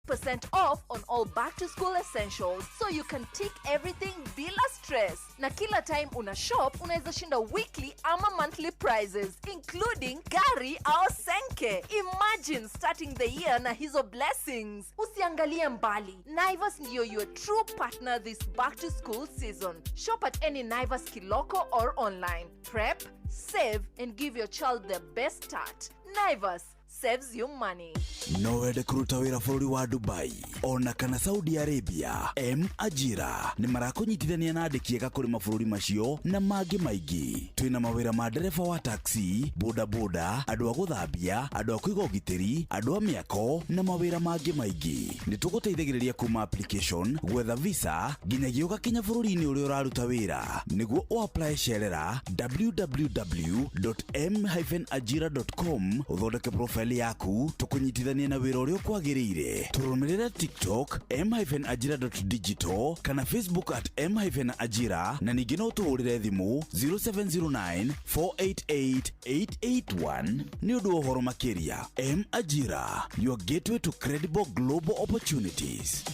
50% off on all back to school essentials, so you can tick everything bila stress. Na kila time una shop, unaweza shinda weekly ama monthly prizes, including gari au senke. Imagine starting the year na hizo blessings. Usiangalie mbali, Naivas ndiyo your true partner this back to school season. Shop at any Naivas kiloko or online. Prep, save and give your child the best start. Naivas saves you money. No wende kũruta wĩra bũrũri wa Dubai ona kana Saudi Arabia? M Ajira nĩ marakũnyitithania na andĩki ega kũrĩ mabũrũri macio na mangĩ maingĩ. Twĩna mawĩra ma ndereba wa taxi, bodaboda, andũ a gũthambia, andũ a kũiga ũgitĩri, andũ a mĩako na mawĩra mangĩ maingĩ. Nĩ tũgũteithagĩrĩria kuma application, gwetha visa, nginyagia ũgakinya bũrũri-inĩ ũrĩa ũraruta wĩra. Nĩguo ũapply, cerera www.m-ajira.com, ũthondeke profile yaku, tũkũnyitithanie na wĩra ũrĩa ũkwagĩrĩire. Tũrũmĩrĩre TikTok m-ajira.digital kana Facebook @m-ajira, na ningĩ no tũhũrĩre thimũ 0709 488 881 nĩ ũndũ wa ũhoro makĩria. M Ajira, your gateway to credible global opportunities.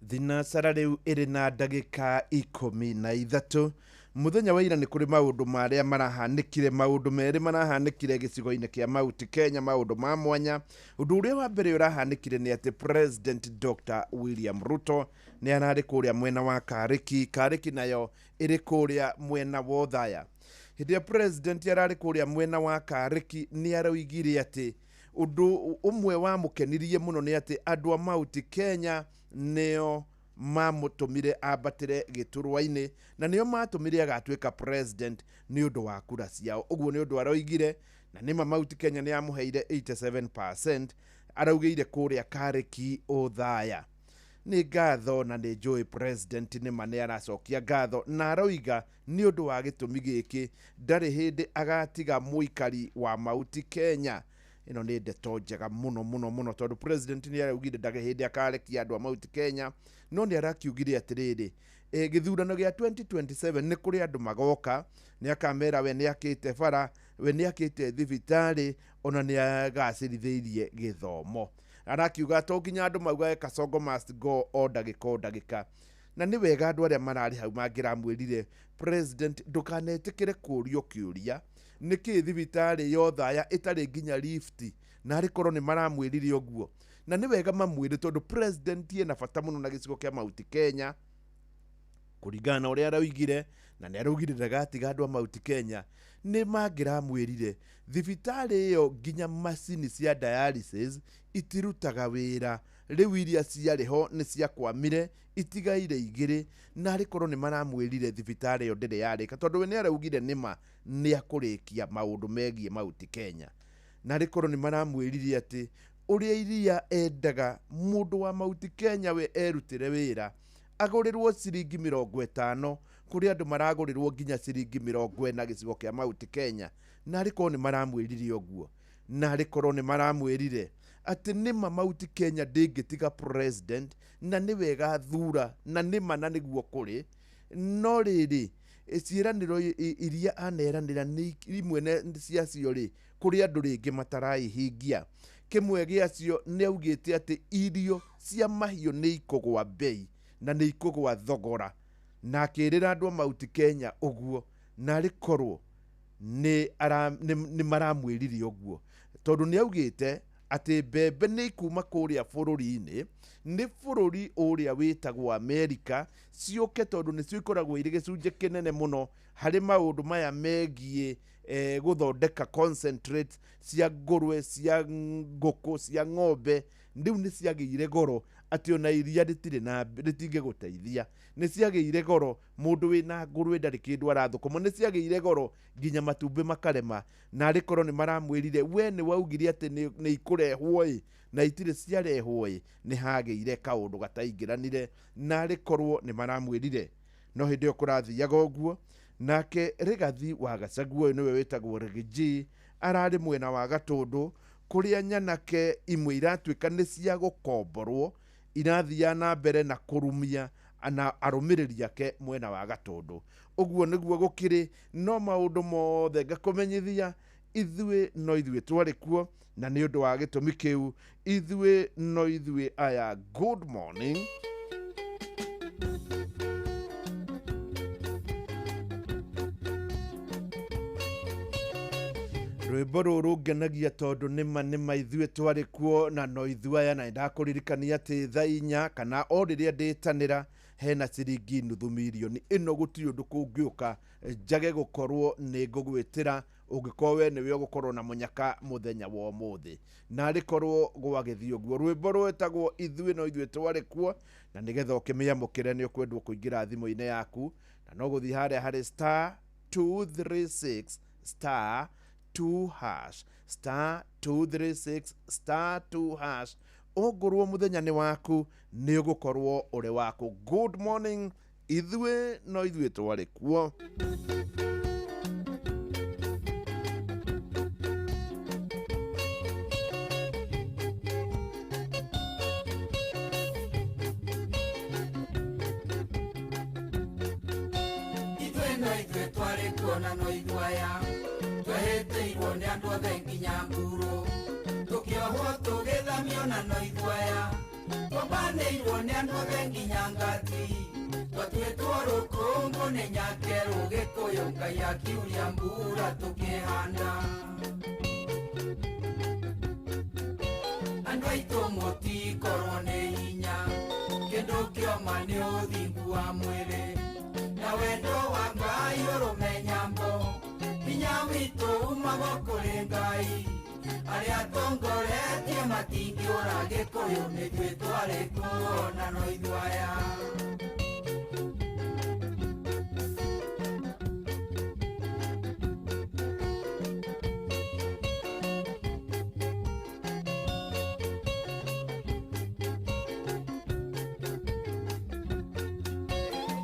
Thinacara rĩu ĩrĩ na ndagĩka 13. Mũthenya wa ira nĩ kũrĩ maũndũ marĩa marahanĩkire, maũndũ merĩ marahanĩkire gĩcigo-inĩ kĩa Mount Kenya, maũndũ ma mwanya. Ũndũ ũrĩa wa mbere ũrahanĩkire nĩ atĩ President Dr William Ruto nĩ ararĩ kũrĩa mwena wa Karĩki. Karĩki nayo ĩrĩ kũrĩa mwena wa Othaya. Hĩndĩ ĩrĩa president ararĩ kũrĩa mwena wa Karĩki, nĩ aroigire atĩ ũndũ ũmwe wamũkenirie mũno nĩ atĩ andũ a Mount Kenya nĩo mamũtũmire ambatĩre gĩturwa-inĩ na nĩo matũmire agatuĩka president nĩ ũndũ wa kura ciao. Ũguo nĩ ũndũ aroigire, na nĩma Mount Kenya nĩ yamũheire 87%, araugĩire kũrĩa Karĩki, Othaya. Nĩ ngatho, na nĩ njũĩ president nĩma nĩ aracokia ngatho, na aroiga nĩ ũndũ wa gĩtũmi gĩkĩ ndarĩ hĩndĩ agatiga mũikari wa Mount Kenya. Ĩno nĩ ndeto njega mũno mũno mũno, tondũ president nĩ araugire ndarĩ hĩndĩ akarekia andũ a Mount Kenya. No nĩ arakiugire atĩrĩrĩ, gĩthurano gĩa 2027 nĩ kũrĩ andũ magoka, nĩ akamera we nĩ akĩte bara, we nĩ akĩte thibitarĩ, ona nĩ agacĩrithĩirie gĩthomo. Arakiuga to nginya andũ maugage "Kasongo must go" o ndagĩka o ndagĩka. Na nĩ wega andũ arĩa mararĩ hau mangĩramwĩrire, "President, ndũkanetĩkĩre kũũrio kĩũria nĩkĩ thibitarĩ ya Othaya ĩtarĩ nginya lift." Na arĩ korwo nĩ maramwĩrire ũguo, na nĩ wega mamwĩre, tondũ president ena bata mũno na gĩcigo kĩa Mount Kenya kũringana na ũrĩa araugire, na nĩ araugire ndagatiga andũ a Mount Kenya. Nĩ mangĩramwĩrire thibitarĩ ĩyo nginya macini cia dialysis itirutaga wĩra rĩu, iria ciarĩ ho nĩ ciakwamire, itigaire igĩrĩ. Na arĩ korwo nĩ maramwĩrire thibitarĩ ĩyo ndĩrĩ yarĩka, tondũ we nĩ araugire nĩma nĩ akũrĩkia maũndũ megiĩ Mount Kenya. Na arĩ korwo nĩ maramwĩrire atĩ ũrĩa iria endaga mũndũ wa Mount Kenya we erutĩre wĩra agũrĩrwo ciringi 50, kũrĩ andũ maragũrĩrwo nginya ciringi 40 gĩcigo kĩa Mount Kenya. Na arĩ korwo nĩ maramwĩrire ũguo, na arĩ korwo nĩ maramwĩrire atĩ nĩma Mount Kenya ndĩngĩtiga president, na nĩ wega thura, na nĩma na nĩguo kũrĩ. No rĩrĩ, ciĩranĩro iria aneranĩra nĩ imwe ciacio rĩ, kũrĩ andũ rĩngĩ mataraihingia. Kĩmwe gĩacio nĩ augĩte atĩ irio cia mahiũ nĩ ikũgwa mbei na nĩ ikũgwa thogora, na akĩrĩra andũ a Mount Kenya ũguo. Na arĩ korwo nĩ maramwĩrire ũguo, tondũ nĩ augĩte atĩ mbembe nĩ ikuma kũrĩa bũrũri-inĩ, nĩ bũrũri ũrĩa wĩtagwo Amerika, ciũke, tondũ nĩcio ikoragwo irĩ gĩcunjĩ kĩnene mũno harĩ maũndũ maya megiĩ gũthondeka concentrate cia ngũrwe, cia ngũkũ, cia ng'ombe. Rĩu nĩ ciagĩire goro atĩ ona iria rĩtirĩ na rĩtingĩgũteithia. Nĩ ciagĩire goro, mũndũ wĩna ngũrwe ndarĩ kĩndũ arathũkũma. Nĩ ciagĩire goro nginya matumbĩ makarema. Na arĩ korwo nĩ maramwĩrire, "We nĩ waugire atĩ nĩ ikũrehwo ĩ, na itirĩ ciarehwo ĩ," nĩ hagĩire kaũndũ gataingĩranire. Na arĩ korwo nĩ maramwĩrire. No hĩndĩ ĩyo kũrathiaga ũguo, nake Rigathi wa Gachagua, ũyũ nĩwe wĩtagwo Riggy, ararĩ mwena wa Gatũndũ, kũrĩa nyanake imwe iratuĩka nĩ cia gũkomborwo irathiaga na mbere na kũrumia na arũmĩrĩri ake mwena wa Gatũndũ. Ũguo nĩguo gũkĩrĩ. No maũndũ mothe ngakũmenyithia Ithuĩ no ithuĩ twarĩ kuo, na nĩ ũndũ wa gĩtũmi kĩu ithuĩ no ithuĩ aya. Good morning. Rwĩmbo rũrũ ngenagia tondũ nĩma nĩma ithuĩ twarĩ kuo na no ithuĩ aya, na nĩndakũririkania atĩ thaa inya kana o rĩrĩa ndĩtanĩra hena ciringi nuthu mirioni ĩno, gũtirĩ ũndũ kũngĩũka njage gũkorwo nĩ ngũgwĩtĩra ũngĩkorwo we nĩwe ũgũkorwo na mũnyaka mũthenya wa ũmũthĩ, na arĩkorwo gwagĩthiĩ ũguo. Rwĩmbo rwĩtagwo ithuĩ no ithuĩ twarĩ kuo, na nĩgetha ũkĩmĩamũkĩre nĩ ũkwendwo kũingĩra thimũ-inĩ yaku, na no gũthiĩ harĩa harĩ star 236 star 2 hash star 236 star 2 hash. Ongorwo mũthenya nĩ waku, nĩ ũgũkorwo ũrĩ waku. Good morning. Ithuĩ no ithuĩ twarĩ kuo. Ithuĩ no ithuĩ twarĩ kuo na no ithuĩ aya, twehĩtĩirwo nĩ andũ othe nginya mburu, tũkĩohwo tũgĩthamio na no ithuĩ aya, twambanĩirwo nĩ andũ othe nginya ngati, twatuĩtwo rũkũngũ nĩ nyakerũ Gĩkũyũ, Ngai akiuria mbura tũkĩhanda. Andũ aitũ mũtikorwo nĩ hinya, kĩndũ kĩoma nĩ ũthingu wa mwĩrĩ, na wendo wa Ngai ũrũme nyambo, hinya witũ umaga kũrĩ Ngai, arĩa atongoretie matingĩũra Gĩkũyũ, nĩthuĩ twarĩ kuo na no ithuĩ aya.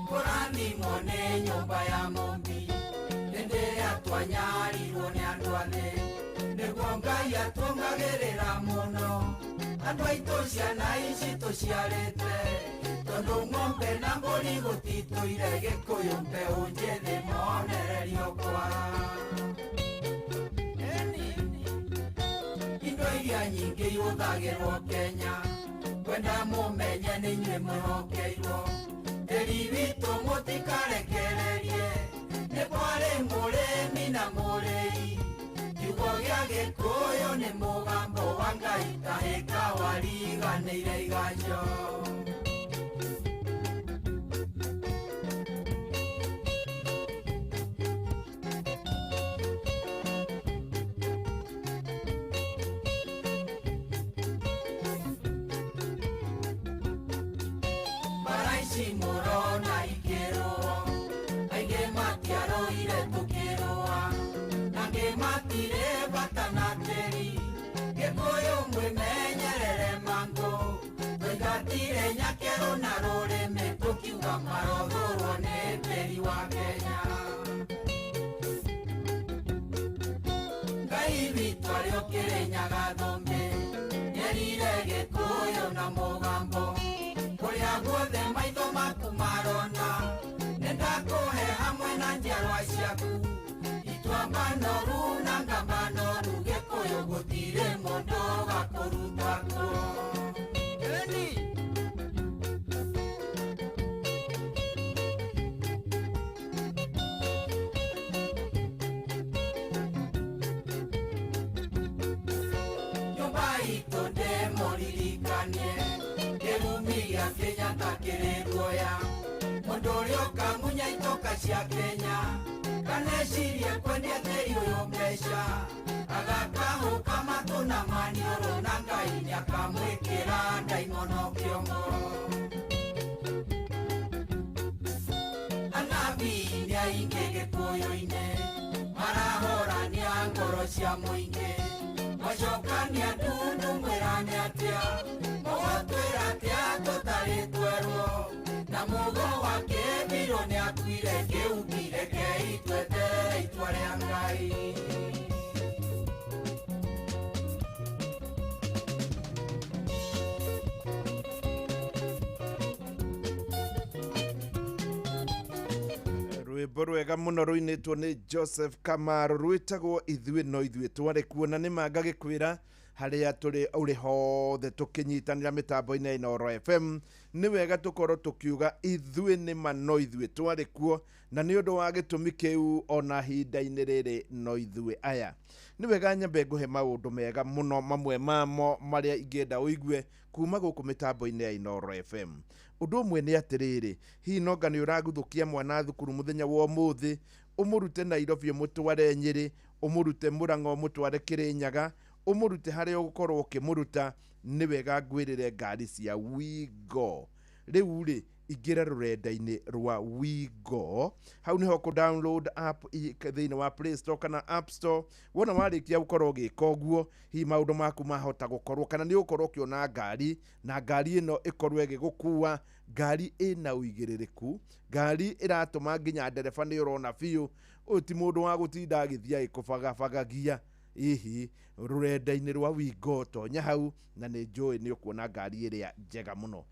Kũrathimwo nĩ nyũmba ya Mũmbi, hĩndĩ ĩrĩa twanyarirwo nĩ andũ a thĩ, nĩguo Ngai atũngagĩrĩra mũno, andũ aitũ ciana ici tũciarĩte, tondũ ng'ombe na mbũri gũtitũire Gĩkũyũ, mbeũ njĩthĩ monererio kwa. Indo iria nyingĩ ihũthagĩrwo Kenya, kwenda mũmenye nĩ inyuĩ mwĩhokeirwo, tĩri witũ mũtikarekererie, nĩ kwarĩ mũrĩmi na mũrĩi, kiugo gĩa Gĩkũyũ nĩ mũgambo wa Ngai, tahĩka wariganĩire iganjo. Bara ici mũrona ikĩrũo, aingĩ matiarũire tũkĩrũa, na angĩ matirĩ bata na tĩri, Gĩkũyũ mwĩmenyerere mangũ, twaingatire nyakerũ na rũrĩmĩ tũkiuga marothũrwo nĩ tĩri wa Kenya. Ngai witũ arĩ ũkĩrĩnyaga thũmbĩ, nĩerire Gĩkũyũ na mũgambo, kũrĩa guothe maitho maku marona, nĩndakũhe hamwe na njiarwa ciaku, ituamba noru na ngamba noru, Gĩkũyũ gũtirĩ mũndũ ũgakũruta kuo. Ĩni. Nyũmba itũ ndĩmũririkanie, kĩrumi gĩa Kenyatta kĩrĩ guoya, mũndũ ũrĩa ũkamunya itoka cia Kenya, kana ecirie kwendia tĩri ũyũ mbeca, agakahũka matũ na maniũrũ, na Ngai nĩakamwĩkĩra ndaimono kĩongo. Anabii nĩ aingĩ Gĩkũyũ-inĩ, marahorania ngoro cia mũingĩ, macokania ndundu mwĩrane atĩa, mũgũtwĩra atĩa tũtarĩ twerwo, na mũgo wa kĩbirũ nĩakuire kĩu rekei tweterere itua rĩa Ngai. Rwĩmbo rwega mũno rũinĩtwo nĩ Joseph Kamaru rwĩtagwo ithuĩ no ithuĩ twarĩ kuo, na nĩ ma ngagĩkwĩra harĩa tũrĩ ũrĩ hothe tũkĩnyitanĩra mĩtambo-inĩ ya Inooro FM, nĩ wega tũkorwo tũkiuga ithuĩ nĩ ma no ithuĩ twarĩ kuo, na nĩ ũndũ wa gĩtũmi kĩu ona ihinda-inĩ rĩrĩ no ithuĩ aya. Nĩ wega nyambe ngũhe maũndũ mega mũno, mamwe mamo marĩa ingĩenda ũigue kuma gũkũ mĩtambo-inĩ ya Inooro FM. Ũndũ ũmwe nĩ atĩrĩrĩ, hihi nonga nĩ ũraguthũkia mwana thukuru mũthenya wa ũmũthĩ, ũmũrute Nairobi ũmũtware Nyĩrĩ, ũmũrute Mũrang'a ũmũtware Kĩrĩnyaga, ũmũrute harĩa ũgũkorwo ũkĩmũruta, nĩ wega ngwĩrĩre ngari cia Wigo. Rĩu rĩ, ingĩra rũrenda-inĩ rwa Wigo, hau nĩho kũ download app thĩinĩ wa Play Store kana App Store. Wona warĩkia gũkorwo ũgĩka ũguo, hihi maũndũ maku mahota gũkorwo kana nĩ ũgũkorwo ũkĩona ngari, na ngari ĩno ĩkorwo ĩgĩgũkua, ngari ĩna ũigĩrĩrĩku, ngari ĩratũma nginya ndereba nĩ ũrona biũ ũyũ ti mũndũ wa gũtinda agĩthiĩ agĩkũbagabagagia. Hihi rũrenda-inĩ rwa Wigo tonya hau, na nĩ njũĩ nĩ ũkuona ngari ĩrĩa njega mũno.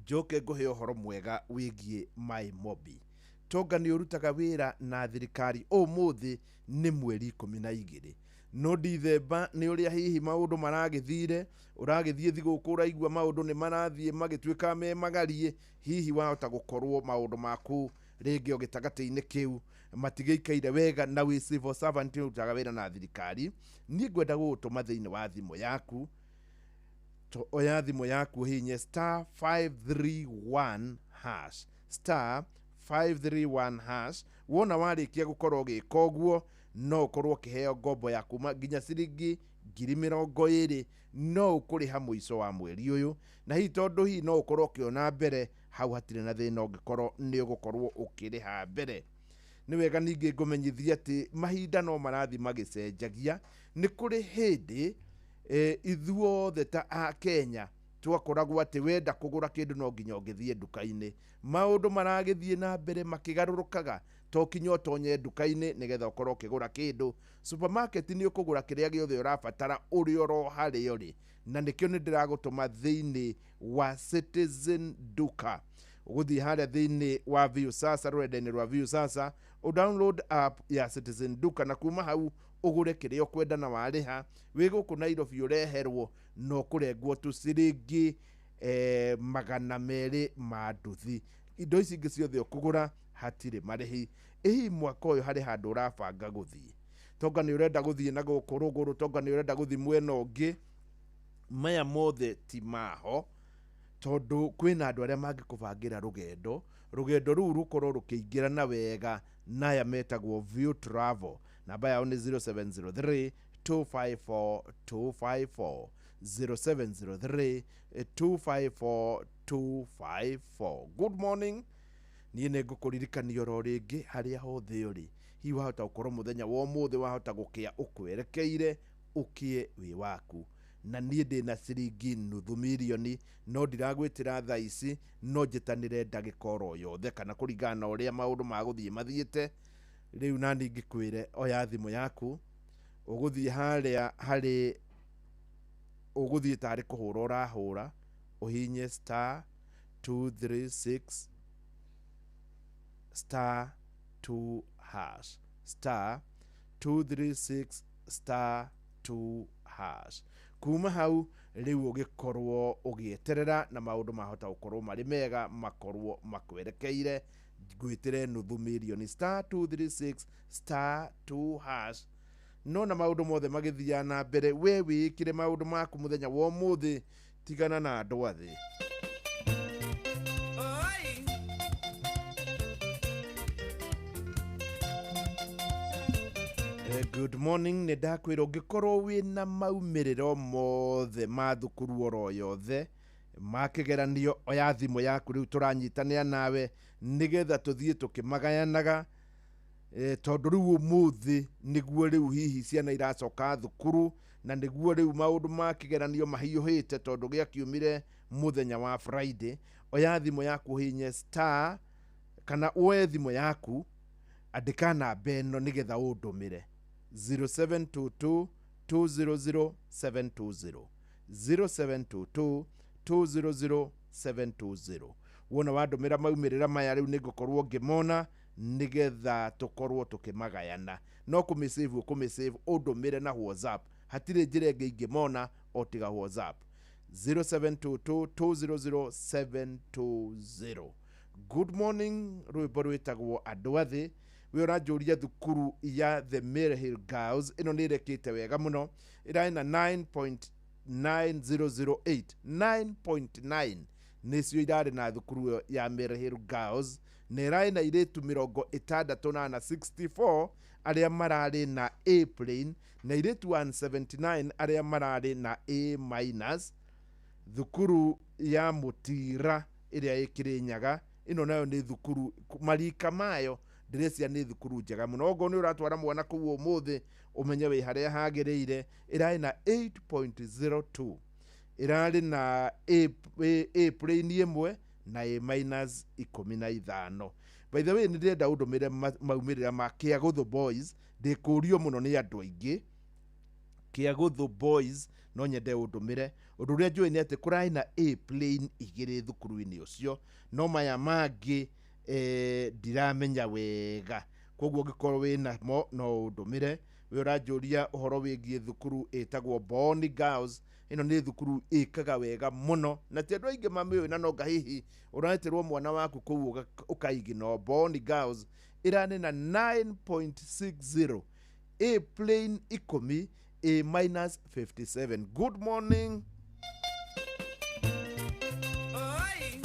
Njoke ngũhe ũhoro mwega wĩgiĩ My Mobi. Tonga nĩ ũrutaga wĩra na thirikari, ũmũthĩ nĩ mweri 12, no Dithemba nĩ ũrĩa hihi maũndũ maragĩthire, ũragĩthiĩ thigũkũ ũraigua maũndũ nĩ marathiĩ magĩtuĩka me magarie, hihi wahota gũkorwo maũndũ maku rĩngĩ o gĩtagatĩ-inĩ kĩu matigĩikaire wega, na wĩ civil servant ũrutaga wĩra na thirikari. Niĩ ngwenda gũgũtũma thĩinĩ wa thimũ yaku, oya thimũ yaku ũhihinye star 531 hash, star 531 hash. Wona warĩkia gũkorwo ũgĩka ũguo, no ũkorwo ũkĩheo ngombo ya kuma nginya ciringi 20,000, no ũkũrĩha mũico wa mweri ũyũ, na hihi tondũ hihi no ũkorwo ũkĩona mbere, hau hatirĩ na thĩna ũngĩkorwo nĩ ũgũkorwo ũkĩrĩha mbere. Nĩ wega ningĩ ngũmenyithia atĩ mahinda no marathiĩ magĩcenjagia. Nĩ kũrĩ hĩndĩ ithuothe ta a Kenya twakoragwo atĩ wenda kũgũra kĩndũ no nginya ũngĩthiĩ nduka-inĩ. Maũndũ maragĩthiĩ na mbere makĩgarũrũkaga, to kinya ũtonye nduka-inĩ nĩgetha ũkorwo ũkĩgũra kĩndũ. Supermarket nĩ ũkũgũra kĩrĩa gĩothe ũrabatara ũrĩ oro harĩa ũrĩ, na nĩkĩo nĩ ndĩragũtũma thĩinĩ wa Citizen Duka. Ũgũthiĩ harĩa thĩinĩ wa Viusasa, rũrenda-inĩ rwa Viusasa, ũ download app ya Citizen Duka, na kuma hau ũgũre kĩrĩa ũkwenda na warĩha wĩ gũkũ Nairobi ũreherwo, na ũkũrengwo tu ciringi 200 ma nduthi. Indo ici ingĩ ciothe ũkũgũra hatirĩ marĩhi. Ĩ hihi mwaka ũyũ harĩ handũ ũrabanga gũthiĩ, tonga nĩ ũrenda gũthiĩ na gũkũ rũgũrũ, tonga nĩ ũrenda gũthiĩ mwena ũngĩ, maya mothe ti maho, tondũ kwĩna andũ arĩa mangĩkũbangĩra rũgendo, rũgendo rũu rũkorwo rũkĩingĩrana wega na aya metagwo View Travel. Namba yao nĩ 0703 254 254, 0703 254 254. Good morning. Niĩ nĩ ngũkũririkania oro rĩngĩ harĩa hothe ũrĩ, hihi wahota gũkorwo mũthenya wa ũmũthĩ wahota gũkĩa ũkwerekeire, ũkĩe wĩ waku, na niĩ ndĩna ciringi 500,000, no ndiragwĩtĩra thaa ici, no njĩtanĩre ndagĩka oro yothe kana kũringana na ũrĩa maũndũ magũthiĩ mathiĩte. Rĩu nani ngĩkwĩre oya thimũ yaku, ũgũthiĩ harĩa harĩ ũgũthiĩ tarĩ kũhũra ũrahũra, ũhinye star 236 star 2 hash, star 236 star 2 hash. Kuma hau rĩu ũgĩkorwo ũgĩeterera na maũndũ mahota gũkorwo marĩ mega, makorwo makwerekeire. Ngwĩtĩre 500,000 star 236 star 2 hash. No na maũndũ mothe magĩthiaga na mbere, we wĩĩkĩre maũndũ maku mũthenya wa ũmũthĩ, tigana na andũ a thĩ. Good morning. Nĩ ndakwĩra ũngĩkorwo wĩna maumĩrĩro mothe ma thukuru oro yothe ma kĩgeranio, oya thimũ yaku rĩu tũranyitanĩra nawe nĩgetha tũthiĩ tũkĩmagayanaga, tondũ rĩu ũmũthĩ nĩguo rĩu hihi ciana iracoka thukuru, na nĩguo rĩu maũndũ ma kĩgeranio mahiũhĩte tondũ gĩakiumire mũthenya wa Friday. Oya thimũ yaku ũhinye star, kana woe thimũ yaku andĩka namba ĩno nĩgetha ũndũmĩre 0722 200 720, 0722 200 720. Wona wandũmĩra maumĩrĩra maya rĩu nĩngũkorwo ngĩmona nĩgetha tũkorwo tũkĩmagayana. No kũmĩsave ũkũmĩsave ũndũmĩre na WhatsApp, hatirĩ njĩra ĩngĩ ingĩmona o tiga WhatsApp. 0722 200 720. Good morning. Rwĩmbo rwĩtagwo Andũ a Thĩ. We ũranjũria thukuru ya The Maryhill Girls, ĩno nĩ ĩrekĩte wega mũno, ĩrarĩ na 9.9008, 9.9 nĩcio irarĩ na thukuru ĩyo ya Maryhill Girls, na ĩrarĩ na airĩtu 64, 64 arĩa mararĩ na A plain, na airĩtu 179 arĩa mararĩ na A minus. Thukuru ya Mũtira ĩrĩa ĩ Kĩrĩnyaga, ĩno nayo nĩ thukuru marika mayo ndĩrecia nĩ thukuru njega mũno. Okorwo nĩ ũratwara mwana kũu ũmũthĩ, ũmenye wĩ harĩa hagĩrĩire. Ĩrarĩ na 8.02, ĩrarĩ na A plain ĩmwe na A minus 15. By the way, nĩ ndĩrenda ũndũmĩre maumĩrĩra ma Kĩagũthũ Boys, ndĩkũrio mũno nĩ andũ aingĩ. Kĩagũthũ Boys no nyende ũndũmĩre. Ũndũ ũrĩa njũĩ nĩ atĩ kũrarĩ na A plain igĩrĩ thukuru-inĩ ũcio, no maya mangĩ ndiramenya wega, koguo ũngĩkorwo wĩ namo no ũndũmĩre. We ũranjũria ũhoro wĩgiĩ thukuru ĩtagwo Boni Girls, ĩno nĩ thukuru ĩkaga wega mũno na ti andũ aingĩ mamĩũĩ, na nonga hihi ũretĩrwo mwana waku kũu ũkaigino. Boni Girls ĩrarĩ na 9.60, A plain 10, A minus 57. Good morning. Oi.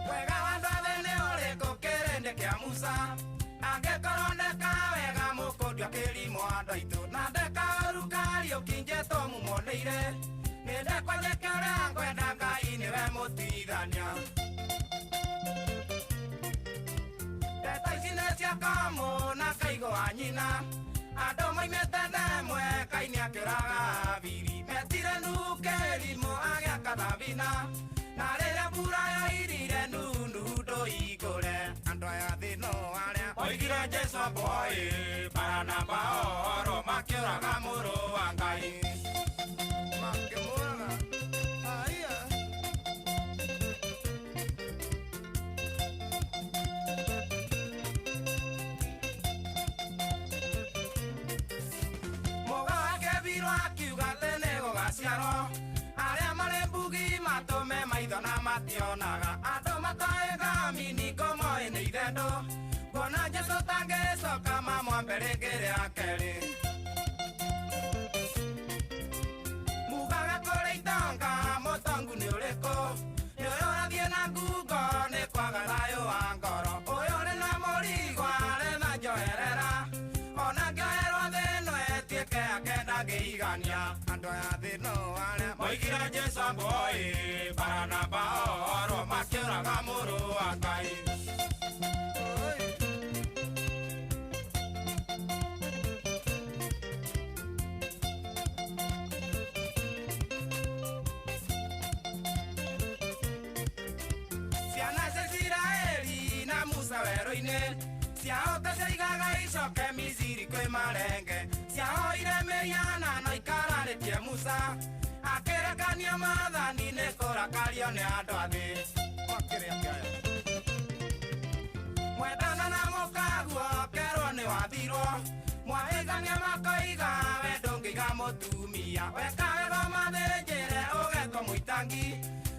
Wega wa andũ othe nĩ ũrĩkũ kĩrĩndĩ kĩa Musa? Angĩkorwo ndeka wega mũkũndio kĩrimũ andũ aitũ, na ndeka ũru Kariũki njetwo mumoneire. Nĩ ndekwa njĩke ũrĩa ngwenda, Ngai nĩwe mũtuithania. Ndeto ici nĩ cia kamũ na kaigo wa nyina, andũ moimĩte ndemwe Kaini akĩũraga Habili. Metire Nuhu kĩrimũ agĩaka thabina, na rĩrĩa mbura yoirire Nuhu ndũhingũre. Andũ aya thĩ no arĩa moigire Jesũ boy, Baranaba oro makĩũraga mũrũ wa Ngai. Makĩmũraga. Haiya. Mũga wake birũ akiuga atĩ nĩ gũgaciarwo, arĩa marĩ mbugi matũme maitho na mationaga, andũ matoĩ thamini ngomoĩ nĩ ithendũ, nguona Jesũ tangĩcoka mamwambe rĩngĩ rĩa kerĩ. Mugaga kũrĩ itonga mũtongu nĩ ũrĩkũ? Nĩ ũyũ ũrathiĩ na ngungo nĩ kwaga thayũ wa ngoro, ũyũ ũrĩ na mũrigo aretha njoherera, ona ngĩoherwo thĩ ĩno ĩtuĩke yake ndangĩigania. Andũ aya thĩ no arĩa moigire Jesũ boy, Baranaba oro makĩũraga mũrũ wa Ngai. Ciana cia Isiraeli na Musa werũ-inĩ, ciahota ciaigaga icoke Misiri kwĩ marenge, ciahoire mĩhianano ikararĩtie Musa, akĩrekania maathani nĩ kũrakario nĩ andũ a thĩ. Makĩrĩa kĩaya. Mwendana na mũkaguo kerwo nĩ wathirwo, mwahĩgania makoiga we ndũngĩiga mũtumia, weka wega mathĩnjĩre ũgetwo mũitangi,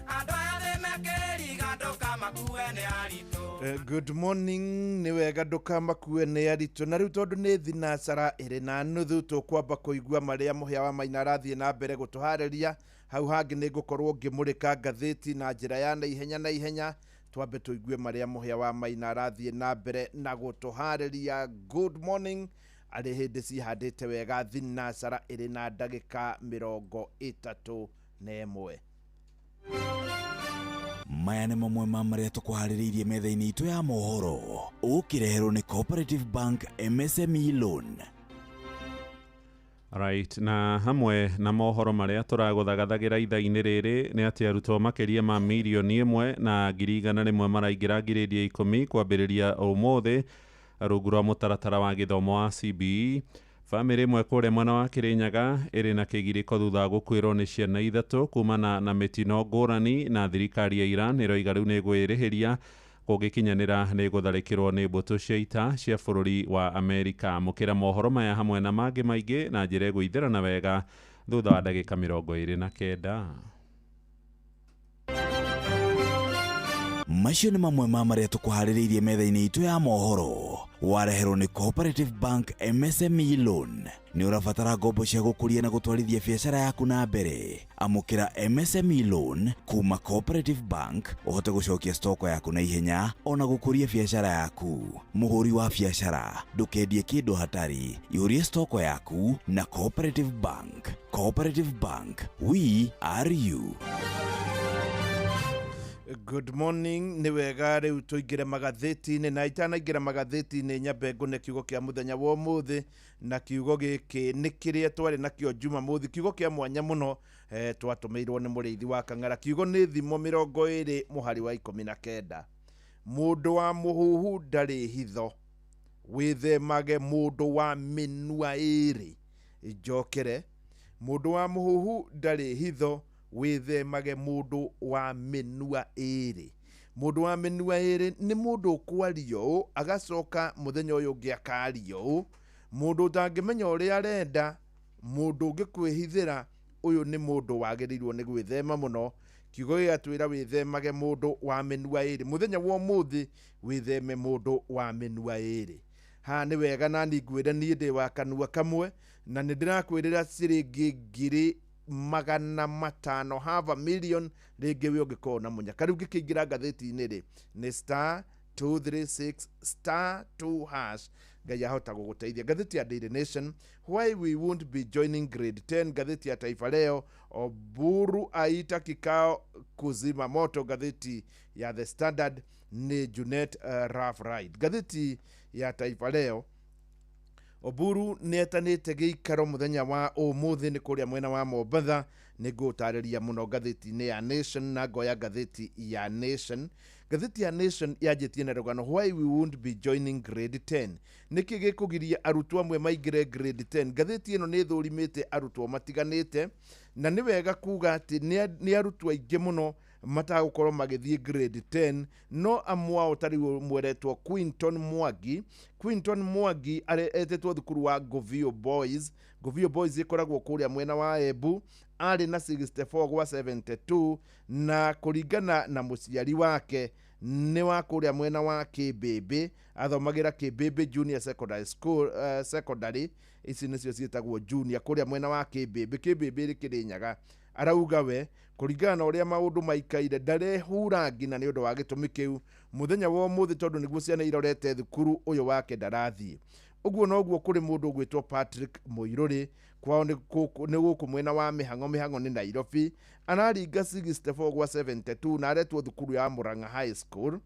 andũ aya thĩ mekĩriga ndũkamakue nĩ aritũ. Good morning. Nĩ wega ndũkamakue nĩ aritũ. Na rĩu tondũ nĩ thinacara ĩrĩ na nuthu, tũkwamba kũigua marĩa Mũhĩa wa Maina arathiĩ na mbere gũtũharĩria. Hau hangĩ nĩ ngũkorwo ngĩmũrĩka ngathĩti na njĩra ya naihenya naihenya. Twambe tũigue marĩa Mũhĩa wa Maina arathiĩ na mbere na gũtũharĩria. Good morning. Arĩ hĩndĩ cihandĩte wega thinacara ĩrĩ na ndagĩka 31. Maya nĩ mamwe ma marĩa tũkũharĩrĩirie metha-inĩ itũ ya mohoro, ũkĩreherwo nĩ Cooperative Bank MSME Loan. Right, na hamwe na mohoro marĩa tũragũthagathagira ithaa-inĩ rĩrĩ nĩ atĩ arutwo makĩria ma 1,100,000 maraingĩra ngirĩndi ya 10 kwambĩrĩria ũmũthĩ. Rungu rwa mũtaratara wa gĩthomo wa CBE. Bamĩrĩ ĩmwe kũrĩa mwena wa Kĩrĩnyaga ĩrĩ na kĩgirĩko thutha wa gũkuĩrwo nĩ ciana ithatũ kumana na mĩtino ngũrani, na thirikari ya Iran ĩroiga rĩu nĩ ĩgwĩrĩhĩria kũngĩkinyanĩra nĩ gũtharĩkĩrwo nĩ mbũtũ cia ita cia bũrũri wa Amerika. Mũkĩra mohoro maya hamwe na mangĩ maingĩ na njĩra ĩgũithĩrana wega thutha wa ndagĩka 29. Macio nĩ mamwe ma marĩa tũkũharĩrĩirie metha-inĩ itũ ya mohoro. Wareherwo nĩ Cooperative Bank MSME Loan. Nĩ ũrabatara ngombo cia gũkũria na gũtwarithia biacara yaku na mbere. Amũkĩra MSME Loan kuma Cooperative Bank ũhote gũcokia stoko yaku na ihenya ona gũkũria biacara yaku. Mũhũri wa biacara, ndũkendie kĩndũ hatari. Ihũrie stoko yaku na Cooperative Bank. Cooperative Bank, we are you. Good morning, nĩ wega rĩu tũingĩre magathĩti-inĩ, na itanaingĩra magathĩti-inĩ nyambe ngũne kiugo kĩa mũthenya wa ũmũthĩ, na kiugo gĩkĩ nĩ kĩrĩa twarĩ nakĩo Jumamothi, kiugo kĩa mwanya mũno, twatũmĩirwo nĩ mũrĩithi wa Kang'ara. Kiugo nĩ Thimo 20 mũhari wa 19. Mũndũ wa mũhuhu ndarĩ hitho, wĩthemage mũndũ wa mĩnua ĩrĩ. Njokere, mũndũ wa mũhuhu ndarĩ hitho, wĩthemage mũndũ wa mĩnua ĩrĩ. Mũndũ wa mĩnua ĩrĩ nĩ mũndũ ũkwaria ũũ agacoka mũthenya ũyũ ũngĩ akaria ũũ, mũndũ ũtangĩmenya ũrĩa arenda, mũndũ ũngĩkwĩhithĩra, ũyũ nĩ mũndũ wagĩrĩirwo nĩ gwĩthema mũno. Kiugo gĩgatwĩra wĩthemage mũndũ wa mĩnua ĩrĩ. Mũthenya wa ũmũthĩ wĩtheme mũndũ wa mĩnua ĩrĩ. Haha nĩ wega nani ngwĩre niĩ ndĩ wa kanua kamwe, na nĩ ndĩrakwĩrĩra ciringi 500,000, half a million, rĩngĩ we ũngĩkorwo na mũnyaka. Rĩu ngĩkĩingĩra ngathĩti-inĩ rĩ, nĩ star 236 star 2 hash. Ngai ahota gũgũteithia. Ngathĩti ya Daily Nation, why we won't be joining grade 10. Ngathĩti ya Taifa Leo, Oburu aita kikao kuzima moto. Ngathĩti ya The Standard nĩ Junet Rough Ride. Ngathĩti ya Taifa Leo, Oburu nĩ etanĩte gĩikaro mũthenya wa ũmũthĩ nĩ kũrĩa mwena wa Mombatha. Nĩ ngũtarĩria mũno ngathĩti-inĩ ya Nation, na ngoya ngathĩti ya Nation. Ngathĩti ya Nation yanjĩtie na rũgano why we won't be joining grade 10. Nĩkĩ gĩkũgiria arutwo amwe maingĩre grade 10? Ngathĩti ĩno nĩ ĩthũrimĩte arutwo matiganĩte, na nĩ wega kuga atĩ nĩ arutwo aingĩ mũno matagũkorwo magĩthiĩ grade 10, no amwe ao ta rĩu mweretwo Quinton Mwangi. Quinton Mwangi etĩtwo thukuru wa Govio Boys. Govio Boys ĩkoragwo kũrĩa mwena wa Embu. Arĩ na 64 gwa 72, na kũringana na mũciari wake nĩ wa kũrĩa mwena wa Kĩmbĩmbĩ, athomagĩra Kĩmbĩmbĩ Junior Secondary School, secondary ici nĩcio ciĩtagwo junior kũrĩa mwena wa Kĩmbĩmbĩ. Kĩmbĩmbĩ ĩrĩ Kĩrĩnyaga. Arauga we kũringana na ũrĩa maũndũ maikaire ndarehura nginya nĩ ũndũ wa gĩtũmi kĩu mũthenya wa ũmũthĩ, tondũ nĩguo ciana irorete thukuru ũyũ wake ndarathiĩ. Ũguo noguo kũrĩ mũndũ ũgwĩtwo Patrick Mũirũrĩ, kwao nĩ gũkũ mwena wa Mĩhang'o. Mĩhang'o nĩ Nairobi. Araringa 64 gwa 72 na aretwo thukuru ya Murang'a High School.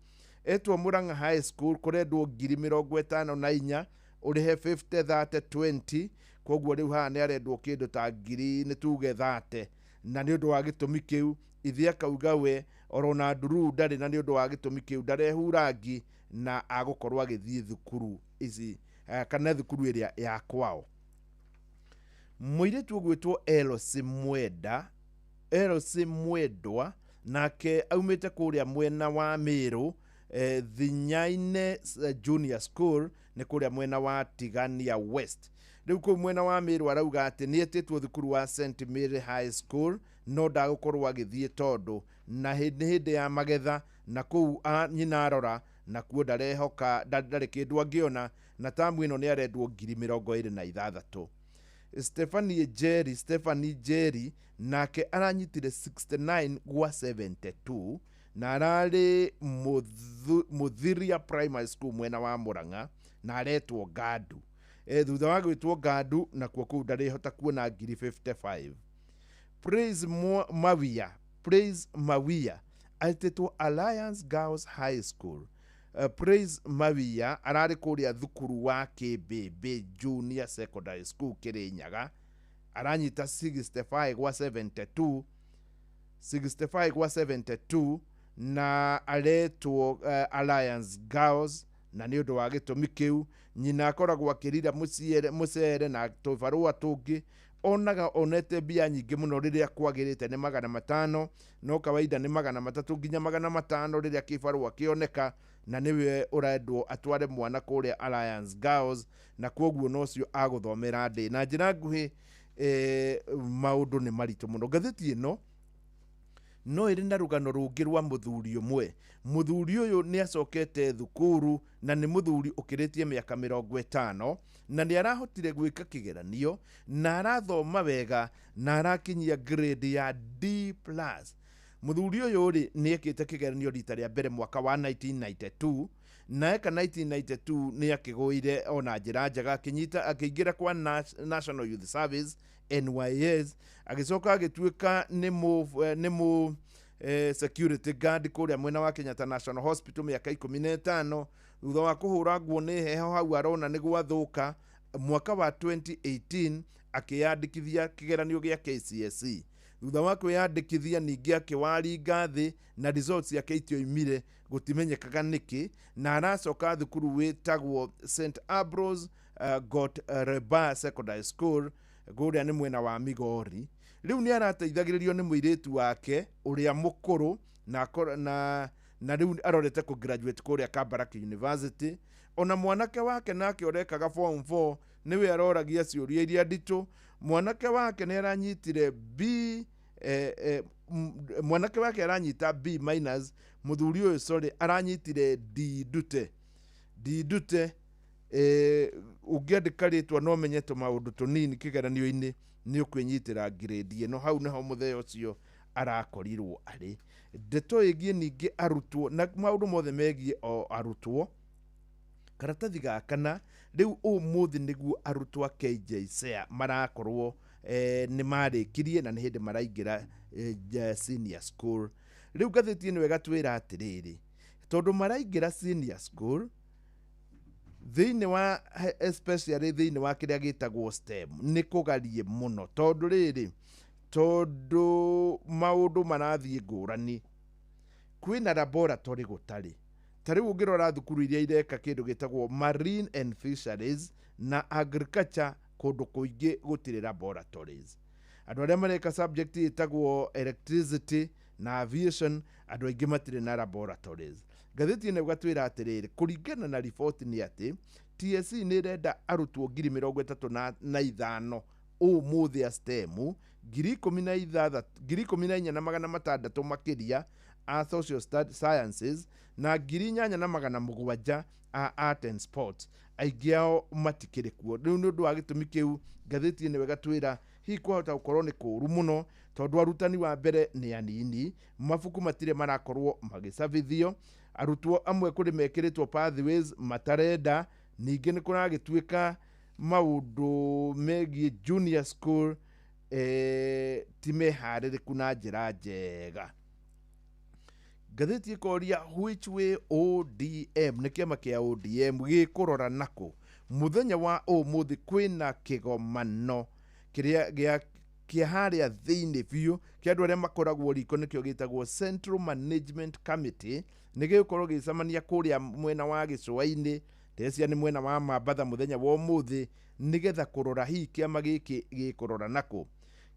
Etwo Murang'a High School kũrendwo 54,000, ũrĩhe 50 30 20. Koguo rĩu haha nĩ arendwo kĩndũ ta ngiri nĩ tuge 30, na nĩ ũndũ wa gĩtũmi kĩu ithe akauga we orona nduru ndarĩ, na nĩ ũndũ wa gĩtũmi kĩu ndarehura ngi na agũkorwo agĩthiĩ thukuru ici, kana thukuru ĩrĩa ya kwao. Mũirĩtu ũgwĩtwo Elsie Mwenda, Elsie Mwendwa, nake aumĩte kũrĩa mwena wa Meru, Thinyaine Junior School nĩ kũrĩa mwena wa Tigania West. Rĩu kũu mwena wa Meru arauga atĩ nĩ etĩtwo thukuru wa St Mary High School, no ndagũkorwo agĩthiĩ tondũ na nĩ hĩndĩ ya magetha, na kũu nyina arora nakuo ndarehoka ndarĩ kĩndũ angĩona, na tamu ĩno nĩ arendwo 26,000. Stephanie Jerry, Stephanie Jerry nake aranyitire 69 gwa 72, na ararĩ Muthiria Primary School mwena wa Murang'a, na aretwo Ngandu. Thutha wa gwĩtwo Ngandu nakuo kũu ndarĩhota kuona 55,000. Praise Mawia, Praise Mawia etĩtwo Alliance Girls High School. Praise Mawia ararĩ kũrĩa thukuru wa Kĩmbĩmbĩ Junior Secondary School Kĩrĩnyaga, aranyita 65 gwa 72, 65 gwa 72, na aretwo Alliance Girls, Na nĩ ũndũ wa gĩtũmi kĩu nyina akoragwo akĩrira mũcere na tũbarũa tũngĩ. Onaga onete mbia nyingĩ mũno rĩrĩa kwagĩrĩte nĩ 500, no kawaida nĩ 300 nginya 500 rĩrĩa kĩbarũa kĩoneka, na nĩwe ũrendwo atware mwana kũrĩa Alliance Girls, na kwoguo nocio agũthomera ndĩ. Na njĩra nguhĩ, maũndũ nĩ maritũ mũno. Ngathĩti ĩno no ĩrĩ na rũgano rũngĩ rwa mũthuri ũmwe. Mũthuri ũyũ nĩ acokete thukuru na nĩ mũthuri ũkĩrĩtie mĩaka 50, na nĩ arahotire gwĩka kĩgeranio na arathoma wega na arakinyia grade ya D plus. Mũthuri ũyũ rĩ nĩ ekĩte kĩgeranio rita rĩa mbere mwaka wa 1992, na eka 1992 nĩ akĩgũire ona njĩra njega, akĩnyita akĩingĩra kwa National Youth Service NYS, agĩcoka agĩtuĩka nĩ mũ security guard kũrĩa mwena wa Kenyatta National Hospital mĩaka 15. Thutha wa kũhũra nguo nĩ heho hau arona nĩ gwathũka, mwaka wa 2018 akĩyandĩkithia kĩgeranio gĩa KCSE. Thutha wa kwĩyandĩkithia ningĩ akĩwaringa thĩ na results ciake itioimire, gũtimenyekaga nĩkĩ, na aracoka thukuru wĩtagwo St Ambrose Got Reba Secondary School kũrĩa nĩ mwena wa Migori. Rĩu nĩ arateithagĩrĩrio nĩ mũirĩtu wake ũrĩa mũkũrũ na rĩu arorete kũ graduate kũrĩa Kabarak University. Ona mwanake wake nake ũrekaga form 4 nĩwe aroragia ciũria iria nditũ. Mwanake wake nĩ aranyitire B, mwanake wake aranyita B minus, mũthuri ũyũ sorry aranyitire D ndute. D ndute, ũngĩandĩka rĩtwa no menye tũmaũndũ tũnini kĩgeranio-inĩ nĩ ũkwĩnyitĩra grade ĩno. Hau nĩho mũthee ũcio arakorirwo arĩ. Ndeto ĩgiĩ ningĩ arutwo na maũndũ mothe megiĩ o arutwo. Karatathi ga kana rĩu ũmũthĩ nĩguo arutwo a KJSEA marakorwo nĩ marĩkirie na nĩ hĩndĩ maraingĩra senior school. Rĩu ngathĩti ĩno ĩgatwĩra atĩrĩrĩ, tondũ maraingĩra senior school thĩinĩ wa especially thĩinĩ wa kĩrĩa gĩtagwo STEM nĩ kũgarie mũno, tondũ rĩrĩ, tondũ maũndũ marathiĩ ngũrani, kwĩna laboratory gũtarĩ. Ta rĩu ũngĩrora thukuru iria ireka kĩndũ gĩtagwo marine and fisheries na agriculture, kũndũ kũingĩ gũtirĩ laboratories. Andũ arĩa mareka subject ĩtagwo electricity na aviation, andũ aingĩ matirĩ na laboratories. Ngathĩti ĩno ĩgatwĩra atĩrĩrĩ, kũringana na riboti nĩ atĩ TSC nĩ ĩrenda arutwo 35,000 ũmũthĩ a STEM, 16,000, 14,600 makĩria a social sciences na 8,700 a art and sports. Aingĩ ao matikĩrĩ kuo. Rĩu nĩ ũndũ wa gĩtũmi kĩu ngathĩti ĩno ĩgatwĩra hihi kwahota gũkorwo nĩ kũũru mũno, tondũ arutani wa mbere nĩ anini, mabuku matirĩ marakorwo magĩcabithio, arutwo amwe kũrĩ mekĩrĩtwo pathways matarenda, ningĩ nĩ kũragĩtuĩka maũndũ megiĩ junior school ti meharĩrĩku na njĩra njega. Ngathĩti ĩkoria which way ODM, nĩ kĩama kĩa ODM gĩkũrora nakũ. Mũthenya wa ũmũthĩ kwĩna kĩgomano kĩrĩa kĩa harĩa thĩinĩ biũ kĩa andũ arĩa makoragwo riko, nĩkĩo gĩtagwo Central Management Committee, nĩ gĩgũkorwo gĩgĩcemania kũrĩa mwena wa gĩcũa-inĩ, ndĩreciria nĩ mwena wa Mambatha mũthenya wa ũmũthĩ, nĩgetha kũrora hihi kĩama gĩkĩ gĩkũrora nakũ.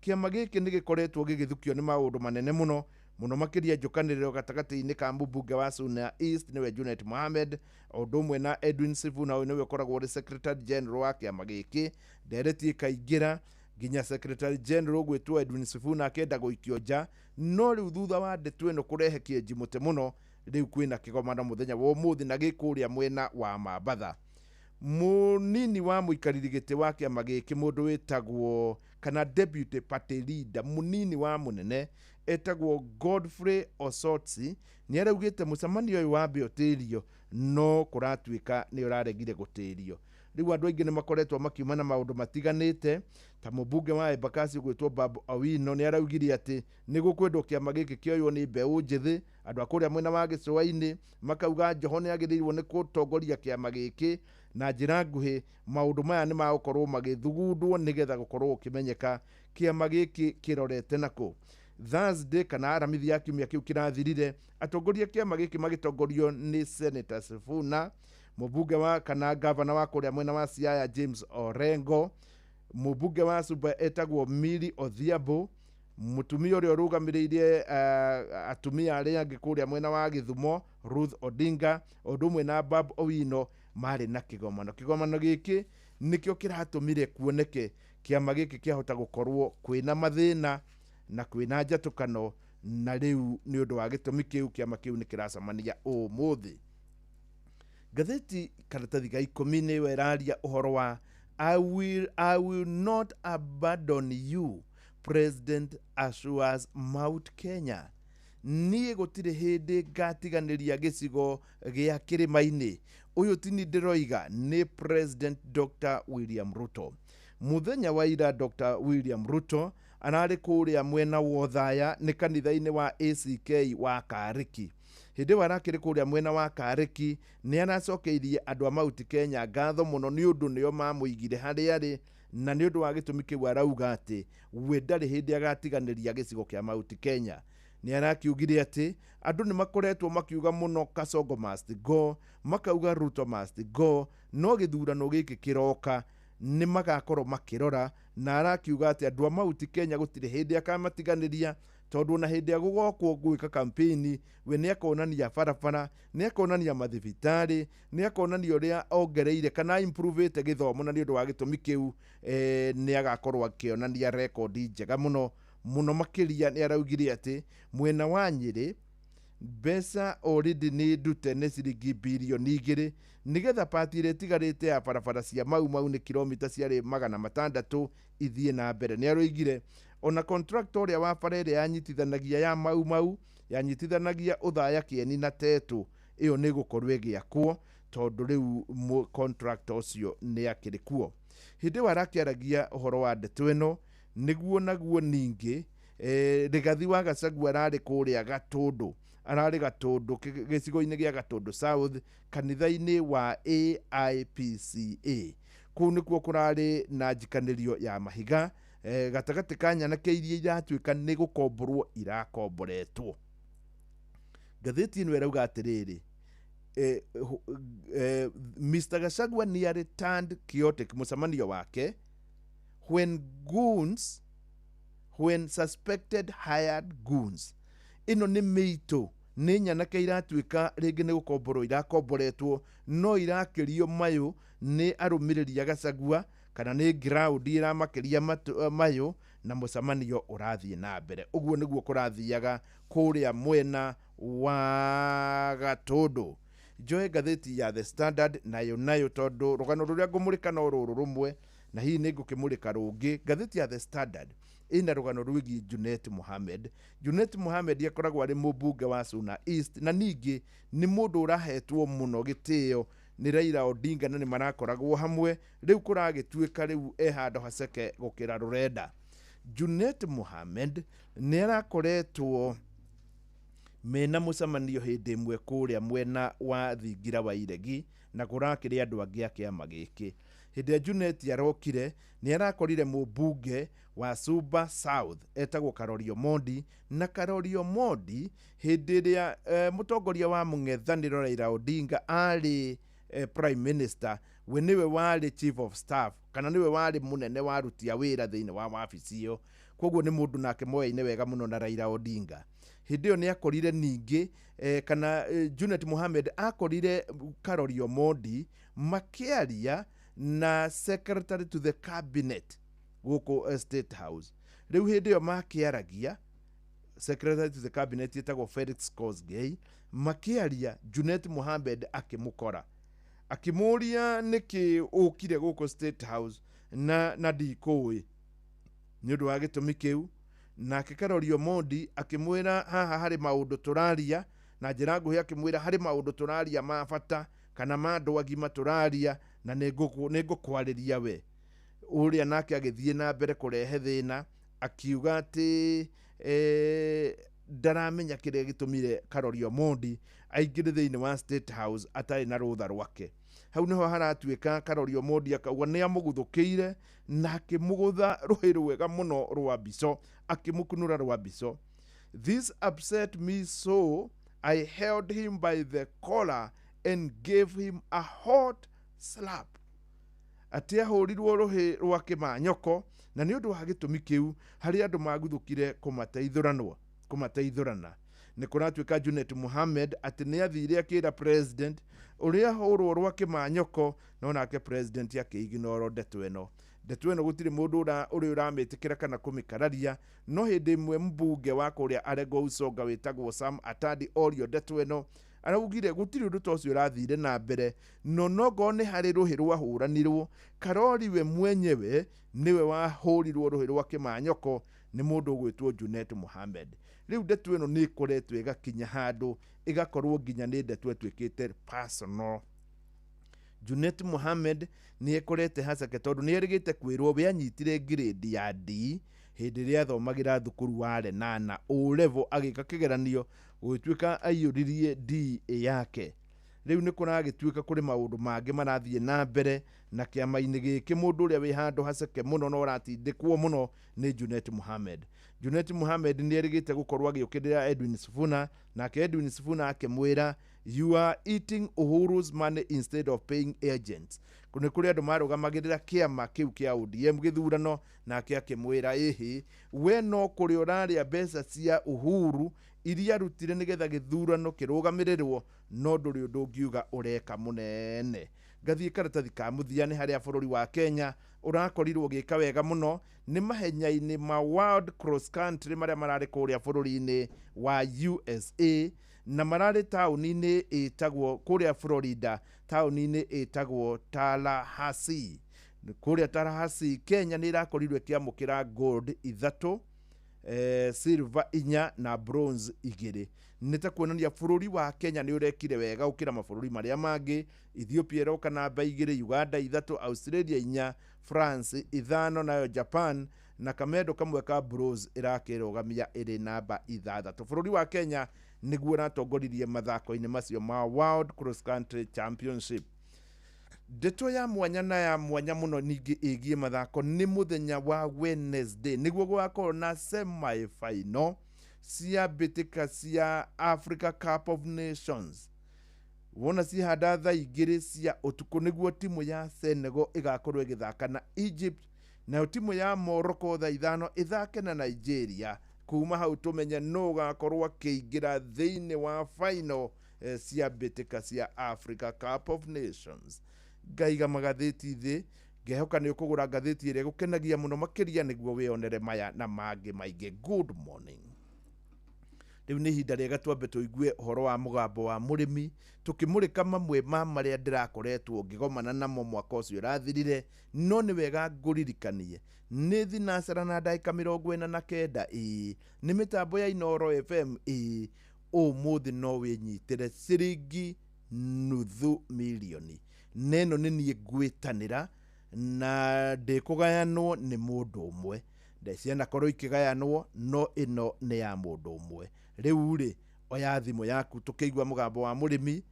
Kĩama gĩkĩ nĩ gĩkoretwo gĩgĩthukio nĩ maũndũ manene mũno mũno, makĩria njũkanĩrĩro gatagatĩ-inĩ ka mũmbunge wa Suna East nĩwe Junet Mohamed, o ũndũ ũmwe na Edwin Sifuna, ũyũ nĩwe ũkoragwo ũrĩ secretary general wa kĩama gĩkĩ. Ndereti ĩkaingĩra nginya secretary general gwĩtwo Edwin Sifuna akĩenda gũikio nja, no rĩu thutha wa ndeto ĩno kũrehe kĩenji mũtĩ mũno, rĩu kwĩna kĩgomano mũthenya wa ũmũthĩ na gĩkũrĩa mwena wa Mambatha. Mũnini wa mũikarĩri gĩtĩ wa kĩama gĩkĩ, mũndũ wĩtagwo kana deputy party leader, mũnini wa mũnene etagwo Godfrey Osotsi, nĩ araugĩte mũcemanio ũyũ wambe ũtĩrio, no kũratuĩka nĩ ũraregire gũtĩrio. Rĩu andũ aingĩ nĩ makoretwo makiuma na maũndũ matiganĩte, ta mũmbunge wa Embakasi ũgwĩtwo Babu Owino nĩ araugire atĩ nĩ gũkwendwo kĩama gĩkĩ kĩoywo nĩ mbeũ njĩthĩ, andũ a kũrĩa mwena wa gĩcũa-inĩ makauga Joho nĩ agĩrĩirwo nĩ gũtongoria kĩama gĩkĩ na njĩra nguhĩ. Maũndũ maya nĩ magũkorwo magĩthugundwo nĩgetha gũkorwo gũkĩmenyeka kĩama gĩkĩ kĩrorete nakũ. Thursday kana aramithi ya kiumia kĩu kĩrathirire, atongoria kĩama gĩkĩ magĩtongorio nĩ Senator Sifuna Mũmbunge wa kana gavana wa kũrĩa mwena wa Siaya James Orengo, mũmbunge wa Suba etagwo Millie Odhiambo, mũtumia ũrĩa ũrũgamĩrĩire atumia arĩa angĩ kũrĩa mwena wa Gĩthumo Ruth Odinga, ũndũ ũmwe na Babu Owino marĩ na kĩgomano. Kĩgomano gĩkĩ nĩkĩo kĩratũmire kuoneke kĩama gĩkĩ kĩahota gũkorwo kwĩna mathĩna na kwĩna njatũkano, na rĩu nĩ ũndũ wa gĩtũmi kĩu kĩama kĩu nĩ kĩracemania ũmũthĩ. Ngathĩti karatathi ga 10 nĩyo ĩraria ũhoro wa I will not abandon you, President assures Mount Kenya. Niĩ gũtirĩ hĩndĩ ngatiganĩria gĩcigo gĩa kĩrĩma-inĩ. Ũyũ ti niĩ ndĩroiga, nĩ President Dr. William Ruto. Mũthenya wa ira Dr. William Ruto ararĩ kũrĩa mwena wa Othaya nĩ kanitha-inĩ wa ACK wa Karĩki. Hĩndĩ ĩyo arakĩrĩ kũrĩa mwena wa Karĩki nĩ aracokeirie andũ a Mount Kenya ngatho mũno nĩ ũndũ nĩo mamũigire harĩa arĩ, na nĩ ũndũ wa gĩtũmi kĩu arauga atĩ we ndarĩ hĩndĩ agatiganĩria gĩcigo kĩa Mount Kenya. Nĩ arakiugire atĩ andũ nĩ makoretwo makiuga mũno Kasongo must go, makauga Ruto must go, no gĩthurano gĩkĩ kĩroka nĩ magakorwo makĩrora, na arakiuga atĩ andũ a Mount Kenya gũtirĩ hĩndĩ akamatiganĩria, tondũ ona hĩndĩ ĩrĩa gũgokwo gwĩka kampeni we nĩ akonania barabara, nĩ akonania mathibitarĩ, nĩ akonania ũrĩa ongereire kana improvĩte gĩthomo, na nĩ ũndũ wa gĩtũmi kĩu nĩ agakorwo akĩonania rekondi njega mũno mũno makĩria. Nĩ araugire atĩ mwena wa Nyĩrĩ mbeca already nĩ ndute nĩ ciringi birioni 2 nĩgetha pati ĩrĩa ĩtigarĩte ya barabara cia Mau Mau nĩ kilomita ciarĩ 600 ithiĩ na mbere. Nĩ aroigire ona contractor ũrĩa wa bara ĩrĩa yanyitithanagia ya Mau Mau yanyitithanagia Othaya, Kĩeni na Tetũ, ĩyo nĩ ĩgũkorwo ĩgĩakwo tondũ rĩu contractor ũcio nĩ akĩrĩ kuo. Hĩndĩ ĩyo arakĩaragia ũhoro wa ndeto ĩno nĩguo naguo ningĩ Rigathi wa Gachagua ararĩ kũrĩa Gatũndũ, ararĩ Gatũndũ gĩcigo-inĩ gĩa Gatũndũ South kanitha-inĩ wa AIPCA. Kũu nĩkuo kũrarĩ na njikanĩrio ya mahiga gatagatĩ ka nyanake iria iratuĩka nĩ gũkomborwo irakomboretwo. Ngathĩti ĩno ĩrauga atĩrĩrĩ, Mr. Gachagua nearly turned chaotic mũcemanio wake when suspected hired goons. Ĩno nĩ mĩitũ, nĩ nyanake iratuĩka rĩngĩ nĩ gũkomborwo irakomboretwo, no irakĩrio mayũ nĩ arũmĩrĩri a Gachagua kana nĩ ground ĩramakĩria mayũ, na mũcemanio ũrathiĩ na mbere. Ũguo nĩguo kũrathiaga kũrĩa mwena wa Gatũndũ. Njoe ngathĩti ya The Standard nayo tondũ rũgano rũrĩa ngũmũrĩka no rũrũ rũmwe, na hihi nĩ ngũkĩmũrĩka rũngĩ. Ngathĩti ya The Standard ĩna rũgano rwĩgiĩ Junet Mohamed. Junet Mohamed akoragwo arĩ mũmbunge wa Suna East, na ningĩ nĩ mũndũ ũrahetwo mũno gĩtĩo nĩ Raila Odinga, na nĩ marakoragwo hamwe. Rĩu kũragĩtuĩka rĩu e handũ haceke gũkĩra rũrenda. Junet Mohamed nĩ arakoretwo mena mũcemanio hĩndĩ ĩmwe kũrĩa mwena wa thingira wa Iregi, na kũrakĩrĩ andũ angĩ a kĩama gĩkĩ. Hĩndĩ ĩrĩa Junet arokire nĩ arakorire mũmbunge wa Suba South etagwo Karori Omondi, na Karori Omondi hĩndĩ ĩrĩa mũtongoria wa mũng'ethanĩro Raila Odinga arĩ prime minister, we nĩwe warĩ chief of staff kana nĩwe warĩ mũnene wa aruti a wĩra thĩinĩ wa wabici ĩyo. Koguo nĩ mũndũ nake moyaine wega mũno na Raila Odinga. Hĩndĩ ĩyo nĩ akorire ningĩ kana Junet Mohamed akorire Karori Omondi makĩaria na secretary to the cabinet gũkũ State House. Rĩu hĩndĩ ĩyo makĩaragia, secretary to the cabinet ĩtagwo Felix Kosgei, makĩaria Junet Mohamed akĩmũkora akĩmũria nĩkĩ ũkire gũkũ State House na ndikũĩ. Nĩ ũndũ wa gĩtũmi kĩu nake Karori Omondi akĩmwĩra haha harĩ maũndũ tũraria, na njĩra nguhĩ akĩmwĩra harĩ maũndũ tũraria ma bata kana ma andũ agima tũraria na nĩ ngũkwarĩria we. Ũrĩa nake agĩthiĩ na mbere kũrehe thĩna akiuga atĩ ndaramenya kĩrĩa gĩtũmire Karori Omondi aingĩre thĩinĩ wa State House atarĩ na rũtha rwake. Hau nĩho haratuĩka Karori Omondi akauga nĩ amũguthũkĩire na akĩmũgũtha rũhĩ rwega mũno rwa mbico, akĩmũkunũra rwa mbico. "This upset me, so I held him by the collar and gave him a hot slap. Atĩ ahũrirwo rũhĩ rwa kĩmanyoko, na nĩ ũndũ wa gĩtũmi kĩu harĩ andũ maguthũkire kũmateithũrana. Nĩ kũratuĩka Junet Mohammed atĩ nĩ athire akĩra president ũrĩa ahũrwo rwa kĩmanyoko, no nake president akĩignoro ndeto ĩno. Ndeto ĩno gũtirĩ mũndũ ũrĩa ũramĩtĩkĩra kana kũmĩkararia, no hĩndĩ ĩmwe mbunge wa kũrĩa Aregwa Usonga wĩtagwo Sam Atandi orio ndeto ĩno, araugire gũtirĩ ũndũ ta ũcio ũrathire na mbere, no nongorwo nĩ harĩ rũhĩ rwahũranirwo, Karori we mwenyewe nĩwe wahũrirwo rũhĩ rwa kĩmanyoko nĩ mũndũ ũgwĩtwo Junet Mohammed. Rĩu ndeto ĩno nĩ ĩkoretwo ĩgakinya handũ ĩgakorwo nginya nĩ ndeto ĩtuĩkĩte personal. Junet Mohammed nĩ ekorete haceke tondũ nĩ erĩgĩte kwĩrwo we anyitire grade ya D hĩndĩ ĩrĩa athomagĩra thukuru wa Lenana O level, agĩka kĩgeranio gũgĩtuĩka aiyũririe D yake. Rĩu nĩ kũragĩtuĩka kũrĩ maũndũ mangĩ marathiĩ na mbere na kĩama-inĩ gĩkĩ, mũndũ ũrĩa wĩ handũ haceke mũno na ũratindĩkwo mũno nĩ Junet Mohammed. Junet Mohammed nĩ erĩgĩte gũkorwo agĩũkĩrĩra Edwin Sifuna, nake Edwin Sifuna akĩmwĩra you are eating Uhuru's money instead of paying agents. Nĩ kũrĩ andũ marũgamagĩrĩra kĩama kĩu kĩa ODM gĩthurano, nake akĩmwĩra ĩhĩ, we no kũrĩa ũrarĩa mbeca cia Uhuru iria arutire nĩgetha gĩthurano kĩrũgamĩrĩrwo, no ndũrĩ ũndũ ũngiuga ũreka mũnene. Ngathiĩ karatathi ka mũthia nĩ harĩa bũrũri wa Kenya ũrakorirwo ũgĩka wega mũno nĩ mahenya-inĩ ma World Cross Country marĩa mararĩ kũrĩa bũrũri-inĩ wa USA, na mararĩ taũni-inĩ ĩtagwo kũrĩa Florida, taũni-inĩ ĩtagwo Tallahassee. Kũrĩa Tallahassee, Kenya nĩ ĩrakorirwo ĩkĩamũkĩra gold 3, silver 4 na bronze 2. Nĩ ta kuonania bũrũri wa Kenya nĩ ũrekire wega gũkĩra mabũrũri marĩa mangĩ. Ethiopia ĩroka namba 2, Uganda 3, Australia 4, France 5, nayo Japan na kamendo kamwe ka bronze ĩrakĩrũgamia ĩrĩ namba 6. Bũrũri wa Kenya nĩguo ũratongoririe mathako-inĩ macio ma World Cross Country Championship. Ndeto ya mwanya na ya mwanya mũno ningĩ ĩgiĩ mathako nĩ mũthenya wa Wednesday nĩguo gũgakorwo na semi-final cia mbĩtĩka cia Africa Cup of Nations. Wona cihanda thaa 2 cia ũtukũ nĩguo timu ya Senegal ĩgakorwo ĩgĩthaka na Egypt, nayo timu ya Morocco thaa 5 ĩthake na Nigeria. Kuma hau tũmenye nũ ũgakorwo akĩingĩra thĩinĩ wa final cia mbĩtĩka cia Africa Cup of Nations. Ngaiga magathĩti thĩ, ngehoka nĩ ũkũgũra ngathĩti ĩrĩa ĩgũkenagia mũno makĩria nĩguo wĩonere maya na mangĩ maingĩ. Good morning. Rĩu nĩ ihinda rĩega twambe tũigue ũhoro wa mũgambo wa mũrĩmi, tũkĩmũrĩka mamwe ma marĩa ndĩrakoretwo ngĩgomana namo mwaka ũcio ũrathirire, no nĩ wega ngũririkanie nĩ thinacara na ndagĩka 49 ĩĩ nĩ mĩtambo ya Inooro FM ĩĩ ũmũthĩ no wĩnyitĩre ciringi 500,000. Neno nĩ niĩ ngwĩtanĩra na ndĩkũgayanwo nĩ mũndũ ũmwe. Cianakorwo ikĩgayanwo no ĩno nĩ ya mũndũ ũmwe. Rĩu rĩ, oya thimũ yaku tũkĩigua mũgambo wa mũrĩmi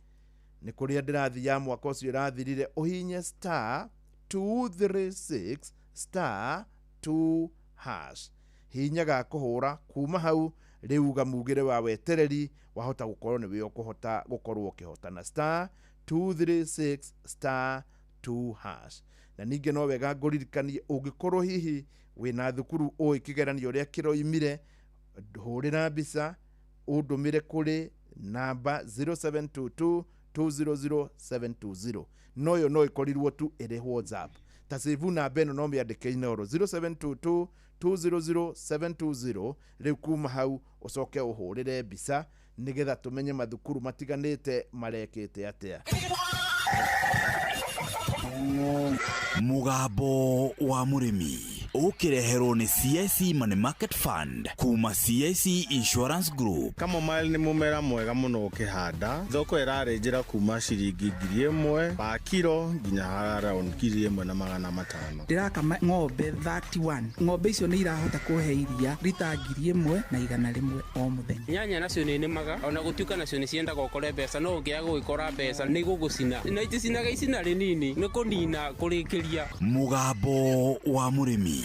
nĩ kũrĩa ndĩrathiĩ ya mwaka ũcio ũrathirire, ũhinye star 236 star 2 hash, hinya ga kũhũra kuma hau rĩu gamugĩre wa wetereri wahota gũkorwo nĩwe ũkũhota gũkorwo ũkĩhotana star 236 star 2 hash. Na ningĩ no wega ngũririkanie ũngĩkorwo hihi wĩna thukuru ũĩ kĩgeranio ũrĩa kĩroimire, hũrĩra mbica ũndũmĩre kũrĩ namba 0722 200 720. Noyo no ĩkorirwo tu ĩrĩ WhatsApp. Ta save namba ĩno no mĩandĩke Inooro 0722 200 720. Rĩu kuma hau ũcoke ũhũrĩre mbica nĩgetha tũmenye mathukuru matiganĩte marekĩte atĩa. Mũgambo wa mũrĩmi ũkĩreherwo nĩ CIC Money Market Fund kuma CIC Insurance Group. Chamomile nĩ mũmera mwega mũno ũkĩhanda. Thoko ĩrarĩ njĩra kuma ciringi 1000 pa kiro nginya around 1500. Ndĩrakama ng'ombe 31. Ng'ombe icio nĩ irahota kũhe iria rita 1100 o mũthenya. Nyanya nacio nĩ nĩmaga ona gũtuĩka nacio nĩ ciendaga ũkore mbeca, no ũngĩaga gũgĩkora mbeca nĩ igũgũcina na iticinaga icina rĩnini nĩ kũnina kũrĩkĩria. Mũgambo wa mũrĩmi.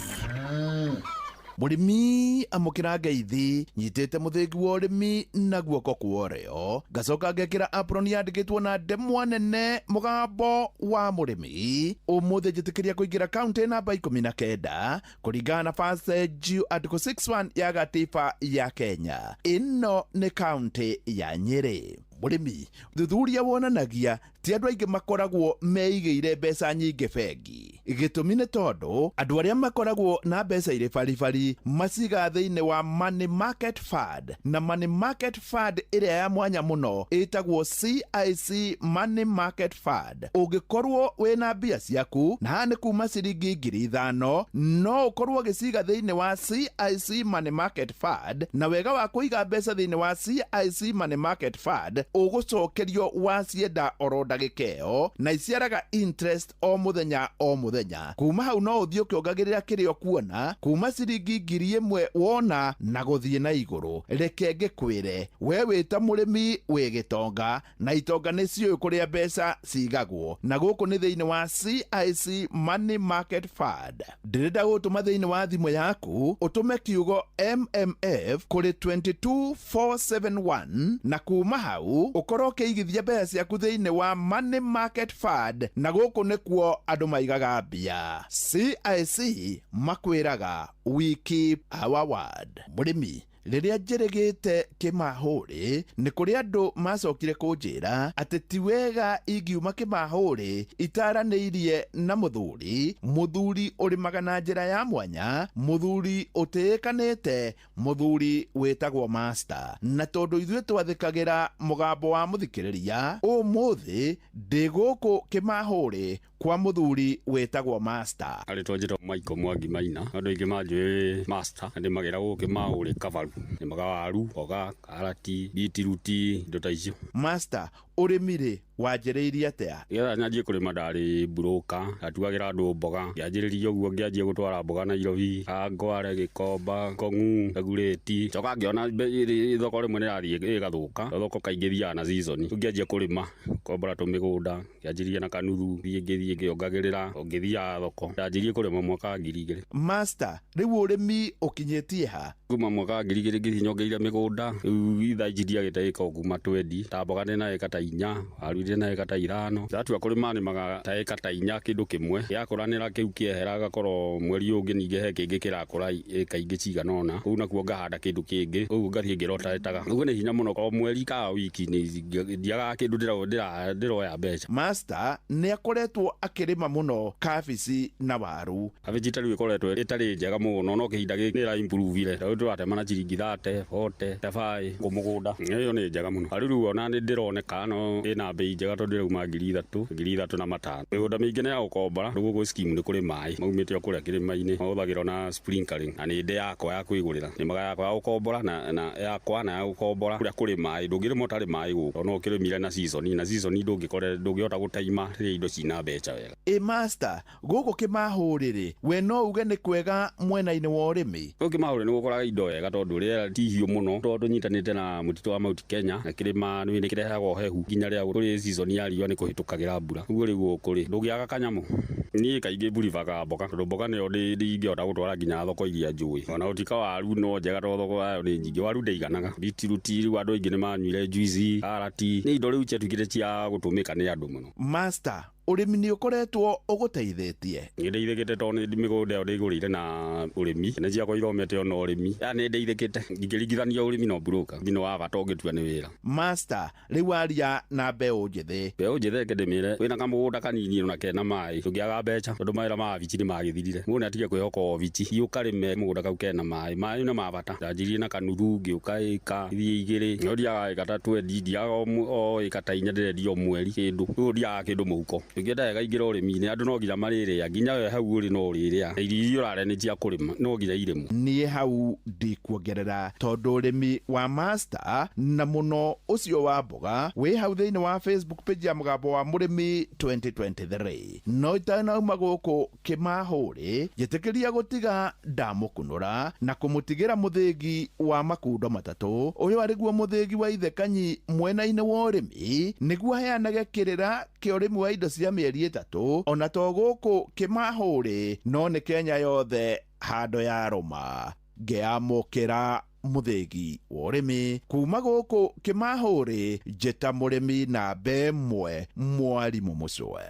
Mũrĩmi amũkĩra ngeithi nyitĩte mũthĩgi wa ũrĩmi na guoko kwa ũrĩo, ngacoka ngekĩra apron yandĩkĩtwo na ndemwa nene mũgambo wa mũrĩmi. Ũmũthĩ njĩtĩkĩria kũingĩra kaunti namba 19 kũringana na Passage Article 61 ya gatiba ya Kenya. Ĩno nĩ kaunti ya Nyĩrĩ. Mũrĩmi, thuthuria wonanagia ti andũ aingĩ makoragwo meigĩire mbeca nyingĩ bengi. Gĩtũmi nĩ tondũ andũ arĩa makoragwo na mbeca irĩ baribari maciga thĩinĩ wa money market fund, na money market fund ĩrĩa ya mwanya mũno ĩtagwo CIC Money Market Fund. Ũngĩkorwo wĩna mbia ciaku na haha nĩ kuma ciringi 5,000, no ũkorwo ũgĩciga thĩinĩ wa CIC Money Market Fund, na wega wa kũiga mbeca thĩinĩ wa CIC Money Market Fund ũgũcokerio wacienda oro ndagĩka ĩyo, na iciaraga interest o mũthenya o mũthenya. Kuma hau no ũthiĩ ũkĩongagĩrĩra kĩrĩa ũkuona kuma ciringi 1,000 wona na gũthiĩ na igũrũ. Reke ngĩkwĩre, we wĩ ta mũrĩmi wĩ gĩtonga, na itonga nĩ ciũĩ kũrĩa mbeca cigagwo, na gũkũ nĩ thĩinĩ wa CIC Money Market Fund. Ndĩrenda gũtũma thĩinĩ wa thimũ yaku ũtũme kiugo MMF kũrĩ 22471, na kuma hau ũkorwo ũkĩigithia mbeca ciaku thĩinĩ wa Money Market Fund, na gũkũ nĩkuo andũ maigaga mbia. CIC makwĩraga we keep our word. Mũrĩmi, rĩrĩa njĩrĩgĩte kĩmahũrĩ nĩ kũrĩ andũ macokire kũnjĩra atĩ ti wega ingiuma kĩmahũrĩ itaranĩirie na mũthuri, mũthuri ũrĩmaga na njĩra ya mwanya, mũthuri ũtĩĩkanĩte, mũthuri wĩtagwo master. Na tondũ ithuĩ twathĩkagĩra mũgambo wa mũthikĩrĩria, ũmũthĩ ndĩ gũkũ kĩmahũrĩ kwa mũthuri wĩtagwo master. Arĩtwo njĩtwo Michael Mwangi Maina, andũ aingĩ manjũĩ master, ndĩmagĩra gũkũ kĩmahũrĩ kabaru, nĩmaga waru, mboga, karati, bitiruti, indo ta icio. Master, ũrĩmi rĩ wanjĩrĩirie atĩa? Nĩgetha nyanjie kũrĩma ndarĩ mburũka, ndatuagĩra andũ mboga, ngĩanjĩrĩria ũguo ngĩanjia gũtwara mboga Nairobi, Kangware, Gĩkomba, Kong'u, Kagurĩti. Coka ngĩona thoko rĩmwe nĩrathiĩ ĩgathũka, thoko kaingĩ thiaga na season. Rĩu ngĩanjia kũrĩma, kombora tũmĩgũnda, ngĩanjĩrĩria na kanuthu, thiĩ ngĩthiĩ ngĩongagĩrĩra, o ngĩthiaga thoko. Ndanjirie kũrĩma mwaka wa 2000. Master, rĩu ũrĩmi ũkinyĩtie ha? Kuma mwaka wa 2000 ngĩthiĩ nyongereire mĩgũnda, rĩu thaa ici ndiagĩte ĩka o kuma 20, ta mboga ndĩna ĩka ta 4, waru ndĩna ĩka ta 5. Ndatua kũrĩma nĩmaga ta ĩka ta 4 kĩndũ kĩmwe, gĩakũranĩra kĩu kĩehera gakorwo mweri ũyũ ũngĩ ningĩ he kĩngĩ kĩrakũra ĩka ingĩ cigana ũna, kũu nakuo ngahanda kĩndũ kĩngĩ, ũguo ngathiĩ ngĩrotaĩtaga. Ũguo nĩ hinya mũno, o mweri ka wiki ndiagaga kĩndũ ndĩroya mbeca. Master nĩ akoretwo akĩrĩma mũno kabici na waru. Kabici ta rĩu ĩkoretwo ĩtarĩ njega mũno, no kĩhinda gĩkĩ nĩ ĩra-improve-ire. Rĩu tũratema na ciringi 30, 40, 35 kũ mũgũnda. Ĩyo nĩ njega mũno. Waru rĩu ona nĩ ndĩroneka no ĩna mbei njega tondũ ĩrauma 3,000, 3,500. Mĩgũnda mĩingĩ nĩ ya gũkombora, rĩu gũkũ scheme nĩ kũrĩ maĩ maumĩte o kũrĩa kĩrĩma-inĩ, mahũthagĩrwo na sprinkling, na nĩ ndĩ yakwa ya kwĩgũrĩra. Nĩmaga yakwa ya gũkombora na yakwa na ya gũkombora kũrĩa kũrĩ maĩ, ndũngĩrĩma ũtarĩ maĩ gũkũ, tondũ no ũkĩrĩmire na season, na season ndũngĩhota gũtaima rĩrĩa indo cina mbeca wega. Ĩ master, gũkũ kĩmahũrĩ rĩ, we no uge nĩ kwega mwena-inĩ wa ũrĩmi? Gũkũ kĩmahũrĩ nĩ gũkoraga indo wega tondũ rĩera ti hiũ mũno, tondũ tũnyitanĩte na mũtitũ wa Mount Kenya, na kĩrĩma nĩ kĩrehaga ũhehu nginya rĩrĩa kũrĩ season ya riũa nĩ kũhĩtũkagĩra mbura. Ũguo rĩu gũkũ rĩ, ndũngĩaga kanyamũ. Niĩ kaingĩ mburibaga mboga, tondũ mboga nĩyo ndingĩhota gũtwara nginya thoko iria njũĩ. Ona gũtuĩka waru no njega tondũ thoko yayo nĩ nyingĩ, waru ndĩiganaga. Bitiruti rĩu andũ aingĩ nĩ manyuire juice, karati, nĩ indo rĩu ciatuĩkĩte cia gũtũmĩka nĩ andũ mũno. Master, ũrĩmi nĩ ũkoretwo ũgũteithĩtie? Nĩ ndeithĩkĩte tondũ nĩ mĩgũnda ĩyo ndĩgũrĩire na ũrĩmi, nĩ ciakwa ithomete ona ũrĩmi. Ya nĩ ndeithĩkĩte, ingĩringithania ũrĩmi na ũmburũka, ũrĩmi nĩ wa bata ũngĩtua nĩ wĩra. Master, rĩu aria na mbeũ njĩthĩ. Mbeũ njĩthĩ reke ndĩmĩre, wĩna kamũgũnda kanini ona kena maĩ, ndũngĩaga mbeca tondũ mawĩra ma wabici nĩ magĩthirire. Mũndũ nĩ atige kwĩhoka wabici, thiĩ ũkarĩme mũgũnda kau kena maĩ, maĩ nĩ ma bata. Ndanjirie na kanuthu, ngĩũka ĩka, thiĩ igĩrĩ, no ndiagaga ĩka ta 20, ndiagaga o ĩka ta 4 ndĩrendia o mweri kĩndũ, rĩu ndiagaga kĩndũ mũhuko. Ũngĩenda wega ingĩra ũrĩmi-inĩ, andũ no nginya marĩrĩa, nginya we hau ũrĩ no ũrĩrĩa. Irio iria ũrarĩa nĩ cia kũrĩma, no nginya irĩmwo. Niĩ hau ndikuongerera tondũ ũrĩmi wa master na mũno ũcio wa mboga wĩ hau thĩinĩ wa Facebook page ya mũgambo wa mũrĩmi 2023. No itanauma gũkũ kĩmahũrĩ, njĩtĩkĩria gũtiga ndamũkunũra na kũmũtigĩra mũthĩgi wa makundo 3. Ũyũ arĩguo mũthĩgi wa ithe Kanyi mwena-inĩ wa ũrĩmi, nĩguo aheanage kĩrĩra kĩa ũrĩmi wa indo cia mĩeri 3, ona to gũkũ kĩmahũrĩ no nĩ Kenya yothe handũ ya rũma. Ngĩamũkĩra mũthĩgi wa ũrĩmi kuma gũkũ Kĩmahũri, njĩta mũrĩmi namba ĩmwe mwarimũ Mũcwe.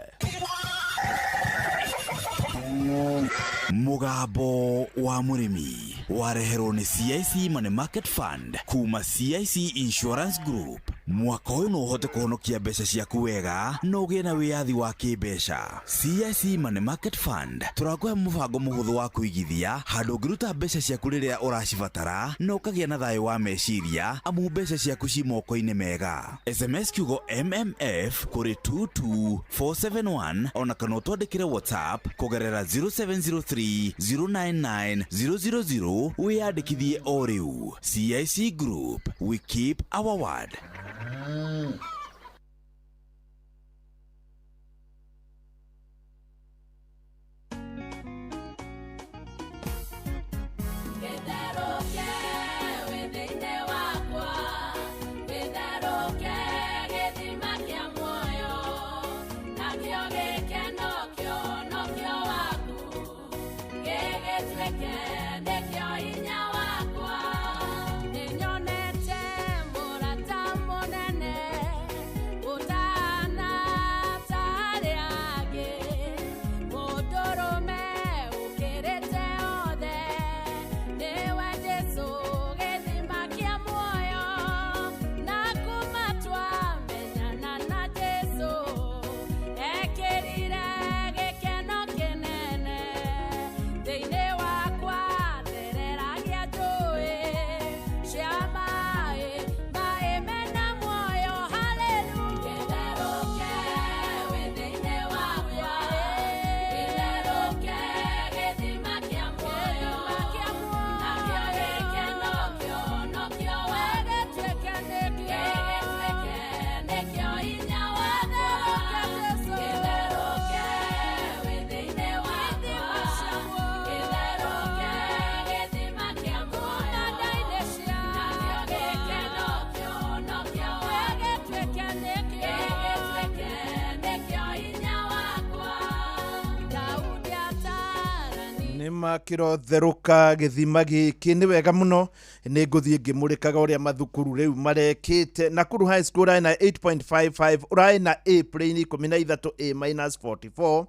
Mũgambo wa mũrĩmi wareherwo nĩ CIC Money Market Fund kuma CIC Insurance Group. Mwaka ũyũ no ũhote kũhonokia mbeca ciaku wega na ũgĩe na wĩyathi wa kĩmbeca. CIC Money Market Fund tũrakũhe mũbango mũhũthũ wa kũigithia handũ ũngĩruta mbeca ciaku rĩrĩa ũracibatara na ũkagĩa na thayũ wa meciria amu mbeca ciaku ci moko-inĩ mega. SMS kiugo MMF kũrĩ 22471 ona kana ũtwandĩkĩre WhatsApp kũgerera 0703 099 000 wĩyandĩkithie o rĩu. CIC Group, we keep our word. Gĩtherũke wĩ thĩinĩ wakwa, gĩtherũke gĩthima kĩa muoyo, nakĩo gĩkeno kĩonokio waku, gĩgĩtuĩke nĩkĩo hinya wakwa. Nĩnyonete mũrata mũnene ũtahana ta arĩa angĩ, mũndũrũme ũkĩrĩte othe, nĩwe Jesũ gĩthima kĩa muoyo, na kuma twamenyana na Jesũ, ekĩrire gĩkeno kĩnene thĩinĩ wakwa, thereragia njũĩ cia maĩ, maĩ mena muoyo. Haleluya. Gĩtherũke wĩ thĩinĩ wakwa, gĩtherũke gĩthima kĩa muoyo, nakĩo gĩkeno kĩonokio gĩgĩtuĩke nĩkĩo hinya wakwa. Gĩtherũke wĩ thĩinĩ wakwa, gĩtherũke gĩthima kĩa muoyo, nakĩo gĩkeno kĩonokio gĩgĩtuĩke nĩkĩo hinya wakwa. Daudi atarani Nĩ makĩrotherũka gĩthima gĩkĩ nĩ wega mũno. Nĩ ngũthiĩ ngĩmũrĩkaga ũrĩa mathukuru rĩu marekĩte. Nakuru High School ũrarĩ na 8.55, ũrarĩ na A plain 13, A minus 44.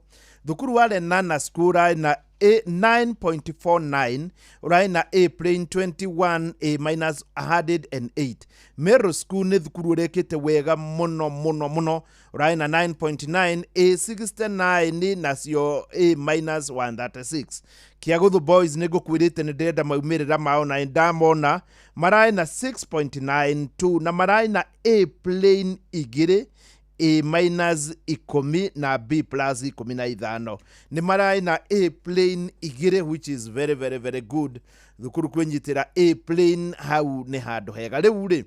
Thukuru wa Lenana School ũrarĩ na A 9.49, ũrarĩ na A plain 21, A minus 108. Meru School nĩ thukuru ũrekĩte wega mũno mũno mũno, ũrarĩ na 9.9, A 69, nacio A minus 136. Kĩagũthũ Boys nĩ ngũkwĩrĩte nĩ ndĩrenda maumĩrĩra mao na nĩndamona, mararĩ na 6.92 na mararĩ na A plain 2, A minus 10 na B plus 15. Nĩ mararĩ na A plain 2, which is very very very good. Thukuru kwĩnyitĩra A plain hau nĩ handũ hega. Rĩu rĩ,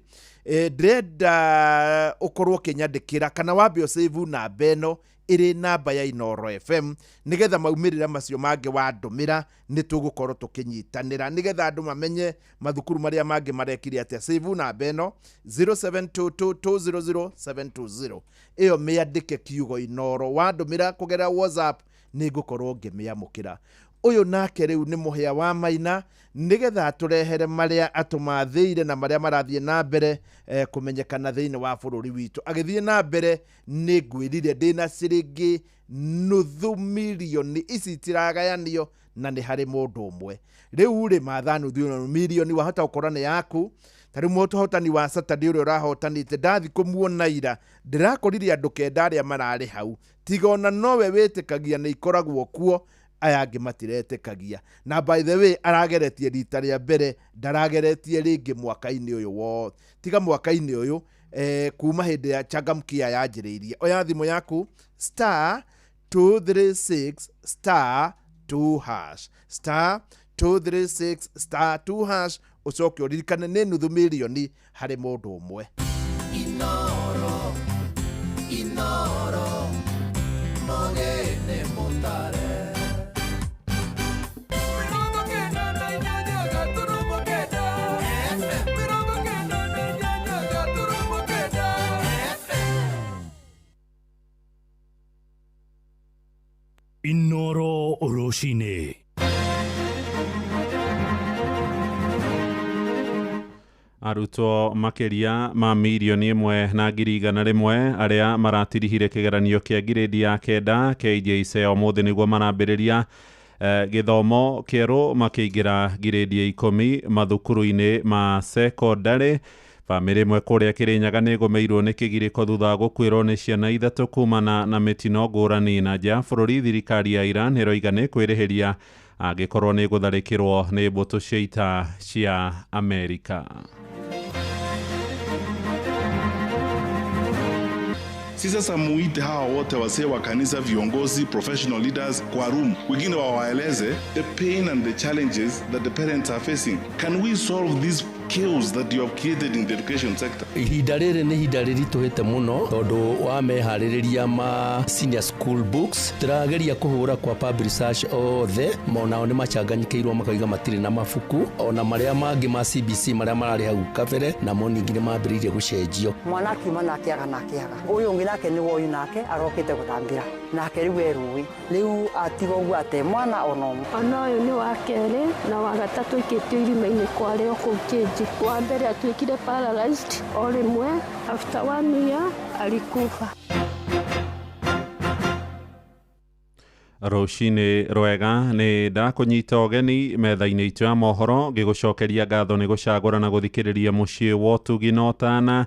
ndĩrenda ũkorwo ũkĩnyandĩkĩra kana wambe ũsave namba ĩno ĩrĩ namba ya Inooro FM, nĩgetha maumĩrĩra macio mangĩ wandũmĩra nĩ tũgũkorwo tũkĩnyitanĩra, nĩgetha andũ mamenye mathukuru marĩa mangĩ marekire atĩa. Save namba ĩno 0722200720, ĩyo mĩandĩke kiugo Inooro, wandũmĩra kũgerera WhatsApp nĩ ngũkorwo ngĩmĩamũkĩra. Ũyũ nake rĩu nĩ mũhĩa wa Maina, nĩgetha atũrehere marĩa atũmathĩire na marĩa marathiĩ na mbere kũmenyekana thĩinĩ wa bũrũri witũ. Agĩthiĩ na mbere nĩ ngwĩrire ndĩna ciringi 500,000, ici itiragayanio na nĩ harĩ mũndũ ũmwe. Rĩu rĩ, matha 500,000 wahota gũkorwo nĩ yaku. Ta rĩu mũhotani wa Saturday ũrĩa ũrahotanĩte, ndathi kũmuona ira, ndĩrakorire andũ 9 arĩa mararĩ hau, tiga ona nowe wĩtĩkagia nĩ ikoragwo kuo, aya angĩ matiretĩkagia. Na by the way, arageretie rita rĩa mbere, ndarageretie rĩngĩ mwaka-inĩ ũyũ wothe, tiga mwaka-inĩ ũyũ kuma hĩndĩ ya Changamkia yanjĩrĩirie. Oya thimũ yaku, star 236 star 2 hash, star 236 star 2 hash, ũcoke ũririkane nĩ 500,000 harĩ mũndũ ũmwe. Inoro, Inoro, mogene mutare. Inoro rũcinĩ. Arutwo makĩria ma 1,100,000 arĩa maratirihire kĩgeranio kĩa ngirĩndi ya 9 KJSEA ũmũthĩ nĩguo marambĩrĩria gĩthomo kĩerũ makĩingĩra ngirĩndi ya 10 mathukuru-inĩ ma sekondarĩ. Bamĩrĩ ĩmwe kũrĩa Kĩrĩnyaga nĩ ĩgũmĩirwo nĩ kĩgirĩko thutha wa gũkuĩrwo nĩ ciana 3 kumana na mĩtino ngũrani. Na nja ya bũrũri, thirikari ya Iran ĩroiga nĩ kwĩrĩhĩria angĩkorwo nĩ ĩgũtharĩkĩrwo nĩ mbũtũ cia ita cia Amerika. Si sasa muite hawa wote wasee wa kanisa, viongozi, professional leaders kwa room, wengine wawaeleze the pain and the challenges that the parents are facing. Can we solve this chaos that you have created in the education sector? Ihinda rĩrĩ nĩ ihinda rĩritũhĩte mũno tondũ wa meharĩrĩria ma senior school books tũrageria kũhũra kwa publishers othe, onao nĩ macanganyikĩirwo makauga matirĩ na mabuku, ona marĩa mangĩ ma CBC marĩa mararĩ hau kabere namo ningĩ nĩ mambĩrĩirie gũcenjio. Mwana akiuma na akĩaga na akĩaga ũyũ ũngĩ nake nĩ woyu nake arokĩte gũthambĩra nake rĩu e rũĩ rĩu atiga ũguo ate mwana ona ũmwe. Ona ũyũ nĩ wa kerĩ na wa gatatũ aikĩtio irima-inĩ kwarĩo kũu Kĩnji. Wa mbere atuĩkire paralyzed o rĩmwe, after 1 year alikufa. Rũcinĩ rwega, nĩ ndakũnyita ũgeni metha-inĩ itũ ya mohoro ngĩgũcokeria ngatho nĩ gũcagũra na gũthikĩrĩria mũciĩ wa ũtugi na ũtana.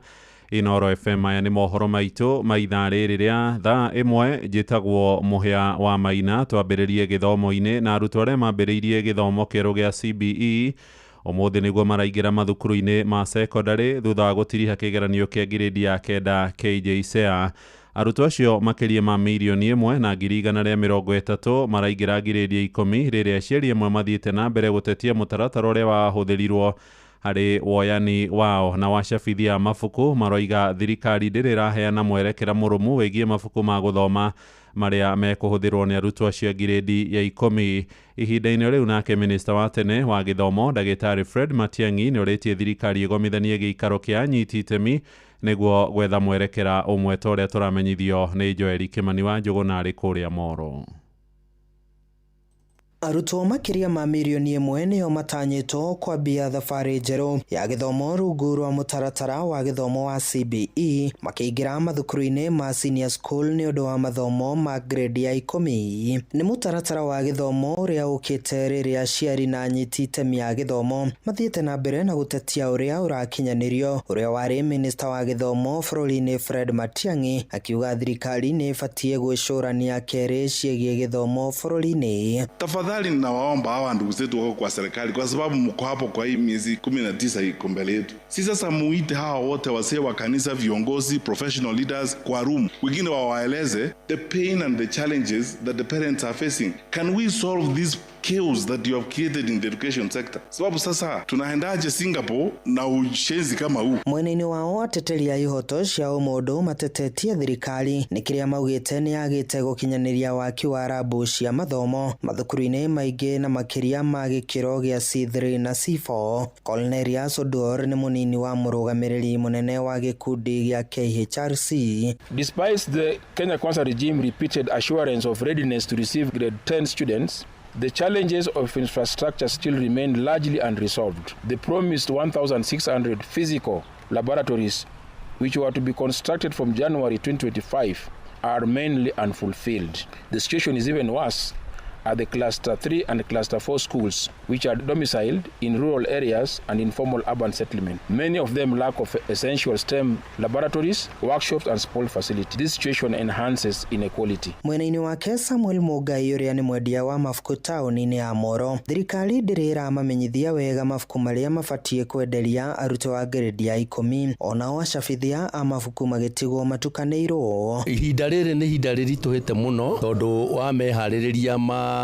Inoro FM. Aya nĩ mohoro maitũ ma ithaa rĩrĩ rĩa thaa 1. Njĩtagwo Mũhĩa wa Maina. Twambĩrĩrie gĩthomo-inĩ na arutwo arĩa mambĩrĩirie gĩthomo kĩerũ gĩa CBE ũmũthĩ nĩguo maraingĩra mathukuru-inĩ ma sekondarĩ thutha wa gũtiriha kĩgeranio kĩa ngirĩndi ya 9 KJSEA. Arutwo acio makĩria ma 1,130,000 maraingĩra ngirĩndi ya 10 rĩrĩa aciari amwe mathiĩte na mbere gũtetia mũtaratara ũrĩa wahũthĩrirwo harĩ woyani wao. Na wacabithia mabuku maroiga thirikari ndĩrĩ ĩraheana mwerekera mũrũmu wĩgiĩ mabuku ma gũthoma marĩa mekũhũthĩrwo nĩ arutwo acio a ngirĩndi ya 10. Ihinda-inĩ rĩu nake minista wa tene wa gĩthomo ndagĩtarĩ Fred Matiang'i nĩ orĩtie thirikari ĩgomithanie gĩikaro kĩa anyiti itemi nĩguo gwetha mwerekera ũmwe ta ũrĩa tũramenyithio nĩ Joeli Kĩmani wa Njũgũna arĩ kũrĩa Moro. Arutwo makĩria ma 1 million nĩo matanyĩtwo kwambia thabarĩ njerũ ya gĩthomo rungu rwa mũtaratara wa gĩthomo wa CBE makĩingĩra mathukuru-inĩ ma senior school nĩ ũndũ wa mathomo ma grade ya 10. Nĩ mũtaratara wa gĩthomo ũrĩa ũkĩte rĩrĩa aciari na anyiti itemi a gĩthomo mathiĩte na mbere na gũtetia ũrĩa ũrakinyanĩrio. Ũrĩa warĩ minista wa gĩthomo bũrũri-inĩ Fred Matiang'i akiuga thirikari nĩ ĩbatiĩ gwĩcũrania kerĩ ciĩgiĩ gĩthomo bũrũri-inĩ. Tafadhali ninawaomba hawa ndugu zetu wako kwa serikali, kwa sababu mko hapo kwa hii miezi 19 iko mbele yetu. Si sasa muite hawa wote wasee wa kanisa, viongozi, professional leaders kwa room, wengine wawaeleze the pain and the challenges that the parents are facing. Can we solve this chaos that you have created in the education sector? Sababu sasa tunaendaje Singapore na ushenzi kama huu? Mwena-inĩ wao ateteri a ihoto cia ũmũndũ matetetie thirikari nĩ kĩrĩa maugĩte nĩ yagĩte gũkinyanĩria waki wa rabu cia mathomo mathukuru-inĩ maingĩ na makĩria ma gĩkĩro gĩa C3 na C4. Cornelius Oduor nĩ mũnini wa mũrũgamĩrĩri mũnene wa gĩkundi gĩa KHRC. Despite the Kenya Kwanza regime repeated assurance of readiness to receive grade 10 students, the challenges of infrastructure still remain largely unresolved. The promised 1,600 physical laboratories, which were to be constructed from January 2025, are mainly unfulfilled. The situation is even worse at the Cluster 3 and Cluster 4 schools, which are domiciled in rural areas and informal urban settlement. Many of them lack of essential STEM laboratories, workshops and sport facilities. This situation enhances inequality. Mwena-inĩ wake Samuel Mũngai ũrĩa nĩ mwendia wa mabuku taũni-inĩ ya Moro, thirikari ndĩrĩ ĩramamenyithia wega mabuku marĩa mabatiĩ kwenderia arutwo a grade ya 10, onao acabithia a mabuku magĩtigwo matukanĩirwo. Ihinda rĩrĩ nĩ ihinda rĩritũhĩte mũno tondũ wa meharĩrĩria ma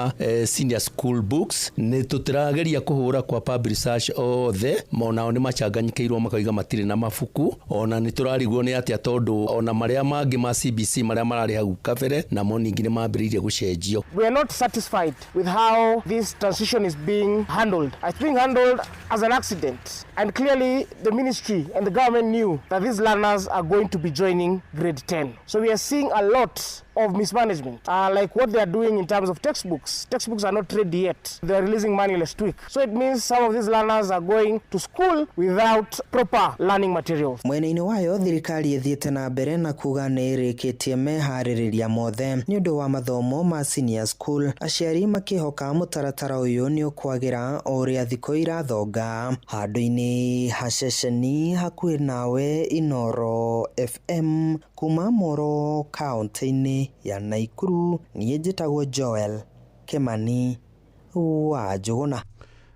senior school books nĩ tũtĩrageria kũhũra kwa publishers othe, onao nĩ macanganyikĩirwo makauga matirĩ na mabuku, ona nĩ tũrarigwo nĩ atĩa tondũ ona marĩa mangĩ ma CBC marĩa mararĩ hau kabere namo ningĩ nĩ mambĩrĩirie gũcenjio. We are not satisfied with how this transition is being handled. It's being handled as an accident. And clearly, the ministry and the government knew that these learners are going to be joining grade 10. So we are seeing a lot of mismanagement, like what they are doing in terms of textbooks. Textbooks are not ready yet. They are releasing money last week. So it means some of these learners are going to school without proper learning materials. Mwena-inĩ wayo thirikari ĩthiĩte na mbere na kuga nĩ ĩrĩkĩtie meharĩrĩria mothe nĩ ũndũ wa mathomo ma senior school, aciari makĩhoka mũtaratara ũyũ nĩ ũkwagĩra o ũrĩa thikũ irathonga. Handũ-inĩ ha ceceni hakuhĩ nawe Inoro FM kuma Moro kaũntĩ-inĩ ya Naikuru, niĩ njĩtagwo Joel Kimani wa Njũgũna.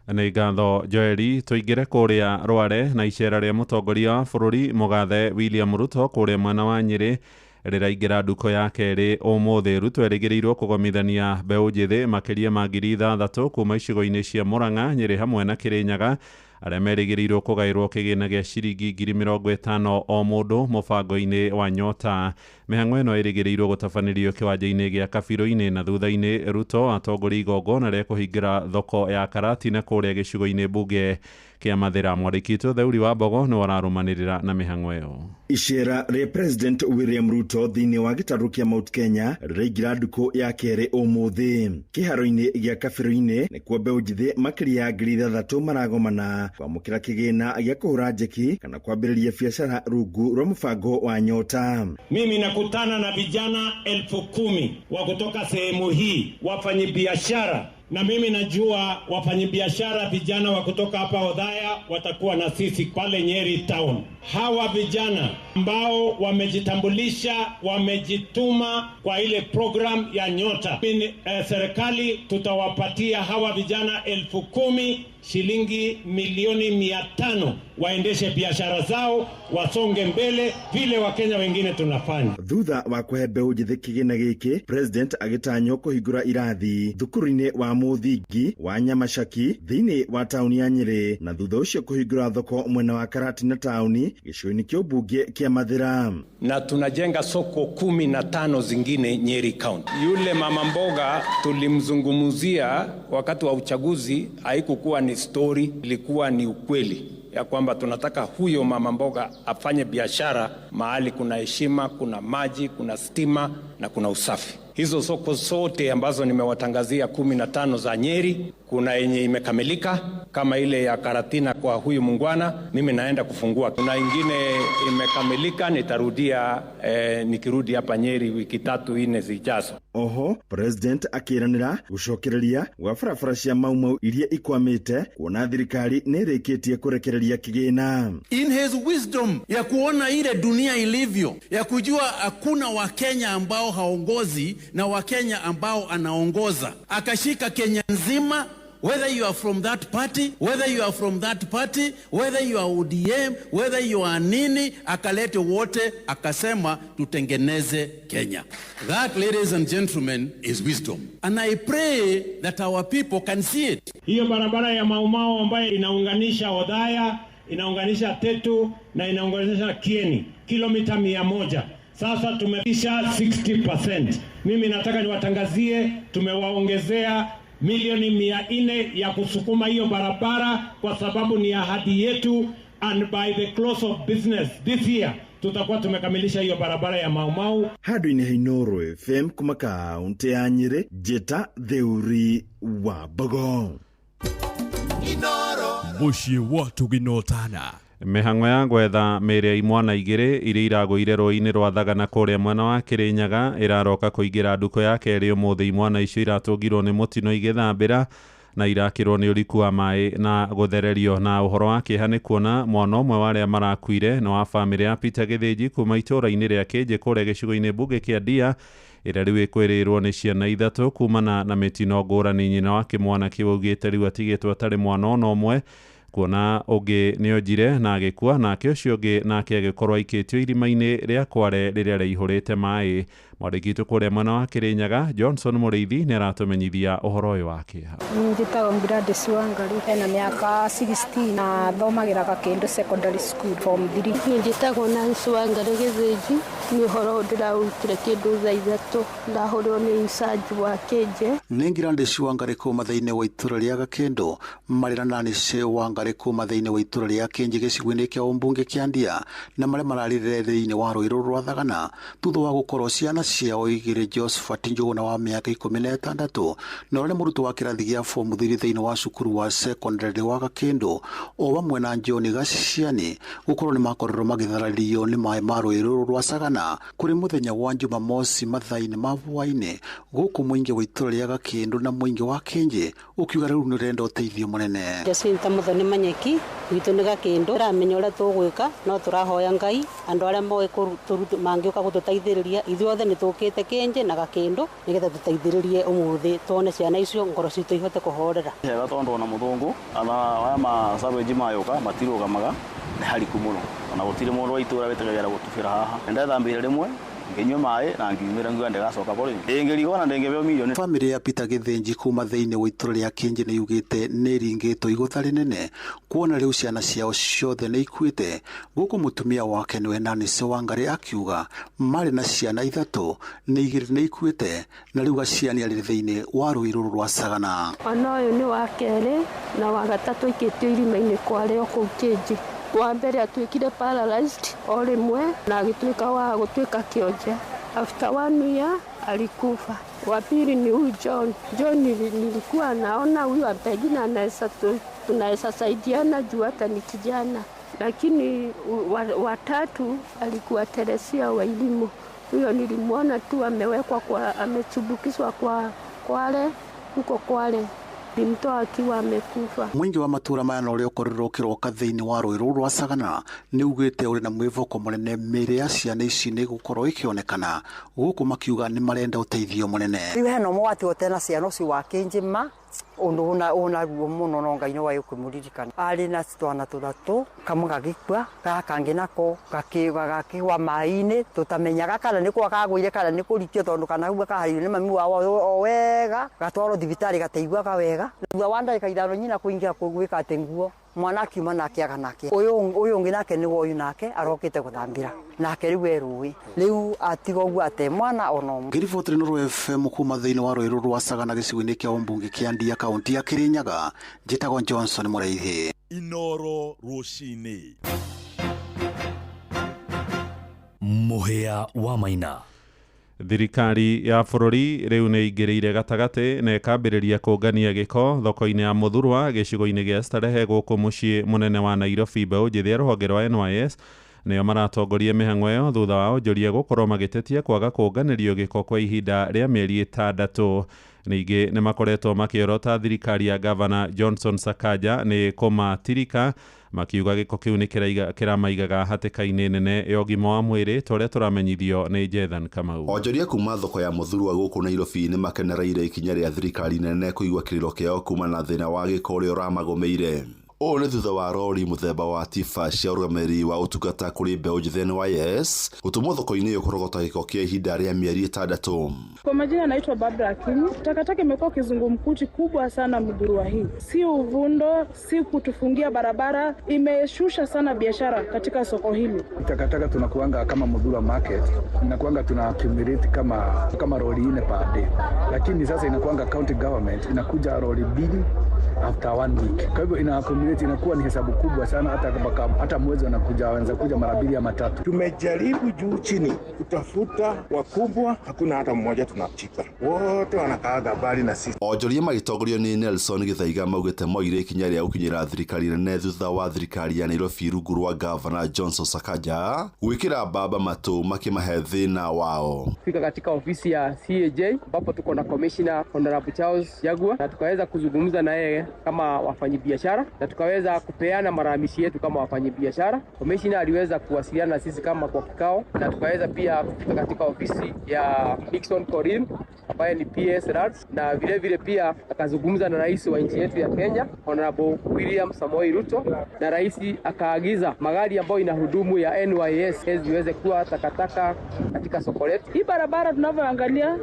Nĩ ngatho Joeli. Tũingĩre kũrĩa Rware na icera rĩa mũtongoria wa bũrũri mũgathe William Ruto kũrĩa mwena wa Nyĩrĩ rĩraingĩra nduko ya kerĩ ũmũthĩ. Ruto erĩgĩrĩirwo kũgomithania mbeũ njĩthĩ makĩria ma 6,000 kuma icigo-inĩ cia Murang'a, Nyĩrĩ hamwe na Kĩrĩnyaga arĩa merĩgĩrĩirwo kũgaĩrwo kĩgĩna gĩa ciringi 50,000 o mũndũ mũbango-inĩ wa Nyota. Mĩhang'o ĩno ĩrĩgĩrĩirwo gũtabanĩrio kĩwanja-inĩ gĩa Kabirũ-inĩ na thutha-inĩ Ruto atongoria igongona rĩa kũhingĩra thoko ya Karatina kũrĩa gĩcigo-inĩ mbunge kĩa Mathĩra. Mwandĩki witũ Theuri wa Mbogo nĩwe ũrarũmanĩrĩra na mĩhang'o ĩyo. Icera rĩa President William Ruto thĩinĩ wa gĩtarũ kĩa Mount Kenya rĩraingĩra ndukũ ya kerĩ ũmũthĩ. Kĩharo-inĩ gĩa Kabirũ-inĩ nĩkuo mbeũ njĩthĩ makĩria ya 6,000 maragomana kwamũkĩra kĩgĩna gĩa kũhũra njeki kana kwambĩrĩria biacara rungu rwa mũbango wa Nyota. Mimi nakutana na vijana 10,000 wa kutoka sehemu hii, wafanyibiashara, na mimi najua wafanyibiashara vijana wa kutoka hapa Othaya watakuwa na sisi pale Nyeri town. Hawa vijana ambao wamejitambulisha, wamejituma kwa ile program ya Nyota. Mimi, serikali tutawapatia hawa vijana 10,000 shilingi milioni 500 waendeshe biashara zao, wasonge mbele vile Wakenya wengine tunafanya. Thutha wa kũhe mbeũ njĩthĩ kĩgĩna gĩkĩ, President agĩtanywo kũhingũra irathi thukuru-inĩ wa mũthingi wa Nyamacaki thĩinĩ wa taũni ya Nyĩrĩ, na thutha ũcio kũhingũra thoko mwena wa Karatina taũni gĩcigo-inĩ kĩa ũmbunge kĩa Mathĩra. Na tunajenga soko 15 zingine Nyeri County. Yule mama mboga tulimzungumzia wakati wa uchaguzi, haikukuwa ni story, ilikuwa ni ukweli ya kwamba tunataka huyo mama mboga afanye biashara mahali kuna heshima, kuna maji, kuna stima na kuna usafi. Hizo soko zote ambazo nimewatangazia 15 za Nyeri, kuna yenye imekamilika kama ile ya Karatina kwa huyu mungwana, mimi naenda kufungua. Kuna ingine imekamilika, nitarudia nikirudi hapa Nyeri wiki 3-4 zijazo. Oho, President akĩranĩra gũcokereria gwa barabara cia Mau Mau iria ikwamĩte kuona thirikari nĩ ĩrĩkĩtie kũrekereria kĩgĩna. In his wisdom ya kuona ile dunia ilivyo, ya kujua hakuna Wakenya ambao haongozi na Wakenya ambao anaongoza, akashika Kenya nzima. Whether you are from that party, whether you are from that party, whether you are ODM, whether you are nini, akalete wote, akasema tutengeneze Kenya. That, ladies and gentlemen, is wisdom. And I pray that our people can see it. Hiyo barabara ya Mau Mau ambayo inaunganisha Othaya, inaunganisha Tetu na inaunganisha Kieni, kilomita 100. Sasa tumefikisha 60%. Mimi nataka niwatangazie tumewaongezea milioni 400 ya kusukuma hiyo barabara kwa sababu ni ahadi yetu, and by the close of business this year tutakuwa tumekamilisha hiyo barabara ya Mau Mau. Handũ-inĩ ha Inooro FM kuma kaunti ya Nyĩrĩ, Njĩta Theuri wa Mbogo. Mũciĩ wa Tũginotana. Mĩhang'o ya gwetha mĩĩrĩ ya imwana 2 iria iragũire rũĩ-inĩ rwa Thagana kũrĩa mwena wa Kĩrĩnyaga ĩraroka kũingĩra ndukũ ya kerĩ ũmũthĩ. Imwana icio iratũngirwo nĩ mũtino igĩthambĩra na irakĩrwo nĩ ũriku wa maĩ na gũthererio. Na ũhoro wa kĩeha nĩ kuona mwana ũmwe wa arĩa marakuire nĩ wa bamĩrĩ ya Peter Gĩthĩnji kuma itũũra-inĩ rĩa Kĩnjĩ kũrĩa gĩcigo-inĩ mbunge kĩa Ndia, ĩrĩa rĩu ĩkwĩrĩirwo nĩ ciana 3 kumana na mĩtino ngũrani. Nyina wa kĩmwana kĩu augĩte rĩu atigĩtwo atarĩ mwana ona ũmwe, kuona ũngĩ nĩ onjire na agĩkua, nake ũcio ũngĩ nake agĩkorwo aikĩtio irima-inĩ rĩa Kware rĩrĩa rĩihũrĩte maĩ. Mwandĩki witũ kũrĩa mwena wa Kĩrĩnyaga Johnson Mũrĩithi nĩ aratũmenyithia ũhoro ũyũ wa kĩeha. Njĩtagwo Gladys Wangari, ena mĩaka 16 na thomagĩra Gakĩndũ Secondary School form 3. Niĩ njĩtagwo Nancy Wangari Gĩthĩnji, nĩ ũhoro ndĩraũrutire kĩndũ thaa 3 ndahũrĩrwo nĩ incharge wa Kĩnje. Nĩ Gladys Wangari kuma thĩinĩ wa itũra rĩa Gakĩndũ, marĩ na Nancy Wangari kuma thĩinĩ wa itũra rĩa Kĩnje gĩcigo-inĩ kĩa ũmbunge kĩa Ndia, na marĩa mararĩrĩra thĩinĩ wa rũĩ rũrũ rwa Thagana thutha wa gũkorwo ciana ciao igĩrĩ Josephat Njuguna wa mĩaka 16 na ũrĩa mũrutwo wa kĩrathi gĩa form 3 thĩinĩ wa cukuru wa secondary wa Gakĩndũ o hamwe na John Gaciani gũkorwo nĩ makorirwo magĩtharario nĩ maĩ ma rũĩ rũrũ rwa Sagana kũrĩ mũthenya wa Jumamosi mathaa-inĩ ma hwaĩ-inĩ gũkũ mũingĩ wa itũra rĩa Gakĩndũ na mũingĩ wa Kĩnjĩ ũkiuga rĩu nĩ ũrenda ũteithio mũnene. Jacinta Muthoni Manyeki gwitũ nĩ Gakĩndũ ramenya ũrĩa tũgwĩka no tũrahoya Ngai andũ arĩa moĩ mangĩũka gũtũteithĩrĩria ithuothe nĩ tũkĩte Kĩnjĩ na Gakĩndũ nĩgetha tũteithĩrĩrie ũmũthĩ tuone ciana icio ngoro citũ ihote kũhorera. Hega tondũ ona mũthũngũ aya ma savage mayũka matirũgamaga nĩ hariku mũno ona gũtirĩ mũndũ wa itũra wĩtĩkagĩra gũtubĩra haha. Nĩndethambire rĩmwe nginyua maĩ na ngiumĩra ngiuga ndĩgacoka kũrĩ ndĩngĩrigwo na ndĩngĩbeo milioni. Bamĩrĩ ya Peter Gĩthĩnji kuma thĩinĩ wa itũra rĩa Kĩnjĩ nĩ yugĩte nĩ ĩringĩtwo igũtha rĩnene kuona rĩu ciana ciao ciothe nĩ ikuĩte gũkũ mũtumia wake nĩwe Nancy Wangari akiuga marĩ na ciana 3 nĩ 2 nĩ ikuĩte na rĩu Gaciani arĩ thĩinĩ wa rũĩ rũrũ rwa Sagana. Ona ũyũ nĩ wa kerĩ na wa gatatũ aikĩtio irima-inĩ kwarĩ o kũu Kĩnjĩ. Wa mbere atuĩkire paralyzed o rĩmwe na agĩtuĩka wa gũtuĩka kĩonje. After 1 year alikufa. Wa pili ni huyu John. John nilikuwa naona huyu pengine anaweza tunaweza saidiana juu hata ni kijana. Lakini watatu alikuwa Teresia wa elimu. Huyo nilimwona tu amewekwa kwa amechubukizwa kwa Kwale huko Kwale. Mtoa akiwa amekufa. Mwingi wa matura maya na ũrĩa ũkorirwo ũkĩroka thĩinĩ wa rũĩ rũrũ rwa Sagana nĩ ugĩte ũrĩ na mwĩvoko mũnene mĩĩrĩ ya ciana ici nĩ gũkorwo ĩkĩonekana gũkũ makiuga nĩ marenda ũteithio mũnene. Rĩu hena ũmwe watigwo na ciana ũcio wa Kĩnjĩ ma ũndũ ũna ruo mũno no Ngai no wagĩkũmũririkana. Arĩ na twana 3 kamwe gagĩkua gaka kangĩ nako gakĩgwa maĩ-inĩ tũtamenyaga kana nĩ kwa kagũire kana nĩ kũrikio tondũ kana hau kaharĩirio nĩ mami wao o wega gatwarwo thibitarĩ gataiguaga wega. Thutha wa ndagĩka 5 nyina kũingĩra gwĩka atĩ nguo mwana akiuma nake aga nake ũyũ ũngĩ nake nĩ woyu nake arokĩte gũthambĩra nake rĩu e rũĩ rĩu atiga ũguo ate mwana ona ũmwe. Ngĩribotire Nuru FM kuma thĩinĩ wa rũĩ rũrũ rwa Sagana gĩcigo-inĩ kĩa ũmbunge kĩa Ndia kaunti ya Kĩrĩnyaga njĩtagwo Johnson Mũraithi. Inoro rũcinĩ. Mũhĩa wa Maina. Thirikari ya bũrũri rĩu nĩ ĩingĩrĩire gatagatĩ na ĩkambĩrĩria kũngania gĩko thoko-inĩ ya Mũthurwa gĩcigo-inĩ gĩa Starehe gũkũ mũciĩ mũnene wa Nairobi. Mbeũ njĩthĩ ya rũhonge rwa NYS nĩo maratongoria mĩhang'o ĩyo thutha wa onjoria gũkorwo magĩtetia kwaga kũnganĩrio gĩko kwa ihinda rĩa mĩeri 6. Ningĩ nĩ makoretwo makĩorota thirikari ya Gavana Johnson Sakaja nĩ kũmatirika makiuga gĩko kĩu nĩ kĩramaigaga hatĩka-inĩ nene ya ũgima wa mwĩrĩ ta ũrĩa tũramenyithio nĩ Jethan Kamau. Onjoria kuma thoko ya Mũthurwa gũkũ Nairobi nĩ makenereire ikinya rĩa thirikari nene kũigua kĩrĩro kĩao kuma na thĩna wa gĩko ũrĩa ũramagũmĩire. Ũũ nĩ thutha wa rori mũthemba wa tiba cia ũrũgamĩrĩri wa ũtungata kũrĩ mbeũ njĩthĩ NYS gũtũmwo thoko-inĩ ĩyo kũrogota gĩko kĩa ihinda rĩa mĩeri 6. Kwa majina naitwa Barbara Akinyi. Takataka imekuwa kizungumkuti kubwa sana Muthurwa hii, si uvundo, si kutufungia barabara, imeshusha sana biashara katika soko hili. Takataka tunakuanga kama Muthurwa market, inakuanga tuna accumulate kama roli 4 per day, lakini sasa inakuanga county government inakuja roli 2 after 1 week. Kwa hivyo ina accumulate, inakuwa ni hesabu kubwa sana, hata mwezi wanakuja wanaweza kuja mara 2 ama 3. Tumejaribu juu chini kutafuta wakubwa, hakuna hata mmoja tunachika, wote wanakaaga mbali na sisi. Onjoria magĩtongorio nĩ Nelson Gĩthaiga maugĩte moire ikinya rĩa gũkinyĩra thirikari nene thutha wa thirikari ya Nairobi rungu rwa Gavana Johnson Sakaja gwĩkĩra mbamba matũ makĩmahe thĩna wao. Fika katika ofisi ya CAJ ambapo tuko na Commissioner Honorable Charles Jagua na tukaweza kuzungumza na yeye kama wafanyibiashara na tukaweza kupeana malalamishi yetu kama wafanyibiashara. Commissioner aliweza kuwasiliana na sisi kama kwa kikao na tukaweza pia kufika katika ofisi ya Nixon Korin ambaye ni PS RADS, na vile vile pia akazungumza na rais wa nchi yetu ya Kenya Honorable William Samoei Ruto, na rais akaagiza magari ambayo inahudumu ya NYS ziweze kuwa takataka katika soko letu. Hii barabara tunavyoangalia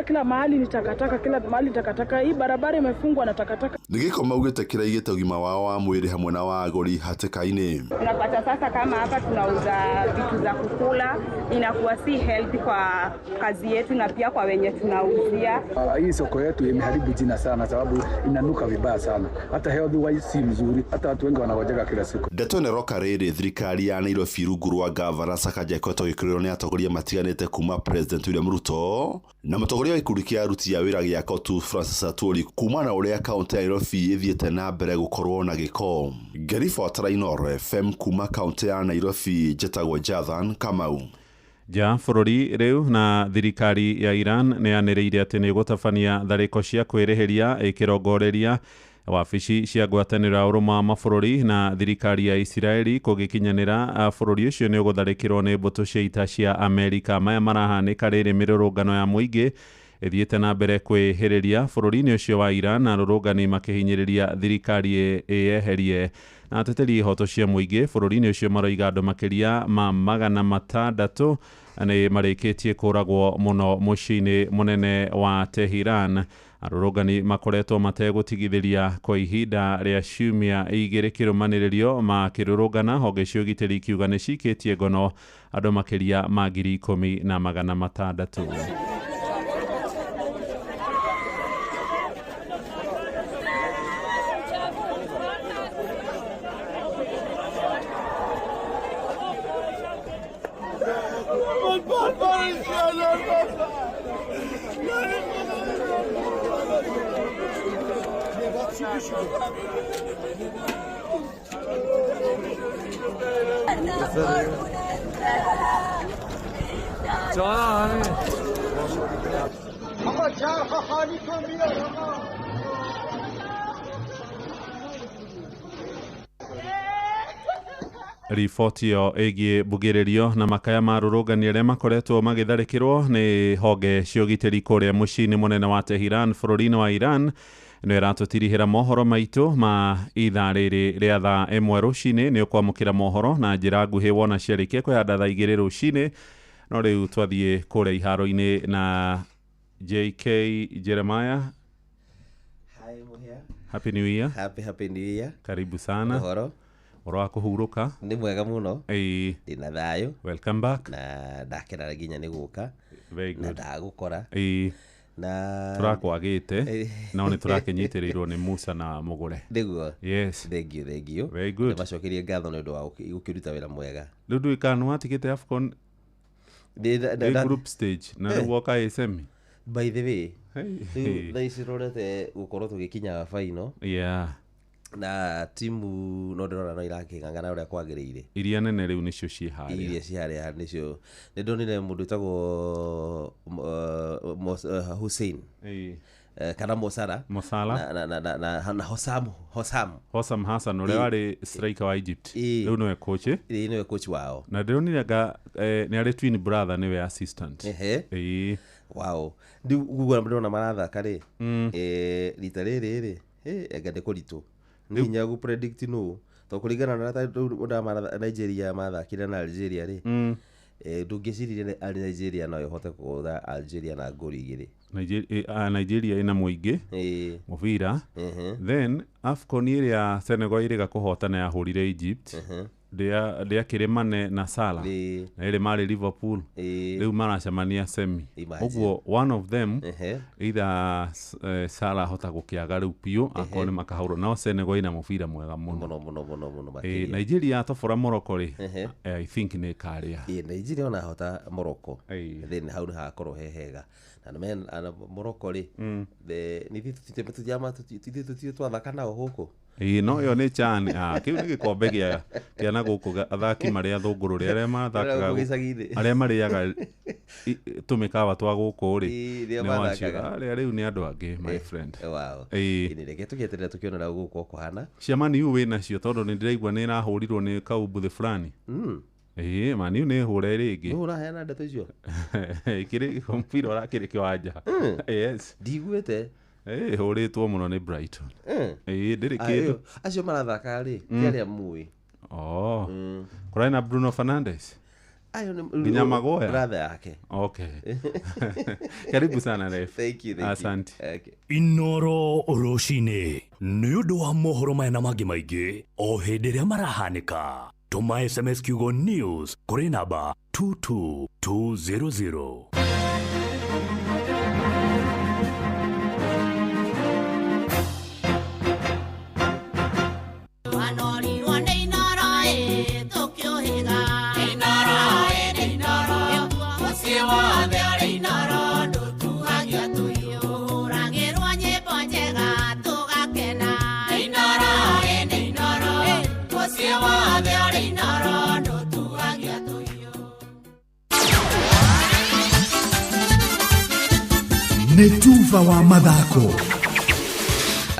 kila mahali ni takataka, kila mahali takataka. Hii barabara imefungwa na takataka. Nĩ gĩko maugĩte kĩraigĩte ũgima wao wa mwĩrĩ hamwe na wa agũri hatĩka-inĩ. Unapata sasa kama hapa tunauza vitu za kukula, inakuwa si healthy kwa kazi yetu na pia kwa wenye tunauzia. Hii soko yetu imeharibu jina sana, sababu inanuka vibaya sana, hata health wise si mzuri, hata watu wengi wanagojeka kila siku. Ndeto ĩno ĩroka rĩrĩ thirikari ya Nairobi rungu rwa gavana Sakaja ĩkoretwo ĩgĩkũrĩrwo nĩ atongoria matiganĩte kuma President William Ruto na mũtongoria wa gĩkundi kĩa aruti a wĩra gĩa KOTU Francis Atwoli kuma na ũrĩa kaũntĩ ya Nairobi ĩthiĩte na mbere gũkorwo na gĩko. Ngĩribotera Inooro FM kuma kaũntĩ ya Nairobi, njĩtagwo Jathan Kamau. Nja bũrũri rĩu na thirikari ya Iran nĩ yanĩrĩire atĩ nĩ ĩgũtabania tharĩko cia kwĩrĩhĩria ĩkĩrongoreria wabici cia ngwatanĩro ya ũrũmwe wa mabũrũri na thirikari ya Isiraeli kũgĩkinyanĩra bũrũri ũcio nĩ ũgũtharĩkĩrwo nĩ mbũtũ cia ita cia Amerika. Maya marahanĩka rĩrĩ mĩrũrũngano ya mũingĩ ĩthiĩte na mbere kwĩhĩrĩria bũrũri-inĩ ũcio wa Iran na arũrũngani makĩhinyĩrĩria thirikari ĩyeherie. Na ateteri ihoto cia mũingĩ bũrũri-inĩ ũcio maroiga andũ makĩria ma 600 nĩ marĩkĩtie kũragwo mũno mũciĩ-inĩ mũnene wa Tehran. Arũrũngani makoretwo mategũtigithĩria kwa ihinda rĩa ciumia 2 kĩrũmanĩrĩrio makĩrũrũngana, honge cia ũgitĩri ikiuga nĩ cikĩtie ngono andũ makĩria ma 10,600. Riboti ĩyo ĩgiĩ mbugĩrĩrio na makaya ma arũrũngani arĩa makoretwo magĩtharĩkĩrwo nĩ honge cia ũgitĩri kũrĩa mũciĩ-inĩ mũnene wa Tehran bũrũri-inĩ wa Iran nĩ ĩratũtirihĩra mohoro maitũ ma ithaa rĩrĩ rĩa thaa 1 rũcinĩ. Nĩ ũkwamũkĩra mohoro na njĩra nguhĩ wona ciarĩkia kwĩhanda thaa 2 rũcinĩ. No rĩu twathiĩ kũrĩa iharo-inĩ na JK Jeremiah. Hi, Muhia. Happy New Year. Happy New Year. Karibu sana. Ũhoro? Ũhoro wa kũhurũka? Nĩ mwega mũno. Ĩĩ. Ndĩna thayũ. Welcome back. Na ndakena nginya nĩ gũka. Very good. Na ndagũkora. Ĩĩ. Na tũrakwagĩte no nĩ tũrakĩnyitĩrĩirwo nĩ Musa na Mũgũre. Nĩguo. Yes. Thank you, thank you. Very good. Nĩmacokerie ngatho nĩ ũndũ wa gũkĩruta wĩra mwega. Rĩu ndũĩ kana nĩwatigĩte AFCON Ndĩ group stage na rĩu woka ĩ semi. By the way, rĩu thaa ici tũrorete gũkorwo tũgĩkinya final. Yeah. Na timu no ndĩrona no irakĩng'ang'ana ũrĩa kwagĩrĩire. Iria nene rĩu nĩcio ciĩ harĩa. Iria ciĩ harĩa nĩcio. Nĩ ndonire mũndũ wĩtagwo Hussein. Kana Mosara. Mosala. Na Hossam. Hossam Hassan ũrĩa warĩ striker wa Egypt. Rĩu nĩwe coach. Ĩĩ nĩwe coach wao. Na ndĩronire anga nĩ arĩ twin brother nĩwe assistant. Ĩĩ. Wow. Rĩu ũguo ndĩrona marathaka rĩ. Rita rĩrĩ rĩ. Anga nĩ kũritũ. Nĩ hinya gũ predict nũ tondũ kũringana na ũrĩa Nigeria mathakire na Algeria rĩ, ndũngĩciririe Nigeria no ĩhote kũgũtha Algeria na ngolu 2. Nigeria ĩna mũingĩ mũbira. Then AFCON ĩrĩa Senegal ĩrĩga kũhotana yahũrire Egypt ndĩakĩrĩ Mane na Salah na ĩrĩ marĩ Liverpool. Rĩu maracemania semi. Ũguo one of them either Salah ahota gũkĩaga rĩu biũ akorwo nĩ makahũrwo, no Senegal ĩna mũbira mwega mũno mũno mũno mũno makĩria. Nigeria atobora Morocco rĩ, I think nĩ ĩkarĩa. Nigeria ona ahota Morocco then hau nĩ hagakorwo he hega. Na Morocco rĩ, nĩ twathaka nao gũkũ. Ĩĩ no ĩyo nĩ CHAN. Kĩu nĩ gĩkombe kĩa na gũkũ athaki marĩa thũngũrũrĩ arĩa mathakaga arĩa marĩaga tũmĩkawa twa gũkũ rĩ, nĩ acio arĩa rĩu nĩ andũ angĩ my friend. Wow. Ĩĩ reke tũgĩeterera tũkĩonera gũkũ kũhana. Cia Man U wĩ nacio tondũ nĩ ndĩraigua nĩ ĩrahũrirwo nĩ kaumbuthĩ fulani. Ĩĩ Man U nĩ ĩhũre rĩngĩ. Nũ ũraheana ndeto icio? Kĩrĩ mũbira ũrakĩrĩ kĩwanja. Yes. Ndiguĩte. Hũrĩtwo mũno nĩ Brighton. Ĩĩ ndĩrĩ kĩndũ. Acio marathaka rĩ, ti arĩa mũĩ. Oh. Kũrarĩ na Bruno Fernandes. Ayo nĩ Nginya Magoya? Brother yake. Okay, karibu sana ref. Thank you, thank you. Asante. Okay. Inoro rũcinĩ nĩ ũndũ wa mohoro maya na mangĩ maingĩ o hĩndĩ ĩrĩa marahanĩka, tũma SMS kiugo news kũrĩ namba 22200. Wanorirwo nĩ Inoro ĩ tũkĩũhĩga. Inoro ĩ nĩ Inoro, mũciĩ wothe ũrĩ Inoro ndũtuhagia tũhiũ. Tũhũragĩrwo nyĩmbo njega tũgakena. Inoro ĩ nĩ Inoro, mũciĩ wothe ũrĩ Inoro ndũtuhagia tũhiũ. Nĩ tuba wa mathako.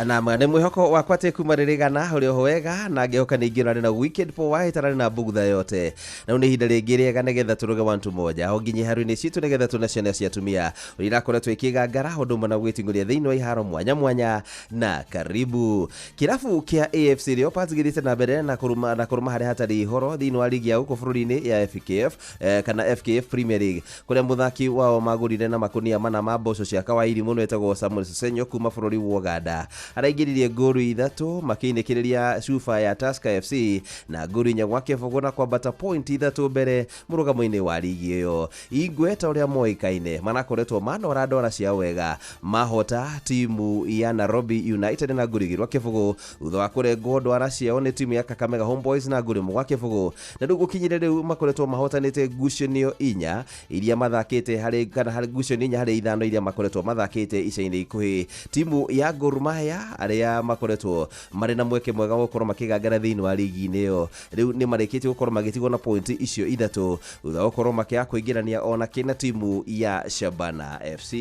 Na nĩ mwĩhoko wakwa atĩ kuma rĩrĩgana ũrĩ oho wega na ngĩhoka nĩ ingĩ ũrarĩ na weekend poa ĩtararĩ na mbugutha yote. Na rĩu nĩ ihinda rĩngĩ rĩega nĩgetha tũrũge wantu moja o nginya iharo-inĩ citũ nĩgetha tuna ciana cia atumia ũrĩa irakoretwo ikĩgangara ũndũ ũmwe na gwĩting'ũria thĩinĩ wa iharo mwanya mwanya. Na karibu kĩrabu kĩa AFC Leopards gĩthiĩte na mbere na kũruma na kũrũma harĩa hatarĩ ihoro thĩinĩ wa ligi ya gũkũ bũrũri-inĩ ya FKF, kana FKF Premier League, kũrĩa mũthaki wao magũrire na makunia mana ma mboco cia kawairi mũno etagwo Samuel Sesenyo kuma bũrũri wa Uganda. Araingĩririe ngũru 3 makĩinĩkĩrĩria cuba ya Tusker FC na ngũru 4-0 na kwambata point 3 mbere mũrũgamo-inĩ wa ligi ĩyo. Ingwe ta ũrĩa moĩkaine manakoretwo manora ndwara ciao wega, mahota timu ya Nairobi United na ngũru 2-0 thutha wa kũrengwo ndwara ciao nĩ timu ya Kakamega Homeboys na ngũru 1-0. Na rĩu gũkinyĩria rĩu makoretwo mahotanĩte ngucanio 4 iria mathakĩte harĩ kana harĩ ngucanio 4 harĩ 5 iria makoretwo mathakĩte ica-inĩ ikuhĩ. Timu ya Gor Mahia arĩa makoretwo marĩ na mweke mwega wa gũkorwo makĩgangara thĩinĩ wa ligi-inĩ ĩyo rĩu nĩ marĩkĩtie gũkorwo magĩtigwo na point icio 3 thutha wa gũkorwo makĩaga kũingĩrania ona kĩ na timu ya Shabana FC.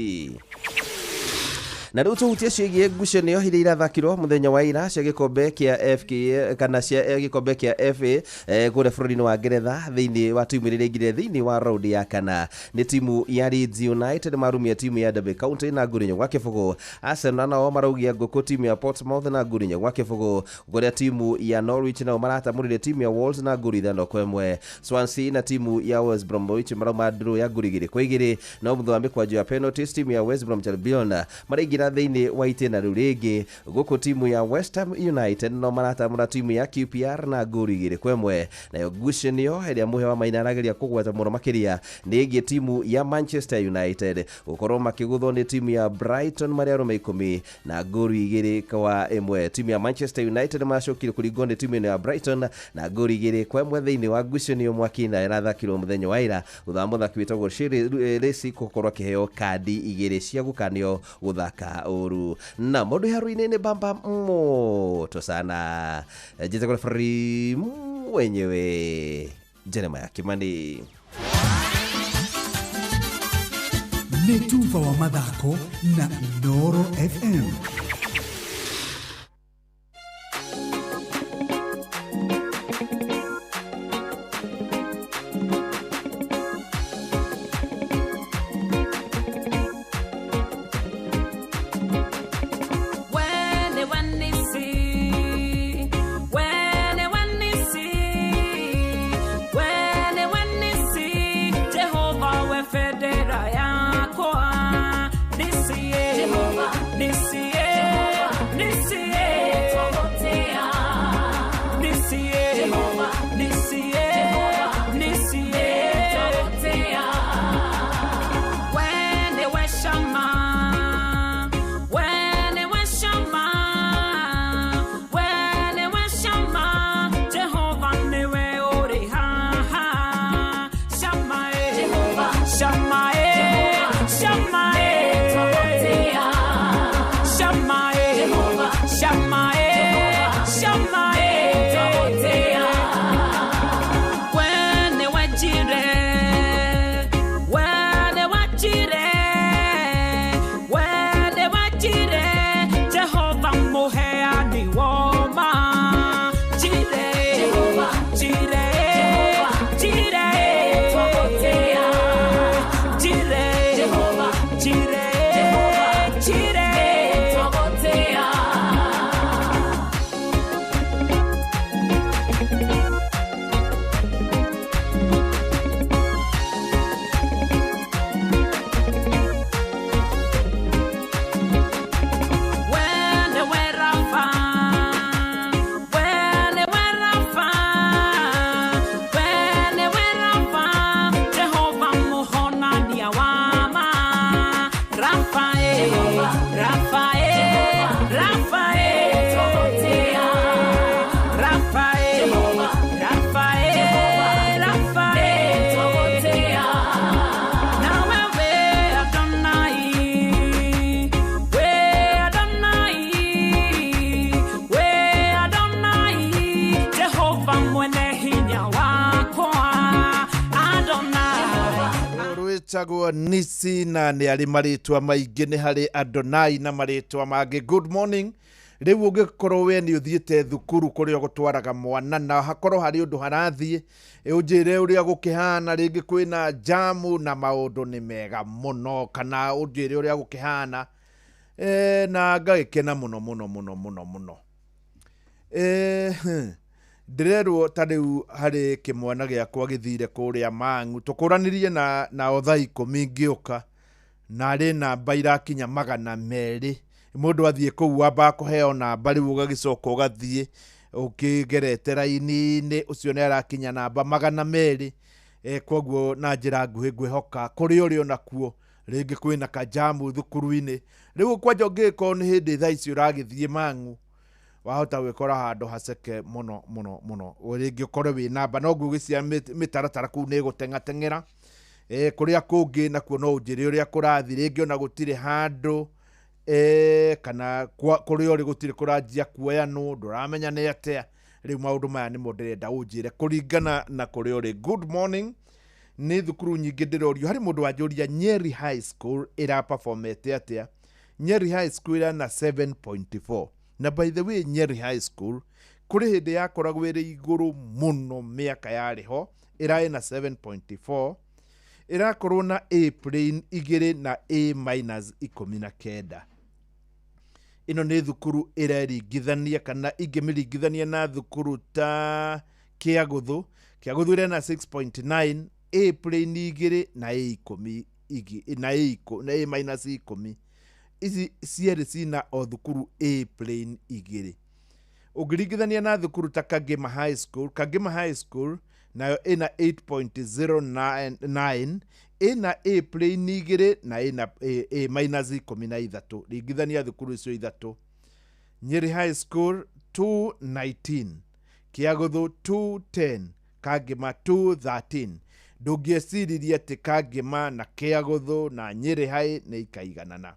Na rĩu tũhutie ciĩgiĩ ngucanio iria irathakirwo mũthenya wa ira cia gĩkombe kĩa FK kana cia gĩkombe kĩa FA kũrĩa bũrũri-inĩ wa Ngeretha thĩinĩ wa timu iria iraingĩrire thĩinĩ wa raundi ya kana. Nĩ timu ya Leeds United marumia timu ya Derby County na ngũru 4-0. Arsenal nao maraugia ngũkũ timu ya Portsmouth na ngũru 4-0, kũrĩa timu ya Norwich nao maratamũrire timu ya Wolves na ngũru 5-1. Swansea na timu ya West Bromwich marauma draw ya ngũru 2-2, no thutha wa mĩkwanjo ya penalties timu ya West Bromwich Albion maraingĩra thĩinĩ wa itĩna rĩu rĩngĩ, gũkũ timu ya West Ham United no maratamũra timu ya QPR na ngũru 2-1. Nayo ngucanio ĩrĩa mũhe wa maina arageria kũgweta mũno makĩria nĩ ĩgiĩ timu ya Manchester United gũkorwo makĩgũthwo nĩ timu ya Brighton marĩ arũme 10 na ngũru 2-1. Timu ya Manchester United macokire kũringwo nĩ timu ĩno ya Brighton na ngũru 2-1 thĩinĩ wa ngucanio mwaki na ĩrathakirwo mũthenya wa ira thutha wa mũthaki wĩtagwo Shirley Lacey gũkorwo akĩheo kandi 2 cia gũkanio gũthaka ũru. Na mũndũ iharo-inĩ nĩ bamba moto sana. Njĩtagwo referee mwenyewe Jeremiah Kimani. Nĩ tuba wa mathako na Inoro FM. Federa yakwa, this year, Jehovah, this year. Rafael, Rafael, Rafael, Rafael, Rafael. Nawe we Adonai, we Adonai, we Adonai, Jehova mwene hinya wakwa, Adonai. Rwĩtagwo Nisi na nĩ arĩ marĩtwa maingĩ, nĩ harĩ Adonai na marĩtwa mangĩ. Good morning. Rĩu ũngĩkorwo we nĩ ũthiĩte thukuru kũrĩa ũgũtwaraga mwana na hakorwo harĩ ũndũ harathiĩ, ũnjĩre ũrĩa gũkĩhana, rĩngĩ kwĩna jamu na maũndũ nĩ mega mũno, kana ũnjĩre ũrĩa gũkĩhana, na ngagĩkena mũno mũno mũno mũno mũno. Ndĩrerwo ta rĩu harĩ kĩmwana gĩakwa gĩthire kũrĩa Mang'u, tũkũranirie nao thaa 10 ngĩũka, na arĩ namba irakinya 200. Mũndũ athiĩ kũu wambaga kũheo namba, rĩu ũgagĩcoka ũgathiĩ ũkĩgerete raini-inĩ, ũcio nĩ arakinya namba 200. Koguo na njĩra nguhĩ ngwĩhoka kũrĩa ũrĩ onakuo rĩngĩ kwĩna kajamu thukuru-inĩ. Rĩu kwanja ũngĩgĩkorwo nĩ hĩndĩ thaa ici ũragĩthiĩ Mang'u, wahota gwĩkora handũ haceke mũno mũno mũno, rĩngĩ ũkorwo wĩ namba, no ngwĩciria mĩtaratara kũu nĩ ĩgũteng'ateng'era. Kũrĩa kũngĩ nakuo no ũnjĩre ũrĩa kũrathiĩ, rĩngĩ ona gũtirĩ handũ, kana kũrĩa ũrĩ gũtirĩ kũranjia kuoyanwo, ndũramenya nĩ atĩa. Rĩu maũndũ maya nĩmo ndĩrenda ũnjĩre kũringana na kũrĩa ũrĩ. Good morning. Nĩ thukuru nyingĩ ndĩrorio, harĩ mũndũ wanjũria Nyeri High School ĩraperformete atĩa. Nyeri High School ĩrana 7.4. Na by the way, Nyeri High School kũrĩ hĩndĩ yakoragwo ĩrĩ igũrũ mũno mĩaka yarĩ ho, ĩrarĩ na 7.4, ĩrakorwo na A plain 2 na A minus 19. Ĩno nĩ thukuru ĩreringithania kana ingĩmĩringithania na thukuru ta Kĩagũthũ. Kĩagũthũ ĩrĩ na 6.9, A plain 2 na A 10 na A minus 10. Ici cierĩ cina o thukuru A plain 2. Ũngĩringithania na thukuru ta Kangema High School, Kangema High School nayo ĩna 8.09, ĩna A plain 2 na ĩna A minus 13. Ringithania thukuru icio ithatũ. Nyeri High School 219, Kĩagũthũ 210, Kangema 213. Ndũngĩeciririe atĩ Kangema na Kĩagũthũ na Nyeri High nĩ ikaiganana.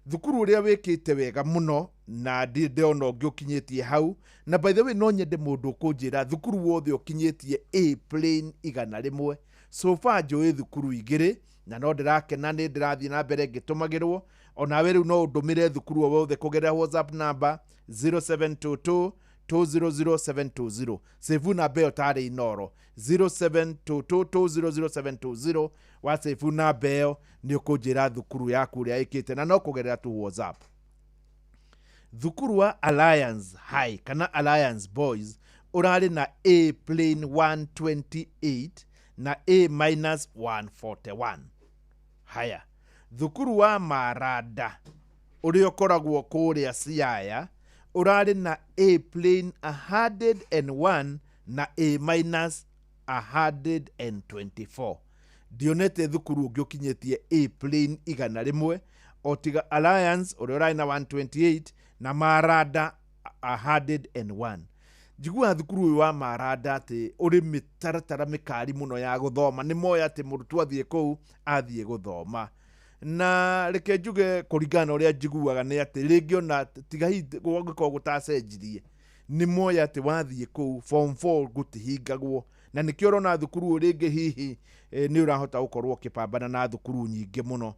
Thukuru ũrĩa wĩkĩte wega mũno na ndirĩ ndĩrona ũngĩ ũkinyĩtie hau, na by the way no nyende mũndũ ũkũnjĩra thukuru wothe ũkinyĩtie A plain 100. So far njũĩ thukuru 2 na no ndĩrakena, nĩ ndĩrathiĩ na mbere ngĩtũmagĩrwo. Onawe rĩu no ũndũmĩre thukuru o wothe kũgerera WhatsApp number 0722 200720. Save namba ĩyo tarĩ Inoro, 0722 200720. Wa save namba ĩyo nĩ ũkũnjĩra thukuru yaku ũrĩa ĩkĩte, na no kũgerera tu WhatsApp. Thukuru wa Alliance High kana Alliance Boys ũrarĩ na A plain 128 na A minus 141. Haya, thukuru wa Marada ũrĩa ũkoragwo kũrĩa Siaya ũrarĩ na A plain 101 na A minus 124. Ndionete thukuru ũngĩ ũkinyĩtie A plain 100 o tiga Alliance ũrĩa ũrarĩ na 128 na Marada 101. Njiguaga thukuru ũyũ wa Marada atĩ ũrĩ mĩtaratara mĩkari mũno ya gũthoma, nĩ moĩ atĩ mũrutwo athiĩ kũu athiĩ gũthoma. Na reke njuge kũringana na ũrĩa njiguaga nĩ atĩ rĩngĩ ona tiga hihi gũngĩkorwo gũtacenjirie, nĩ moĩ atĩ wathiĩ kũu form 4 gũtihingagwo, na nĩkĩo ũrona thukuru ũyũ rĩngĩ hihi nĩ ũrahota gũkorwo ũkĩpambana na thukuru nyingĩ mũno,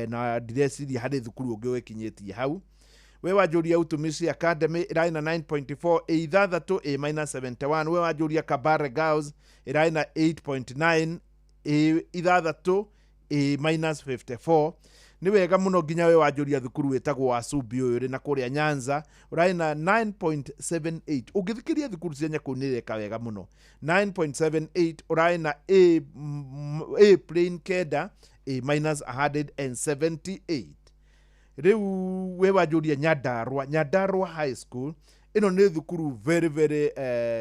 na ndireciria harĩ thukuru ũngĩ ũgĩkinyĩtie hau. We wanjũria Utumishi Academy ĩrarĩ na 9.4, A 6 A minus 71. We wanjũria Kabare Girls ĩrarĩ na 8.9, A 6 A minus 54. Nĩ wega mũno nginya we wanjũria thukuru wĩtagwo Wasubi ũyũ ũrĩ na kũrĩa Nyanza ũrarĩ na 9.78. Ũngĩthikĩria thukuru cia Nyakũu nĩ ireka wega mũno. 9.78 ũrarĩ na A plain 9, A minus 178. Rĩu we wanjũria Nyandarua, Nyandarua High School ĩno nĩ thukuru very very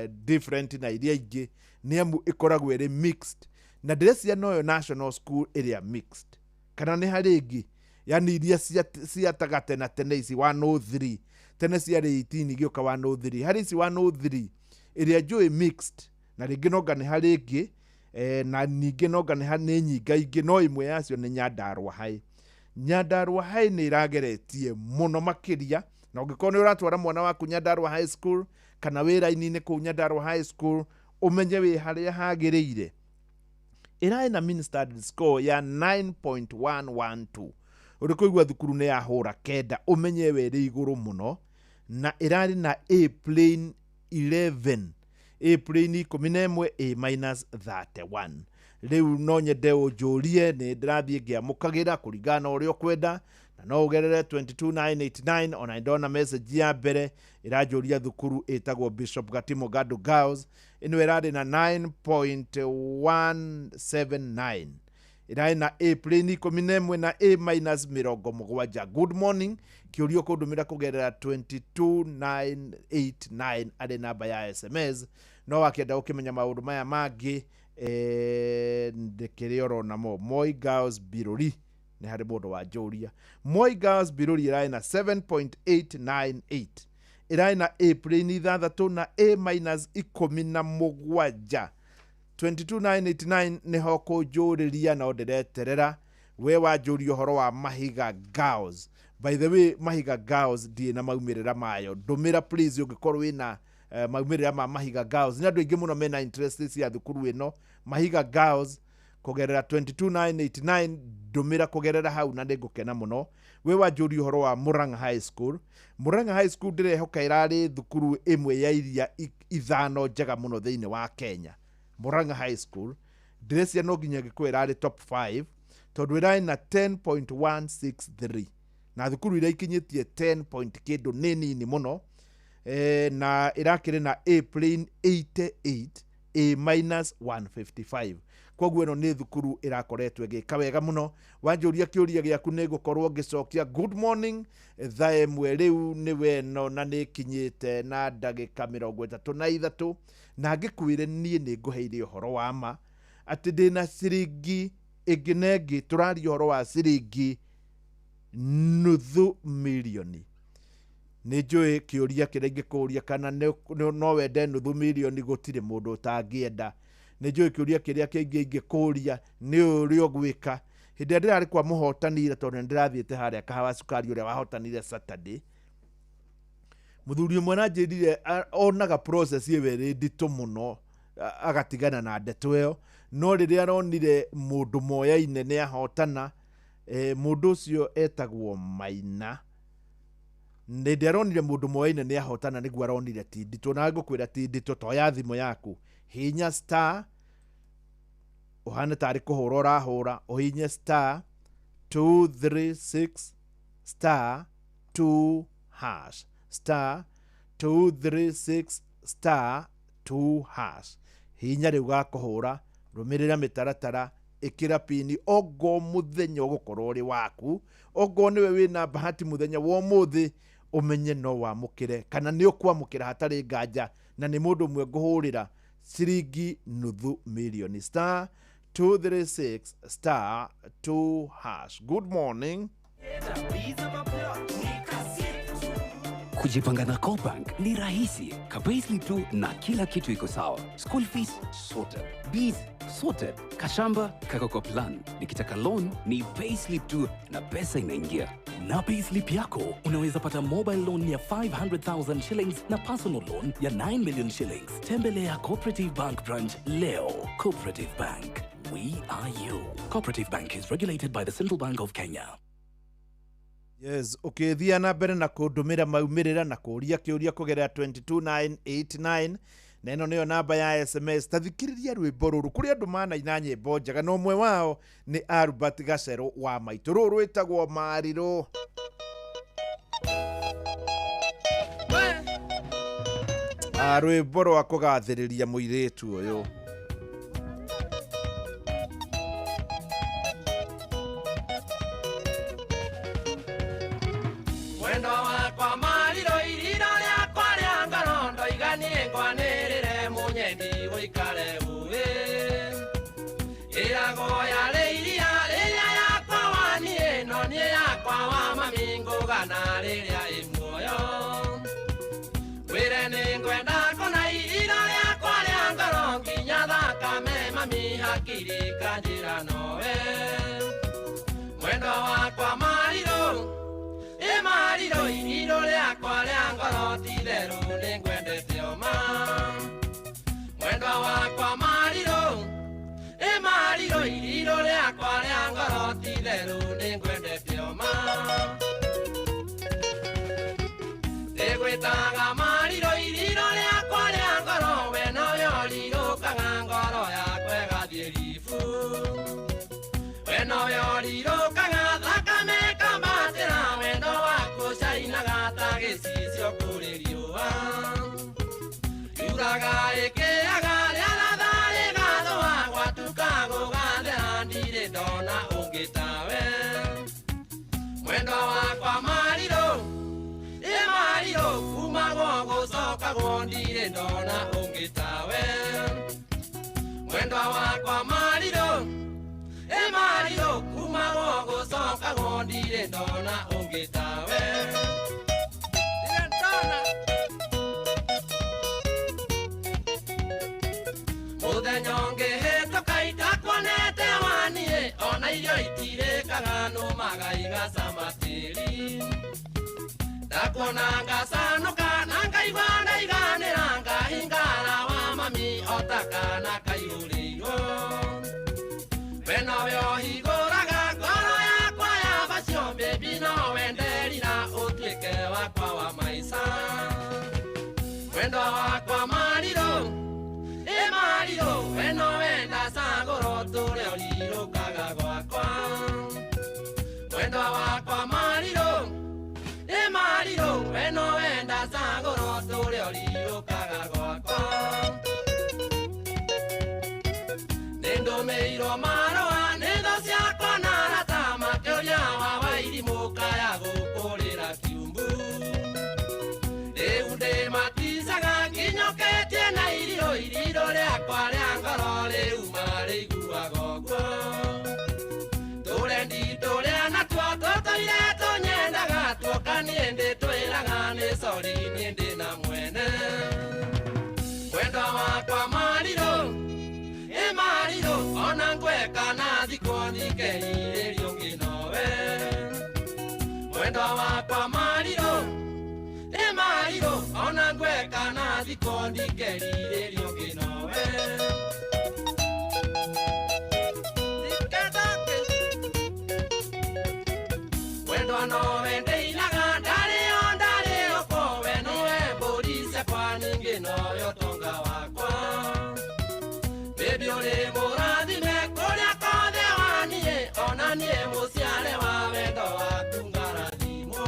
different na iria ingĩ, nĩ amu ĩkoragwo ĩrĩ mixed, na ndĩreciria noyo national school ĩrĩa mixed, kana nĩ harĩ ĩngĩ Yani iria ciataga tena tene ici 103 tene ciarĩ 18 igĩũka 103 harĩ ici 103 ĩrĩa njũĩ mixed na rĩngĩ nonga nĩ harĩ ĩngĩ na ningĩ nonga nĩ nyingaingĩ no ĩmwe yacio nĩ Nyandarua High. Nyandarua High nĩ ĩrageretie mũno makĩria, na ũngĩkorwo nĩ ũratwara mwana waku Nyandarua High School kana wĩ raini-inĩ kũu Nyandarua High School, ũmenye wĩ harĩa hagĩrĩire. Ĩrarĩ na mean standard score ya 9.112. Ũrĩ kũigua thukuru nĩ yahũra kenda, ũmenye we ĩrĩ igũrũ mũno, na ĩrarĩ na A plain 11, A plain 11, A minus 31. Rĩu no nyende ũnjũrie, nĩ ndĩrathiĩ ngĩamũkagĩra kũringana na ũrĩa ũkwenda, na no ũgerere 22989. Ona ndona message ya mbere ĩranjũria thukuru ĩtagwo Bishop Gatimo Gado Girls, ĩno ĩrarĩ na 9.179, ĩrarĩ na A plain 11 na A minus 70. Good morning, kĩũria ũkũndũmĩra kũgerera 22989 arĩ namba ya SMS. No wakĩenda gũkĩmenya maũndũ maya mangĩ, ndĩkĩrĩ oro namo. Moi Girls Birori, nĩ harĩ mũndũ wanjũria. Moi Girls Birori ĩrarĩ na 7.898, ĩrarĩ na A plain 6 na A minus 17. 22989 nĩho kũnjũrĩria, no ndĩreterera we wanjũria ũhoro wa Mahiga Girls. By the way, Mahiga Girls ndirĩ na maumĩrĩra mayo, ndũmĩra please ũngĩkorwo wĩna maumĩrĩra ma Mahiga Girls. Nĩ andũ aingĩ mũno mena interest cia thukuru ĩno Mahiga Girls, kũgerera 22989 ndũmĩra kũgerera hau na nĩngũkena mũno. We wanjũria ũhoro wa Murang'a High School. Murang'a High School ndĩrehoka ĩrarĩ thukuru ĩmwe ya iria ithano njega mũno thĩinĩ wa Kenya. Murang'a High School ndĩrecia no nginya ĩngĩkorwo ĩrarĩ top 5, tondũ ĩrarĩ na 10.163, na thukuru iria ikinyĩtie 10 point kĩndũ nĩ nini mũno, na ĩrakĩrĩ na A plain 88, A minus 155. Koguo ĩno nĩ thukuru ĩrakoretwo ĩgĩka wega mũno. Wanjũria kĩũria gĩaku nĩ ngũkorwo ngĩcokia. Good morning, thaa ĩmwe rĩu nĩ weno na nĩ ĩkinyĩte na ndagĩka 33, na ngĩkwĩre niĩ nĩ ngũheire ũhoro wa ma atĩ ndĩna ciringi ĩngĩ na ĩngĩ, tũraria ũhoro wa ciringi 500,000. Nĩ njũĩ kĩũria kĩrĩa ingĩkũria kana no wende 500,000, gũtirĩ mũndũ ũtangĩenda. Nĩ njũĩ kĩũria kĩrĩa kĩngĩ ingĩkũria nĩ ũrĩa ũgwĩka hĩndĩ ĩrĩa ndĩrarĩ kwa mũhotanire, tondũ nĩ ndĩrathiĩte harĩa Kahawa Cukari ũrĩa wahotanire Saturday. Mũthuri ũmwe aranjĩrire onaga process ĩyo ĩrĩ nditũ mũno, agatigana na ndeto ĩyo, no rĩrĩa aronire mũndũ moyaine nĩ ahotana, mũndũ ũcio etagwo Maina. Nĩ aronire mũndũ moyaine nĩ ahotana, nĩguo aronire ti nditũ, na ngũkwĩra ti nditũ. Toya thimũ yaku, hihinya star, ũhane tarĩ kũhũra ũrahũra, ũhihinye star 236 star 2 hash, star 236 star 2 hash. Hihinya rĩu gakũhũra, rũmĩrĩra mĩtaratara, ĩkĩra pini, ongo mũthenya ũgũkorwo ũrĩ waku, ongo nĩwe wĩna bahati mũthenya wa ũmũthĩ, ũmenye no wamũkĩre kana nĩ ũkwamũkĩra hatarĩ nganja, na nĩ mũndũ ũmwe ngũhũrĩra ciringi 500,000. Star 236 star 2 hash. Good morning. Kujipanga na CoBank ni rahisi. Ka-payslip tu na kila kitu iko sawa. School fees sorted, bills sorted, kashamba kako kwa plan. Nikitaka loan ni payslip tu na pesa inaingia. Na payslip yako unaweza pata mobile loan ya 500,000 shillings na personal loan ya 9 million shillings. Tembelea Cooperative Bank branch leo. Cooperative Bank, we are you. Cooperative Bank is regulated by the Central Bank of Kenya. Yes, ũkĩthiĩ na mbere na kũndũmĩra maumĩrĩra na kũũria kĩũria kũgerera 22989, na ĩno nĩyo namba ya SMS. Ta thikĩrĩria rwĩmbo rũrũ, kũrĩ andũ manaina nyĩmbo njega, na ũmwe wao nĩ Albert Gacero wa Maitũ. Rũrũ rwĩtagwo Marirũ. Rwĩmbo rwa kũgathĩrĩria mũirĩtu ũyũ. Mwendo wakwa Marirũ, irira rĩakwa rĩa ngoro, ndoiga niĩ ngwanĩrĩre mũnyendi ũikare uĩ. Ĩragwo yarĩ iria rĩrĩa yakwa waniĩ, no niĩ yakwa rĩrĩa ĩ muoyo wĩre nĩ ngwenda kũna iriro rĩakwa rĩa ngoro nginya thakame mami hakiri kanjĩra nowe mwendo wakwa marirũ ĩ marirũ iriro rĩakwa rĩa ngoro ti-itherũ nĩ ngwendete oma mwendo wakwa marirũ ĩ marirũ iriro rĩakwa rĩa ngoro ti-itherũ nĩ ngwendete oma ndĩgwĩtaga marirũ iriro rĩakwa rĩa ngoro we nowe ũrirũkaga ngoro yakwa ĩgathiĩ ribu we nowe ũrirũkaga thakame ĩkambatĩra wendo waku ũcainaga ta gĩcicio kũrĩ riũa yuraga ĩkĩaga rĩaratha rĩgathũa gwatuka gũgathera ndirĩ ndona ũngĩ tawe mwendo wakwa marirũ ĩ marirũ kumagwo gũcokagwo ndirĩ ndona ũngĩ tawe mwendo wakwa marirũ ĩ marirũ kumagwo gũcokagwo ndirĩ ndona ũngĩ tawe ndirĩ ndona mũthenya ũngĩ hĩtũka itakuonete waniĩ ona irio itirĩkaga nũmaga igacama tĩri ndakuona ngacanũka na ngaigua ndaiganĩra ngahingara wa mami o ta kaana kaihũrĩirwo we nowe ũhingũraga ngoro yakwa ya bacio baby no wenderira ũtuĩke wakwa wa maica mwendo wakwa marirũ ĩ marirũ we nowe ndacagũra ũtũre ũrirũkaga gwakwa mwendo wakwa marirũ ĩ marirũ we nowe ndacagũra ũtũre ũrirũkaga gwakwa nĩ ndũmĩirwo marũa nĩ thũ ciakwa na arata makĩũria wa wairimũ kaya gũkũrĩra kiumbu rĩu ndĩmaticaga nginyũkĩtie na irirũ irirũ rĩakwa rĩa ngoro rĩu marĩiguaga ũguo tũrendi tũrĩa natuo tũtũire tũnyendaga tuoka niĩ ndĩtwĩraga nĩ sori niĩ ndĩ na mwene mwendo wakwa marirũ ĩ marirũ ona ngweka na thikwo ndikerirĩrio ũngĩ nowe mwendo wakwa marirũ ĩ marirũ ona ngweka na thikwo ndikerirĩrio ũngĩ nowe wendo nowe ndĩinaga ndarĩo ndarĩo ko we nĩwe mbũri ciakwa ningĩ nowe ũtonga wakwa baby ũrĩ mũrathime kũrĩa kothe waniĩ ona niĩ mũciare wa wendo waku ngarathimwo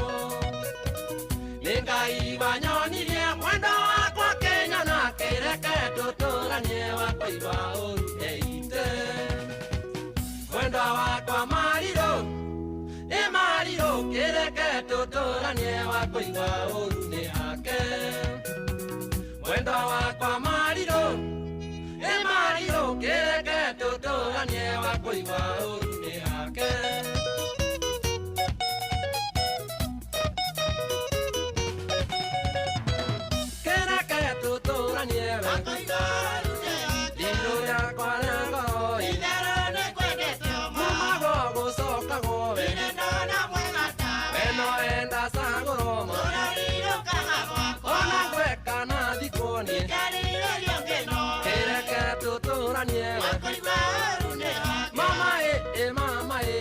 nĩ Ngai wanyonirie mwendo wakwa Kenya na kĩreke tũtũranie wakwa igua ũru eite mwendo wakwa marirũ ĩ marirũ kĩreke tũtũranie wakwa igua ũru nĩ hake mwendo wakwa marirũ ĩ marirũ kĩreke tũtũranie wakwa igua ũru nĩ hake kĩreke tũtũranie irũ rĩakwa rĩa ngoro kumagwo gũcokagwo we we nowe ndacagũrwo ma ona ngweka na thikwo niĩ kĩreke tũtũranie mama ĩ ĩ mama ĩ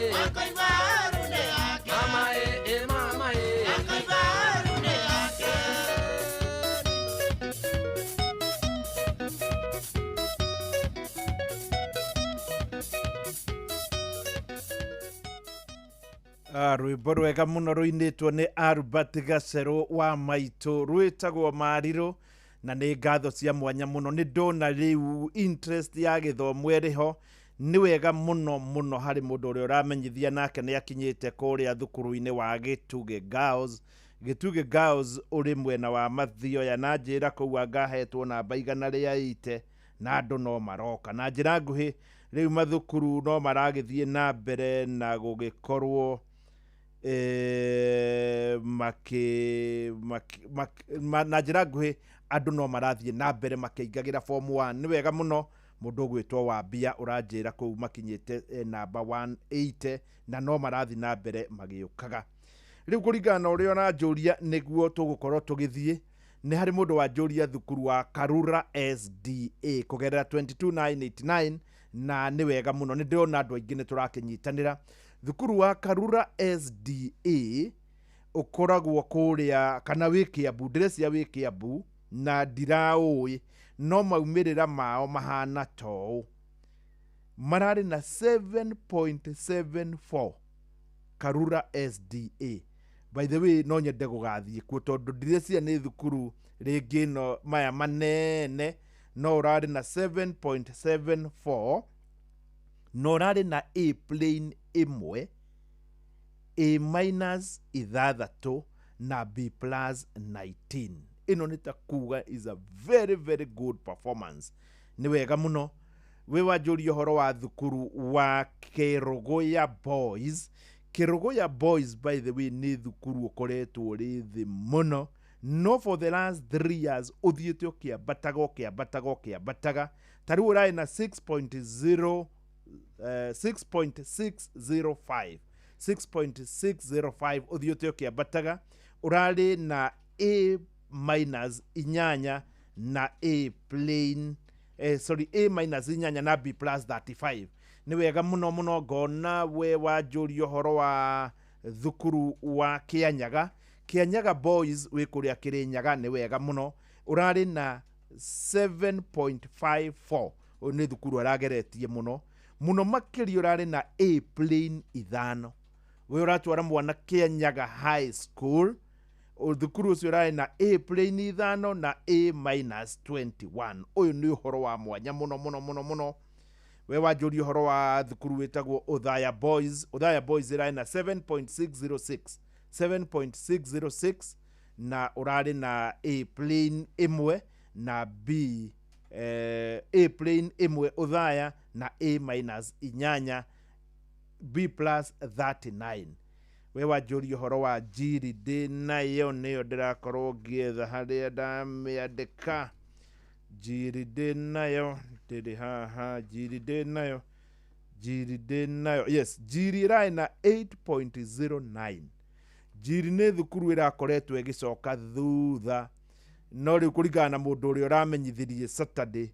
mama ĩ ĩ mama ĩ Rwĩmbo rwega mũno rũinĩtwo nĩ Albert Gacerũ wa maitũ rwĩtagwo marirũ na nĩ ngatho cia mwanya mũno nĩ ndona rĩu interest ya gĩthomo ĩrĩ ho nĩ wega mũno mũno harĩ mũndũ ũrĩa ũramenyithia nake nĩ akinyĩte kũrĩa thukuru-inĩ wa Gĩtugĩ Girls Gĩtugĩ Girls ũrĩ mwena wa Mathioya na njĩra kũu angahetwo namba 180 na andũ no maroka na njĩra nguhĩ rĩu mathukuru no maragĩthiĩ na mbere na gũgĩkorwo na njĩra nguhĩ andũ no marathiĩ na mbere makĩingagĩra form 1. Nĩ wega mũno mũndũ ũgwĩtwo Wambia ũranjĩra kũu makinyĩte namba 180 na no marathiĩ na mbere magĩũkaga. Rĩu kũringana na ũrĩa ũranjũria nĩguo tũgũkorwo tũgĩthiĩ. Nĩ harĩ mũndũ wanjũria thukuru wa Karura SDA kũgerera 22989 na nĩ wega mũno, nĩ ndĩrona andũ aingĩ nĩ tũrakĩnyitanĩra. Thukuru wa Karura SDA ũkoragwo kũrĩa kana wĩ Kiambu, ndĩrecia wĩ Kiambu na ndiraũĩ, no maumĩrĩra mao mahana toũ, mararĩ na 7.74 Karura SDA. By the way, no nyende gũgathiĩ kuo tondũ ndĩrecia nĩ thukuru rĩngĩ ĩno maya manene, no ũrarĩ na 7.74 na ũrarĩ na A plain ĩmwe, A minus 6 na B plus 19. Ĩno nĩ ta kuga is a very very good performance. Nĩ wega mũno. Wĩ wanjũria ũhoro wa thukuru wa Kerogoya Boys. Kerogoya Boys, by the way, nĩ thukuru ũkoretwo ũrĩ thĩ mũno, no for the last 3 years ũthiĩte ũkĩambataga ũkĩambataga ũkĩambataga. Ta rĩu ũrarĩ na 6.0 6.605 6.605 ũthiĩte ũkĩambataga. Ũrarĩ na A minus 8 na A plain sorry A minus 8 na B plus 35. Nĩ wega mũno mũno. Ngona we wanjũria ũhoro wa thukuru wa Kĩanyaga, Kĩanyaga Boys wĩ kũrĩa Kĩrĩnyaga, nĩ wega mũno. Ũrarĩ na 7.54. Ũyũ nĩ thukuru arageretie mũno mũno makĩria. Ũrarĩ na A plain 5. We ũratwara mwana Kĩanyaga High School, thukuru ũcio ũrarĩ na A plain 5 na A minus 21. Ũyũ nĩ ũhoro wa mwanya mũno mũno mũno mũno. We wanjũria ũhoro wa thukuru wĩtagwo Othaya Boys. Othaya Boys ĩrarĩ na 7.606 7.606 na ũrarĩ na A plain 1 na B A plain 1 Othaya na A minus 8 B plus 39. We wanjũria ũhoro wa Njiri, ndĩ nayo nĩyo ndĩrakorwo ngĩetha harĩa ndamĩandĩka. Njiri ndĩ nayo, ndĩrĩ haha. Njiri ndĩ nayo, Njiri ndĩ nayo, yes. Njiri ĩrarĩ na 8.09. Njiri nĩ thukuru ĩrakoretwo ĩgĩcoka thutha, no rĩu kũringana na mũndũ ũrĩa ũramenyithirie Saturday,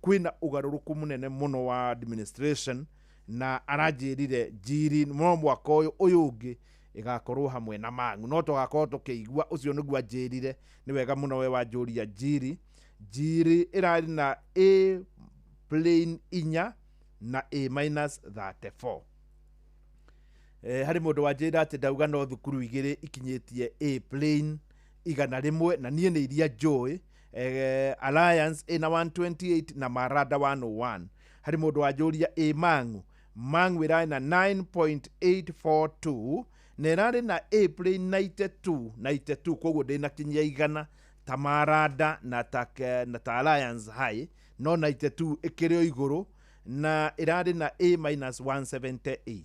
kwĩna ũgarũrũku mũnene mũno wa administration, na aranjĩrire Njiri no mwaka ũyũ ũngĩ ĩgakorwo hamwe na Mang'u, no tũgakorwo tũkĩigua. Ũcio nĩguo anjĩrire. Nĩ wega mũno we wanjũria Njiri. Njiri ĩrarĩ na A plain 4 na A minus 34. Harĩ mũndũ wanjĩra atĩ ndauga no thukuru 2 ikinyĩtie A plain 101, na niĩ nĩ iria njũĩ. Alliance ĩna 128 na Marada 101. Harĩ mũndũ wanjũria A Mang'u. Mang'u ĩrarĩ na 9.842 na ĩrarĩ na A plain 92 92, koguo ndĩnakinyia 100 ta Marada na ta Alliance High, no 92 ĩkĩrĩ o igũrũ na ĩrarĩ na A minus 178.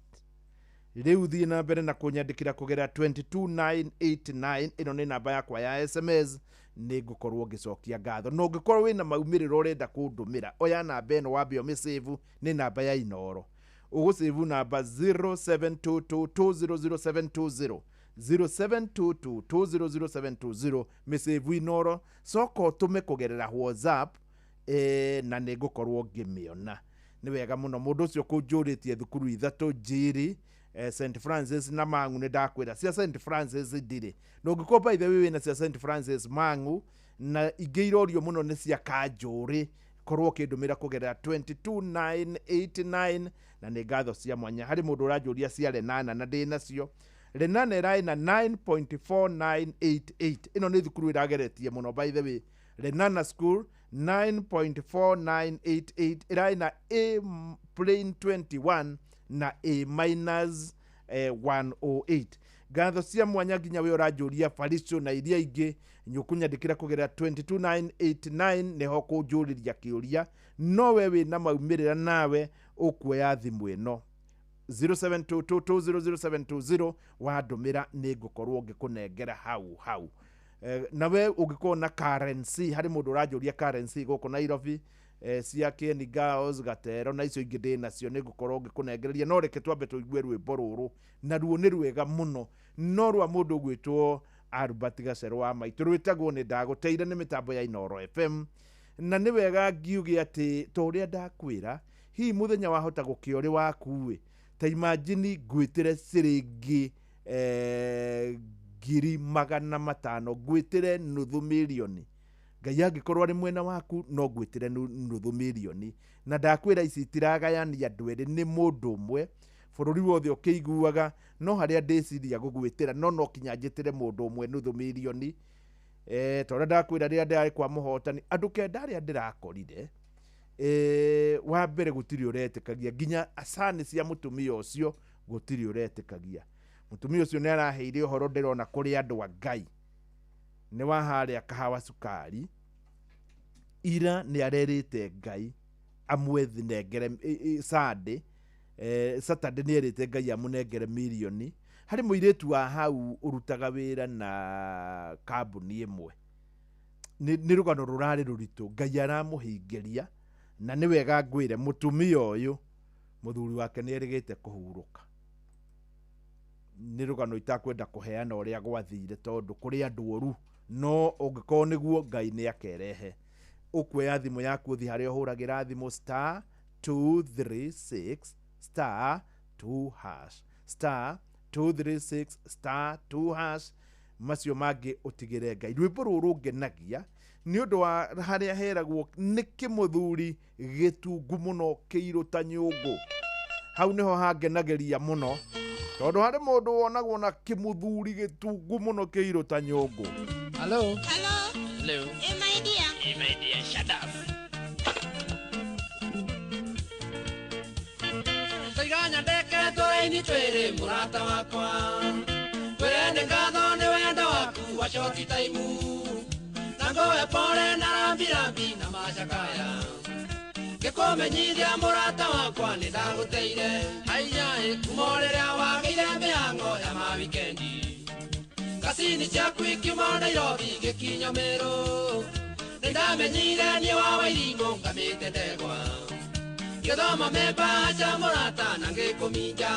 Rĩu thiĩ na mbere na kũnyandĩkĩra kũgerera 22989. Ĩno nĩ namba yakwa ya SMS, nĩ ngũkorwo ngĩcokia ngatho. Na ũngĩkorwo wĩna maumĩrĩra ũrenda kũndũmĩra, oya namba ĩno wambe ũmĩsave, nĩ namba ya Inooro. Ũgũsave namba 0722200720 0722200720, mĩsave Inooro, coka ũtũme kũgerera WhatsApp na nĩ ngũkorwo ngĩmĩona. Nĩ wega mũno. Mũndũ ũcio kũnjũrĩtie thukuru 3, Njiri, St Francis na Mang'u. Nĩ ndakwĩra cia St Francis ndirĩ, na ũngĩkorwo by the way wĩna cia St Francis, Mang'u na ingĩ irorio mũno nĩ cia Kanjũrĩ, korwo ũkĩndũmĩra kũgerera 22989 na nĩ ngatho cia mwanya. Harĩ mũndũ ũranjũria cia Lenana na ndĩ nacio. Lenana ĩrarĩ na 9.4988. Ĩno nĩ thukuru ĩrageretie mũno by the way. Lenana School 9.4988 ĩrarĩ na A plain 21 na A minus 108. Ngatho cia mwanya nginya we ũranjũria Faricio na iria ingĩ, nyũkũnyandĩkĩra kũgerera 22989 nĩho kũnjũrĩria kĩũria. No we wĩna maumĩrĩra nawe ũkuoya thimũ ĩno. 0722200720 wandũmĩra nĩ ngũkorwo ngĩkũnengera hau hau. Nawe ũngĩkorwo na currency, harĩ mũndũ ũranjũria currency gũkũ Nairobi, cia Kieni Girls, Gatero na icio ingĩ ndĩ nacio, nĩ ngũkorwo ngĩkũnengereria. No reke twambe tũigue rwĩmbo rũrũ, naruo nĩ rwega mũno, no rwa mũndũ ũgwĩtwo Albert Gacero wa maitũ, rwĩtagwo nĩ ndagũteire nĩ mĩtambo ya Inooro FM. Na nĩ wega ngiuge atĩ ta ũrĩa ndakwĩra, hihi mũthenya wahota gũkĩa ũrĩ waku ĩ, ta imagine ngwĩtĩre ciringi 500,000, ngwĩtĩre nuthu mirioni. Ngai angĩkorwo arĩ mwena waku no ngwĩtĩre nuthu mirioni. Na ndakwĩra ici itiragayania andũ erĩ, nĩ mũndũ ũmwe, bũrũri wothe ũkĩiguaga. No harĩa ndĩciria gũgwĩtĩra, no kinya njĩtĩre mũndũ ũmwe nuthu mirioni. Ta ũrĩa ndakwĩra rĩrĩa ndĩrarĩ kwa mũhotani, andũ kenda arĩa ndĩrakorire, wa mbere gũtirĩ ũretĩkagia, nginya acani cia mũtumia ũcio gũtirĩ ũretĩkagia. Mũtumia ũcio nĩ araheire ũhoro ndĩrona kũrĩ andũ a Ngai, nĩ wa harĩa kahawa cukari, ira nĩ arerĩte Ngai amwethinengere Sunday, Saturday nĩ erĩte Ngai amũnengere mirioni. Harĩ mũirĩtu wa hau ũrutaga wĩra na kambuni ĩmwe, nĩ rũgano rũrarĩ rũritũ, Ngai aramũhingĩria. Na nĩ wega ngwĩre mũtumia ũyũ mũthuri wake nĩ erĩgĩte kũhurũka. Nĩ rũgano itakwenda kũheana ũrĩa gwathire tondũ kũrĩ andũ oru, no ũngĩkorwo nĩguo Ngai nĩ akerehe. Ũkuoya thimũ yaku ũthiĩ harĩa ũhũragĩra thimũ star 236 star 2 hash, star 236 star 2 hash, macio mangĩ ũtigĩre Ngai. Rwĩmbo rũrũ rũngenagia nĩ ũndũ wa harĩa heragwo nĩ kĩmũthuri gĩtungu mũno kĩirũ ta nyũngũ. Hau nĩho hangenagĩria mũno, tondũ harĩ mũndũ wonagwo na kĩmũthuri gĩtungu mũno kĩirũ ta nyũngũ. Hello. Hello. Hello. Hey, my dear. Hey, my dear, shut up. Toiganya ndeke tũraini twĩrĩ mũrata wakwa, kwĩre nĩ ngatho nĩ wendo waku wa shoti taimu, na ngoe pole na rambirambi na macakaya, ngĩkũmenyithia mũrata wakwa nĩ ndagũteire, haiya kuma rĩrĩa wagĩire mĩhango ya mawikendi, ngacini ciaku ikiuma Nairobi ngĩkinya Meru, nĩ ndamenyire niĩ wa Wairimũ ngamĩte ndegwa, ngĩthoma memba cia mũrata na ngĩkũminja.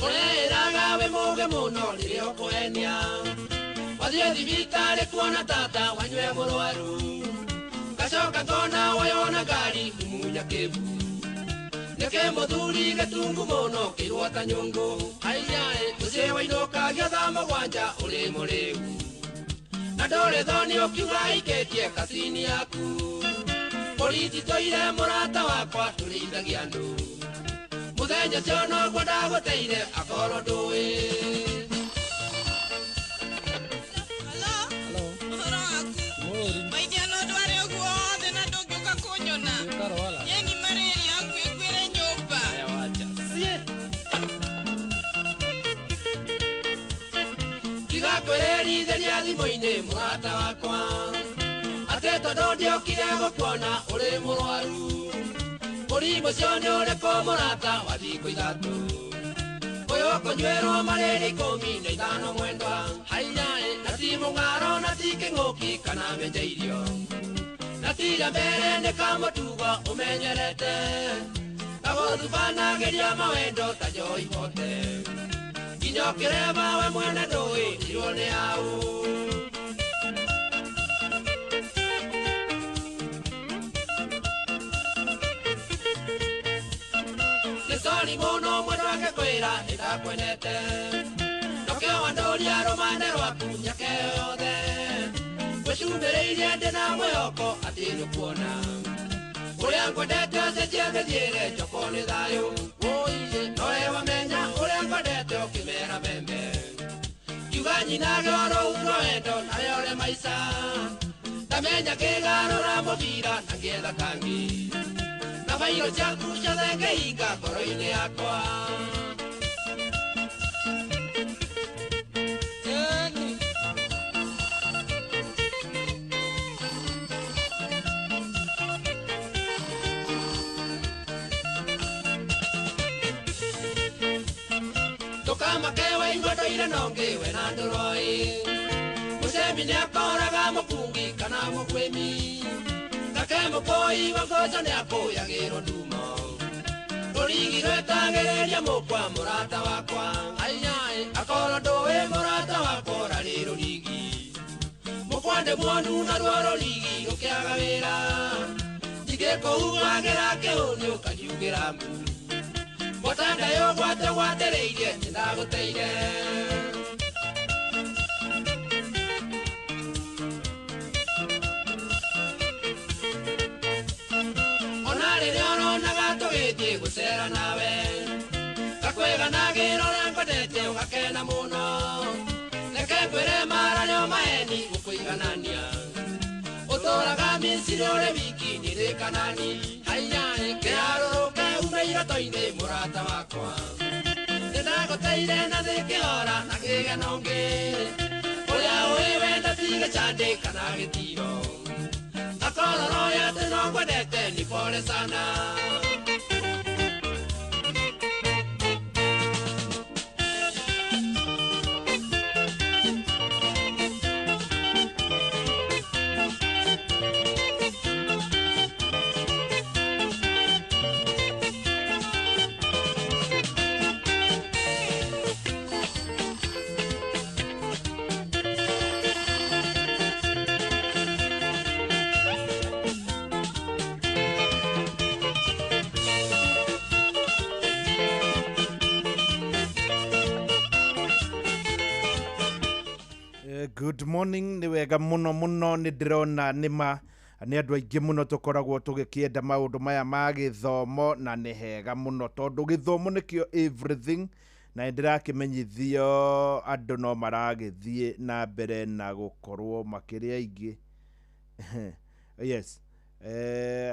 Ũreĩraga wĩ mũũgĩ mũno rĩrĩa ũkũhenia, wathiĩ thibitarĩ kuona tata wanyue mũrwaru, ngacoka ngona woyona ngari kumunya kĩbu, nĩkĩ mũthuri gĩtungu mũno kĩirwo ta nyũngũ, haiya mũciĩ wainũkagia thaa mũgwanja ũrĩ mũrĩu, na ndũrĩ thoni ũkiuga aikĩtie kacini yaku, borithi tũire mũrata wakwa tũrĩithagia andũ, mũthenya ũcio noguo ndagũteire akorwo ndũĩ. Hello. Ũhoro waku? Maidia no ndware ũguo wothe na ndũngĩũka kũnyona. Yeni malaria yaku ĩkuĩre nyũmba. Tiga kwĩrerithĩria thimũ-inĩ mũrata wakwa, atĩ tondũ ndiokire gũkuona ũrĩ mũrwaru, mũrimũ ũcio nĩ ũrĩkũ mũrata wa thikũ ithatũ, ũyũ ũkũnyuĩrwo marĩrĩ 15 mwendwa, haiya na ti mũng'aro na ti kĩng'ũki kana mĩnja irio, na ti rĩa mbere nĩ kamũtugo ũmenyerete, gagũthubanagĩria mawendo ta njoi bote, nginya ũkĩreba we mwene ndũĩ ndirwo nĩ aũ. Nĩ sori mũno mwendwa ngĩkwĩra nĩ ndakwendete, nokĩo wandũria rũmane rwaku mĩaka yothe, ngwĩcumbĩrĩirie ndĩ na mwĩhoko atĩ nĩũkuona, ũrĩa ngwendete ũcenjie mĩthiĩre njoko nĩ thayũ, ũiye nowe wamenya ũrĩa ngwendete ũkĩmera mbembe, ngiuga nyinage oro rũu wendo narĩo rĩ maica, ndamenya ngĩgarũra mũbira na ngĩetha kangĩ, na bairo ciaku ciothe ngĩhinga ngoro-inĩ yakwa. Ndũkamake waigua ndũire na ũngĩ we na ndũroi. Mũcemi nĩakoraga mũkungi kana mũgwĩmi. Nake mũkũi wa ngoco nĩakũyagĩrwo ndumo. Rũrigi rwetagĩrĩria mũkwa mũrata wakwa. Ainyai akorwo ndũĩ mũrata wakwa ũrarĩ rũrigi. Mũkwa ndĩ muonu naruo rũrigi rũkĩaga wĩra. Ningĩkũhuhagĩra kĩhũni ũkangiugĩra mbu. Gwata ndayo gwate gwatereirie nĩndagũteire. Ona rĩrĩa ũronaga tũgĩthiĩ gũcera nawe, ngakũiganagĩra ũrĩa ngwendete ũgakena mũno. Reke ngwĩre mara nĩo maheni gũkũiganania. Ũtũraga Misiri ũrĩ wiki niĩ ndĩ Kanani. Haiya kĩharũrũke ume iroto-inĩ mũrata wakwa. Nĩndagũteire na thĩ kĩhora na kĩgeno ngĩ. Ũrĩa ũĩ wenda ti gĩcandĩ kana gĩtiro. Akorwo roho atĩ no ngwendete ni pole sana. Good morning, nĩ wega mũno mũno nĩ ndĩrona nĩma nĩ andũ aingĩ mũno tũkoragwo tũgĩkĩenda maũndũ maya ma gĩthomo na nĩ hega mũno tondũ gĩthomo nĩkĩo everything na nĩ ndĩrakĩmenyithio andũ no maragĩthiĩ na mbere na gũkorwo makĩrĩ aingĩ. Yes.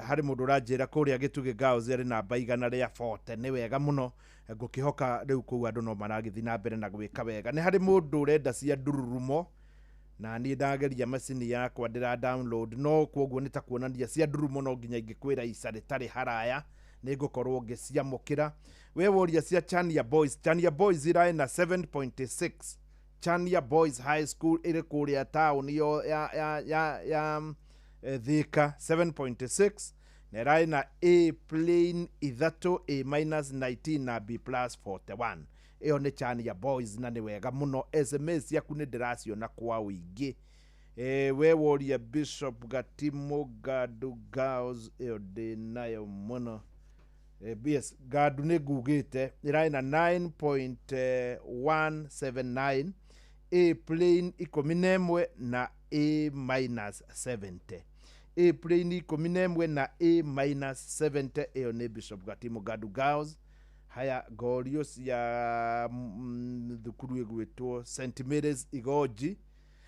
Harĩ mũndũ ũranjĩra kũrĩa Gĩtugĩ Girls arĩ namba 140 nĩ wega mũno ngũkĩhoka rĩu kũu andũ no maragĩthiĩ na mbere na gwĩka wega. Nĩ harĩ mũndũ ũrenda cia ndururumo na niĩ ndageria macini yakwa ndĩra download no kwoguo nĩ ta kuonania cia ndurumo no nginya ingĩkwĩra ica rĩtarĩ haraya nĩ ngũkorwo ngĩciamũkĩra. We woria cia Chania Boys, Chania Boys iraĩ na 7.6. Chania Boys High School ĩrĩ kũrĩa taũni ya Thika 7.6 na ĩraĩ na A plain 3, A minus 19 na B plus 41. Ĩyo nĩ Chania Boys na nĩ wega mũno. SMS ciaku nĩ ndĩraciona kwa ũingĩ. We woria Bishop Gatimo Gadu Girls ĩyo ndĩ nayo mũno. Yes, Gadu nĩ ngugĩte ĩraĩ na 9.179, A plain 11 na A minus 70. A plain 11 na A minus 70 ĩyo nĩ Bishop Gatimo Gadu Girls. Haya ngorio cia thukuru ĩgwĩtwo St Mary's Igoji.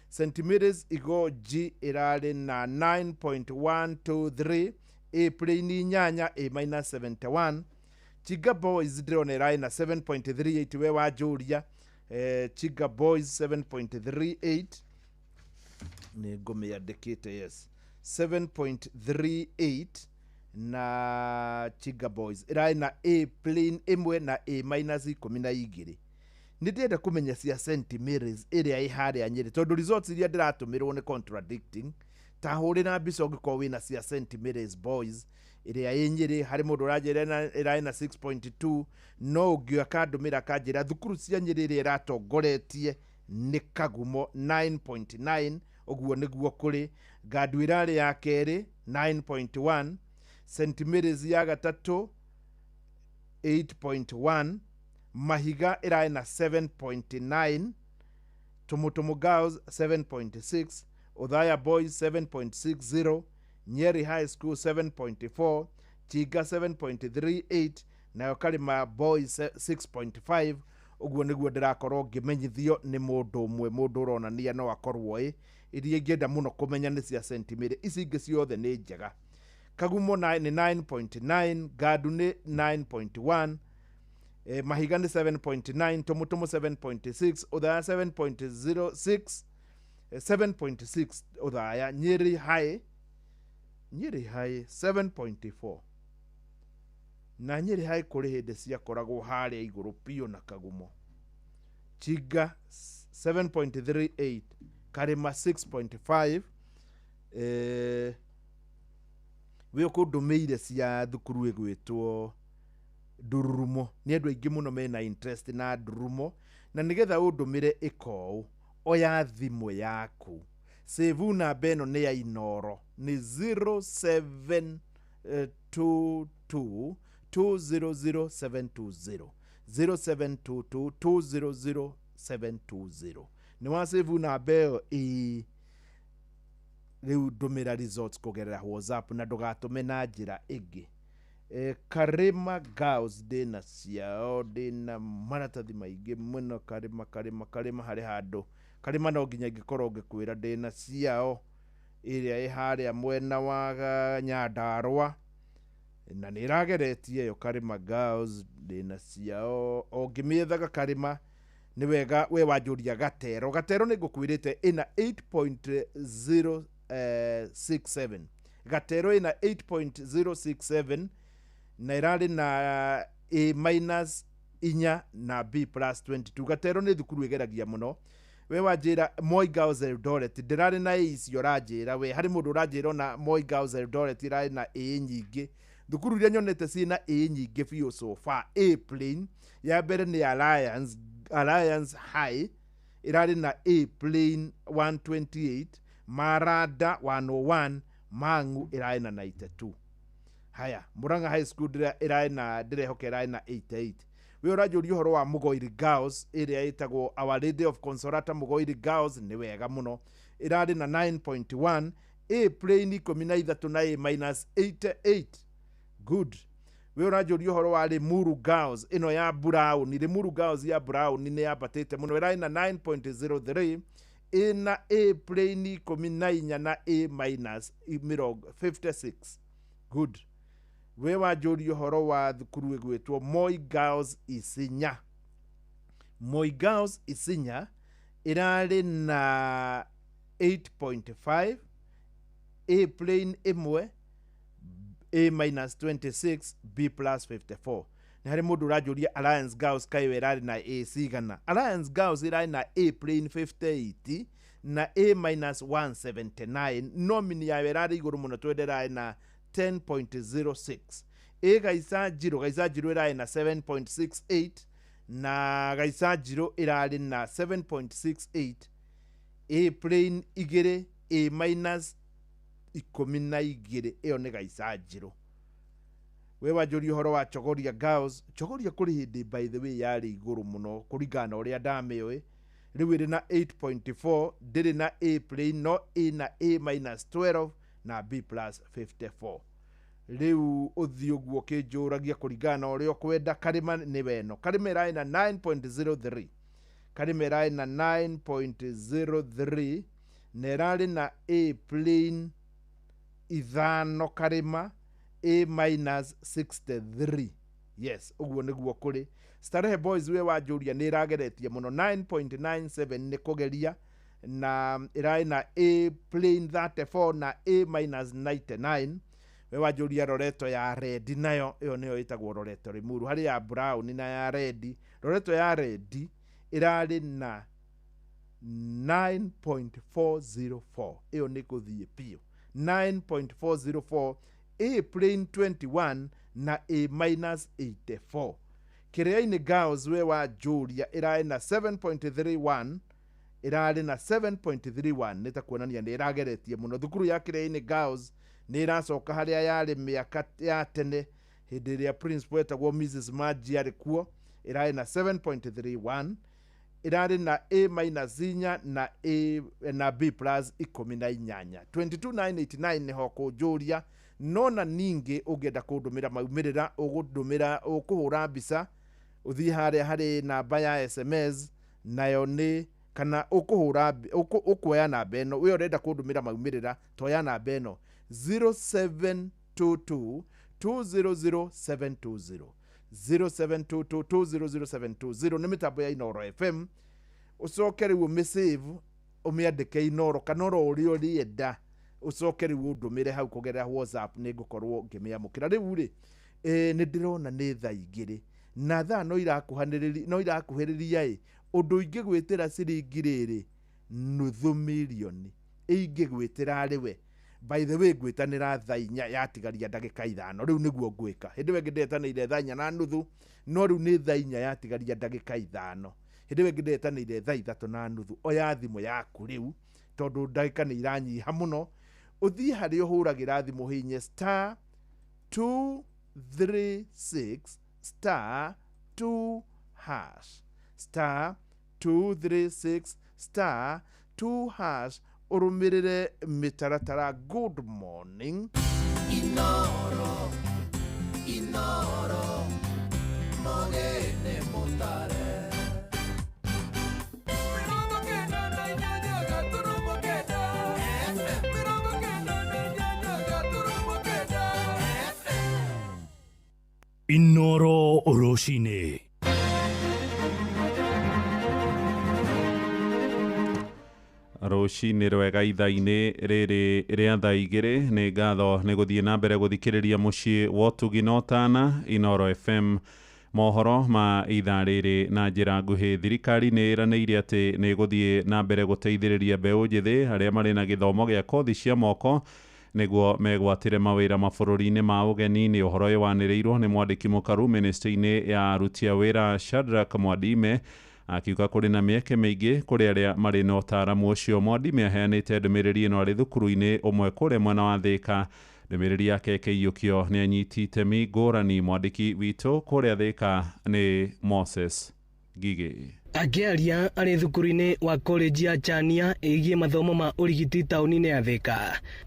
St Mary's Igoji ĩrarĩ na 9.123, A plain 8, A minus 71. Chiga Boys ndĩrona ĩrarĩ na 7.38 we wanjũria. Chiga Boys 7.38 nĩ ngũmĩandĩkĩte, yes 7.38 na Chiga Boys ĩrarĩ na A plain 1 na A minus 12. Nĩ ndĩrenda kũmenya cia St Mary's ĩrĩa ĩ harĩa Nyĩrĩ tondũ results iria ndĩratũmĩrwo nĩ contradicting. Ta hũrĩra mbica ũngĩkorwo wĩna cia St Mary's Boys ĩrĩa ĩ Nyĩrĩ. Harĩ mũndũ ũranjĩra ĩrarĩ na 6.2 no ũngĩ akandũmĩra akanjĩra thukuru cia Nyĩrĩ ĩrĩa ĩratongoretie nĩ Kagumo 9.9, ũguo nĩguo kũrĩ. Gandu ĩrarĩ ya kerĩ 9.1, St Mary's ya gatatũ 8.1, Mahiga ĩrarĩ na 7.9, Tumutumu Girls 7.6, Othaya Boys 7.60, Nyeri High School 7.4, Chiga 7.38 nayo Karima Boys 6.5. Ũguo nĩguo ndĩrakorwo ngĩmenyithio nĩ mũndũ ũmwe, mũndũ ũronania no akorwo ĩ iria ingĩenda mũno kũmenya nĩ cia St Mary. Ici ingĩ ciothe nĩ njega. Kagumo nĩ 9.9, Gandu nĩ 9.1, Mahiga nĩ 7.9, Tumutumu 7.6, Othaya 7.06, 7.6 Othaya, Nyeri High 7.4 na Nyeri High kũrĩ hĩndĩ ciakoragwo harĩa igũrũ biũ na Kagumo. Chiga 7.38, Karima 6.5. Wĩ ũkũndũmĩire cia thukuru ĩgwĩtwo Ndururumo. Nĩ andũ aingĩ mũno mena interest na Ndururumo, na nĩgetha ũndũmĩre ĩka ũũ, oya thimũ yaku, save namba ĩno nĩ ya Inoro, nĩ 0722 200720, 0722 200720. Nĩ wa save namba ĩyo? Ĩĩ. Rĩu ndũmĩra results kũgerera WhatsApp na ndũgatũme na njĩra ĩngĩ. Karima Girls ndĩna ciao, ndĩna maratathi maingĩ mũno. Karima, Karima, Karima, harĩ handũ Karima no nginya ingĩkorwo ngĩkwĩra ndĩna ciao, ĩrĩa ĩ harĩa mwena wa Nyandarũa, na nĩ ĩrageretie ĩyo. Karima Girls ndĩna ciao, o ngĩmĩethaga Karima. Nĩ wega we wanjũria Gatero. Gatero nĩ ngũkwĩrĩte ĩna 8.067. Gatero ĩna 8.067 na ĩrarĩ na A minus 4 na B plus 22. Gatero nĩ thukuru ĩgeragia mũno. We wanjĩra Moi Girls Eldoret ndĩrarĩ na A icio ũranjĩra we. Harĩ mũndũ ũranjĩra ona Moi Girls Eldoret ĩrarĩ na A nyingĩ. Thukuru iria nyonete ciĩna A nyingĩ biũ so far, A plain, ya mbere nĩ Alliance, Alliance High ĩrarĩ na A plain 128, Maranda 101, Mang'u ĩrarĩ na 92. Haya, Murang'a High School ĩrarĩ na, ndĩrehoka ĩrarĩ na 88. We ũranjũria ũhoro wa Mũgoiri Girls ĩrĩa ĩtagwo Our Lady of Consolata Mũgoiri Girls, nĩ wega mũno, ĩrarĩ na 9.1, A plain 13 na A minus 88. Good. We ũranjũria ũhoro wa Limuru Girls ĩno ya Brown. Limuru Girls ya Brown nĩ yambatĩte mũno, ĩrarĩ na 9.03, ĩna A plain 14 na A minus mĩrongo 56. Good. We wanjũria ũhoro wa thukuru ĩgwĩtwo Moi Girls Isinya. Moi Girls Isinya ĩrarĩ na 8.5, A plain 1, A minus 26, B plus 54. Nĩ harĩ mũndũ ũranjũria Alliance Girls kaĩ ĩrarĩ na A cigana. Alliance Girls ĩrarĩ na A plain 58 na A minus 179. Nomini yayo ĩrarĩ igũrũ mũno twende, ĩrarĩ na 10.06. Ĩ Gaica Njirũ? Gaica Njirũ ĩrarĩ na 7.68, na Gaica Njirũ ĩrarĩ na 7.68, A plain 2, A minus 12. Ĩyo nĩ Gaica Njirũ. We wanjũria ũhoro wa Chogoria Girls. Chogoria kũrĩ hĩndĩ, by the way, yarĩ igũrũ mũno kũringana na ũrĩa ndamĩũĩ. Rĩu ĩrĩ na 8.4, ndĩrĩ na A plain, no ĩna A minus 12 na B plus 54. Rĩu ũthiĩ ũguo ũkĩnjũragia kũringana na ũrĩa ũkwenda. Karima nĩ weno, Karima ĩrarĩ na 9.03. Karima ĩrarĩ na 9.03 na ĩrarĩ na A plain 5, Karima A minus 63. Yes, ũguo nĩguo kũrĩ. Starehe Boys, we wanjũria, nĩ ĩrageretie mũno, 9.97 nĩ kũgeria, na ĩrarĩ na A plain 34 na A minus 99. We wanjũria Loreto ya red, nayo ĩyo nĩyo ĩtagwo Loreto Limuru. Harĩ ya brown na ya red. Loreto ya red ĩrarĩ na 9.404. Ĩyo nĩ gũthiĩ biũ, 9.404, A plain 21 na A minus 84. Kĩrĩa-inĩ Girls, we wanjũria, ĩrarĩ na 7.31. Ĩrarĩ na 7.31, nĩ ta kuonania nĩ ĩrageretie mũno. Thukuru ya Kĩrĩa-inĩ Girls nĩ ĩracoka harĩa yarĩ mĩaka ya tene, hĩndĩ ĩrĩa principal etagwo Mrs Maji arĩ kuo. Ĩrarĩ na 7.31, ĩrarĩ na A minus 4 na A na B plus 18. 22989 nĩho kũnjũria. No na ningĩ ũngĩenda kũndũmĩra maumĩrĩra, ũgũndũmĩra, ũkũhũra mbica, ũthiĩ harĩa harĩ namba ya SMS, nayo nĩ kana ũkũhũra ũkuoya namba ĩno. We ũrenda kũndũmĩra maumĩrĩra, toya namba ĩno, 0722 200720, 0722 200720. Nĩ mĩtambo ya Inoro FM. Ũcoke rĩu ũmĩsave, ũmĩandĩke Inoro kana oro ũrĩa ũrĩenda, ũcoke rĩu ũndũmĩre hau kũgerera WhatsApp, nĩ ngũkorwo ngĩmĩamũkĩra. Rĩu rĩ, nĩ ndĩrona nĩ thaa 2 na thaa no irakuhanĩrĩria, no irakuhĩrĩria. Ĩ Ũndũ ingĩgwĩtĩra ciringi rĩrĩ 500,000 ingĩgwĩtĩra arĩ we. By the way, ngwĩtanĩra thaa 4 yatigaria ndagĩka 5. Rĩu nĩguo ngwĩka. Hĩndĩ ĩyo ĩngĩ ndetanĩire thaa 4:30, no rĩu nĩ thaa 4 yatigaria ndagĩka 5. Hĩndĩ ĩyo ĩngĩ ndetanĩire thaa 3:30. Oya thimũ yaku rĩu tondũ ndagĩka nĩ iranyiha mũno. Ũthiĩ harĩa ũhũragĩra thimũ hihinye star 236 star 2 hash, star 236 star 2 hash, ũrũmĩrĩre mĩtaratara. Good morning. Inoro, Inoro, mogene mutare. Inoro Rũcinĩ. Rũcinĩ rwega ithaa-inĩ rĩrĩ rĩa thaa 2. Nĩ ngatho nĩ gũthiĩ na mbere gũthikĩrĩria mũciĩ wa ũtugi na ũtana Inoro FM. Mohoro ma ithaa rĩrĩ na njĩra nguhĩ. Thirikari nĩ ĩranĩire atĩ nĩ ĩgũthiĩ na mbere gũteithĩrĩria mbeũ njĩthĩ arĩa marĩ na gĩthomo gĩa kothi cia moko nĩguo megwatĩre mawĩra mabũrũri-inĩ ma ũgeni-inĩ. Ũhoro ũyũ wanĩrĩirwo nĩ mwandĩki mũkaru ministry-inĩ ya aruti a wĩra Shadrack Mwadime, akiuga kũrĩ na mĩeke mĩingĩ kũrĩ arĩa marĩ na ũtaaramu ũcio. Mwadime aheanĩte ndũmĩrĩri ĩno arĩ thukuru-inĩ ũmwe kũrĩa mwena wa Thĩka. Ndũmĩrĩri yake ĩkĩiyũkio nĩ anyiti itemi ngũrani. Mwandĩki witũ kũrĩa Thĩka nĩ Moses Ngigĩ. Akĩaria arĩ thukuru-inĩ wa college ya Chania ĩgiĩ mathomo ma ũrigiti taũni-inĩ ya Thĩka,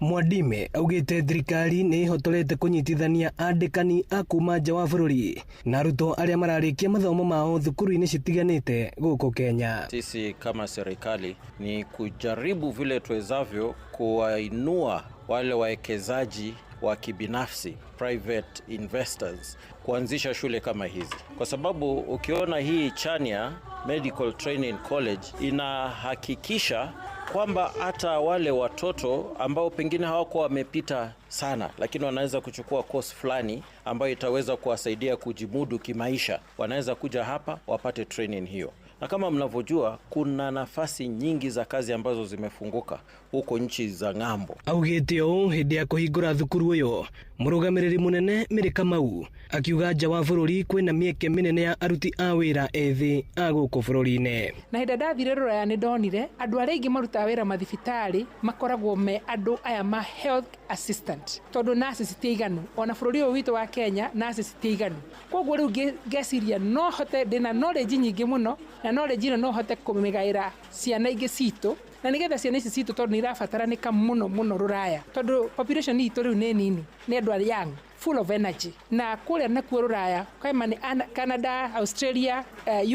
Mwadime augĩte thirikari nĩ ĩhotorete kũnyitithania andĩkani a kuma nja wa bũrũri na arutwo arĩa mararĩkia mathomo mao thukuru-inĩ citiganĩte gũkũ Kenya. Sisi kama serikali ni kujaribu vile tuwezavyo kuwainua wale wawekezaji wa kibinafsi, private investors, kuanzisha shule kama hizi, kwa sababu ukiona hii Chania Medical Training College inahakikisha kwamba hata wale watoto ambao pengine hawakuwa wamepita sana, lakini wanaweza kuchukua course fulani ambayo itaweza kuwasaidia kujimudu kimaisha, wanaweza kuja hapa wapate training hiyo. Na kama mnavyojua, kuna nafasi nyingi za kazi ambazo zimefunguka huko nchi za ng'ambo. Augĩte ũũ hĩndĩ ya kũhingũra thukuru ũyũ, mũrũgamĩrĩri mũnene Mary Kamau akiuga nja wa bũrũri kwĩna mĩeke mĩnene ya aruti a wĩra ethĩ a gũkũ bũrũri-inĩ. Na hĩndĩ ndathire rũraya nĩ ndonire andũ arĩa aingĩ marutaga wĩra mathibitarĩ makoragwo me andũ aya ma health assistant, tondũ nurses ti aiganu. Ona bũrũri ũyũ witũ wa Kenya nurses ti aiganu. Koguo rĩu ngeciria no hote, ndĩna knowledge nyingĩ mũno, na knowledge ĩno no hote kũmĩgaĩra ciana ingĩ citũ, na nĩgetha ciana ici citũ tondũ nĩ irabataranĩka mũno mũno rũraya, tondũ population itũ rĩu nĩ nini, nĩ andũ a young, full of energy. Na kũrĩa nakuo rũraya kama nĩ Canada, Australia,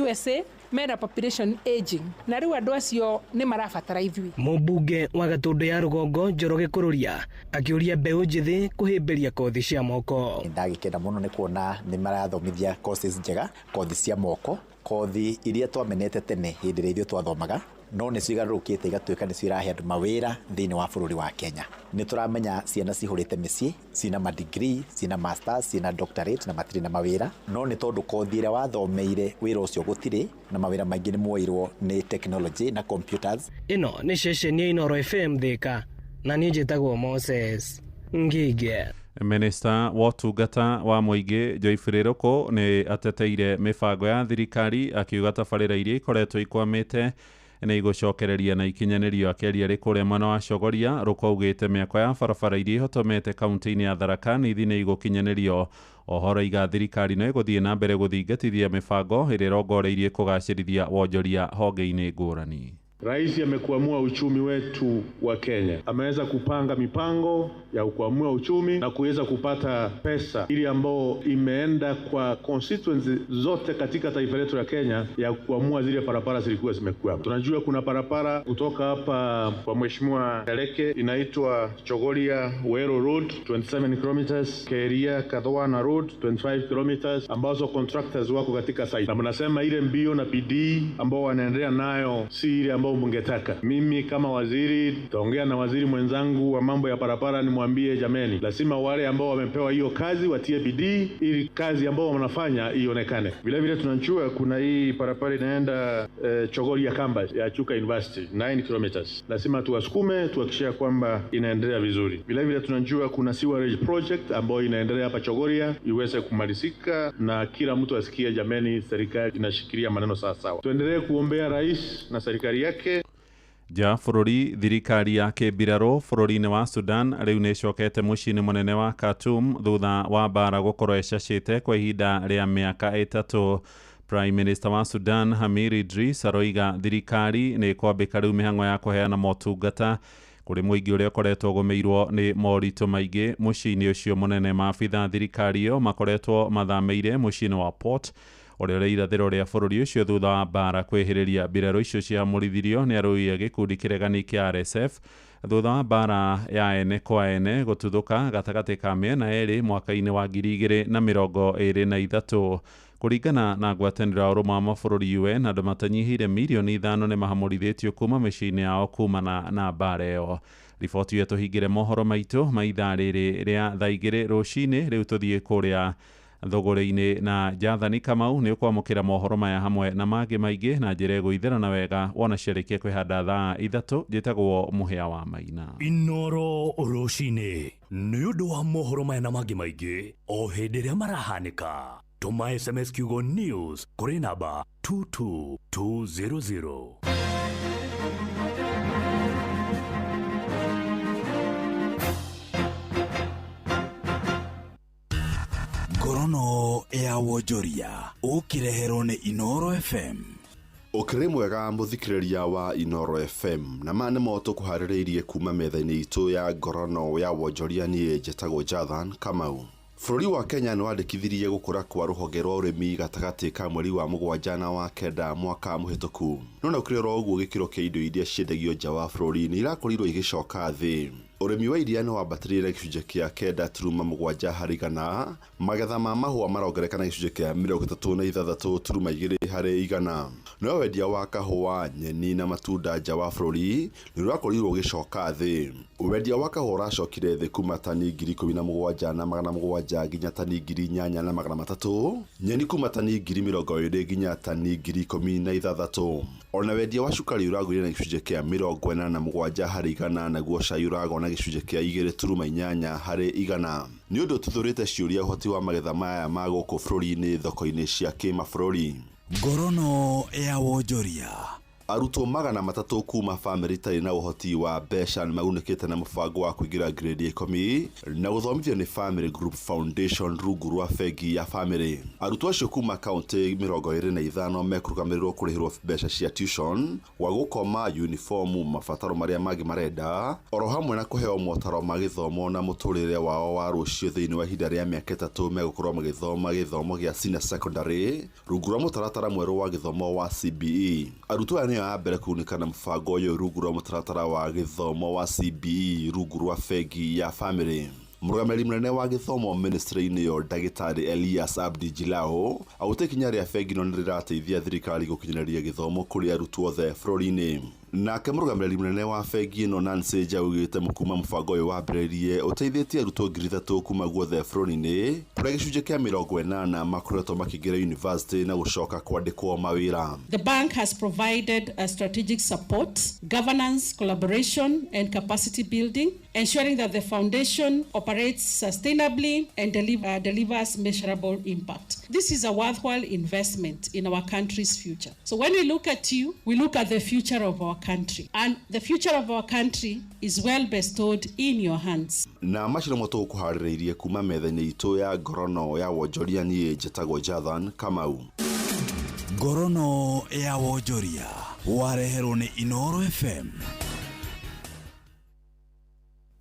USA mena population aging, na rĩu andũ acio nĩ marabatara ithuĩ. Mũmbunge wa Gatũndũ ya Rũgongo Njoroge Kũrũria akĩũria mbeũ njĩthĩ kũhĩmbĩria kothi cia moko. Ndagĩkena mũno nĩ kuona nĩ marathomithia courses njega, kothi cia moko, kothi iria twamenete tene hĩndĩ ĩrĩa ithuĩ twathomaga, no nĩ cigarũrũkĩte igatuĩka nĩ cirahe andũ mawĩra thĩinĩ wa bũrũri wa Kenya. Nĩ tũramenya ciana cihũrĩte mĩciĩ, cina ma degree, cina masters, cina doctorate na matirĩ na mawĩra, no nĩ tondũ kothi ĩrĩa wathomeire wĩra ũcio gũtirĩ, na mawĩra maingĩ nĩ moirwo nĩ technology na computers. Ĩno nĩ ceceni ya Inoro FM Thĩka, na niĩ njĩtagwo Moses Ngige. Minista wa ũtungata wa mũingĩ Joyce Ruku nĩ ateteire mĩbango ya thirikari akiuga tabarĩra iria ikoretwo ikwamĩte nĩ igũcokereria na ikinyanĩrio. Akĩaria arĩ kũrĩa mwena wa Chogoria, Ruku augĩte mĩako ya barabara iria ihotomete kaunti-inĩ ya Tharaka Nithi nĩ igũkinyanĩrio. Oho raiga thirikari no ĩgũthiĩ na mbere gũthingatithia mĩbango ĩrĩa ĩrongoreirie kũgacĩrithia wonjoria honge-inĩ ngũrani. Rais amekuamua uchumi wetu wa Kenya. Ameweza kupanga mipango ya kuamua uchumi na kuweza kupata pesa ili ambao imeenda kwa constituency zote katika taifa letu la Kenya ya kuamua zile barabara zilikuwa zimekwama. Tunajua kuna barabara kutoka hapa kwa Mheshimiwa Kaleke inaitwa Chogoria Wero Road 27 kilometers, Keria Kadhoana Road 25 kilometers ambazo contractors wako katika site. Na mnasema ile mbio na bidii ambao wanaendelea nayo si ile ambao ambao mngetaka. Mimi kama waziri taongea na waziri mwenzangu wa mambo ya barabara, nimwambie jameni, lazima wale ambao wamepewa hiyo kazi watie bidii ili kazi ambao wanafanya ionekane. Vile vile tunajua kuna hii barabara inaenda Chogoria campus ya Chuka University 9 kilometers. Lazima tuwasukume tuhakikishe kwamba inaendelea vizuri. Vile vile tunajua kuna sewerage project ambayo inaendelea hapa Chogoria iweze kumalizika na kila mtu asikie, jameni, serikali inashikilia maneno sawa sawa. Tuendelee kuombea rais na serikali yake. Nja bũrũri thirikari ya kĩmbirarũ bũrũri-inĩ wa Sudan rĩu nĩ ĩcokete mũciĩ-inĩ mũnene wa Khartoum thutha wa mbara gũkorwo ĩcacĩte kwa ihinda rĩa mĩaka 3. Prime Minister wa Sudan Hamir Idris aroiga thirikari nĩ ĩkwambĩka rĩu mĩhang'o ya kũheana motungata kũrĩ mũingĩ ũrĩa ũkoretwo ũgũmĩirwo nĩ moritũ maingĩ mũciĩ-inĩ ũcio mũnene. Maabitha thirikari ĩyo makoretwo mathamĩire mũciĩ-inĩ wa Port ũrĩa ũrĩ irathĩro rĩa bũrũri ũcio thutha wa mbara kwĩhĩrĩria. Mbirarũ icio ciamũrithirio nĩ arũi a gĩkundi kĩregani kĩa RSF thutha wa mbara ya ene kwa ene gũtuthũka gatagatĩ ka mĩena ĩrĩ mwaka-inĩ wa 2023. Kũringana na ngwatanĩro ya ũrũmwe wa mabũrũri UN, andũ matanyihĩire mirioni 5 nĩ mahamũrithĩtio kuma mĩciĩ-inĩ yao kumana na mbara ĩyo. Riboti ĩyo tũhingĩre mohoro maitũ ma ithaa rĩrĩ rĩa thaa 2 rũcinĩ. Rĩu tũthiĩ kũrĩa thũgũrĩ-inĩ na Jathani Kamau nĩ ũkwamũkĩra mohoro maya hamwe na mangĩ maingĩ na njĩra ĩgũithĩrana wega wona ciarĩkia kwĩhanda thaa 3. Njĩtagwo Mũhĩa wa Maina. Inoro rũcinĩ nĩ ũndũ wa mohoro maya na mangĩ maingĩ o hĩndĩ ĩrĩa marahanĩka. Tũma SMS kiugo news kũrĩ namba 22200. Ngorono ya wonjoria ũkĩreherwo nĩ Inoro FM. Ũkĩrĩ mwega mũthikĩrĩria wa Inoro FM, na ma nĩmo tũkũharĩrĩirie kuma metha-inĩ itũ ya ngorono ya wonjoria. Niĩ njĩtagwo Jathan Kamau. Bũrũri wa Kenya nĩ wandĩkithirie gũkũra kwa rũhonge rwa ũrĩmi gatagatĩ ka mweri wa 7 na wa 9 mwaka mũhĩtũku. No na ũkĩrĩ oro ũguo, gĩkĩro kĩa indo iria ciendagio nja wa bũrũri nĩ irakorirwo igĩcoka thĩ. Ũrĩmi wa iria nĩ wambatĩrire na gĩcunjĩ kĩa 9.7 harĩ igana. Magetha ma mahũa marongereka na gĩcunjĩ kĩa 36.2 harĩ igana. No wendia wa kahũa, nyeni na matunda nja wa bũrũri nĩ ũrakorirwo ũgĩcoka thĩ. Wendia wa kahũa ũracokire thĩ kuma tani 17,700 nginya tani 8,300, nyeni kuma tani 20,000 nginya tani 16,000. Ona wendia wa cukari ũragũire na gĩcunjĩ kĩa 87 harĩ igana, naguo cai ũragwa na gĩcunjĩ kĩa 2.8 harĩ igana. Nĩ ũndũ ũtuthũrĩte ciũria ũhoti wa magetha maya ma gũkũ bũrũri-inĩ thoko-inĩ cia kĩmabũrũri. Ngorono ya wonjoria. Arutwo 300 kuma bamĩrĩ itarĩ na ũhoti wa mbeca nĩ magunĩkĩte na mũbango wa kũingĩra grade 10 na gũthomithio nĩ Family Group Foundation rungu rwa bengi ya Family. Arutwo acio kuma kaunti 25 mekũrũgamĩrĩrwo kũrĩhĩrwo mbeca cia tuition, gwa gũkoma, uniformu, mabataro marĩa mangĩ marenda, oro hamwe na kũheo motaro ma gĩthomo na mũtũrĩre wao wa rũciũ thĩinĩ wa ihinda rĩa mĩaka 3 megũkorwo magĩthoma gĩthomo gĩa senior secondary rungu rwa mũtaratara mwerũ wa gĩthomo wa CBE. Arutwo aya nĩo a mbere kũgunĩka na mũbango ũyũ rungu rwa mũtaratara wa gĩthomo wa CBE rungu rwa bengi ya Family. Mũrũgamĩrĩri mũnene wa gĩthomo ministry-inĩ ĩyo ndagĩtarĩ Elias Abdi Jilao augĩte ikinya rĩa bengi ĩno nĩ rĩrateithia thirikari gũkinyanĩria gĩthomo kũrĩ arutwo othe bũrũri-inĩ. Nake mũrũgamĩrĩri mũnene wa bengi ĩno Nancy Njaugĩte kuma mũbango ũyũ wambĩrĩirie ũteithĩtie arutwo 3,000 kuma guothe bũrũri-inĩ, kũrĩa gĩcunjĩ kĩa 80 makoretwo makĩingĩra university na gũcoka kwandĩkwo mawĩra. The bank has provided a strategic support, governance, collaboration and capacity building, ensuring that the foundation operates sustainably and delivers measurable impact. This is a worthwhile investment in our country's future. So when we look at you, we look at the future of our country. And the future of our country is well bestowed in your hands. Na macio nĩmo tũgũkũharĩrĩirie kuma metha-inĩ itũ ya ngorono ya wonjoria. Niĩ njĩtagwo Jathan Kamau. Ngorono ya wonjoria wareherwo nĩ Inoro FM.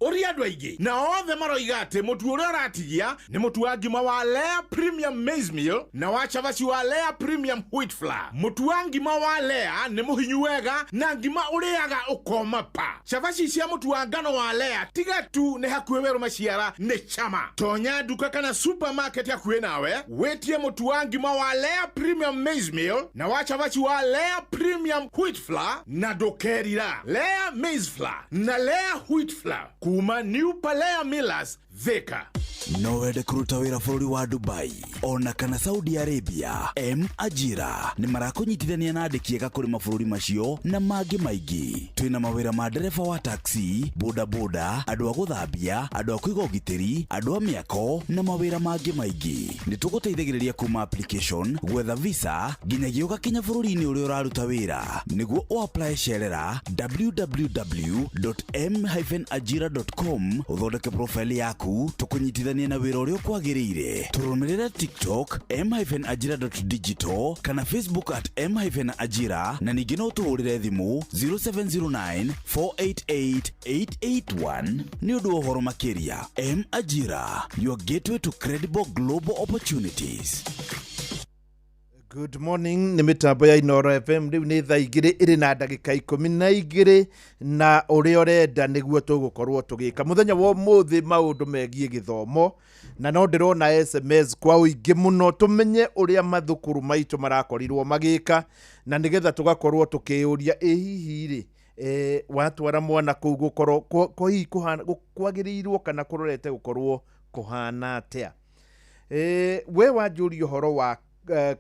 Ũria andũ Andũ aingĩ na othe maroiga atĩ mũtu ũrĩa ũratigia nĩ mũtu wa ngima wa Lea Premium Maize Meal na wa cabaci wa Lea Premium Wheat Flour. Mũtu wa ngima wa Lea nĩ mũhinyu wega na ngima ũrĩaga ũkoma pa. Cabaci cia mũtu wa ngano wa Lea tiga tu nĩ hakuhĩ werũ maciara nĩ chama. Tonya nduka kana supermarket hakuhĩ nawe wĩtie mũtu wa ngima wa Lea Premium Maize Meal na wa cabaci wa Lea Premium Wheat Flour na ndũkerira. Lea Maize Flour na Lea Wheat Flour kuma New Palea Millers, Thika. No wende kũruta wĩra bũrũri wa Dubai ona kana Saudi Arabia? M Ajira nĩ marakũnyitithania na andĩki ega kũrĩ mabũrũri macio na mangĩ maingĩ. Twĩna mawĩra ma ndereba wa taxi, bodaboda, andũ a gũthambia, andũ a kũiga ũgitĩri, andũ a mĩako na mawĩra mangĩ maingĩ. Nĩ tũgũteithagĩrĩria kuma application, gwetha visa nginyagia ũgakinya bũrũri-inĩ ũrĩa ũraruta wĩra. Nĩguo ũapply cerera www.m-ajira.com ũthondeke profile yaku tũkũnyitithanie na wĩra ũrĩa ũkwagĩrĩire. Tũrũmĩrĩre TikTok m-ajira.digital kana Facebook at m-ajira na ningĩ no tũhũrĩre thimũ 0709 488 881 nĩ ũndũ wa ũhoro makĩria. M Ajira, your gateway to credible global opportunities. Good morning, nĩ mĩtambo ya Inoro FM. Rĩu nĩ thaa 2 ĩrĩ na ndagĩka 12 na ũrĩa ũrenda nĩguo tũgũkorwo tũgĩka mũthenya wa ũmũthĩ maũndũ megiĩ gĩthomo, na no ndĩrona SMS kwa ũingĩ mũno tũmenye ũrĩa mathukuru maitũ marakorirwo magĩka, na nĩgetha tũgakorwo tũkĩyũria ĩ hihi rĩ watwara mwana kũu gũkorwo hihi kwagĩrĩirwo kana kũrorete gũkorwo kũhana atĩa. We wanjũria ũhoro wa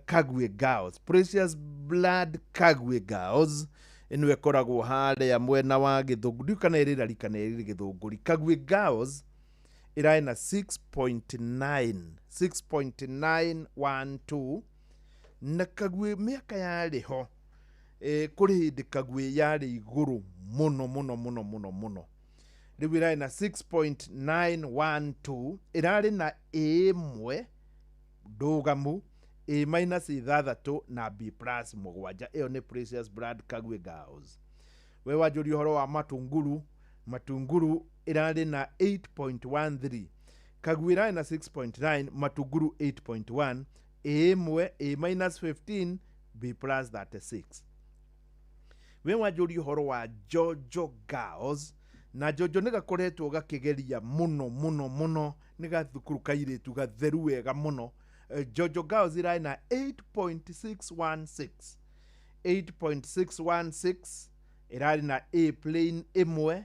Kagwe Girls, Precious Blood Kagwe Girls ĩno ĩkoragwo harĩa mwena wa Gĩthũngũri, ndiũĩ kana ĩrĩ Rari kana ĩrĩ Gĩthũngũri. Kagwe Girls ĩrarĩ na 6.9 6.912 na Kagwe mĩaka yarĩ ho kũrĩ hĩndĩ Kagwe yarĩ igũrũ mũno mũno mũno mũno mũno. Rĩu ĩrarĩ na 6.912, ĩrarĩ na A ĩmwe ndũgamu, A minus 6 na B plus 7. Ĩyo nĩ Precious Blood Kagwe Girls. We wanjũria ũhoro wa Matunguru, Matunguru ĩrarĩ na 8.13, Kagwe ĩrarĩ na 6.9, Matunguru 8.1, A ĩmwe, A minus 15, B plus 36. We wanjũria ũhoro wa Jojo Girls, na Jojo nĩ gakoretwo gakĩgeria mũno mũno mũno, nĩ gathukuru kairĩtu gatheru wega mũno. Jojo Girls ĩrarĩ na 8.616 8.616, ĩrarĩ na A plain ĩmwe,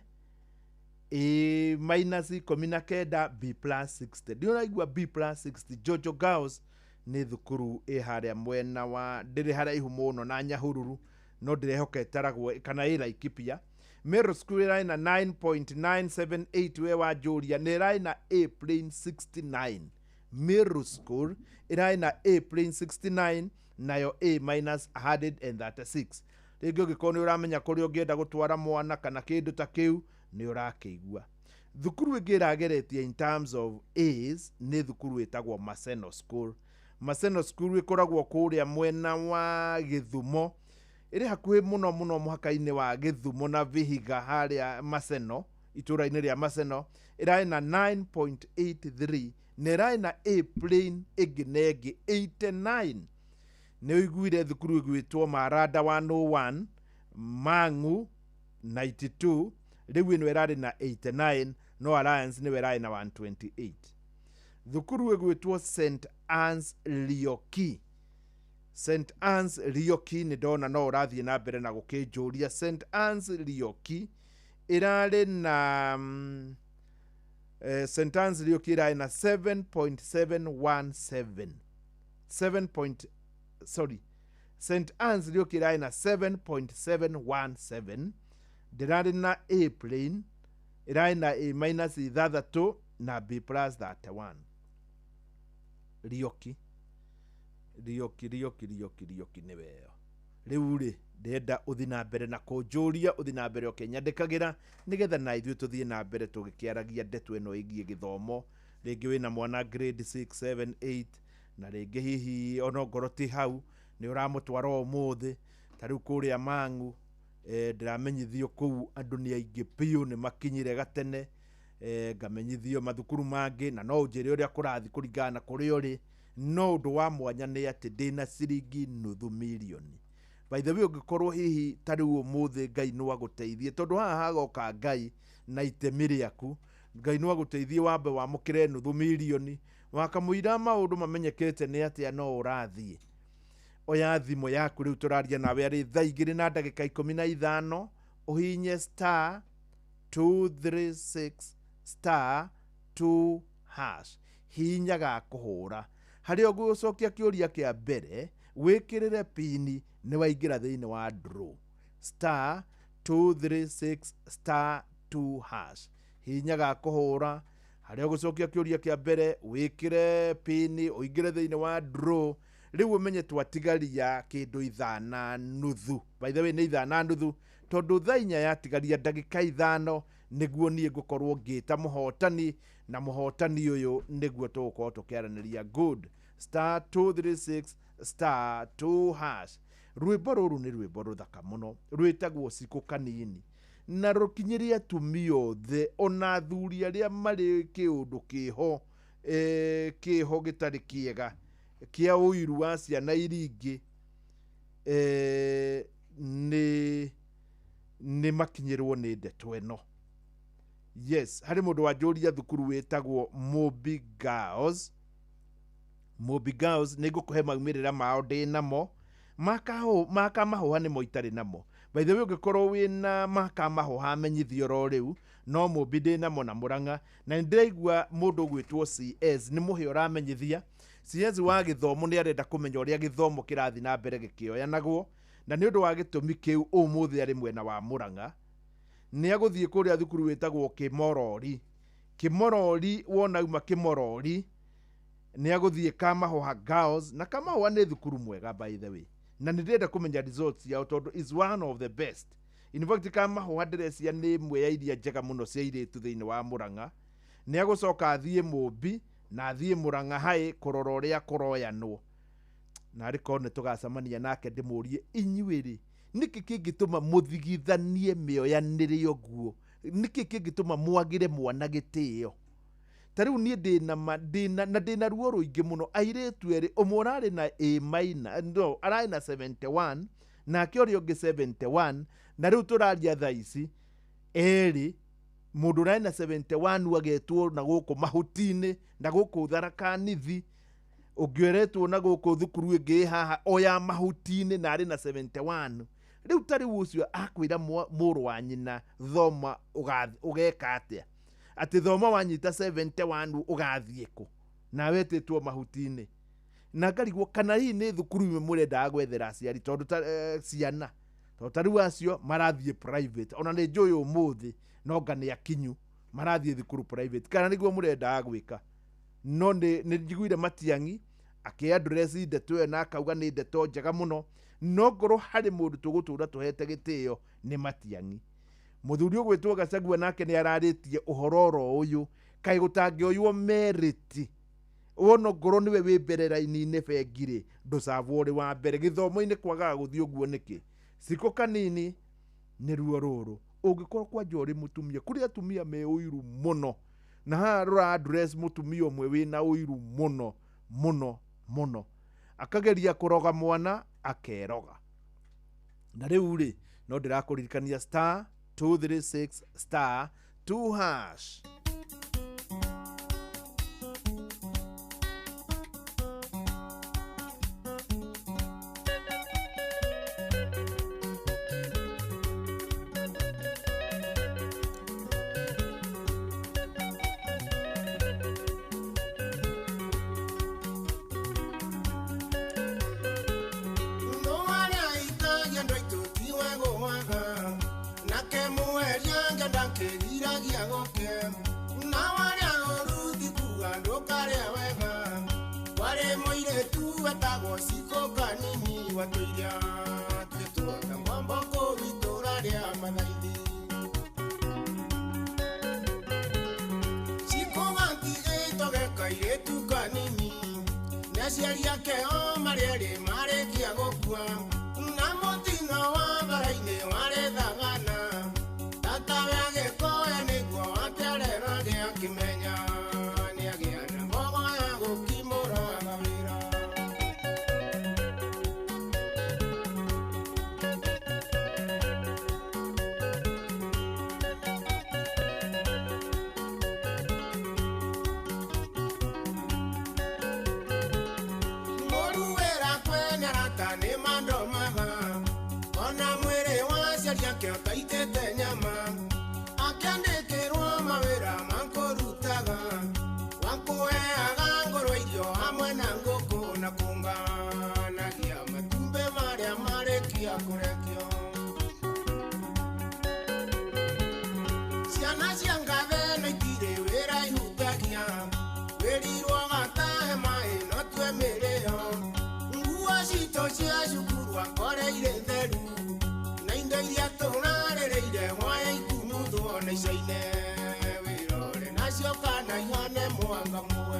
A minus 19, B plus 60. Ndĩraigua B plus 60. Jojo Girls nĩ thukuru ĩ harĩa mwena wa ndĩrĩ haraihu mũno na Nyahururu, no ndĩrehoka ĩtaragwo kana ĩ Laikipia. Meru School ĩrarĩ na 9.978, we wanjũria nĩ ĩrarĩ na A plain 69. Meru School ĩrarĩ na A plain 69 nayo A minus 136. Rĩngĩ ũngĩkorwo nĩ ũramenya kũrĩa ũngĩenda gũtwara mwana kana kĩndũ ta kĩu nĩ ũrakĩigua. Thukuru ĩngĩ ĩrageretie in terms of A's nĩ thukuru ĩtagwo Maseno School. Maseno School ĩkoragwo kũrĩa mwena wa Gĩthumo, ĩrĩ hakuhĩ mũno mũno mũhaka-inĩ wa Gĩthumo na Vihiga, harĩa Maseno, itũũra-inĩ rĩa Maseno. Ĩrarĩ na 9.83 na ĩrarĩ na A plain ĩngĩ na ĩngĩ 89. Nĩ ũiguire thukuru ĩgwĩtwo Maranda 101, Mang'u 92, rĩu ĩno ĩrarĩ na 89, no Alliance nĩyo ĩrarĩ na 128. Thukuru ĩgwĩtwo St Anne's Rioki, St Anne's Rioki nĩ ndona no ũrathiĩ na mbere na gũkĩnjũria. St Anne's Rioki ĩrarĩ na St Anne's Rioki ĩrarĩ na 7.717 7 point, sorry, St Anne's Rioki ĩrarĩ na 7.717, ndĩrarĩ na A plain, ĩrarĩ na A minus 6 na B plus 31. Rioki Rioki Rioki Rioki Rioki nĩ weyo. Rĩu rĩ ndĩrenda ũthiĩ na mbere na kũnjũria, ũthiĩ na mbere ũkĩnyandĩkagĩra nĩgetha na ithuĩ tũthiĩ na mbere tũgĩkĩaragia ndeto ĩno ĩgiĩ gĩthomo. Rĩngĩ wĩna mwana grade 6 7 8 na rĩngĩ hihi ona ongorwo ti hau nĩ ũramũtwara ũmũthĩ. Ta rĩu kũrĩa Mang'u ndĩramenyithio kũu andũ nĩ aingĩ biũ, nĩ makinyire gatene. Ngamenyithio mathukuru mangĩ, na no ũnjĩre ũrĩa kũrathiĩ kũringana na kũrĩa ũrĩ. No ũndũ wa mwanya nĩ atĩ ndĩna ciringi nuthu mirioni. By the way, ũngĩkorwo hihi ta rĩu ũmũthĩ Ngai no agũteithie, tondũ haha hagoka Ngai na itemi rĩaku, Ngai no agũteithie wambe wamũkĩre nuthu mirioni wakamũira maũndũ mamenyekete nĩ atĩa no ũrathiĩ. Oya thimũ yaku rĩu tũraria nawe arĩ thaa 2:15, ũhinye star 236 star 2 hash, hinya ga kũhũra harĩa ũgũcokia kĩũria kĩa mbere, wĩkĩrĩre pini, nĩ waingĩra thĩinĩ wa draw. Star 236 star 2 hash, hinya ga kũhũra harĩa ũgũcokia kĩũria kĩa mbere, wĩkĩre pini, ũingĩre thĩinĩ wa draw. Rĩu ũmenye twatigaria kĩndũ 5.5. By the way, nĩ 5.5, tondũ thaa 4 yatigaria ndagĩka 5 nĩguo niĩ ngũkorwo ngĩta mũhotani, na mũhotani ũyũ nĩguo tũgũkorwo tũkĩaranĩria. Good. Star 236 star 2 hash. Rwĩmbo rũrũ nĩ rwĩmbo rũthaka mũno, rwĩtagwo Cikũ Kanini, na rũkinyĩrie atumia othe ona athuri arĩa marĩ kĩũndũ kĩho, kĩho gĩtarĩ kĩega kĩa ũiru wa ciana iria ingĩ, nĩ makinyĩrwo nĩ ndeto ĩno. Yes, harĩ mũndũ wanjũria thukuru wĩtagwo Mobi Girls. Mobi Girls nĩ ngũkũhe maumĩrĩra mao ndĩ namo, makamahũha nĩmo itarĩ namo. By the way, ũngĩkorwo wĩna makamahũha menyithio oro rĩu, no Mobi ndĩ namo na Mũrang'a. Na nĩ ndĩraigua mũndũ ũgwĩtwo CS nĩ mũhĩa ũramenyithia. CS wa gĩthomo nĩ arenda kũmenya ũrĩa gĩthomo kĩrathiĩ na mbere gĩkĩoyanagwo, na nĩ ũndũ wa gĩtũmi kĩu ũmũthĩ arĩ mwena wa Mũrang'a. Nĩ agũthiĩ kũrĩa thukuru wĩtagwo Kĩmorori. Kĩmorori, wona auma Kĩmorori nĩ agũthiĩ Kamahũha Girls, na Kamahũha nĩ thukuru mwega by the way, na nĩ ndĩrenda kũmenya results yao tondũ is one of the best. In fact, Kamahũha ndĩrecia nĩ ĩmwe ya iria njega mũno cia airĩtu thĩinĩ wa Mũrang'a. Nĩ agũcoka athiĩ Mũmbi na athiĩ Mũrang'a High kũrora ũrĩa kũroyanwo. Na arĩ korwo nĩ tũgacemania nake ndĩmũrie, inyuĩ rĩ, nĩkĩ kĩngĩtũma mũthigithanie mĩoyanĩre ũguo? Nĩkĩ kĩngĩtũma mwagĩre mwana gĩtĩo? Ta rĩu niĩ ndĩna na ndĩna ruo rũingĩ mũno. Airĩtu erĩ, ũmwe ũrarĩ na A minor, no, ararĩ na 71, nake ũrĩa ũngĩ 71, na rĩu tũraria thaa ici erĩ, mũndũ ũrarĩ na 71 agetwo na gũkũ mahuti-inĩ, na gũkũ Tharaka Nithi, ũngĩ ũretwo na gũkũ thukuru ĩngĩ haha o ya mahuti-inĩ na arĩ na 71. Rĩu ta rĩu ũcio akwĩra mũrũ wa nyina thoma ũgeka atĩa? Atĩ thoma wanyita 71 ũgathiĩ kũ? Nawe wetĩtwo mahuti-inĩ. Na ngarigwo kana hihi nĩ thukuru imwe mũrendaga gwethera aciari, tondũ ta ciana, tondũ ta rĩu acio marathiĩ private. Ona nĩ njũĩ ũmũthĩ no nga nĩ akinyu marathiĩ thukuru private, kana nĩguo mũrendaga gwĩka. No nĩ njiguire Matiang'i akĩ-address ndeto ĩyo na akauga nĩ ndeto njega mũno, no ngorwo harĩ mũndũ tũgũtũra tũhete gĩtĩo nĩ Matiang'i. Mũthuri ũgwĩtwo Gachagua nake nĩ ararĩtie ũhoro oro ũyũ, kaĩ gũtangĩoywo merit. Wona ngorwo nĩwe wĩ mbere raini-inĩ bengi rĩ, ndũcabwo ũrĩ wa mbere. Gĩthomo-inĩ kwagaga gũthiĩ ũguo nĩkĩ? Cikũ Kanini nĩ ruo rũrũ. Ũngĩkorwo kwanja ũrĩ mũtumia, kũrĩ atumia me ũiru mũno, na haha rũra address mũtumia ũmwe wĩna ũiru mũno mũno mũno, akageria kũroga mwana akeroga. Na rĩu rĩ, no ndĩrakũririkania star 236 star 2 hash. Tata we agĩkoya nĩguo atererage. Cia cukuru akoreire theru na indo iria tũrarĩrĩire hwaĩ ikumuthwo na icaine wĩrore nacio kana ihane mwanga muwe.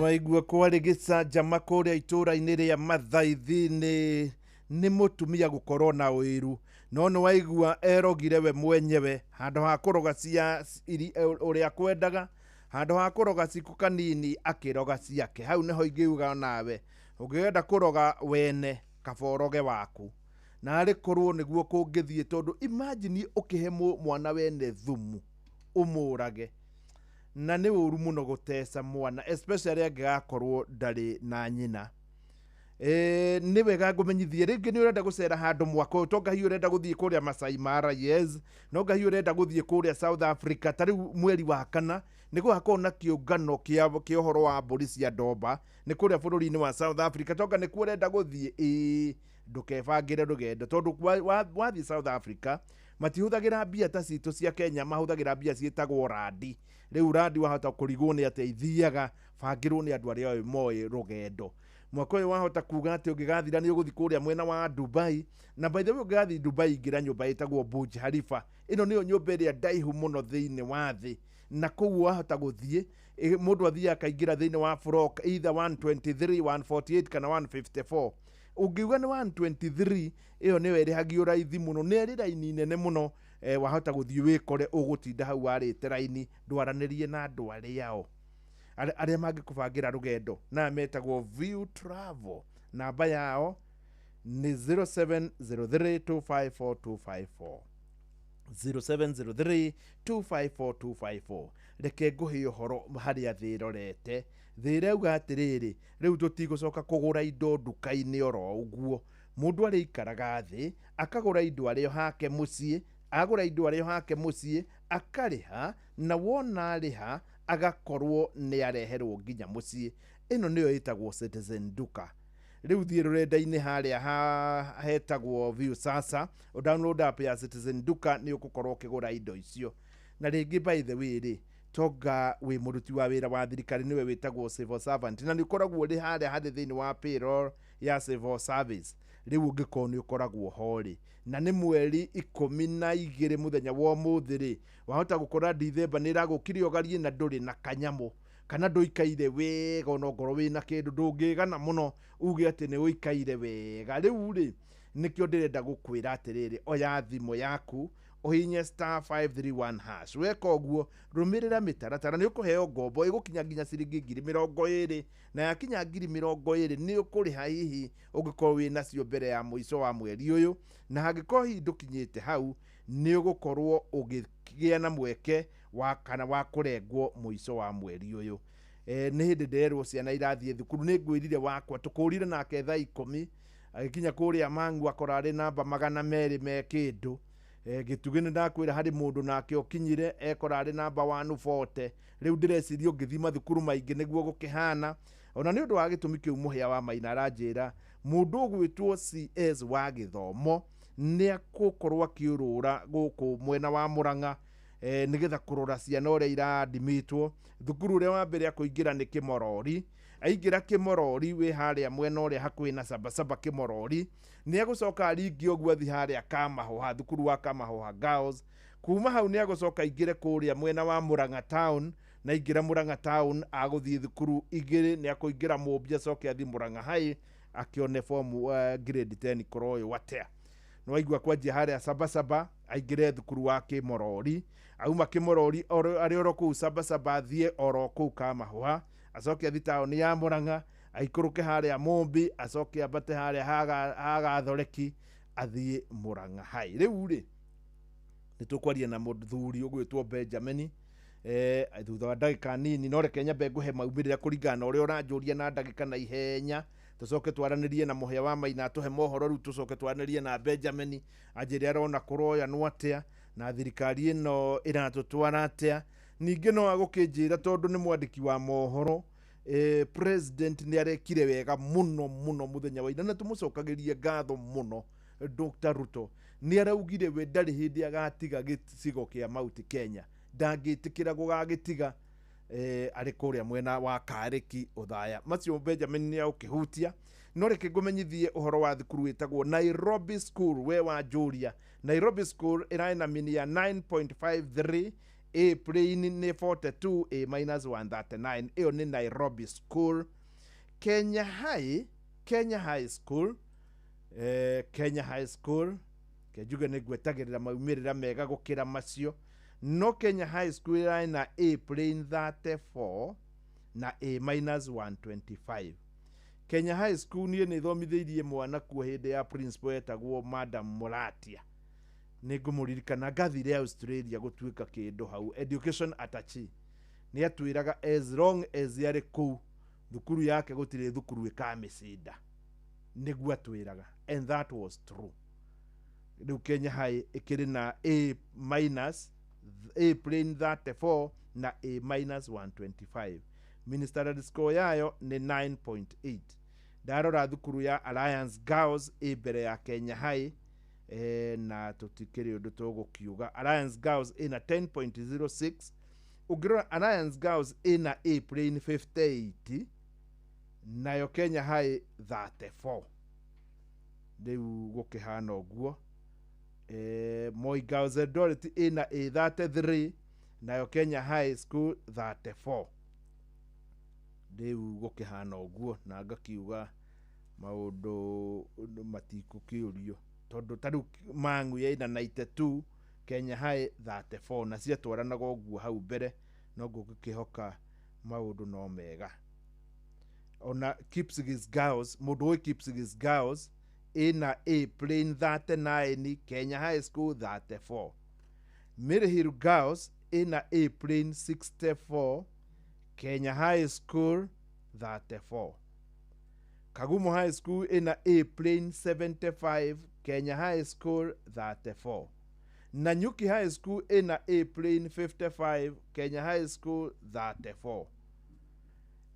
Waigua kwarĩ gĩcanjama kũrĩa itũũra-inĩ rĩa Mathaithi nĩ mũtumia gũkorwo na ũiru no nĩ waigua erogire we mwenyewe handũ ha kũroga cia ũrĩa kwendaga handũ ha kũroga ciku kanini akĩroga ciake. Hau nĩho ingĩuga nawe ũngĩenda kũroga wene kaba ũroge waku na arĩ korwo nĩguo kũngĩthiĩ tondũ imagine ũkĩhe mwana wene thumu ũmũrage na nĩ ũru mũno gũteca mwana especially angĩgakorwo ndarĩ na nyina. Nĩ wega ngũmenyithie rĩngĩ nĩ ũrenda gũcera handũ mwaka ũyũ to ngai ũrenda gũthiĩ kũrĩa Masai Mara, yes, no ngai ũrenda gũthiĩ kũrĩa South Africa ta rĩu mweri wa kana nĩ gũgakorwo na kĩũngano kĩa ũhoro wa mbũri cia ndomba nĩ kũrĩa bũrũri-inĩ wa South Africa tonga nĩkuo ũrenda gũthiĩ ĩĩ ndũkebangĩre rũgendo tondũ wathiĩ South Africa matihũthagĩra mbia ta citũ cia Kenya, mahũthagĩra mbia ciĩtagwo randi. Rĩu randi wahota kũrigwo nĩ atĩa ithiaga, bangĩrwo nĩ andũ arĩa moĩ rũgendo. Mwaka ũyũ wahota kuga atĩ ũngĩgathira nĩ ũgũthiĩ kũrĩa mwena wa Dubai, na by the way ũngĩgathiĩ Dubai ingĩra nyũmba ĩtagwo Burj Khalifa. Ĩno nĩyo nyũmba ĩrĩa ndaihu mũno thĩinĩ wa thĩ, na kũu wahota gũthiĩ mũndũ athiaga akaingĩra thĩinĩ wa floor either 123, 148 kana 154. Ũngiuga nĩ 123 ĩyo nĩyo ĩrĩhagio raithi mũno, nĩ ĩrĩ raini nene mũno, wahota gũthiĩ wĩkore ũgũtinda hau warĩte raini ndwaranĩrie na andũ arĩa arĩa mangĩkũbangĩra rũgendo na metagwo View Travel. Namba yao Nĩ 0703254254, 0703254254. Reke ngũhe ũhoro harĩa thĩ ĩrorete. Thĩ ĩrauga atĩrĩrĩ, rĩu tũtigũcoka kũgũra indo nduka-inĩ oro ũguo. Mũndũ arĩikaraga thĩ akagũra indo arĩ o hake mũciĩ, agũra indo arĩ o hake mũciĩ akarĩha, na wona arĩha agakorwo nĩ areherwo nginya mũciĩ. Ĩno nĩyo ĩtagwo Citizen Duka. Rĩu thiĩ rũrenda-inĩ harĩa hetagwo Viusasa, download app ya Citizen Duka, nĩ ũgũkorwo ũkĩgũra indo icio. Na rĩngĩ, by the way rĩ, tonga wĩ mũruti wa wĩra wa thirikari, nĩwe wĩtagwo civil servant, na nĩ ũkoragwo ũrĩ harĩa harĩ thĩinĩ wa payroll ya civil service. Rĩu ũngĩkorwo nĩ ũkoragwo ho rĩ, na nĩ mweri 12 mũthenya wa ũmũthĩ rĩ, wahota gũkora Dithemba nĩ ĩragũkire ũgarie na ndũrĩ na kanyamũ, kana ndũikaire wega. Ona ongorwo wĩna kĩndũ, ndũngĩgana mũno uge atĩ nĩ ũikaire wega. Rĩu rĩ, nĩkĩo ndĩrenda gũkwĩra atĩrĩrĩ, oya thimũ yaku ũhinye *531#. Weka ũguo, rũmĩrĩra mĩtaratara, nĩ ũkũheo ngombo ĩgũkinya nginya ciringi 20,000, na yakinya 20,000 nĩ ũkũrĩha hihi ũngĩkorwo wĩ nacio mbere ya mũico wa mweri ũyũ. Na hangĩkorwo hihi ndũkinyĩte hau, nĩ ũgũkorwo ũgĩgĩa na mweke wa kana wa kũrengwo mũico wa mweri ũyũ. Nĩ hĩndĩ ndĩrerwo ciana irathiĩ thukuru. Nĩ ngwĩrire wakwa tũkũrire nake thaa 10 agĩkinya kũrĩa Mangu akora arĩ namba 200 me kĩndũ. Gĩtugĩ nĩ ndakwĩra harĩ mũndũ nake ũkinyire ekora arĩ namba 140. Rĩu ndĩreciria ũngĩthiĩ mathukuru maingĩ nĩguo gũkĩhana. Ona nĩ ũndũ wa gĩtũmi kĩu, Mũhĩa wa Maina aranjĩra mũndũ ũgwĩtwo CS wa gĩthomo nĩ akũkorwo akĩũrũra gũkũ mwena wa Mũrang'a, nĩgetha kũrora ciana ũrĩa irandimitwo thukuru. Ũrĩa wa mbere akũingĩra nĩ Kĩmorori. Aingĩra Kĩmorori wĩ harĩa mwena ũrĩa hakuhĩ na Sabasaba Kĩmorori, nĩ agũcoka aringie ũguo athi harĩa Kamahoha, thukuru wa Kamahoha Girls. Kuma hau nĩ agũcoka aingĩre kũrĩa mwena wa Mũrang'a town, na aingĩra Mũrang'a town agũthiĩ thukuru igĩrĩ. Nĩ akũingĩra Mũmbi, acoke athiĩ Mũrang'a High akĩone form grade 10 kũroywo atĩa. Nĩwaigua, kwanjia harĩa Sabasaba aingĩre thukuru wa Kĩmorori, auma Kĩmorori arĩ oro kũu Sabasaba athiĩ oro kũu Kamahũha, acoke athi taũni ya Mũrang'a, aikũrũke harĩa Mũmbi, acoke ambate harĩa Hagathoreki athiĩ Mũrang'a High. Rĩu rĩ, nĩ tũkwaria na mũthuri ũgwĩtwo Benjamin thutha wa ndagĩka nini, no reke nyambe ngũhe maumĩrĩra kũringana na ũrĩa ũranjũria na ndagĩka na ihenya, tũcoke twaranĩrie na Mũhĩa wa Maina atũhe mohoro. Rĩu tũcoke twaranĩrie na Benjamin anjĩre arona kũroyanwo atĩa na thirikari ĩno ĩratũtwara atĩa. Ningĩ no agũkĩnjĩra, tondũ nĩ mwandĩki wa mohoro, president nĩ arekire wega mũno mũno mũthenya wa ira, na tũmũcokagĩrie ngatho mũno. Dr. Ruto nĩ araugire we ndarĩ hĩndĩ agatiga gĩcigo kĩa Mount Kenya, ndangĩtĩkĩra gũgagĩtiga, arĩ kũrĩa mwena wa Karĩki Ũthaya. Macio Benjamin nĩ agũkĩhutia, no reke ngũmenyithie ũhoro wa thukuru wĩtagwo Nairobi School. We wanjũria, Nairobi School ĩrarĩ na mini ya 9.53, A plain nĩ 42, A minus 139. Ĩyo nĩ Nairobi School. Kenya High, Kenya High School, Kenya High School kenjuge nĩ ngwetagĩrĩra maumĩrĩra mega gũkĩra macio, no Kenya High School ĩrarĩ na A plain 34 na A minus 125. Kenya High School, niĩ nĩ thomithĩirie mwana kuo hĩndĩ ya principal etagwo Madam Muratia, nĩ ngũmũririkana. Ngathire Australia gũtuĩka kĩndũ hau, education attaché. Nĩ atwĩraga as long as arĩ kũu thukuru yake gũtirĩ thukuru ĩkamĩcinda, nĩguo atwĩraga, and that was true. Rĩu Kenya High ĩkĩrĩ na A minus, A plain 34 na A minus 125. Ministerial score yayo nĩ 9.8. Ndarora thukuru ya Alliance Girls ĩ mbere ya Kenya High, na tũtikĩrĩ ũndũ tũgũkiuga. Alliance Girls ĩna 10.06. Ũngĩrora Alliance Girls ĩna A plain 58, nayo Kenya High 34. Rĩu gũkĩhana ũguo. Moi Girls Eldoret ĩna A 33, nayo Kenya High School 34. Rĩu gũkĩhana ũguo, na ngakiuga maũndũ matikũkĩũrio, tondũ ta rĩu Mang'u ĩna 92, Kenya High 34, na ciatwaranaga ũguo hau mbere, no ngũgĩkĩhoka maũndũ no mega. Ona Kipsigis Girls, mũndũ ũĩ Kipsigis Girls Ĩna A plain 39, Kenya High School 34. Maryhill Girls ĩna A plain 64, Kenya High School 34. Kagumo High School ĩna A plain 75, Kenya High School 34. Nanyuki High School ĩna A plain 55, Kenya High School 34.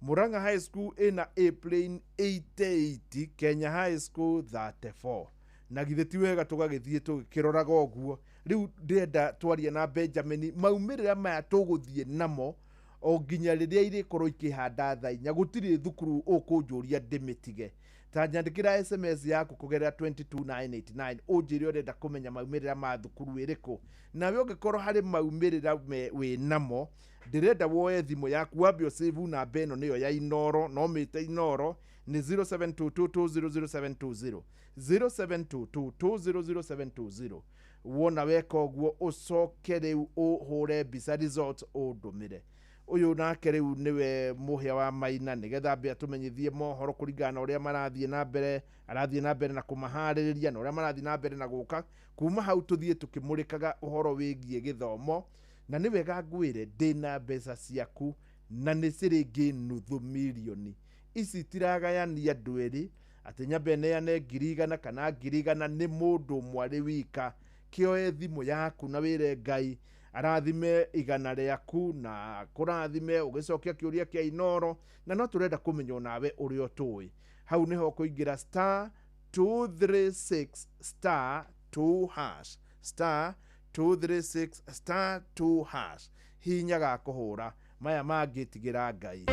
Murang'a High School ĩna A plain 88, Kenya High School 34. Na githĩ ti wega tũgagĩthiĩ tũgĩkĩroraga ũguo? Rĩu ndĩrenda twarie na Benjamin maumĩrĩra maya tũgũthiĩ namo o nginya rĩrĩa irĩkorwo ikĩhanda thaa 4. Gũtirĩ thukuru ũkũnjũria ndĩmĩtige. Ta nyandĩkĩra SMS yaku kũgerera 22989, ũnjĩre ũrenda kũmenya maumĩrĩra ma thukuru ĩrĩkũ. Nawe ũngĩkorwo harĩ maumĩrĩra wĩ namo, ndĩrenda woe thimũ yaku wambe ũsave namba ĩno, nĩyo ya Inoro, no mĩte Inoro nĩ 0722200720, 0722200720. Wona weka ũguo, ũcoke rĩu ũhũre mbica results ũndũmĩre. Ũyũ nake rĩu nĩwe Mũhĩa wa Maina, nĩgetha ambe atũmenyithie mohoro kũringana na ũrĩa marathiĩ na mbere, arathiĩ na mbere na kũmaharĩrĩria, na ũrĩa marathiĩ na mbere na gũka. Kuma hau tũthiĩ tũkĩmũrĩkaga ũhoro wĩgiĩ gĩthomo. Na nĩ wega ngwĩre, ndĩna mbeca ciaku na nĩ ciringi 500,000. Ici tiragayania andũ erĩ atĩ nyambe neane 100,000 kana 100,000, nĩ mũndũ ũmwe arĩ wika. Kĩoe thimũ yaku na wĩre Ngai arathime 100 rĩaku na kũrathime ũgĩcokia kĩũria kĩa Inoro. Na no tũrenda kũmenya onawe ũrĩa ũtũĩ. Hau nĩho ũkũingĩra star 236 star 2 hash, star 236 star 2 hash. Hinya ga kũhũra maya mangĩ, tigĩra Ngai.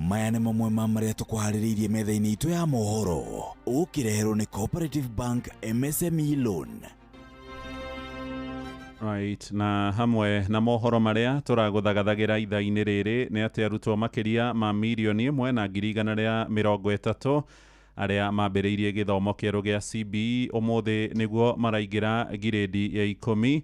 Maya nĩ mamwe ma marĩa tũkũharĩrĩirie metha-inĩ itũ ya mohoro, ũkĩreherwo nĩ Cooperative Bank MSME Loan. Right, na hamwe na mohoro marĩa tũragũthagathagira ithaa-inĩ rĩrĩ nĩ atĩ arutwo makĩria ma 1,130,000 arĩa mambĩrĩirie gĩthomo kĩerũ gĩa CBE ũmũthĩ nĩguo maraingĩra ngirĩndi ya 10.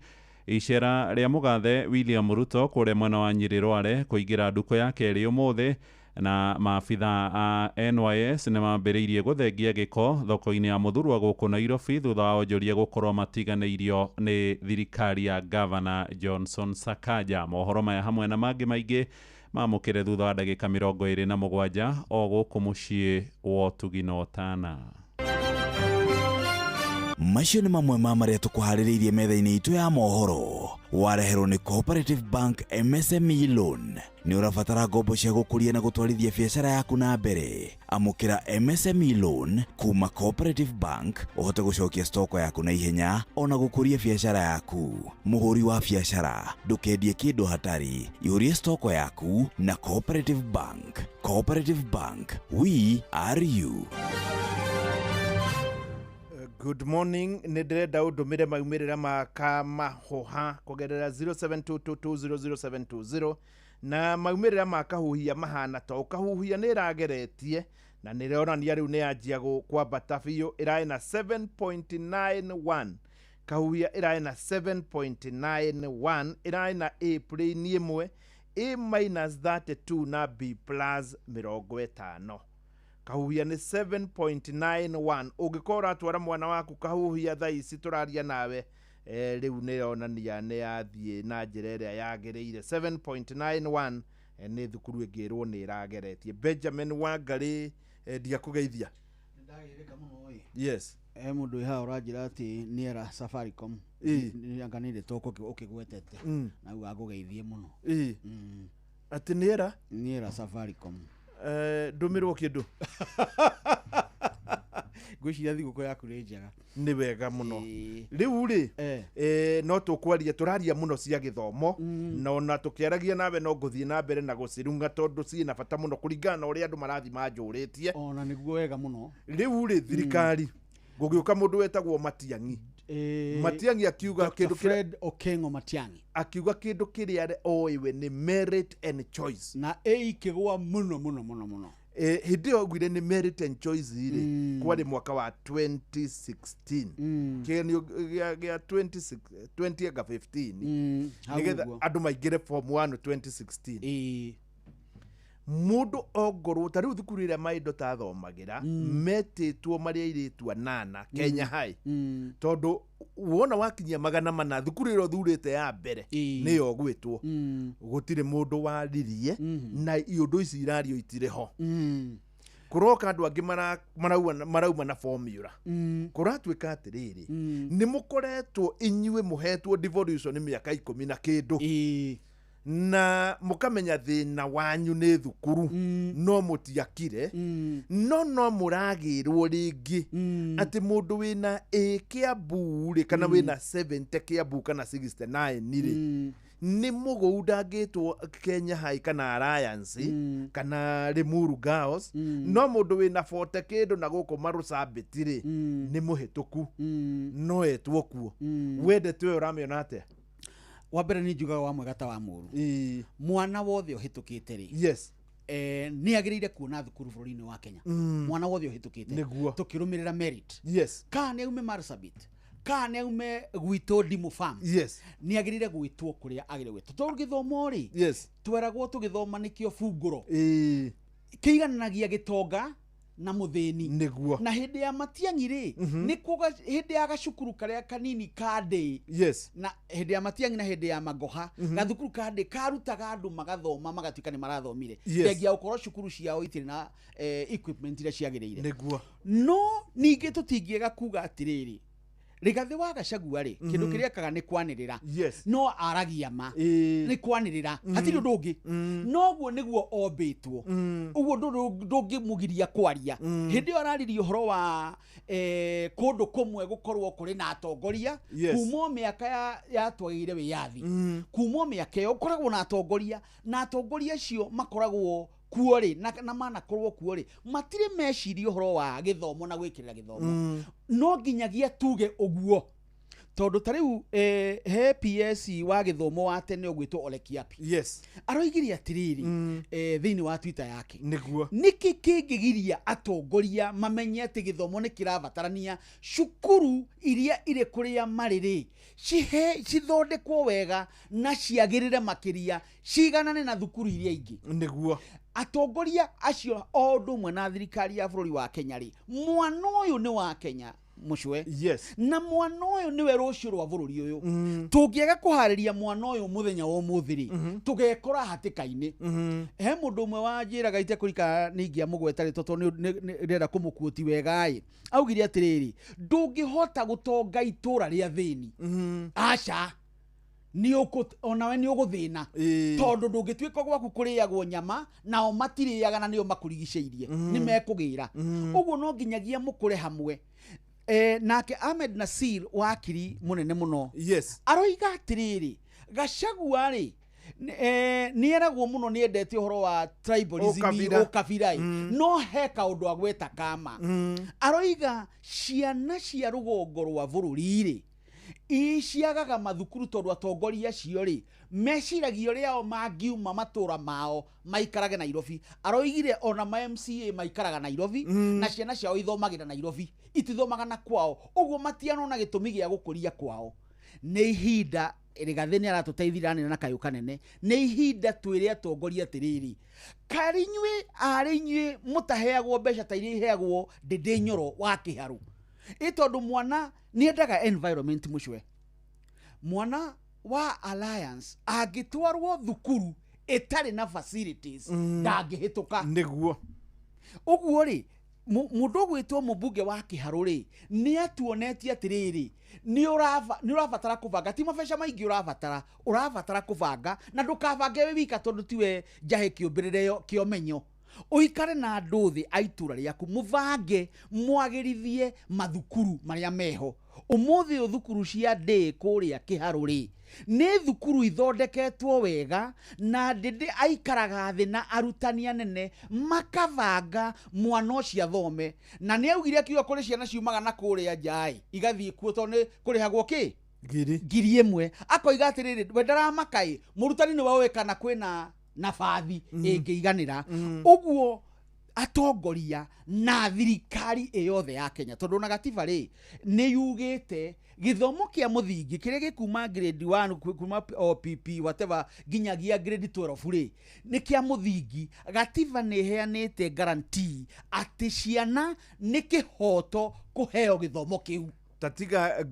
Icera rĩa mũgathe William Ruto kũrĩa mwena wa Nyĩrĩ Rware kũingĩra ndukũ ya kerĩ ũmũthĩ. Na maabitha a NYS nĩ mambĩrĩirie gũthengia gĩko thoko-inĩ ya Mũthurwa gũkũ Nairobi thutha wa onjoria gũkorwo matiganĩirio nĩ thirikari ya Gavana Johnson Sakaja. Mohoro maya hamwe na mangĩ maingĩ mamũkĩre thutha wa ndagĩka 27 o gũkũ mũciĩ wa ũtugi na ũtana. Macio nĩ mamwe ma marĩa tũkũharĩrĩirie metha-inĩ itũ ya mohoro, wareherwo nĩ Cooperative Bank MSME Loan. Nĩ ũrabatara ngombo cia gũkũria na gũtwarithia biacara yaku na mbere? Amũkĩra MSME Loan kuma Cooperative Bank ũhote gũcokia stoko yaku na ihenya ona gũkũria biacara yaku. Mũhũri wa biacara, ndũkendie kĩndũ hatarĩ, ihũrie stoko yaku na Cooperative Bank. Cooperative Bank, we are you. Good morning. Nĩ ndĩrenda ũndũmĩre maumĩrĩra ma Kamahuha kũgerera 0722200720. Na maumĩrĩra ma Kahuhia mahana ta ũũ. Kahuhia nĩ ĩrageretie na nĩ ĩronania rĩu nĩ yanjia kwambata biũ, ĩraĩ na 7.91. Kahuhia ĩraĩ na 7.91, ĩraĩ na A plain 1, A minus 32 na B plus 50. Kahuhia nĩ 7.91. Ũngĩkorwo ũratwara mwana waku Kahuhia thaa ici tũraria nawe, rĩu nĩ ĩronania nĩ yathiĩ na njĩra ĩrĩa yagĩrĩire. 7.91 nĩ thukuru ĩngĩrwo nĩ ĩrageretie. Benjamin Wangarĩ, ndiakũgeithia. Ndagĩrĩka mũno ĩ. Yes. He mũndũ wĩ haha ũranjĩra atĩ nĩ era Safaricom. Ĩ. Anga nĩ rĩtwa ũkĩgwetete. Na rĩu agũgeithie mũno. Ĩ. Atĩ nĩ era? Nĩ era Safaricom. Ndũmĩrwo kĩndũ. Ngwĩciria thigũkũ yaku nĩ njega. Nĩ wega mũno. Rĩu rĩ, no tũkwaria, tũraria mũno cia gĩthomo, na ona tũkĩaragia nawe no ngũthiĩ na mbere na gũcirunga tondũ ciĩna bata mũno kũringana na ũrĩa andũ marathiĩ manjũrĩtie. Ona nĩguo wega mũno. Rĩu rĩ, thirikari gũgĩũka mũndũ wetagwo Matiang'i. Matiang'i akiuga Dr. kĩndũ kĩrĩa Fred Okengo Matiang'i akiuga kĩndũ kĩrĩa oĩwe nĩ merit and choice. Na ĩikĩgwa mũno mũno mũno mũno. Hĩndĩ ĩyo augire nĩ merit and choice rĩ, kwarĩ mwaka wa 2016, kĩgeranio gĩa 20 anga 15, hau nĩgetha ũguo. andũ maingĩre form 1 2016. Mũndũ ongorwo ta rĩu thukuru ĩrĩa maindo tathomagĩra metĩtwo marĩ airĩtu anana Kenya High, tondũ wona wakinyia 400 thukuru ĩrĩa ũthurĩte ya mbere nĩyo ũgwĩtwo. Gũtirĩ mũndũ waririe na iũndũ ici irario itirĩ ho. Kũroka andũ angĩ marauma na formula. Kũratuĩka atĩrĩrĩ, nĩ mũkoretwo inyuĩ mũhetwo devolution mĩaka 10 na kĩndũ, na mũkamenya thĩna wanyu nĩ thukuru, no mũtiakire, no mũragĩrwo rĩngĩ atĩ mũndũ wĩna A Kiambu rĩ, kana wĩna 70 Kiambu kana 69 rĩ, nĩ mũgũu ndangĩtwo Kenya High kana Alliance kana Limuru Girls, no mũndũ wĩna 40 kĩndũ na gũkũ Marsabit rĩ, nĩ mũhĩtũku, no etwo kuo. Wendete ũyũ ũramĩona atĩa? Wa mbere nĩ njugaga wa mwega ta wa mũru. Mwana wothe ũhĩtũkĩte rĩ, yes, nĩ agĩrĩire kuona thukuru bũrũri-inĩ wa Kenya. Mwana wothe ũhĩtũkĩte, tũkĩrũmĩrĩra merit, yes, kana nĩ aume Marsabit, kana nĩ aume gwitũ Ndimu Farm, yes, nĩ agĩrĩire gwĩtwo kũrĩa agĩrĩire gwĩtwo. Tondũ gĩthomo rĩ, yes, tweragwo tũgĩthoma nĩkĩo bungũro kĩigananagia gĩtonga na mũthĩni. Nĩguo. Na hĩndĩ ya Matiang'i rĩ, nĩkuo hĩndĩ ya gacukuru karĩa kanini ka ndĩ, yes, na hĩndĩ ya Matiang'i na hĩndĩ ya Magoha, gathukuru ka ndĩ karutaga andũ magathoma magatuĩka nĩ marathomire. Thengia gũkorwo cukuru ciao itirĩ na equipment iria ciagĩrĩire. Nĩguo. No ningĩ tũtingĩaga kuga atĩrĩrĩ, Rigathĩ wa Gachagua rĩ, kĩndũ kĩrĩa ekaga nĩ kwanĩrĩra. Yes. No aragia ma. Nĩ kwanĩrĩra. Hatirĩ ũndũ ũngĩ. Noguo nĩguo ombĩtwo. Ũguo ndũngĩmũgiria kwaria. Hĩndĩ ĩyo araririe ũhoro wa kũndũ kũmwe gũkorwo kũrĩ na atongoria, Yes. kuma o mĩaka ya twagĩire wĩyathi, kuma o mĩaka ĩyo ũkoragwo na atongoria, na atongoria acio makoragwo kuo rĩ, na manakorwo kuo rĩ, matirĩ meciria ũhoro wa gĩthomo na gwĩkĩrĩra gĩthomo. No nginyagia tuge ũguo, tondũ ta rĩu he PS wa gĩthomo wa tene ũgwĩtwo Ole Kiapi, yes, aroigire atĩrĩrĩ, thĩinĩ wa Twitter yake, nĩguo, nĩkĩ kĩngĩgiria atongoria mamenye atĩ gĩthomo nĩ kĩrabatarania, cukuru iria irĩ kũrĩa marĩ rĩ, cithondekwo wega na ciagĩrĩre makĩria, ciganane na thukuru iria ingĩ. Nĩguo. Atongoria acio o ũndũ ũmwe na thirikari ya bũrũri wa Kenya rĩ, mwana ũyũ nĩ wa Kenya mũcwe, yes, na mwana ũyũ nĩwe rũciũ rwa bũrũri ũyũ. Tũngĩaga kũharĩria mwana ũyũ mũthenya wa ũmũthĩ rĩ, tũgekora hatĩka-inĩ. He mũndũ ũmwe wanjĩraga itekũrika nĩ ingĩamũgweta rĩtwa tondũ ndĩrenda kũmũkuoti wega ĩ, augire atĩrĩrĩ, ndũngĩhota gũtonga itũra rĩa thĩni, aca, onawe nĩ ũgũthĩna, tondũ ndũngĩtuĩka gwaku kũrĩagwo nyama nao matirĩaga na nĩo makũrigicĩirie, nĩ mekũgĩra. Ũguo no nginyagia mũkũre hamwe. Nake Ahmed Nasir wakiri mũnene mũno, yes, aroiga atĩrĩrĩ, Gachagua rĩ, nĩ eragwo mũno nĩ endete ũhoro wa tribalism, ũkabira, no he kaũndũ agweta kama. Aroiga ciana cia rũgongo rwa bũrũri rĩ, iciagaga mathukuru tondũ atongoria acio rĩ, meciragia ũrĩa o mangiuma matũra mao maikarage Nairobi. Aroigire ona ma MCA maikaraga Nairobi, na ciana ciao ithomagĩra Nairobi, itithomaga na kwao, ũguo matianona gĩtũmi gĩa gũkũria kwao. Nĩ ihinda Rigathĩ nĩ aratũteithia na kayũ kanene, nĩ ihinda twĩre atongoria atĩrĩrĩ, karĩ inyuĩ arĩ inyuĩ mũtaheagwo mbeca ta iria iheagwo Ndĩndĩ Nyoro wa Kĩharũ, ĩ tondũ mwana nĩ endaga environment mũcwe. Mwana wa Alliance angĩtwarwo thukuru ĩtarĩ na facilities, ndangĩhĩtũka. Nĩguo. Ũguo rĩ, mũndũ ũgwĩtwo mũmbunge wa Kĩharũ rĩ, nĩ atuonetie atĩrĩrĩ, nĩ ũrabatara kũbanga, ti mabeca maingĩ ũrabatara kũbanga, na ndũkabange wĩ wika tondũ tiwe njahĩ kĩũmbĩrĩre kĩomenyo. Ũikare na andũ thĩ a itũra rĩaku, mũbange mwagĩrithie mathukuru marĩa meho. Ũmũthĩ ũyũ thukuru cia ndĩ kũrĩa Kĩharũ rĩ, nĩ thukuru ithondeketwo wega, na Ndĩndĩ aikaraga thĩ na arutani anene makabanga mwana ũcio athome. Na nĩ augire akiuga kũrĩ ciana ciumaga na kũrĩa nja ĩ, igathiĩ kuo tondũ nĩ kũrĩhagwo kĩ? 1,000. Akoiga atĩrĩrĩ, we ndaramaka ĩ, mũrutani nĩwe ũĩ kana kwĩna nabathi ĩngĩiganĩra. Ũguo Atongoria na thirikari ĩyothe ya Kenya tondũ ona gatiba rĩ nĩ yugĩte gĩthomo kĩa mũthingi kĩrĩa gĩkuma grade 1 kuma OPP whatever nginyagia grade 12 rĩ nĩ kĩa mũthingi. Gatiba nĩ ĩheanĩte guarantee atĩ ciana nĩ kĩhoto kũheo gĩthomo kĩu. Tatiga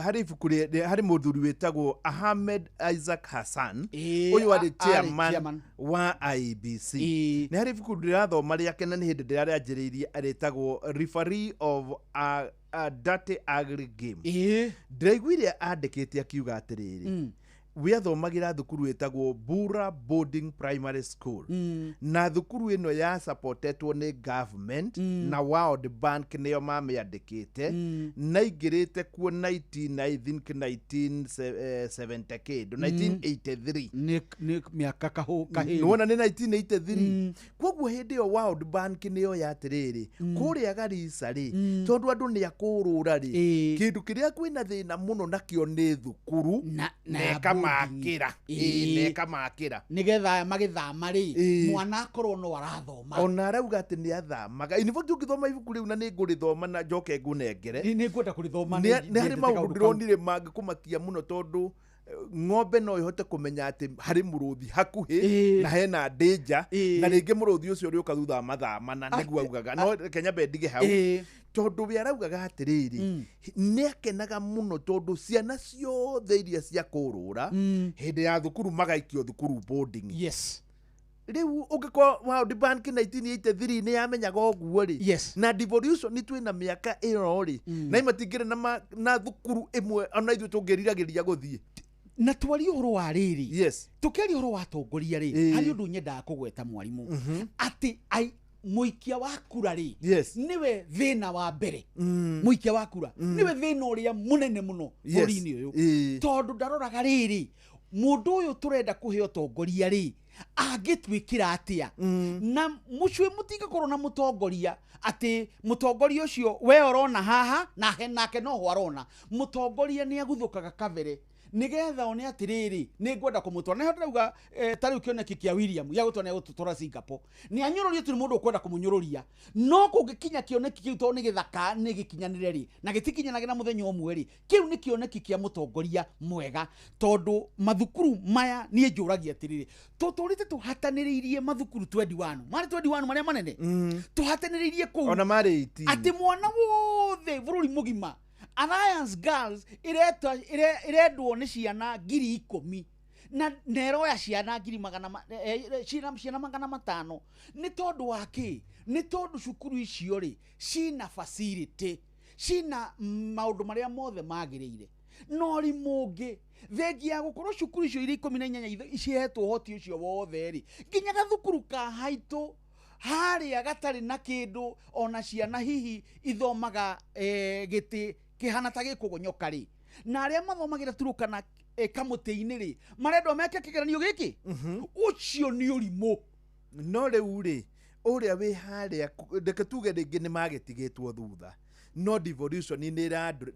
harĩ ibuku harĩ mũthuri wĩtagwo Ahmed Isaac Hassan, ũyũ arĩ chairman wa IEBC. Nĩ harĩ ibuku ndĩrathoma rĩake na nĩ hĩndĩ ndĩrarĩanjĩrĩirie, rĩtagwo Referee of a Dirty Ugly Game. Ndĩraiguire andĩkĩte akiuga atĩrĩrĩ, wĩathomagĩra thukuru ĩtagwo Bura Boarding Primary School, na thukuru ĩno ya supportetwo nĩ government na World Bank nĩo mamĩandĩkĩte, na ingĩrĩte kuo 19 I think 1970 kĩndũ, 1983. Nĩ mĩaka kahĩndĩ. Nĩwona nĩ 1983. Koguo hĩndĩ ĩyo World Bank nĩyo ya atĩrĩrĩ kũrĩa Garissa rĩ, tondũ andũ nĩ akũrũra rĩ, kĩndũ kĩrĩa kwĩna thĩna mũno nakĩo nĩ thukuru na nekamakĩra nekamakĩra nĩgetha magĩthama rĩ mwana akorwo no arathoma. Ona arauga atĩ nĩ athamaga. In fact ũngĩthoma ibuku rĩu na nĩ ngũrĩthoma na njoke ngũnengere, nĩ ngwenda kũrĩthoma. Nĩ harĩ maũndũ ndĩronire mangĩkũmakia mũno tondũ ng'ombe no ihote kũmenya atĩ harĩ mũrũthi hakuhĩ na hena danger, na rĩngĩ mũrũthi ũcio ũrĩũka thutha wa mathaa mana, nĩguo augaga. No reke nyambe ndige hau tondũ we araugaga atĩrĩrĩ, nĩ akenaga mũno tondũ ciana ciothe iria cia kũrũra hĩndĩ ya thukuru magaikio thukuru boarding. Yes. Rĩu ũngĩkorwo World Bank 1983 nĩ yamenyaga ũguo rĩ, na devolution nĩ twĩna mĩaka ĩno rĩ, na imatingĩrĩ na thukuru ĩmwe ona ithuĩ tũngĩriragĩria gũthiĩ. Na twarie ũhoro wa rĩrĩ, yes, tũkĩaria ũhoro wa atongoria rĩ, harĩ ũndũ nyendaga kũgweta mwarimũ, atĩ mũikia wa kura rĩ, nĩwe thĩna wa mbere. Mũikia wa kura nĩwe thĩna ũrĩa mũnene mũno bũrũri-inĩ ũyũ, tondũ ndaroraga rĩrĩ, mũndũ ũyũ tũrenda kũhe ũtongoria rĩ angĩtwĩkĩra atĩa, na mũcui mũtingĩkorwo na mũtongoria atĩ mũtongoria ũcio we ũrona haha na nake noho arona. Mũtongoria nĩ aguthũkaga kabere nigetha one atiriri ni ngwenda kumutwara. Niho ndĩrauga ta rĩu kĩoneki kĩa William gĩa gũtwara gũtũtwara Singapore, nĩ anyũrũrie tũrĩ mũndũ ũkwenda kũmũnyũrũria, no kũngĩkinya kĩoneki kĩu tondũ nĩ gĩthaka nĩ gĩkinyanĩre rĩ, na gĩtikinyanagĩra na mũthenya ũmwe rĩ, kĩu nĩ kĩoneki kĩa mũtongoria mwega. Tondũ mathukuru maya niĩ njũragia atĩrĩrĩ, tũtũrĩte tũhatanĩrĩirie mathukuru 21 marĩ 21 marĩa manene, tũhatanĩrĩirie kũu ona marĩ 18, atĩ mwana wothe bũrũri mũgima Alliance Girls irendwo nĩ ciana 10,000 na neroya ciana 500. Nĩ tondũ wa kĩ? Nĩ tondũ cukuru icio rĩ cina facility, cina maũndũ marĩa mothe magĩrĩire. No rimũngĩ thengia ya gũkorwo cukuru icio irĩ 18 cihetwo ũhoti ũcio wothe rĩ, nginya gathukuru ka haitũ harĩa gatarĩ na kĩndũ, ona ciana hihi ithomaga gĩtĩ kĩhana ta gĩkũgonyoka rĩ, na arĩa mathomagĩra Turukana kamũtĩ-inĩ rĩ, marendwo meke kĩgeranio gĩkĩ, ũcio nĩ ũrimũ. No rĩu rĩ, ũrĩa wĩ harĩa reke tuge rĩngĩ nĩ magĩtigĩtwo thutha, no devolution nĩ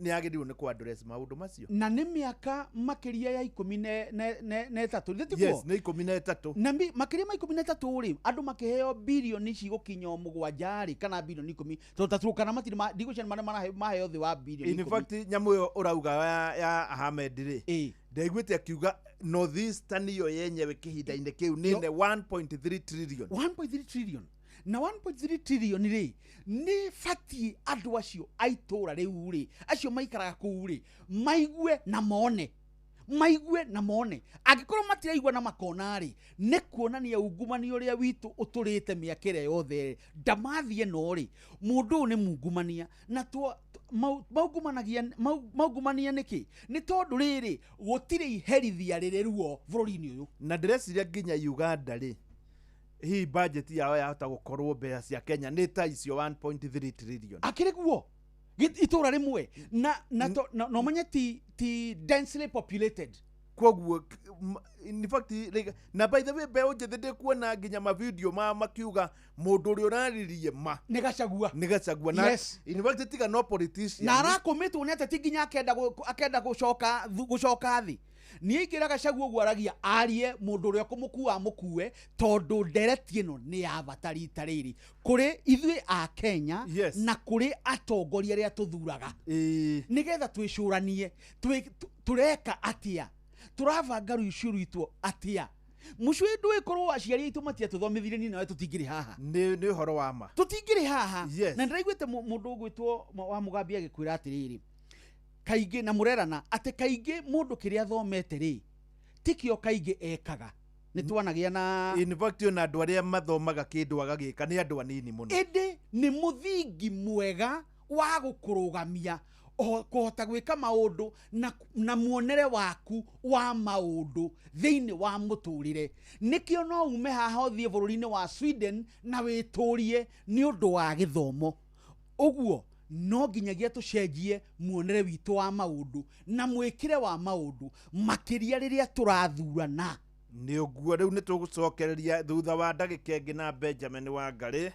yagĩrĩirwo nĩ kũ-address maũndũ macio. Na nĩ mĩaka makĩria ya 13. Yes, nĩ 13. Na makĩria ma 13 rĩ, andũ makĩheo birioni cigũkinya 7 rĩ, kana birioni 10, tondũ ta Turukana matirĩ ndigũcia marĩa maheo thĩ wa birioni 10. In fact nyamũ ĩyo ũrauga ya Ahmed rĩ, ndaiguĩte akiuga North Eastern yo yenyewe kĩhinda-inĩ kĩu nĩ 1.3 trillion. 1.3 trillion. Na 1.3 trillion rĩ nĩ batiĩ andũ acio a itũũra rĩu rĩ, acio maikaraga kũu rĩ, maigue na mone, maigue na mone. Angĩkorwo matiraigua na makona rĩ, nĩ kuonania ungumania ũrĩa witũ ũtũrĩte mĩaka ĩrĩa yothe rĩ, ndamathi ĩno rĩ, mũndũ ũyũ nĩ mungumania. Na maungumania nĩkĩ? Nĩ tondũ rĩrĩ gũtirĩ iherithia rĩrĩ ruo bũrũri-inĩ ũyũ. Na ndĩreciria nginya Uganda rĩ, hihi budget yao yahota gũkorwo mbeca cia Kenya nĩ ta icio 1.3 trillion. Akĩrĩ guo itũra rĩmwe na no menye ti densely populated. Koguo in fact na by the way mbeũ njĩthĩ ndĩkuona nginya mavideo ma makiuga mũndũ ũrĩa ũraririe ma nĩ Gachagua, nĩ Gachagua. Na in fact tiga no politician na arakũmĩtwo nĩ ateti nginya akenda gũcoka thĩ. Niĩ ingĩra Gachagua ũguo aragia arie mũndũ ũrĩa ũkũmũkua amũkue, tondũ ndereti ĩno nĩ ya bata rita rĩrĩ kũrĩ ithuĩ a Kenya na kũrĩ atongoria arĩa tũthuraga, nĩgetha twĩcũranie tũreka atĩa, tũrabanga rũciũ rwitũ atĩa. Mũciĩ ndũĩkorwo aciari aitũ matiatũthomithirie, niĩ nawe tũtingĩrĩ haha. Nĩ ũhoro wa ma. Tũtingĩrĩ haha. Na ndĩraiguĩte mũndũ ũgwĩtwo wa Mũgambi agĩkwĩra atĩrĩrĩ, kaingĩ na mũrerana atĩ kaingĩ mũndũ kĩrĩa athomete rĩ tikĩo kaingĩ ekaga. Nĩ twanagĩa na In fact, ona andũ arĩa mathomaga kĩndũ agagĩka nĩ andũ anini mũno. Ĩndĩ nĩ mũthingi mwega wa gũkũrũgamia kũhota gwĩka maũndũ na muonere waku wa maũndũ thĩinĩ wa mũtũrĩre. Nĩkĩo no ume haha ũthiĩ bũrũri-inĩ wa Sweden na wĩtũrie nĩ ũndũ wa gĩthomo. Ũguo no nginyagia tũcenjie muonere witũ wa maũndũ na mwĩkĩre wa maũndũ, makĩria rĩrĩa tũrathurana. Nĩ ũguo rĩu nĩ tũgũcokereria thutha wa ndagĩka ĩngĩ na Benjamin Wangarĩ.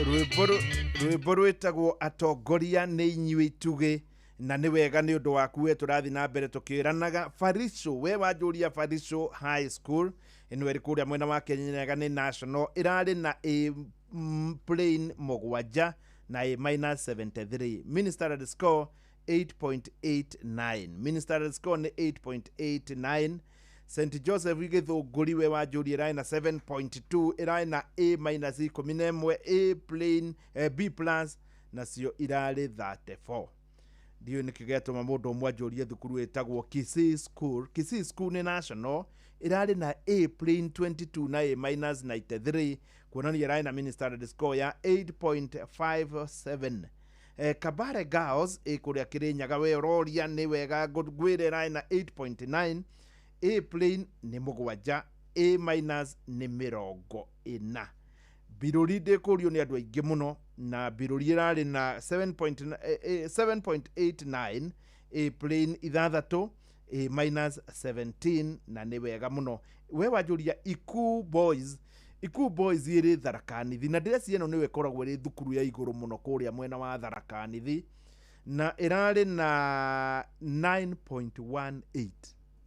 Rwĩmbo rwĩtagwo atongoria nĩ inyuĩ itugĩ, na nĩ wega nĩ ũndũ waku we tũrathiĩ na mbere tũkĩranaga. Fariso, we wanjũria Fariso High School ĩno ĩrĩ kũrĩa mwena wa Kirinyaga nĩ national, ĩrarĩ na A plain 7 na A minus 73, ministerial score 8.89, ministerial score nĩ 8.89. St Joseph Gĩthũngũri we wanjũria ĩrarĩ na 7.2, ĩrarĩ na A minus 11, A plain, B plus, nacio irarĩ 34. Ndiũĩ nĩkĩ gĩatũma mũndũ ũmwe anjũrie thukuru ĩtagwo Kisii School. Kisii School nĩ national, ĩrarĩ na A plain 22 na A minus 93, kuonania ĩrarĩ na ministerial score ya 8.57. Kabare Girls ĩ kũrĩa Kĩrĩnyaga, we ũroria nĩ wega ngwĩre ĩrarĩ na 8.9, A plain nĩ 7, A minus nĩ 40. Birũri ndĩkũrio nĩ andũ aingĩ mũno, na Birũri ĩrarĩ na 7.89, A plain 6, A minus 17, na nĩ wega mũno. We wanjũria Ikuu Boys, Ikuu Boys ĩrĩ Tharaka Nithi, na ndĩreciria ĩno nĩyo ĩkoragwo ĩrĩ thukuru ya igũrũ mũno kũrĩa mwena wa Tharaka Nithi, na ĩrarĩ na 9.18,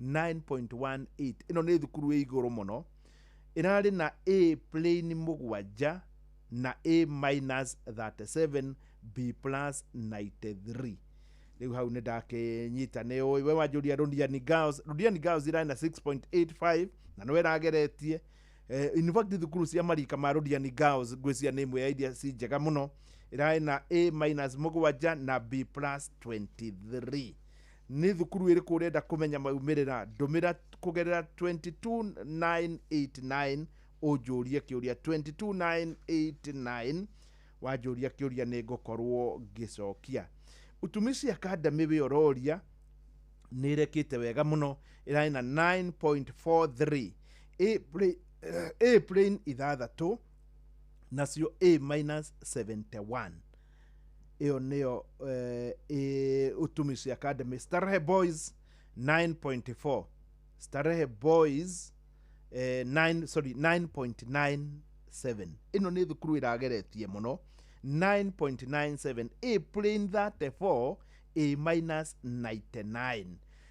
9.18. Ĩno nĩ thukuru ĩ igũrũ mũno, ĩrarĩ na A plain 7 na A minus 37, B plus 93. Rĩu hau nĩ ndakĩnyita nĩ ũĩ. We wanjũria Londiani Girls, Londiani Girls ĩrarĩ na 6.85 na no ĩrageretie. In fact thukuru cia marika ma Londiani Girls ngwĩciria nĩ ĩmwe ya iria ci njega mũno, ĩrarĩ na A minus 7 na B plus 23. Nĩ thukuru ĩrĩkũ ũrenda kũmenya maumĩrĩra? Ndũmĩra kũgerera 22989 ũnjũrie kĩũria. 22989 wanjũria kĩũria nĩ ngũkorwo ngĩcokia. Utumishi Academy wĩ ũroria nĩ ĩrekĩte wega mũno, ĩrarĩ na 9.43, A plain 6, nacio A minus 71. Ĩyo nĩyo Utumishi Academy. Starehe Boys 9.4, Starehe Boys 9.97. Ĩno nĩ thukuru ĩrageretie mũno, 9.97, A plain 34, A minus 99.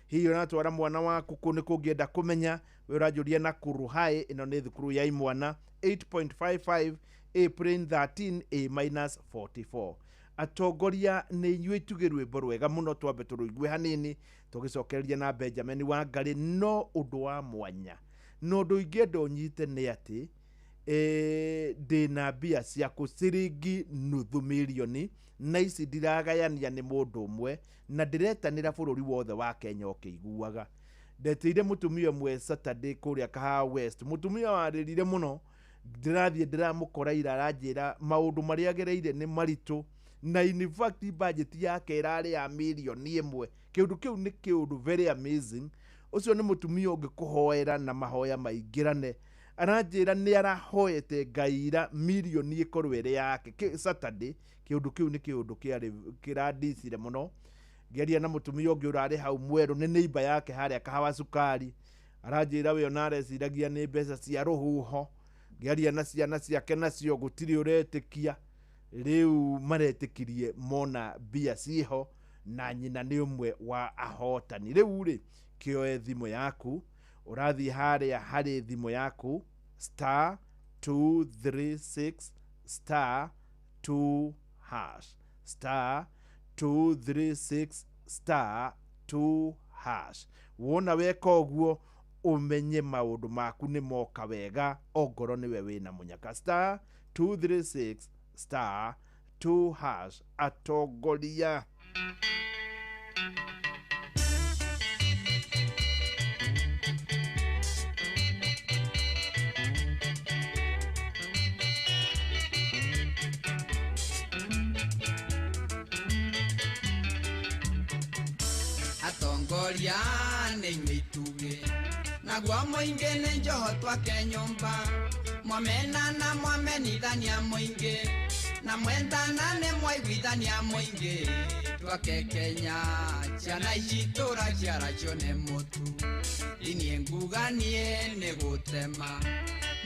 Hihi ũratwara mwana waku kũ nĩ kũngĩenda kũmenya? We ũranjũria Nakuru High, ĩno nĩ thukuru ya imwana, 8.55, A plain 13, A minus 44. Atongoria nĩ inyuĩ itugĩ, rwĩmbo rwega mũno twambe tũrũigue hanini tũgĩcokereria na Benjamin Wangarĩ. No ũndũ wa mwanya na ũndũ ingĩenda ũnyite nĩ atĩ ndĩna mbia ciaku ciringi nuthu mirioni, na ici ndiragayania nĩ mũndũ ũmwe, na ndĩretanĩra bũrũri wothe wa Kenya ũkĩiguaga. Ndetĩire mũtumia ũmwe Saturday kũrĩa Kahawa West, mũtumia warĩrire mũno, ndĩrathiĩ ndĩramũkora ira aranjĩra maũndũ marĩa agereire nĩ maritũ, na in fact budget yake ĩrarĩ ya mirioni 1. Kĩũndũ kĩu nĩ kĩũndũ very amazing. Ũcio nĩ mũtumia ũngĩkũhoera na mahoya maingĩrane. Aranjĩra nĩ arahoete Ngai ira mirioni ĩkorwo ĩrĩ yake Saturday. Kĩũndũ kĩu nĩ kĩũndũ kĩarĩ kĩrandicire mũno. Ngĩaria na mũtumia ũngĩ ũrarĩ hau mwerũ, nĩ neighbor yake harĩa Kahawa Cukari, aranjĩra we ona areciragia nĩ mbeca cia rũhuho. Ngĩaria na ciana ciake nacio gũtirĩ ũretĩkia rĩu maretĩkirie mona mbia ciho na nyina nĩ ũmwe wa ahotani. Rĩu rĩ kĩoe thimũ yaku ũrathiĩ harĩa harĩ thimũ yaku star 236 star 2 hash star 236 star 2 hash. Wona weka ũguo umenye maũndũ maku nĩ moka wega ongorwo nĩwe wĩna mũnyaka star 236 star 2 hash. Atongoria atongoria nĩ inyuĩ itugĩ naguo mũingĩ nĩ njoho twake nyũmba mwamenana mwamenithania mũingĩ na mwendana nĩ mwaiguithania mũingĩ twake Kenya ciana ici tũraciaracio nĩ mũtu iniĩ nguga niĩ nĩ gũtema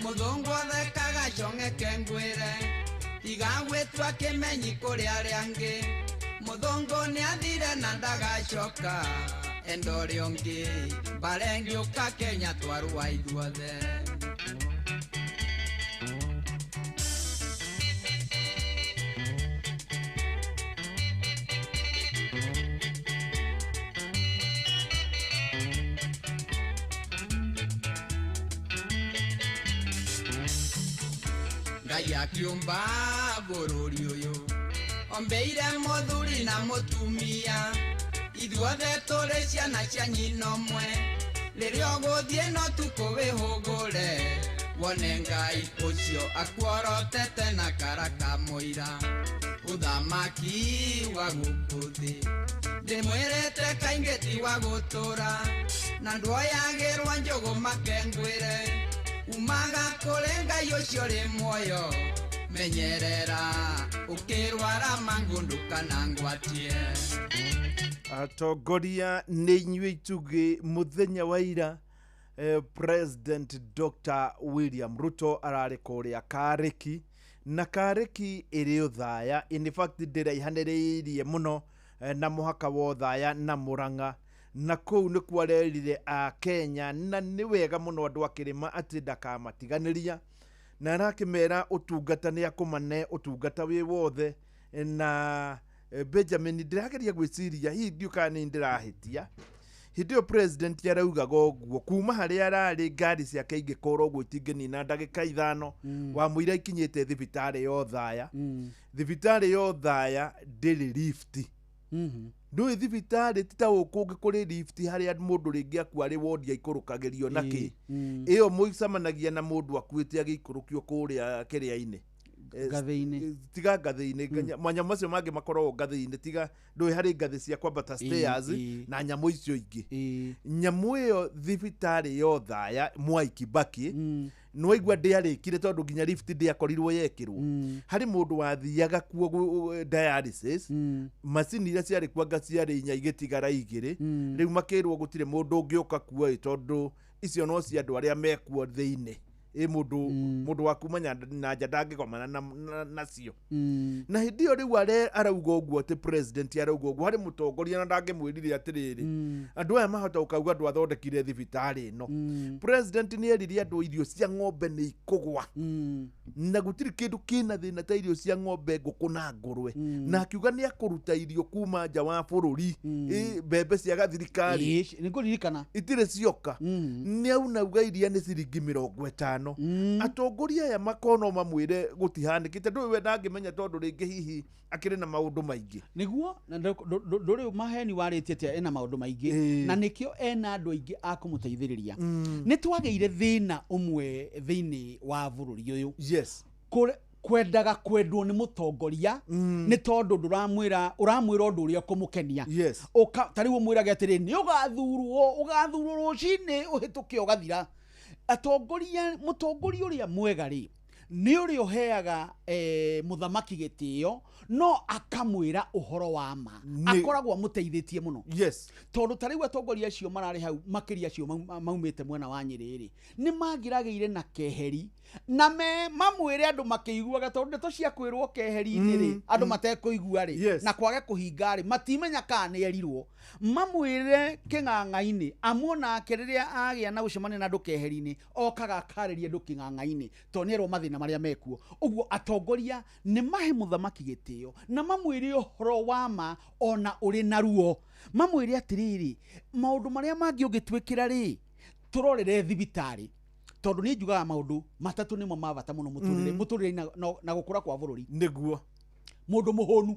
mũthũngũ athekaga cong'eke ngwĩre tiga gwĩtua kĩmenyi kũrĩ arĩa angĩ mũthũngũ nĩathire na ndagacoka enda ũrĩa ũngĩ mbara ĩngĩũka Kenya twarũa ithuothe. Ngai akiũmba bũrũri ũyũ ombeire mũthuri na mũtumia ithuothe tũrĩ ciana cia nyina ũmwe rĩrĩa ũgũthiĩ no tukũ wĩhũgũre wone Ngai ũcio akuorotete na karaka mũira ũthamaki wa gũkũ thĩ ndĩmwĩrĩte kaingĩ ti wa gũtũra na ndwoyagĩrwo njũgũ makengwĩre umaga kũrĩ Ngai ũcio ũrĩ muoyo menyerera ũkĩrwara mangũ kana ngwatie. Atongoria nĩ inyuĩ itugĩ mũthenya wa ira President Dr. William Ruto ararĩ kũrĩa Karĩki na Karĩki ĩrĩ Othaya. In fact ndĩraihanĩrĩirie mũno na mũhaka wa Othaya na Murang'a na kũu nĩkuo arerire a Kenya na nĩ wega mũno andũ a kĩrĩma atĩ ndakamatiganĩria na arakĩmera ũtungata nĩ akũmane ũtungata wĩ wothe. Na Benjamin ndĩrageria gwĩciria hihi ndiũ kana nĩ ndĩrahĩtia hĩndĩ ĩyo president araugaga ũguo kuma harĩa ararĩ ngari ciake ingĩkorwo ũguo itingĩnina ndagĩka 5 wamũira ikinyĩte thibitarĩ ya Othaya. Thibitarĩ ya Othaya ndĩrĩ lift. Ndũĩ thibitarĩ ti ta gũkũ ũngĩ kũrĩ lift harĩa mũndũ rĩngĩ akua arĩ wodi aikũrũkagĩrio na kĩ ĩyo mũcemanagia na mũndũ akuĩte agĩikũrũkio kũrĩa kĩrĩa-inĩ ngathĩ-inĩ tiga ngathĩ-inĩ manyamũ macio mangĩ makoragwo ngathĩ-inĩ tiga ndũĩ harĩ ngathĩ cia kwambata stairs na nyamũ icio ingĩ. Nyamũ ĩyo thibitarĩ ya Othaya Mwai Kibaki nĩwaigua ndĩarĩkire tondũ nginya lift ndĩakorirwo yekĩrwo. Harĩ mũndũ wathiaga kuo dialysis macini iria ciarĩ kuo anga ciarĩ 4 igĩtigara 2 rĩu makĩrwo gũtirĩ mũndũ ũngĩũka kuo tondũ icio no cia andũ arĩa mekuo thĩinĩ ĩ mũndũ wa kuma na nja ndangĩgomana nacio. Na hĩndĩ ĩyo rĩu arauga ũguo atĩ president arauga ũguo harĩ mũtongoria na ndangĩmwĩrire atĩrĩrĩ andũ aya mahota gũkauga andũ athondekire thibitarĩ ĩno. President nĩ erire andũ irio cia ng'ombe nĩ ikũgwa na gũtirĩ kĩndũ kĩna thĩna ta irio cia ng'ombe ngũkũ na ngũrwe na akiuga nĩ akũruta irio kuma nja wa bũrũri mbembe cia thirikari nĩngũririkana itirĩ cioka nĩ aunauga iria nĩ ciringi 50. Atongoria aya makono mamwĩre gũtihanĩkĩte ndũĩ we ndangĩmenya tondũ rĩngĩ hihi akĩrĩ na maũndũ maingĩ nĩguo na ndũrĩ maheni warĩtie atĩ ena maũndũ maingĩ na nĩkĩo ena andũ aingĩ a kũmũteithĩrĩria. Nĩ twagĩire thĩna ũmwe thĩinĩ wa bũrũri ũyũ. Yes. Kwendaga kwendwo nĩ mũtongoria nĩ tondũ ndũramwĩra ũramwĩra ũndũ ũrĩa ũkũmũkenia. Ta rĩu ũmwĩrage atĩrĩ nĩ ũgathurwo rũcinĩ ũhĩtũke ũgathira. Atongoria mũtongoria ũrĩa mwega rĩ Nĩ ũrĩa ũheaga mũthamaki gĩtĩo no akamwĩra ũhoro wa ma. Akoragwo amũteithĩtie mũno. Yes. Tondũ ta rĩu atongoria acio mararĩ hau makĩria acio maumĩte mwena wa Nyĩrĩ rĩ, nĩ mangĩragĩire na keheri na mamwĩre andũ makĩiguaga, tondũ ndeto cia kwĩrwo keheri-inĩ rĩ, andũ matekũigua rĩ, na kwage kũhinga rĩ, matimenya kana nĩ erirwo. Mamwĩre kĩng'ang'a-inĩ, amuonake rĩrĩa agĩa na gũcemania na andũ keheri-inĩ, okaga akarĩria andũ kĩng'ang'a-inĩ, tondũ nĩ erwo mathĩna marĩa mekuo. Ũguo atongoria nĩ mahe mũthamaki gĩtĩo na mamwĩre ũhoro wa ma ona ũrĩ na ruo. Mamwĩre atĩrĩrĩ, maũndũ marĩa mangĩ ũngĩtwĩkĩra rĩ, tũrorere thibitarĩ, tondũ niĩ njugaga maũndũ matatũ nĩmo ma bata mũno mũtũrĩre na gũkũra kwa bũrũri. Nĩguo. Mũndũ mũhũnu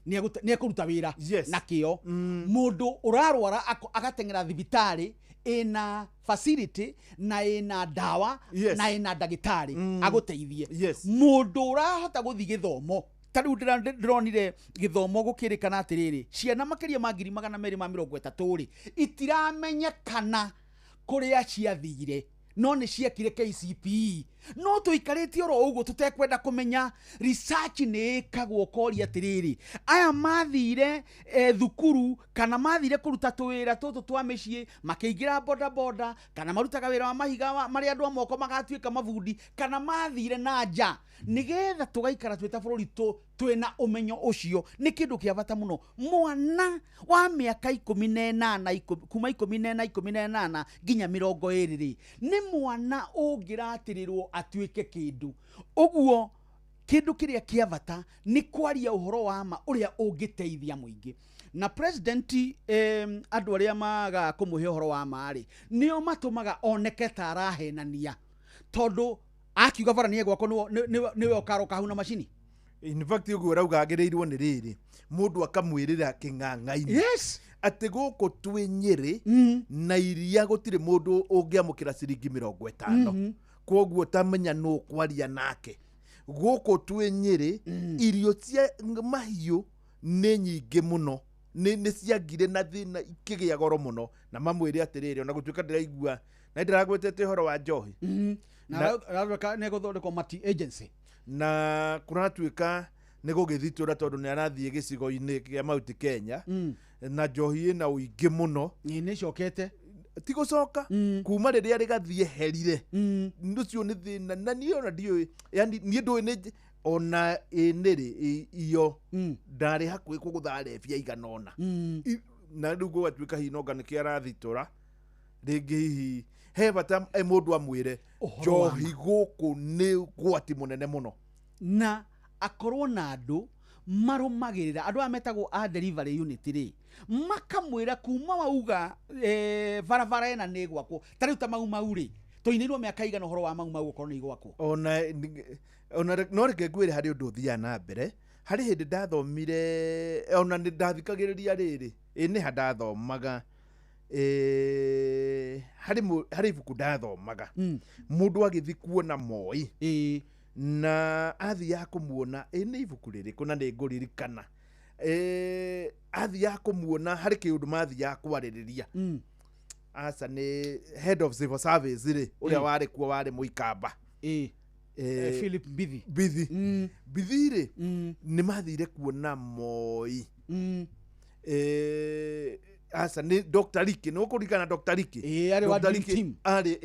nĩ ekũruta wĩra na kĩo. Mũndũ ũrarwara agateng'era thibitarĩ ĩna facility na ĩna ndawa na ĩna ndagĩtarĩ agũteithie. Mũndũ ũrahota gũthiĩ gĩthomo, ta rĩu ndĩronire gĩthomo gũkĩrĩkana atĩrĩrĩ, ciana makĩria ma 230,000 rĩ, itiramenyekana kũrĩa ciathire, no nĩ ciekire KCPE. No tũikarĩte oro ũguo tũtekwenda kũmenya. Research nĩ ĩkagwo koria atĩrĩrĩ, aya mathire thukuru kana mathire kũruta tũwĩra tũtũ twa mĩciĩ, makĩingĩra boda boda, kana marutaga wĩra wa mahiga marĩa andũ a moko magatuĩka mabundi, kana mathire na nja, nĩgetha tũgaikara twĩ ta bũrũri twĩna ũmenyo ũcio. Nĩ kĩndũ kĩa bata mũno. Mwana wa mĩaka 18, kuma 14, 18 nginya 20 rĩ, nĩ mwana ũngĩratĩrĩrwo atuĩke kĩndũ. Ũguo kĩndũ kĩrĩa kĩa bata nĩ kwaria ũhoro wa ma ũrĩa ũngĩteithia mũingĩ. Na president andũ arĩa magaga kũmũhe ũhoro wa ma rĩ, nĩo matũmaga oneke ta arahenania, tondũ akiuga bara nĩ egwakwo nĩwe ũkaroka hau na macini. In fact ũguo ũrauga agĩrĩirwo nĩ rĩrĩ, mũndũ akamwĩrĩra kĩng'ang'a-inĩ. Yes. Atĩ gũkũ twĩ Nyĩrĩ na iria gũtirĩ mũndũ ũngĩamũkĩra ciringi 50. Kwoguo tamenya nũ kwaria nake. Gũkũ twĩ Nyĩrĩ irio cia mahiũ nĩ nyingĩ mũno, nĩ ciagire na thĩna ikĩgĩa goro mũno. Na mamwĩre atĩrĩrĩ, ona gũtuĩka ndĩraigua na ndĩragwetete ũhoro wa njohi na nĩ gũthondekwo mati agency, na kũratuĩka nĩ gũgĩthitũra tondũ nĩ arathiĩ gĩcigo-inĩ kĩa Mount Kenya na njohi ĩna ũingĩ mũno. Nĩ ĩcokete ti gũcoka kuma rĩrĩa rĩgathiĩ herire. Ũcio nĩ thĩna, na niĩ ona ndiũĩ, yani niĩ ndũĩ nĩ ona ĩnĩrĩ iyo ndarĩ hakuhĩ kũgũtha rebia igana ũna. Na rĩu gũgatuĩka hihi nonga nĩkĩo arathitũra rĩngĩ, hihi he bata mũndũ amwĩre njohi gũkũ nĩ ũgwati mũnene mũno, na akorwo na andũ marũmagĩrĩra, andũ aya metagwo a delivery unit rĩ, makamwĩra kuma wauga barabara ĩna nĩ gwakwo. Ta rĩu ta Mau Mau rĩ, tũinĩirwo mĩaka igana ũhoro wa Mau Mau gũkorwo nĩ igwakwo. Ona no reke ngwĩre harĩ ũndũ ũthiaga na mbere. Harĩ hĩndĩ ndathomire, ona nĩ ndathikagĩrĩria rĩrĩ, ĩ nĩ ha ndathomaga, harĩ ibuku ndathomaga, mũndũ agĩthiĩ kuona Moi na athiaga kũmuona, ĩ nĩ ibuku rĩrĩkũ na nĩ ngũririkana, athiaga kũmuona harĩ kĩũndũ mathiaga kwarĩrĩria. Aca nĩ head of civil service rĩ, ũrĩa warĩ kuo warĩ Mũikamba, Philip Mbithi. Mbithi rĩ, nĩ mathire kuona Moi. Aca nĩ Dr. Riki, nĩ ũkũririkana Dr. Riki? Arĩ wa Dream Team. Arĩ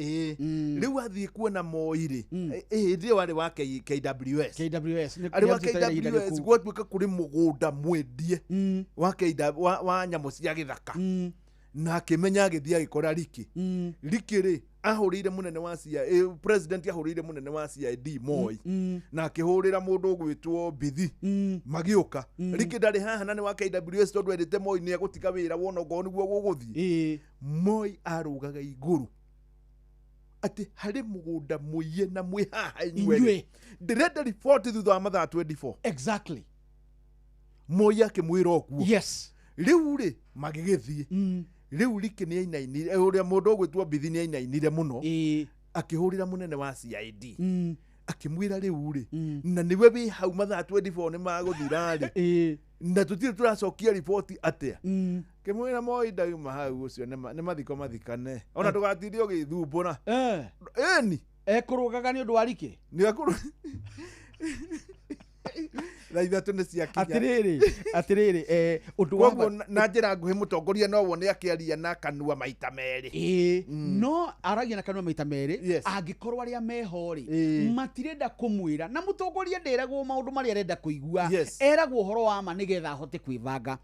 rĩu athiĩ kuona Moi rĩ, hĩndĩ ĩyo arĩ wa KWS. KWS. Arĩ wa KWS, gwatuĩka kũrĩ mũgũnda mwendie wa nyamũ cia gĩthaka. Na akĩmenya agĩthiĩ agĩkora Riki. Riki rĩ, ahũrĩire mũnene wa CIA, president ahũrĩire mũnene wa CID Moi, na akĩhũrĩra mũndũ ũgwĩtwo Mbithi, magĩũka. Riki ndarĩ haha na nĩ wa KWS tondũ erĩte Moi nĩ egũtiga wĩra wona okorwo nĩguo gũgũthiĩ. Moi arũgaga igũrũ atĩ harĩ mũgũnda mũiye na mwĩ haha inyuĩ, ndĩrenda riboti thutha wa mathaa 24. Exactly. Moi akĩmwĩra ũguo. Yes. Rĩu rĩ magĩgĩthiĩ. Rĩu Riki nĩ ainainire, ũrĩa mũndũ ũgwĩtwo Mbithi nĩ ainainire mũno, akĩhũrĩra mũnene wa CID, akĩmwĩra rĩu rĩ, na nĩwe wĩ hau mathaa 24 nĩ magũthira rĩ, na tũtirĩ tũracokia riboti atĩa. Kĩmwĩra Moi ndauma hau, ũcio nĩ mathiko mathikane, ona ndũgatinde ũgĩthumbũra. Ĩni. Ekũrũgaga nĩ ũndũ wa rike. Nĩ ekũrũ thaa ithatũ nĩ ciakinya. Atĩrĩrĩ ũndũ wa Koguo na njĩra nguhĩ mũtongoria no wone akĩaria na kanua maita merĩ. Ĩĩ, no aragia na kanua maita merĩ angĩkorwo arĩa meho rĩ matirenda kũmwĩra, na mũtongoria nderagwo maũndũ marĩa arenda kũigua, eragwo ũhoro wa ma nĩgetha ahote kwĩbanga.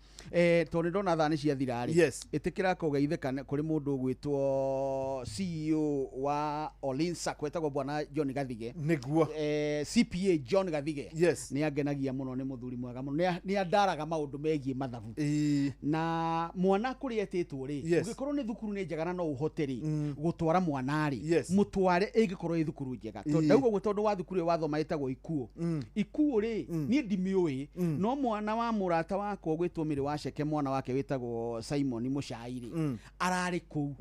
Tondũ nĩ ndona thaa nĩ ciathira rĩ, ĩtĩkĩra kũgeithĩka kũrĩ mũndũ ũgwĩtwo CEO wa Olinsa kwetagwo bwana John Gathige. Nĩguo. CPA John Gathige. Nĩ angenagia mũno, nĩ mũthuri mwega mũno, nĩ andaraga maũndũ megiĩ mathabu. Na mwana kũrĩa etĩtwo rĩ, ũngĩkorwo nĩ thukuru nĩ njega na no ũhote rĩ gũtwara mwana rĩ, mũtware ĩngĩkorwo ĩ thukuru njega. Tondũ ndauga ũguo tondũ wa thukuru ĩyo wathoma ĩtagwo Ikuũ. Ikuũ rĩ, niĩ ndimĩũĩ, no mwana wa mũrata wakwa ũgwĩtwo Mĩrĩ wa Ceke, mwana wake wĩtagwo Simon Mũcai rĩ, ararĩ kũu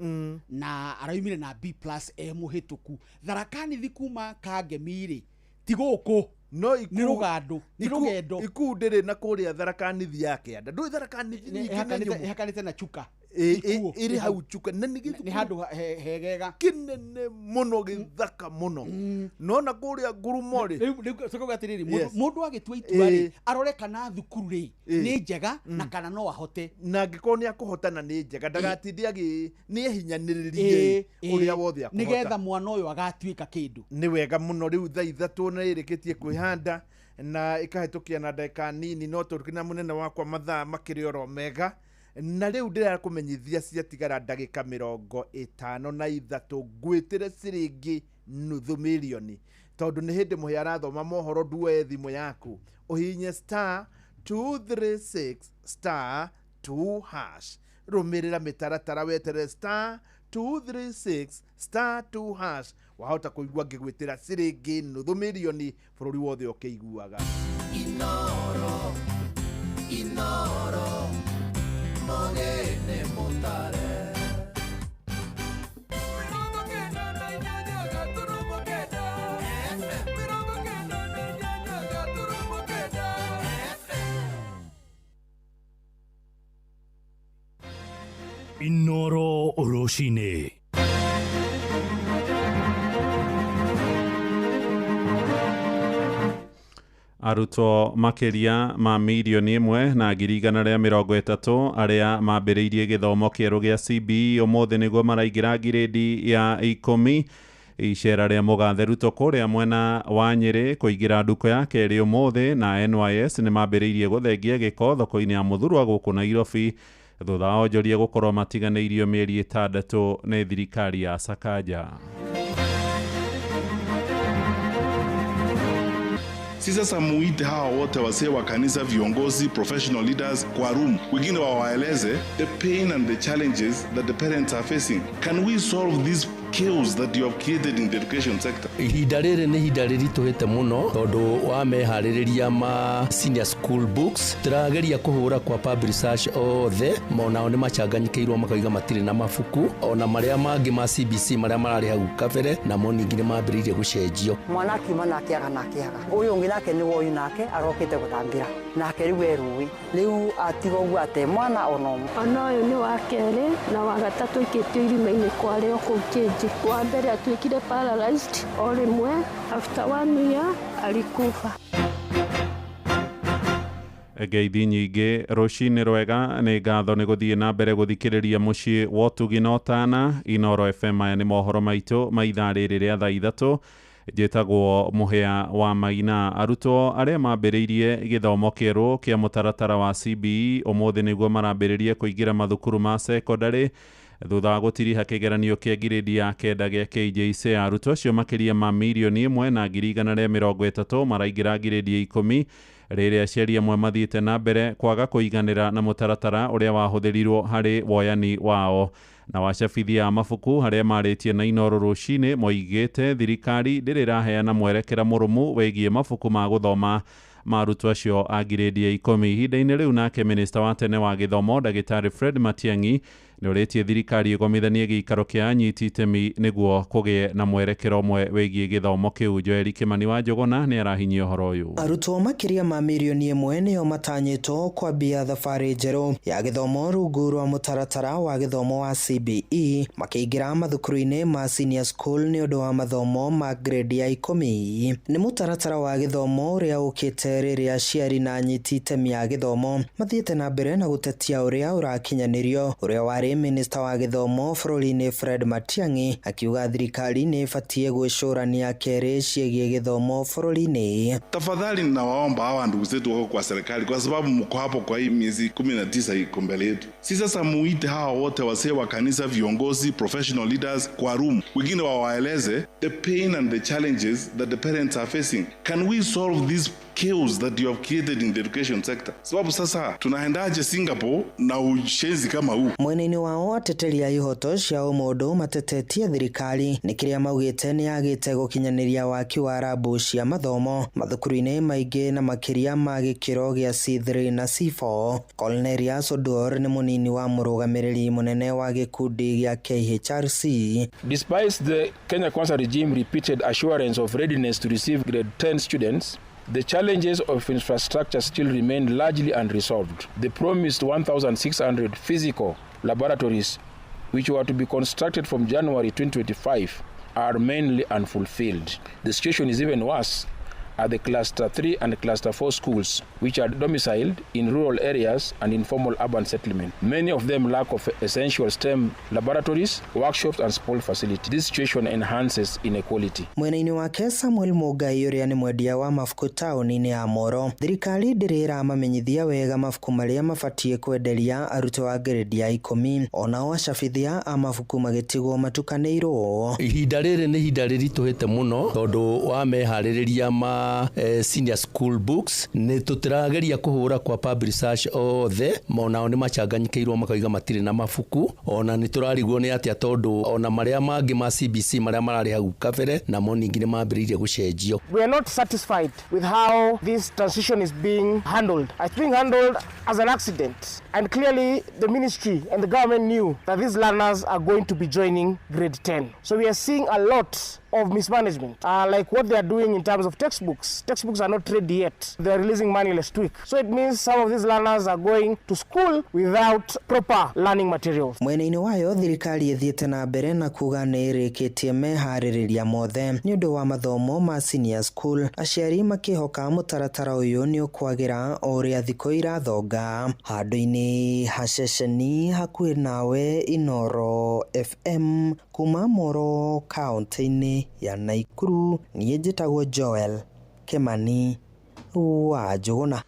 na araumire na B+ e mũhĩtũku. Tharaka-Nithi kuma Kangemi rĩ, ti gũkũ. No nĩ rũgando, nĩ rũgendo. Ikuu ndĩrĩ na kũrĩa Tharaka-Nithi ya kĩanda. Ndũĩ Tharaka-Nithi nyingĩ nĩ nyũmũ. Ĩhakanĩte na Chuka. Ĩrĩ hau Chuka. Na nĩ gĩthukuru. Nĩ handũ hegega. Kĩnene mũno, gĩthaka mũno. No na kũrĩa ngurumo rĩ. Rĩu tũkauga atĩrĩrĩ, mũndũ agĩtua itua rĩ, arore kana thukuru rĩ nĩ njega na kana no ahote. Na angĩkorwo nĩ akũhota na nĩ njega, ndagatinde agĩ nĩ ehinyanĩrĩrie ũrĩa wothe akũhota. Nĩgetha mwana ũyũ agatuĩka kĩndũ. Nĩ wega mũno. Rĩu thaa ithatũ nĩ ĩrĩkĩtie kwĩhanda na ĩkahĩtũkia na ndagĩka nini, no tũrĩ na mũnene wakwa mathaa makĩrĩ oro mega. Na rĩu ndĩrakũmenyithia ciatigara ndagĩka 53 ngwĩtĩre ciringi nuthu mirioni, tondũ nĩ hĩndĩ mũhĩa arathoma mohoro. Nduoe thimũ yaku ũhihinye star 236 star 2 hash, rũmĩrĩra mĩtaratara weterere star 236 star 2 hash, wahota kũigua ngĩgwĩtĩra ciringi nuthu mirioni bũrũri wothe ũkĩiguaga. Inoro, Inoro, Mogene mutare. Inoro Rũcinĩ. Arutwo makĩria ma 1,130,000 arĩa mambĩrĩirie gĩthomo kĩerũ gĩa CBE ũmũthĩ nĩguo maraingĩra ngirĩndi ya 10. Icera rĩa mũgathe Ruto kũrĩa mwena wa Nyĩrĩ kũingĩra nduko ya kerĩ ũmũthĩ, na NYS nĩ mambĩrĩirie gũthengia gĩko thoko-inĩ ya Mũthurwa gũkũ Nairobi thutha wa onjoria gũkorwo matiganĩirio mĩeri 6 nĩ thirikari ya Sakaja. Si sasa muite hawa wote wasee wa kanisa, viongozi, professional leaders kwa room, wengine wawaeleze the pain and the challenges that the parents are facing. Can we solve this chaos that you have created in the education sector? Ihinda rĩrĩ nĩ ihinda rĩritũhĩte mũno tondũ wa meharĩrĩria ma senior school books tũrageria kũhũra kwa publishers othe, onao nĩ machanganyikĩirwo makauga matirĩ na mabuku, ona marĩa mangĩ ma CBC marĩa mararĩ hau kabere namo ningĩ nĩ mambĩrĩirie gũcenjio. Mwana akiuma nake aga nake aga ũyũ ũngĩ nake nĩ woyu nake arokĩte gũthambĩra nake rĩu e rũĩ rĩu atiga ũguo ate mwana ona ũmwe. Ona ũyũ nĩ wa kerĩ na wa gatatũ aikĩtio irima-inĩ kwarĩo kũu kĩnji. Wa mbere atuĩkire paralyzed o rĩmwe, after 1 year alikufa. Ngeithi nyingĩ rũcinĩ rwega, nĩ ngatho nĩ gũthiĩ na mbere gũthikĩrĩria mũciĩ wa ũtugi na ũtana. Inoro FM, maya nĩ mohoro maitũ ma ithaa rĩrĩ rĩa thaa ithatũ. Njĩtagwo Mũhĩa wa Maina. Arutwo arĩa mambĩrĩirie gĩthomo kĩerũ kĩa mũtaratara wa CBE ũmũthĩ nĩguo marambĩrĩria kũingĩra mathukuru ma sekondarĩ thutha wa gũtiriha kĩgeranio kĩa ngirĩndi ya 9 gĩa KJSEA. Arutwo acio makĩria ma 1,130,000 maraingĩra ngirĩndi ya 10 rĩrĩa aciari amwe mathiĩte na mbere kwaga kũiganĩra na mũtaratara ũrĩa wahũthĩrirwo harĩ woyani wao. Na wacabithia a mabuku harĩa marĩtie na Inoro rũcinĩ moigĩte thirikari ndĩrĩ ĩraheana mwerekera mũrũmu wĩgiĩ mabuku ma gũthoma ma arutwo acio a ngirĩndi ya 10. Ihinda-inĩ rĩu nake minista wa tene wa gĩthomo ndagĩtarĩ Fred Matiang'i Nĩ ũrĩtie thirikari ĩgomithanie gĩikaro kĩa anyiti itemi nĩguo kũgĩe na mwerekero ũmwe wĩgiĩ gĩthomo kĩu. Joeli Kĩmani wa Njũgũna nĩ arahinyia ũhoro ũyũ. Arutwo makĩria ma mirioni 1 nĩo matanyĩtwo kwambia thabarĩ njerũ ya gĩthomo rungu rwa mũtaratara wa gĩthomo wa CBE makĩingĩra mathukuru-inĩ ma senior school nĩ ũndũ wa mathomo ma grade ya 10. Nĩ mũtaratara wa gĩthomo ũrĩa ũkĩte rĩrĩa aciari na anyiti itemi a gĩthomo mathiĩte na mbere na gũtetia ũrĩa ũrakinyanĩrio. Ũrĩa warĩ minista wa gĩthomo bũrũri-inĩ Fred Matiang'i akiuga thirikari nĩ ĩbatiĩ gwĩcũrania kerĩ ciĩgiĩ gĩthomo bũrũri-inĩ. Tafadhali ninawaomba hawa ndugu zetu wako kwa serikali, kwa sababu mko hapo kwa hii miezi 19 iko mbele yetu. Si sasa muite hawa wote wasee wa kanisa, viongozi, professional leaders kwa room, wengine wawaeleze the pain and the challenges that the parents are facing. Can we solve this chaos that you have created in the education sector? Sababu sasa tunaendaje Singapore na ushenzi kama huu? Mwena-inĩ wao ateteri a ihoto cia ũmũndũ matetetie thirikari nĩ kĩrĩa maugĩte nĩ yagĩte gũkinyanĩria waki wa rabu cia mathomo mathukuru-inĩ maingĩ na makĩria ma gĩkĩro gĩa C3 na C4. Cornelius Oduor nĩ mũnini wa mũrũgamĩrĩri mũnene wa gĩkundi gĩa KHRC. Despite the Kenya Kwanza regime repeated assurance of readiness to receive grade 10 students, the challenges of infrastructure still remain largely unresolved. The promised 1,600 physical laboratories, which were to be constructed from January 2025, are mainly unfulfilled. The situation is even worse at the Cluster 3 and Cluster 4 schools, which are domiciled in rural areas and informal urban settlement. Many of them lack of essential STEM laboratories, workshops and sport facilities. This situation enhances inequality. Mwena-inĩ wake Samuel Mũngai ũrĩa nĩ mwendia wa mabuku taũni-inĩ ya Moro, thirikari ndĩrĩ ĩramamenyithia wega mabuku marĩa mabatiĩ kwenderia arutwo a grade ya 10, onao acabithia a mabuku magĩtigwo matukanĩirwo. Ihinda rĩrĩ nĩ ihinda rĩritũhĩte mũno tondũ wa meharĩrĩria ma senior school books nĩ tũtĩrageria kũhũra kwa publishers othe, onao nĩ macanganyikĩirwo makauga matirĩ na mabuku, ona nĩ tũrarigwo nĩ atĩa tondũ ona marĩa mangĩ ma CBC marĩa mararĩ hau kabere namo ningĩ nĩ mambĩrĩirie gũcenjio. We are not satisfied with how this transition is being handled. It's being handled as an accident, and clearly the ministry and the government knew that these learners are going to be joining grade 10. So we are seeing a lot of mismanagement, like what they are doing in terms of textbooks. Textbooks are not ready yet. They are releasing money last week. So it means some of these learners are going to school without proper learning materials. Mwena-inĩ wayo thirikari ĩthiĩte na mbere na kuga nĩ ĩrĩkĩtie meharĩrĩria mothe nĩ ũndũ wa mathomo ma senior school, aciari makĩhoka mũtaratara ũyũ nĩ ũkwagĩra o ũrĩa thikũ irathonga. Handũ-inĩ ha ceceni hakuhĩ nawe Inoro FM kuma Moro kaũntĩ-inĩ ya Naikuru, niĩ njĩtagwo Joel Kĩmani wa Njũgũna.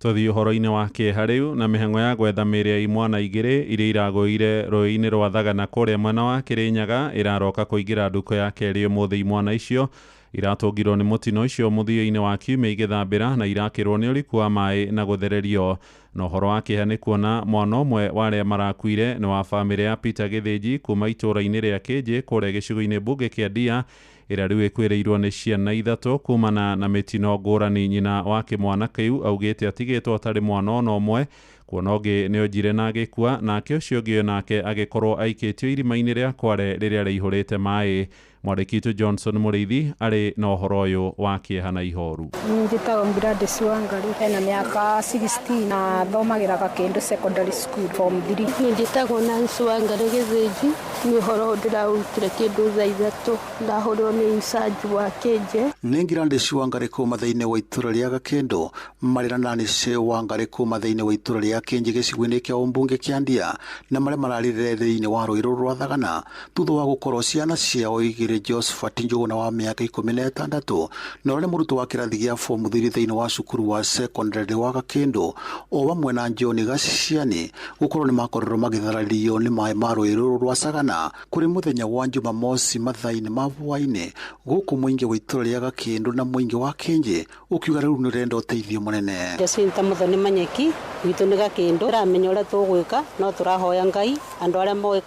Tũthiĩ ũhoro-inĩ wa kĩeha rĩu na mĩhang'o ya gwetha mĩĩrĩ ya imwana 2 iria iragũire rũĩ-inĩ rwa Thagana kũrĩa mwena wa Kĩrĩnyaga ĩraroka kũingĩra nduko ya kerĩ ũmũthĩ. Imwana icio iratũngirwo nĩ mũtino ũcio mũthia-inĩ wa kiumia igĩthambĩra na irakĩrwo nĩ ũriku wa maĩ na gũthererio. Na ũhoro wa kĩeha nĩ kuona mwana ũmwe wa arĩa marakuire nĩ wa bamĩrĩ ya Peter Gĩthĩnji kuma itũũra-inĩ rĩa Kĩnjĩ kũrĩa gĩcigo-inĩ mbunge kĩa Ndia ĩrĩa rĩu ĩkuĩrĩirwo nĩ ciana 3 kumana na mĩtino ngũrani. Nyina wa kĩmwana kĩu augĩte atigĩtwo atarĩ mwana ona ũmwe, kuona ũngĩ nĩ onjire na agĩkua, nake ũcio ũngĩ nake agĩkorwo aikĩtio irima-inĩ rĩa Kware rĩrĩa rĩihũrĩte maĩ. Mwandĩki witũ Johnson Mũrĩithi arĩ na ũhoro ũyũ wa kĩeha na ihoru. Njĩtagwo Gladys Wangari, ena mĩaka 16 na thomagĩra Gakĩndũ Secondary School form 3. Njĩtagwo Nancy Wangari Gĩthĩnji, nĩ ũhoro ndĩraũrutire kĩndũ thaa 3 ndahũrwo nĩ incharge wa Kĩnje. Nĩ Gladys Wangari kuma thĩinĩ wa itũra rĩa Gakĩndũ marĩ na Nancy Wangari kuma thĩinĩ wa itũra rĩa Kĩnje gĩcigo-inĩ kĩa ũmbunge kĩa Ndia na marĩa mararĩrĩre thĩinĩ wa rũĩ rũrũ rwa Thagana thutha wa gũkorwo ciana ciao 2 Josephat Njũgũna wa mĩaka 16 na ũrĩa mũrutwo wa kĩrathi gĩa form 3 thĩinĩ wa cukuru wa secondary wa Gakĩndũ o hamwe na John Gaciani gũkorwo nĩ makorirwo magĩtharario nĩ maĩ ma rũĩ rũrũ rwa Sagana kũrĩ mũthenya wa Jumamosi mathaa-inĩ ma hwaĩ-inĩ gũkũ mũingĩ wa itũra rĩa Gakĩndũ na mũingĩ wa Kĩnjĩ ũkiuga rĩu nĩ ũrenda ũteithio mũnene. Jacinta Muthoni Manyeki gwitũ nĩ Gakĩndũ ramenya ũrĩa tũgwĩka no tũrahoya Ngai andũ arĩa moĩ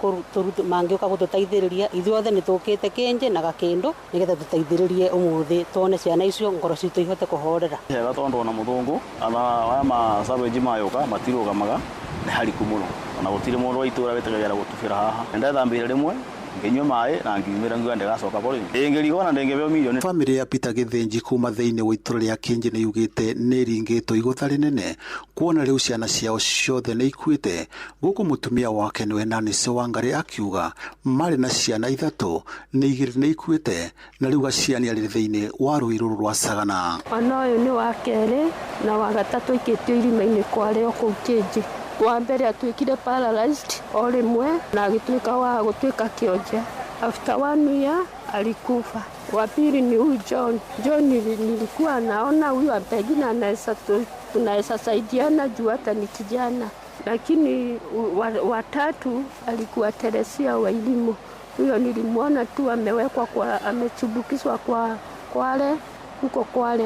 mangĩũka gũtũteithĩrĩria ithuothe nĩ tũkĩte Kĩnjĩ na Gakĩndũ nĩgetha tũteithĩrĩrie ũmũthĩ tuone ciana icio ngoro citũ ihote kũhorera. Hega tondũ ona mũthũngũ aya macabenji mayũka matirũgamaga Nĩ hariku mũno, ona gũtirĩ mũndũ wa itũra wĩtĩkagĩra gũtubĩra haha. Nĩndethambire rĩmwe, ngĩnyua maĩ na ngiumĩra ngiuga ndĩgacoka bo rĩngĩ. Ndĩngĩrigwo na ndĩngĩbeo mirioni. Bamĩrĩ ya Peter Gĩthĩnji kuma thĩinĩ wa itũra rĩa Kĩnji nĩ yugĩte nĩ ĩringĩtwo igũtha rĩnene kuona rĩu ciana ciao ciothe nĩ ikuĩte, gũkũ mũtumia wake nĩwe Nancy Wangari akiuga marĩ na ciana 3 nĩ 2 nĩ ikuĩte na rĩu gaciani arĩ thĩinĩ wa rũĩ rũrũ rwa Sagana. Mwana ũyũ nĩ wa kerĩ na wa gatatũ aikĩtio irima-inĩ kware o kũu Kĩnji. Wa mbere atuĩkire paralyzed o rĩmwe na agĩtuĩka wa gũtuĩka kĩonje. After 1 year alikufa. Wa pili ni huyu John. John nilikuwa naona huyu pengine tunaweza saidiana juu hata ni kijana. Lakini watatu alikuwa Teresia wa elimu. Huyo nilimwona tu amewekwa kwa, amechubukizwa kwa Kwale, huko Kwale.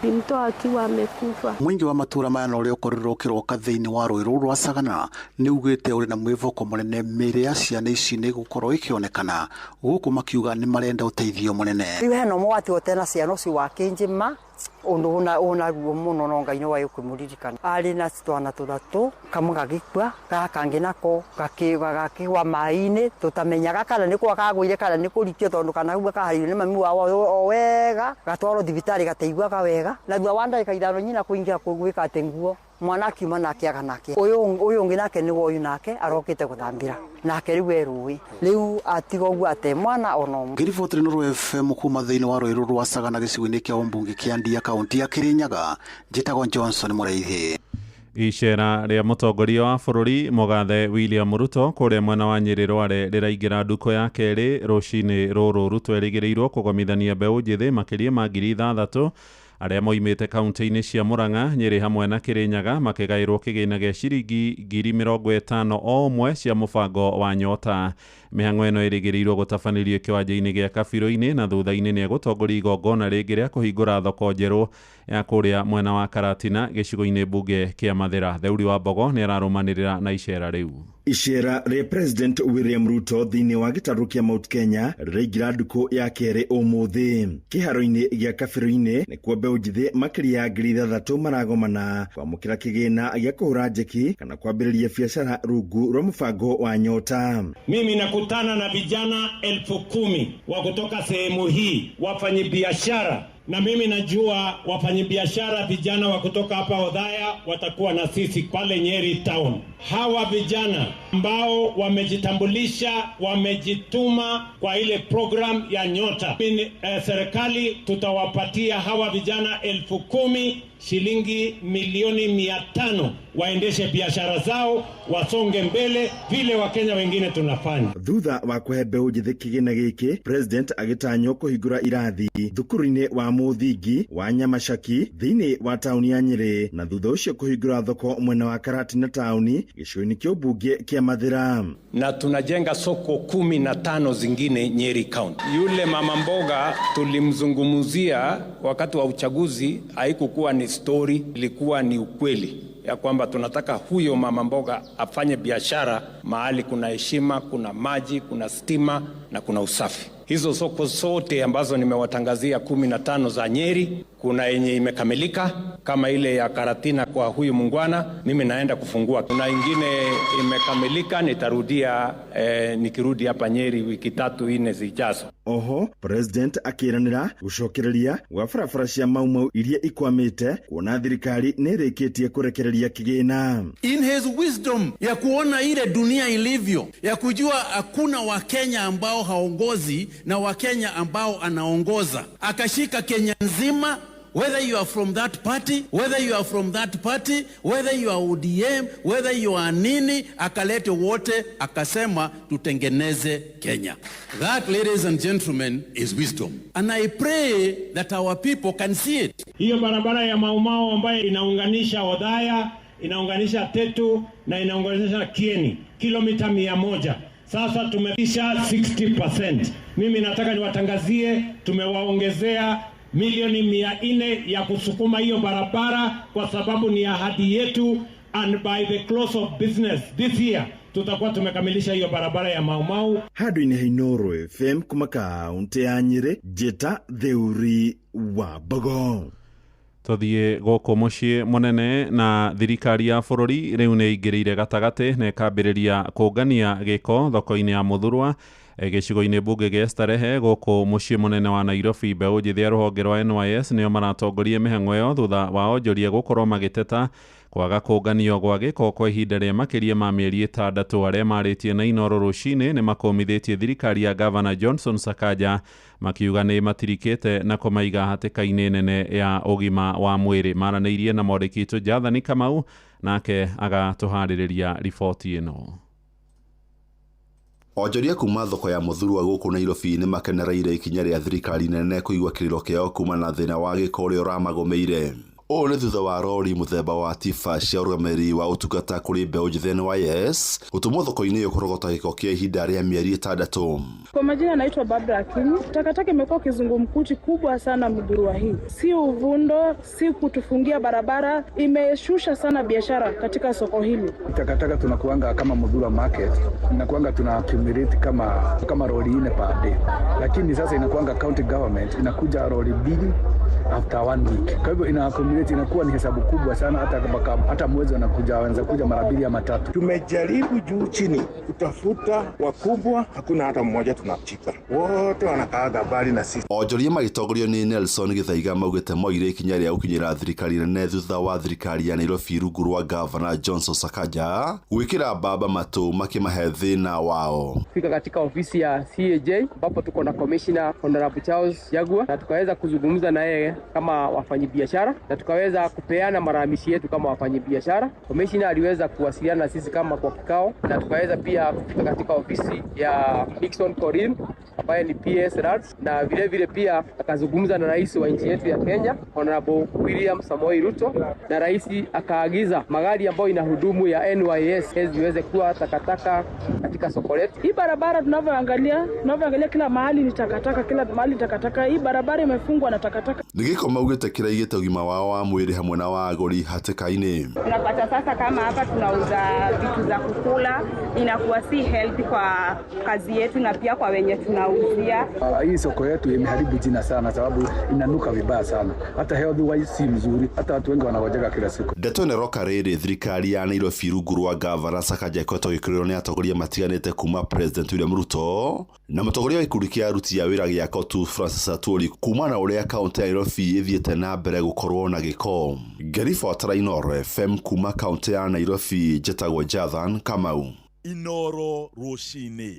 Nilimtoa akiwa amekufa. Mũingĩ wa matũra maya na ũrĩa ũkorirwo ũkĩroka thĩinĩ wa rũĩ rũrũ rwa Sagana nĩ ugĩte ũrĩ na mwĩvoko mũnene mĩĩrĩ ya ciana ici nĩ ĩgũkorwo ĩkĩonekana, gũkũ makiuga nĩ marenda ũteithio mũnene. Rĩu hena ũmwe watigwo na ciana ũcio wa Kĩnjima ũndũ ũna ruo mũno no Ngai nĩ waĩ kũmũririkana. Arĩ na twana 3, kamwe gagĩkua, gaka kangĩ nako gakĩgwa maĩ-inĩ, tũtamenyaga kana nĩ kwa kagũire kana nĩ kũrikio, tondũ kana hau kaharĩirio nĩ mami wao o wega, gatwarwo thibitarĩ gataiguaga wega, na thutha wa ndagĩka 5 nyina kũingĩra kũu gwĩka atĩ nguo, mwana akiuma nake aga nake. Ũyũ ũngĩ nake nĩ ũyũ nake arokĩte gũthambĩra nake rĩu e rũĩ, rĩu atiga ũguo ate mwana ona ũmwe. Ngĩribotera Inooro FM kuma thĩinĩ wa rũĩ rũrũ rwa Sagana gĩcigo-inĩ kĩa ũmbunge kĩa Ndia kaunti ya Kĩrĩnyaga, njĩtagwo Johnson Mũraithi. Icera rĩa mũtongoria wa bũrũri Mũgathe William Ruto kũrĩa mwena wa Nyĩrĩ Rware rĩraingĩra ndukũ ya kerĩ rũcinĩ rũrũ. Ruto erĩgĩrĩirwo kũgomithania mbeũ njĩthĩ makĩria ma 6,000 arĩa moimĩte kaunti-inĩ cia Murang'a, Nyĩrĩ hamwe na Kĩrĩnyaga makĩgaĩrwo kĩgĩna gĩa ciringi 50,000 o ũmwe cia mũbango wa Nyota. Mĩhang'o ĩno ĩrĩgĩrĩirwo gũtabanĩrio kĩwanja-inĩ gĩa Kabirũ-inĩ na thutha-inĩ nĩ egũtongoria igongona rĩngĩ rĩa kũhingũra thoko njerũ ya kũrĩa mwena wa Karatina gĩcigo-inĩ mbunge kĩa Mathĩra. Theuri wa Mbogo nĩ ararũmanĩrĩra na icera rĩu. Icera rĩa President William Ruto thĩinĩ wa gĩtarũ kĩa Mount Kenya rĩraingĩra ndukũ ya kerĩ ũmũthĩ. Kĩharo-inĩ gĩa Kabirũ-inĩ nĩkuo mbeũ njĩthĩ makĩria ya 6,000 maragomana kwamũkĩra kĩgĩna gĩa kũhũra njeki kana kwambĩrĩria biacara rungu rwa mũbango wa Nyota. Mimi nakutana na vijana 10,000 wa kutoka sehemu hii, wafanyibiashara, na mimi najua wafanyibiashara vijana wa kutoka hapa Othaya watakuwa na sisi pale Nyeri town. Hawa vijana ambao wamejitambulisha, wamejituma kwa ile program ya Nyota. Serikali tutawapatia hawa vijana 10,000 shilingi milioni 500 waendeshe biashara zao, wasonge mbele vile Wakenya wengine tunafanya. Thutha wa kũhe mbeũ njĩthĩ kĩgĩna gĩkĩ, President agĩtanywo kũhingũra irathi thukuru-inĩ wa mũthingi wa Nyamacaki thĩinĩ wa taũni ya Nyĩrĩ, na thutha ũcio kũhingũra thoko mwena wa Karatina taũni gĩcigo-inĩ kĩa ũmbunge kĩa Mathĩra. Na tunajenga soko 15 zingine Nyeri County. Yule mama mboga tulimzungumzia wakati wa uchaguzi, haikukuwa ni story, ilikuwa ni ukweli ya kwamba tunataka huyo mama mboga afanye biashara mahali kuna heshima, kuna maji, kuna stima na kuna usafi. Hizo soko zote ambazo nimewatangazia 15 za Nyeri, kuna yenye imekamilika kama ile ya Karatina kwa huyu mungwana, mimi naenda kufungua. Kuna ingine imekamilika, nitarudia nikirudi hapa Nyeri wiki 3-4 zijazo. Oho, President akĩranĩra gũcokereria gwa barabara cia Mau Mau iria ikwamĩte kuona thirikari nĩ ĩrĩkĩtie kũrekereria kĩgĩna. In his wisdom ya kuona ile dunia ilivyo, ya kujua hakuna Wakenya ambao haongozi na Wakenya ambao anaongoza, akashika Kenya nzima. Whether you are from that party, whether you are from that party, whether you are ODM, whether you are nini, akalete wote, akasema tutengeneze Kenya. That, ladies and gentlemen, is wisdom. And I pray that our people can see it. Hiyo barabara ya Mau Mau ambayo inaunganisha Othaya, inaunganisha Tetu na inaunganisha Kieni, kilomita 100. Sasa tumefikisha 60%. Mimi nataka niwatangazie tumewaongezea milioni 400 ya kusukuma hiyo barabara kwa sababu ni ahadi yetu, and by the close of business this year tutakuwa tumekamilisha hiyo barabara ya Mau Mau. Handũ-inĩ ha Inooro FM kuma kaunti ya Nyĩrĩ, Njĩta Theuri wa Mbogo. Tuthiĩ gũkũ mũciĩ mũnene na thirikari ya bũrũri rĩu nĩ ĩingĩrĩire gatagatĩ na ĩkambĩrĩria kũngania gĩko thoko-inĩ ya Mũthurwa gĩcigo-inĩ mbunge gĩa Starehe gũkũ mũciĩ mũnene wa Nairobi. Mbeũ njĩthĩ ya rũhonge rwa NYS nĩo maratongoria mĩhang'o ĩyo thutha wa onjoria gũkorwo magĩteta kwaga kũnganio gwa gĩko kwa ihinda rĩa makĩria ma mĩeri 6. Arĩa marĩtie na Inooro rũcinĩ nĩ makũmithĩtie thirikari ya Gavana Johnson Sakaja makiuga nĩ matirikĩte na kũmaiga hatĩka-inĩ nene ya ũgima wa mwĩrĩ. Maranĩirie na mwandĩki witũ Jathani Kamau nake agatũharĩrĩria riboti ĩno. Onjoria kuma thoko ya Mũthurwa gũkũ Nairobi nĩ makenereire ikinya rĩa thirikari nene kũigua kĩrĩro kĩao kuma na thĩna wa gĩko ũrĩa ũramagũmĩire. Ũũ nĩ thutha wa rori mũthemba wa tiba cia ũrũgamĩrĩri wa ũtungata kũrĩ mbeũ njĩthĩ NYS gũtũmwo thoko-inĩ ĩyo kũrogota gĩko kĩa ihinda rĩa mĩeri 6. Kwa majina naitwa Barbara Akinyi. Takataka imekuwa kizungumkuti kubwa sana Muthurwa hii, si uvundo, si kutufungia barabara, imeshusha sana biashara katika soko hili. Takataka tunakuanga kama Muthurwa market, inakuanga tuna accumulate kama roli 4 per day, lakini sasa inakuanga county government inakuja roli 2 after 1 week. Kwa hivyo ina accumulate, inakuwa ni hesabu kubwa sana, hata mwezi wanakuja wanaweza kuja mara 2 ama 3. Tumejaribu juu chini kutafuta wakubwa, hakuna hata mmoja tunachika, wote wanakaaga mbali na sisi. Onjoria magĩtongorio nĩ Nelson Gĩthaiga maugĩte moire ikinya rĩa gũkinyĩra thirikari nene thutha wa thirikari ya Nairobi rungu rwa Gavana Johnson Sakaja gwĩkĩra mbamba matũ makĩmahe thĩna wao. Fika katika ofisi ya CAJ ambapo tuko na Commissioner Honorable Charles Jagua na tukaweza kuzungumza na yeye kama wafanyibiashara na tukaweza kupeana malalamishi yetu kama wafanyibiashara. Commissioner aliweza kuwasiliana na sisi kama kwa kikao na tukaweza pia kufika katika ofisi ya Nixon Korin ambaye ni PS Rats, na vile vile pia akazungumza na rais wa nchi yetu ya Kenya Honorable William Samoei Ruto, na rais akaagiza magari ambayo inahudumu ya NYS ziweze kuwa takataka katika soko letu. Hii barabara tunavyoangalia kila mahali ni takataka, kila mahali ni takataka. Hii barabara imefungwa na takataka. Nĩ gĩko maugĩte kĩraigĩte ũgima wao wa mwĩrĩ hamwe na wa agũri hatĩka-inĩ. Unapata sasa kama hapa tunauza vitu za kukula, inakuwa si healthy kwa kazi yetu na pia kwa wenye tunauzia. Hii soko yetu imeharibu jina sana sababu inanuka vibaya sana. Hata health wise si mzuri, hata watu wengi wanagojeka kila siku. Ndeto ĩno ĩroka rĩrĩ thirikari ya Nairobi rungu rwa Gavana Sakaja ĩkoretwo ĩgĩkĩrĩrwo nĩ atongoria matiganĩte kuma President William Ruto na mũtongoria wa gĩkundi kĩa aruti a wĩra gĩa COTU Francis Atwoli kuma na ũrĩa kaũntĩ ya Nairobi ĩthiĩte na mbere gũkorwo na gĩko. Ngĩribotera Inooro FM kuma kaũntĩ ya Nairobi, njĩtagwo Jathan Kamau. Inooro rũcinĩ.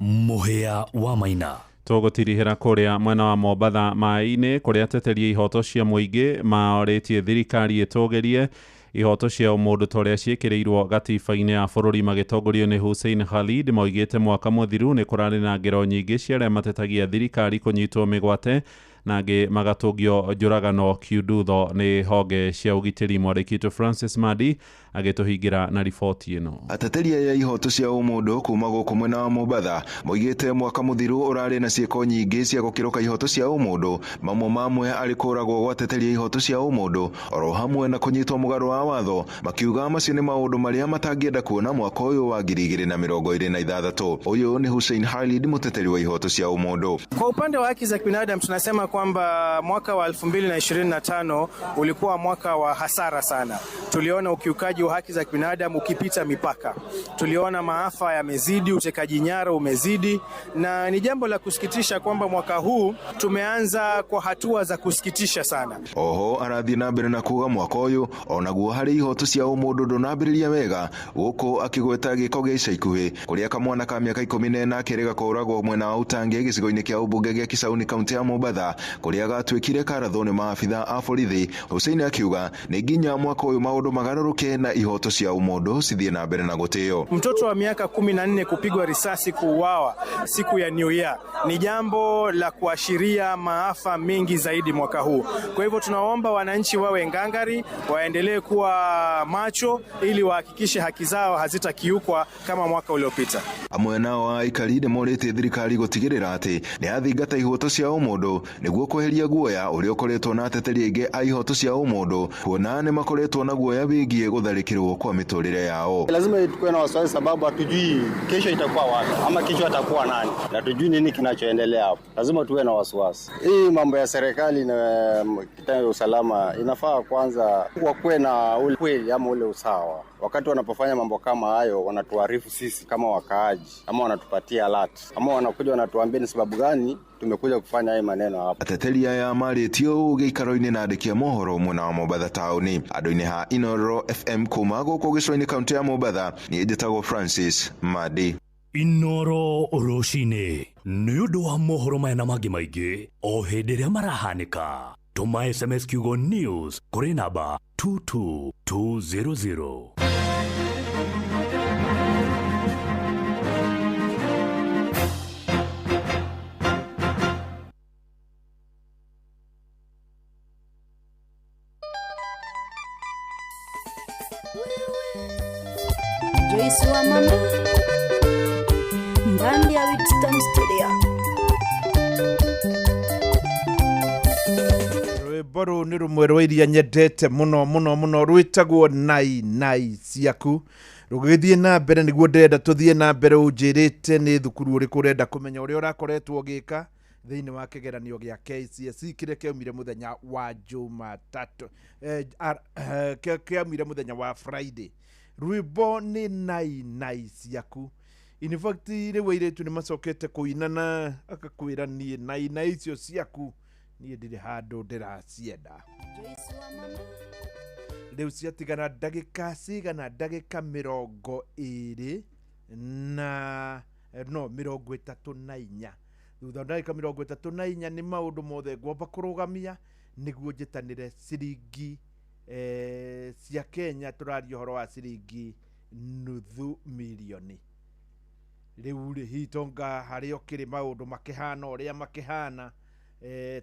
Mũhĩa wa Maina. Tũgũtirihĩra kũrĩa mwena wa Mombatha maĩ-inĩ kũrĩa ateteria ihoto cia mũingĩ maorĩtie thirikari ĩtũgĩrie ihoto cia ũmũndũ ta ũrĩa ciĩkĩrĩirwo gatiba-inĩ ya bũrũri magĩtongorio nĩ Hussein Khalid. Moigĩte mwaka mũthiru nĩ kũrarĩ na ngero nyingĩ cia arĩa matetagia thirikari kũnyitwo mĩgwate na angĩ magatũngio njũragano kiundutho nĩ honge cia ũgitĩri. Mwandĩki witũ Francis Madi agĩtũhingĩra na riboti ĩno. Ateteria ya ihoto cia ũmũndũ kuma gũkũ mwena wa Mombatha moigĩte mwaka mũthiru ũrarĩ na ciĩko nyingĩ cia gũkĩrũka ihoto cia ũmũndũ, mamwe mamwe arĩ kũragwo gwa ateteria ihoto cia ũmũndũ oro hamwe na kũnyitwo mũgarũ wa watho, makiuga macio nĩ maũndũ marĩa matangĩenda kuona mwaka ũyũ wa 2026. Ũyũ nĩ Hussein Khalid, mũteteri wa ihoto cia ũmũndũ. Kwa upande wa haki za kibinadamu tunasema kwamba mwaka wa 2025 ulikuwa mwaka wa hasara sana. Tuliona ukiukaji wa haki za kibinadamu ukipita mipaka. Tuliona maafa yamezidi, utekaji nyara umezidi, na ni jambo la kusikitisha kwamba mwaka huu tumeanza kwa hatua za kusikitisha sana. Oho arathiĩ na mbere na kuga mwaka ũyũ onaguo harĩ ihoto cia ũmũndũ ndũnambĩrĩria wega, gũkũ akĩgweta gĩko gĩa ica ikuhĩ kũrĩa kamwana ka mĩaka 14 kerĩga kũragwo mwena wa Utange gĩcigo-inĩ kĩa ũmbunge gĩa Kisauni kaunti ya Mombatha kũrĩa gatuĩkire karathwo nĩ maabitha a borithi. Hussein akiuga nĩ nginya mwaka ũyũ maũndũ magarũrũke na ihoto cia ũmũndũ cithiĩ na mbere na gũtĩo. Mtoto wa miaka 14 kupigwa risasi kuuawa siku ya New Year ni jambo la kuashiria maafa mengi zaidi mwaka huu. Kwa hivyo tunaomba wananchi wawe ngangari, waendelee kuwa macho ili wahakikishe haki zao hazitakiukwa kama mwaka uliopita. Amwe nao aikari nĩ morĩtie thirikari gũtigĩrĩra atĩ nĩ yathingata ihoto cia ũmũndũ nĩguo kweheria guoya ũrĩa ũkoretwo na ateteri aingĩ a ihoto cia ũmũndũ, kuona nĩ makoretwo na guoya guoya wĩgiĩ gũtharĩkĩrwo kwa mĩtũrĩre yao. Lazima tukuwe na wasiwasi sababu hatujui kesho itakuwa wapi ama kesho atakuwa nani, na tujui nini kinachoendelea hapo. Lazima tuwe na wasiwasi. Hii mambo ya serikali na kitengo ya usalama inafaa kwanza wakuwe na ule kweli ama ule usawa. Wakati wanapofanya mambo kama hayo, wanatuarifu sisi kama wakaaji, ama wanatupatia alert, ama wanakuja wanatuambia ni sababu gani tumekuja kufanya haya maneno hapa. Ateteri aya marĩtio ũũ gĩikaro-inĩ na andĩki a mohoro mwena wa Mombatha taũni. Andũ-inĩ ha Inoro FM kuma gũkũ gĩcũa-inĩ kaũntĩ ya Mombatha, niĩ njĩtagwo Francis Madi. Inoro rũcinĩ nĩ ũndũ wa mohoro maya na mangĩ maingĩ o hĩndĩ ĩrĩa marahanĩka, tũma SMS kiugo news kũrĩ namba 22200. Joyce wa mama ndani ya Witston Studio. Rwĩmbo rũu nĩ rũmwe rwa iria nyendete mũno mũno mũno, rwĩtagwo Nai Nai Ciaku. Rũgĩthiĩ na mbere nĩguo ndĩrenda tũthiĩ na mbere, ũnjĩrĩte nĩ thukuru ũrĩkũ ũrenda kũmenya ũrĩa ũrakoretwo ũgĩka thĩinĩ wa kĩgeranio gĩa KCSE kĩrĩa kĩaumire mũthenya wa Jumatatũ, kĩaumire mũthenya wa Friday. Rwĩmbo nĩ Nai Nai Ciaku. In fact rĩu airĩtu nĩ macokete kũinana, akakwĩra niĩ nai nai icio ciaku niĩ ndirĩ handũ ndĩracienda. Rĩu ciatigana ndagĩka cigana? Ndagĩka 24 na no 34. Thutha wa ndagĩka 34 nĩ maũndũ mothe ngwamba kũrũgamia nĩguo njĩtanĩre ciringi cia Kenya. Tũraria ũhoro wa ciringi 500,000. Rĩu rĩ, hihi tonga harĩa ũkĩrĩ maũndũ makĩhana ũrĩa makĩhana,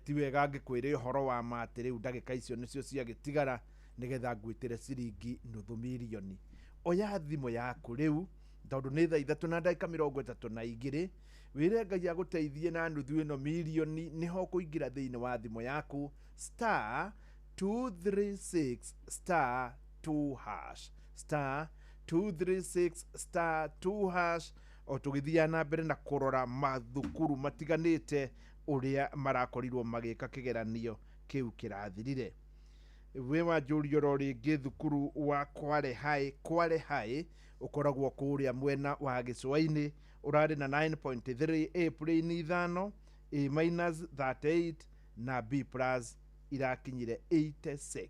ti wega ngĩkwĩre ũhoro wa ma atĩ rĩu ndagĩka icio nĩcio ciagĩtigara nĩgetha ngwĩtĩre ciringi 500,000. Oya thimũ yaku rĩu, tondũ nĩ thaa 3 na ndagĩka 32, wĩre Ngai agũteithie na 500,000 nĩho ũkũingĩra thĩinĩ wa thimũ yaku star 236 star 2 hash, star 236 star 2 hash. O tũgĩthiaga na mbere na kũrora mathukuru matiganĩte ũrĩa marakorirwo magĩka kĩgeranio kĩu kĩrathirire. Wĩ wanjũria oro rĩngĩ thukuru wa Kwale High. Kwale High ũkoragwo kũrĩa mwena wa gĩcũa-inĩ, ũrarĩ na 9.3 A plain 5, A minus 38 na B plus irakinyire 86.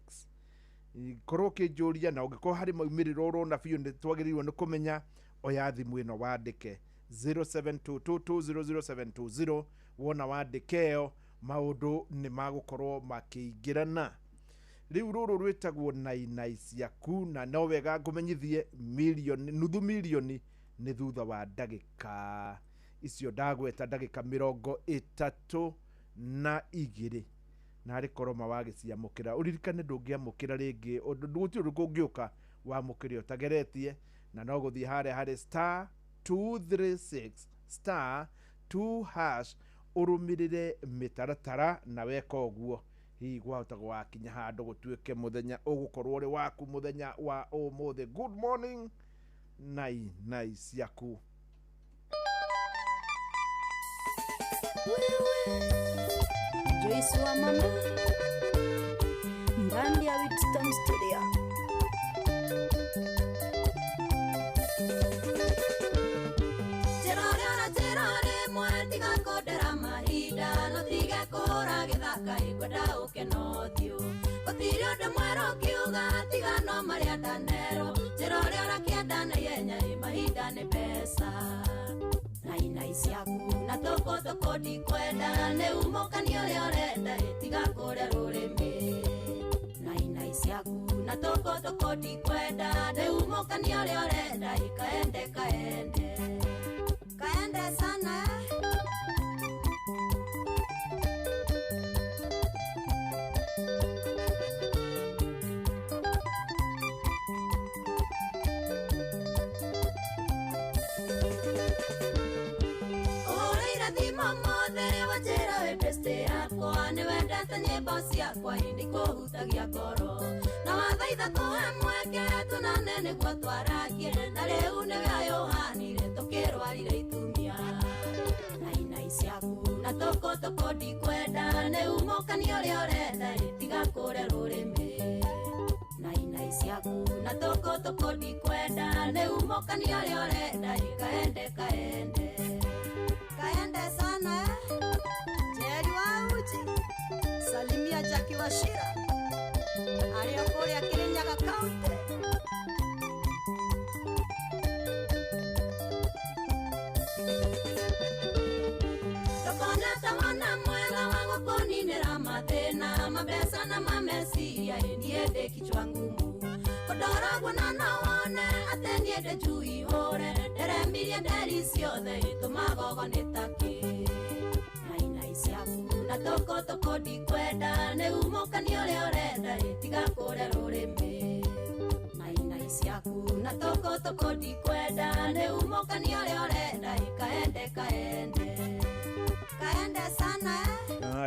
Korwo ũkĩnjũria na ũngĩkorwo harĩ maumĩrĩro ũrona biũ nĩ twagĩrĩirwo nĩ kũmenya, oya thimũ ĩno wandĩke 0722200720. Wona wandĩke ĩyo maũndũ nĩ magũkorwo makĩingĩrana. Rĩu rũrũ rwĩtagwo Nai Nai Ciaku, na no wega ngũmenyithie 500,000 nĩ thutha wa ndagĩka icio ndagweta, ndagĩka 32, na arĩ korwo ma wagĩciamũkĩra. Ũririkane ndũngĩamũkĩra rĩngĩ, gũtirĩ ũndũ kũngĩũka wamũkĩre ũtageretie, na no gũthiĩ harĩa harĩ star 236 star 2 hash ũrũmĩrĩre mĩtaratara, na weka ũguo hihi gwahota gwakinya handũ gũtuĩke mũthenya ũgũkorwo ũrĩ waku mũthenya wa ũmũthĩ. Good morning, Nai Nai Ciaku. Joyce wa mama ndani ya Witston Studio. Gũtirĩ ũndũ mwerũ ũkiuga tiga no marĩa ndanerwo, njĩra ũrĩa ũrakĩenda na ihenya ĩ mahinda nĩ mbeca. Nai nai ciaku na tũkũ tũkũ ndikwenda, nĩ umũkani ũrĩa ũrenda ĩ tiga kũrĩa rũrĩmĩ. Nai nai ciaku na tũkũ tũkũ ndikwenda, nĩ umũkani ũrĩa ũrenda ĩ kaende kaende kaende sana. Nyĩmbo ciakwa indikũhutagia ngoro na Ndawathaitha tũhe mweke tũnane nĩguo twaragie na rĩu nĩwe ayũhanire tũkĩrwarire itumia nainai ciaku na tũkũtũkũ ndikwenda nĩ umũkani ũrĩa ũrenda tiga kũrĩa rũrĩmĩ nainai ciaku na tũkũtũkũ ndikwenda nĩ umũkani ũrĩa ũrenda kaende kaende kaende sana Jerry wa uji salimia Jackie Wachira arĩa kũrĩa Kirinyaga County. Ndũkona ta mwana mwega wa gũkũninĩra mathĩna mabeca na mameciria niĩ ndĩ kichwa ngumu kũndoragwo na no wone atĩ niĩ ndĩ njui hũre nderemirie nderi ciothe ĩtũmagogo nĩ takĩ nainai ciaku na tũkũtũkũ ndikwenda nĩ umũkani ũrĩa ũrenda tiga kũrĩa rũrĩmĩ nainai ciaku na tũkũtũkũ ndikwenda nĩ umũkani ũrĩa ũrenda kaende kaende kaende sana.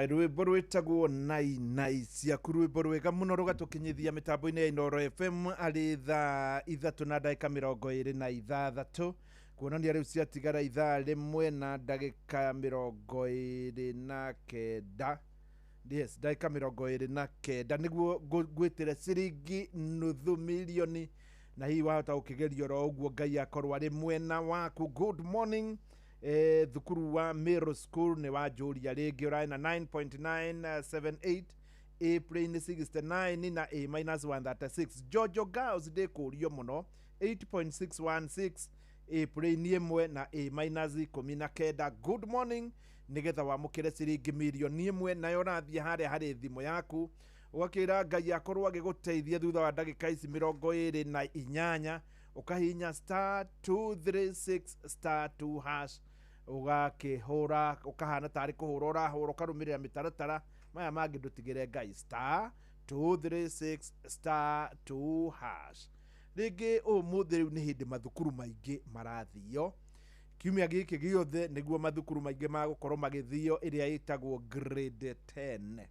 Rwĩmbo rwĩtagwo nainai ciaku rwĩmbo rwega mũno rũgatũkinyithia mĩtambo-inĩ ya Inooro FM arĩ thaa 3 na ndagĩka 26 kuonania rĩu ciatigara ithaa 1 na ndagĩka 29. Yes, ndagĩka 29 nĩguo ngwĩtĩre ciringi nuthu milioni na hihi wahota gũkĩgeria oro ũguo Ngai akorwo arĩ mwena waku. Good morning. Thukuru wa Meru School nĩ wanjũria rĩngĩ ũrarĩ na 9.978 A plain 69 na A minus 136. Jojo Girls ndĩkũrio mũno 8.616 A plain 1 na A minus 19. Good morning nĩgetha wamũkĩre ciringi milioni 1 nayo ũrathiĩ harĩa harĩ thimũ yaku ũgakĩra Ngai akorwo agĩgũteithia thutha wa ndagĩka ici 28 ũkahihinya star 236 star 2 hash ũgakĩhũra ũkahana tarĩ kũhũra ũrahũra ũkarũmĩrĩra mĩtaratara maya mangĩ ndũtigĩre Ngai star 236 star 2 hash. Rĩngĩ ũmũthĩ rĩu nĩ hĩndĩ mathukuru maingĩ marathio kiumia gĩkĩ gĩothe nĩguo mathukuru maingĩ magũkorwo magĩthio ĩrĩa ĩtagwo grade 10.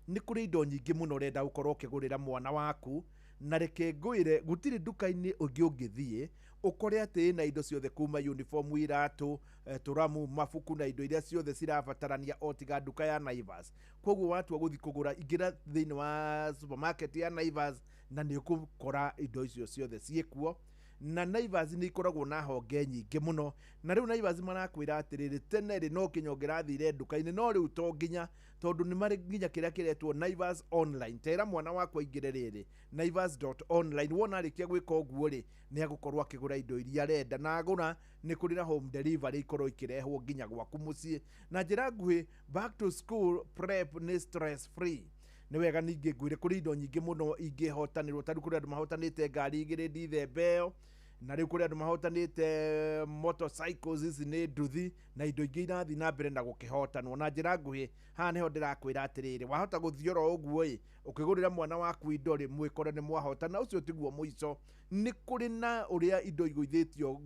Nĩ kũrĩ indo nyingĩ mũno ũrenda gũkorwo ũkĩgũrĩra mwana waku na reke ngwĩre gũtirĩ nduka-inĩ ũngĩ ũngĩthiĩ ũkore atĩ ĩna indo ciothe kuma uniform iratũ tũramu mabuku na indo iria ciothe cirabatarania o tiga nduka ya Naivas. Koguo watua gũthiĩ kũgũra ingĩra thĩinĩ wa supermarket ya Naivas na nĩ ũgũkora indo icio ciothe ciĩkuo. Na Naivas nĩ ikoragwo na honge nyingĩ mũno na rĩu Naivas marakwĩra atĩrĩrĩ tene rĩ no nginya ũngĩrathire nduka-inĩ no rĩu to nginya tondũ nĩ marĩ nginya kĩrĩa kĩretwo Naivas online. Tera mwana wakwa aingĩre rĩrĩ naivas.online wona arĩkia gwĩka ũguo rĩ nĩ agũkorwo akĩgũra indo iria arenda na agũra nĩ kũrĩ na home delivery ikorwo ikĩrehwo nginya gwaku mũciĩ. Na njĩra nguhĩ back to school prep nĩ stress free. Nĩ wega ningĩ ngwĩre kũrĩ indo nyingĩ mũno ingĩhotanĩrwo ta rĩu kũrĩ andũ mahotanĩte ngari igĩrĩ ndithemba ĩyo na rĩu kũrĩ andũ mahotanĩte motorcycles ici nĩ nduthi na indo ingĩ irathiĩ na mbere na gũkĩhotanwo. Na njĩra nguhĩ haha nĩho ndĩrakwĩra atĩrĩrĩ wahota gũthiĩ oro ũguo ĩ ũkĩgũrĩra mwana waku indo rĩ mwĩkore nĩ mwahotana. Ũcio tiguo mũico, nĩ kũrĩ na ũrĩa indo igũithĩtio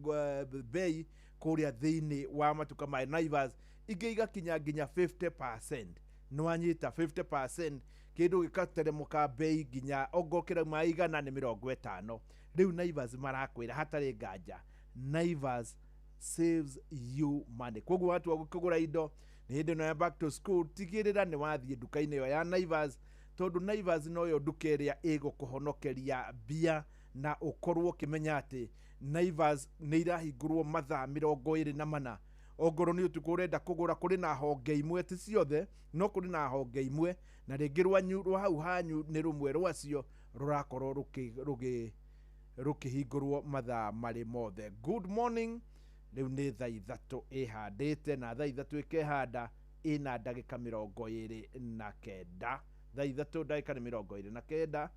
bei kũrĩa thĩinĩ wa matuka ma Naivas ingĩ igakinya nginya 50%. Nĩwanyita 50% kĩndũ gĩgateremũka bei nginya ongorwo kĩrauma 150. Rĩu Naivas marakwĩra hatarĩ nganja Naivas saves you money. Koguo watua kũgũra indo nĩ hĩndĩ ĩno ya back to school tigĩrĩra nĩ wathiĩ nduka-inĩ ĩyo ya Naivas tondũ Naivas noyo nduka ĩrĩa ĩgũkũhonokeria mbia na ũkorwo ũkĩmenya atĩ Naivas nĩ irahingũrwo mathaa 24. Ongorwo nĩ ũtukũ ũrenda kũgũra kũrĩ na honge imwe ti ciothe no kũrĩ na honge imwe na rĩngĩ rwanyu rwa hau hanyu nĩ rũmwe rwacio rũrakorwo rũkĩhingũrwo mathaa marĩ mothe. Good morning. Rĩu nĩ thaa 3 ĩhandĩte na thaa 3 ĩkehanda ĩna ndagĩka 29. Thaa 3 ndagĩka nĩ 29.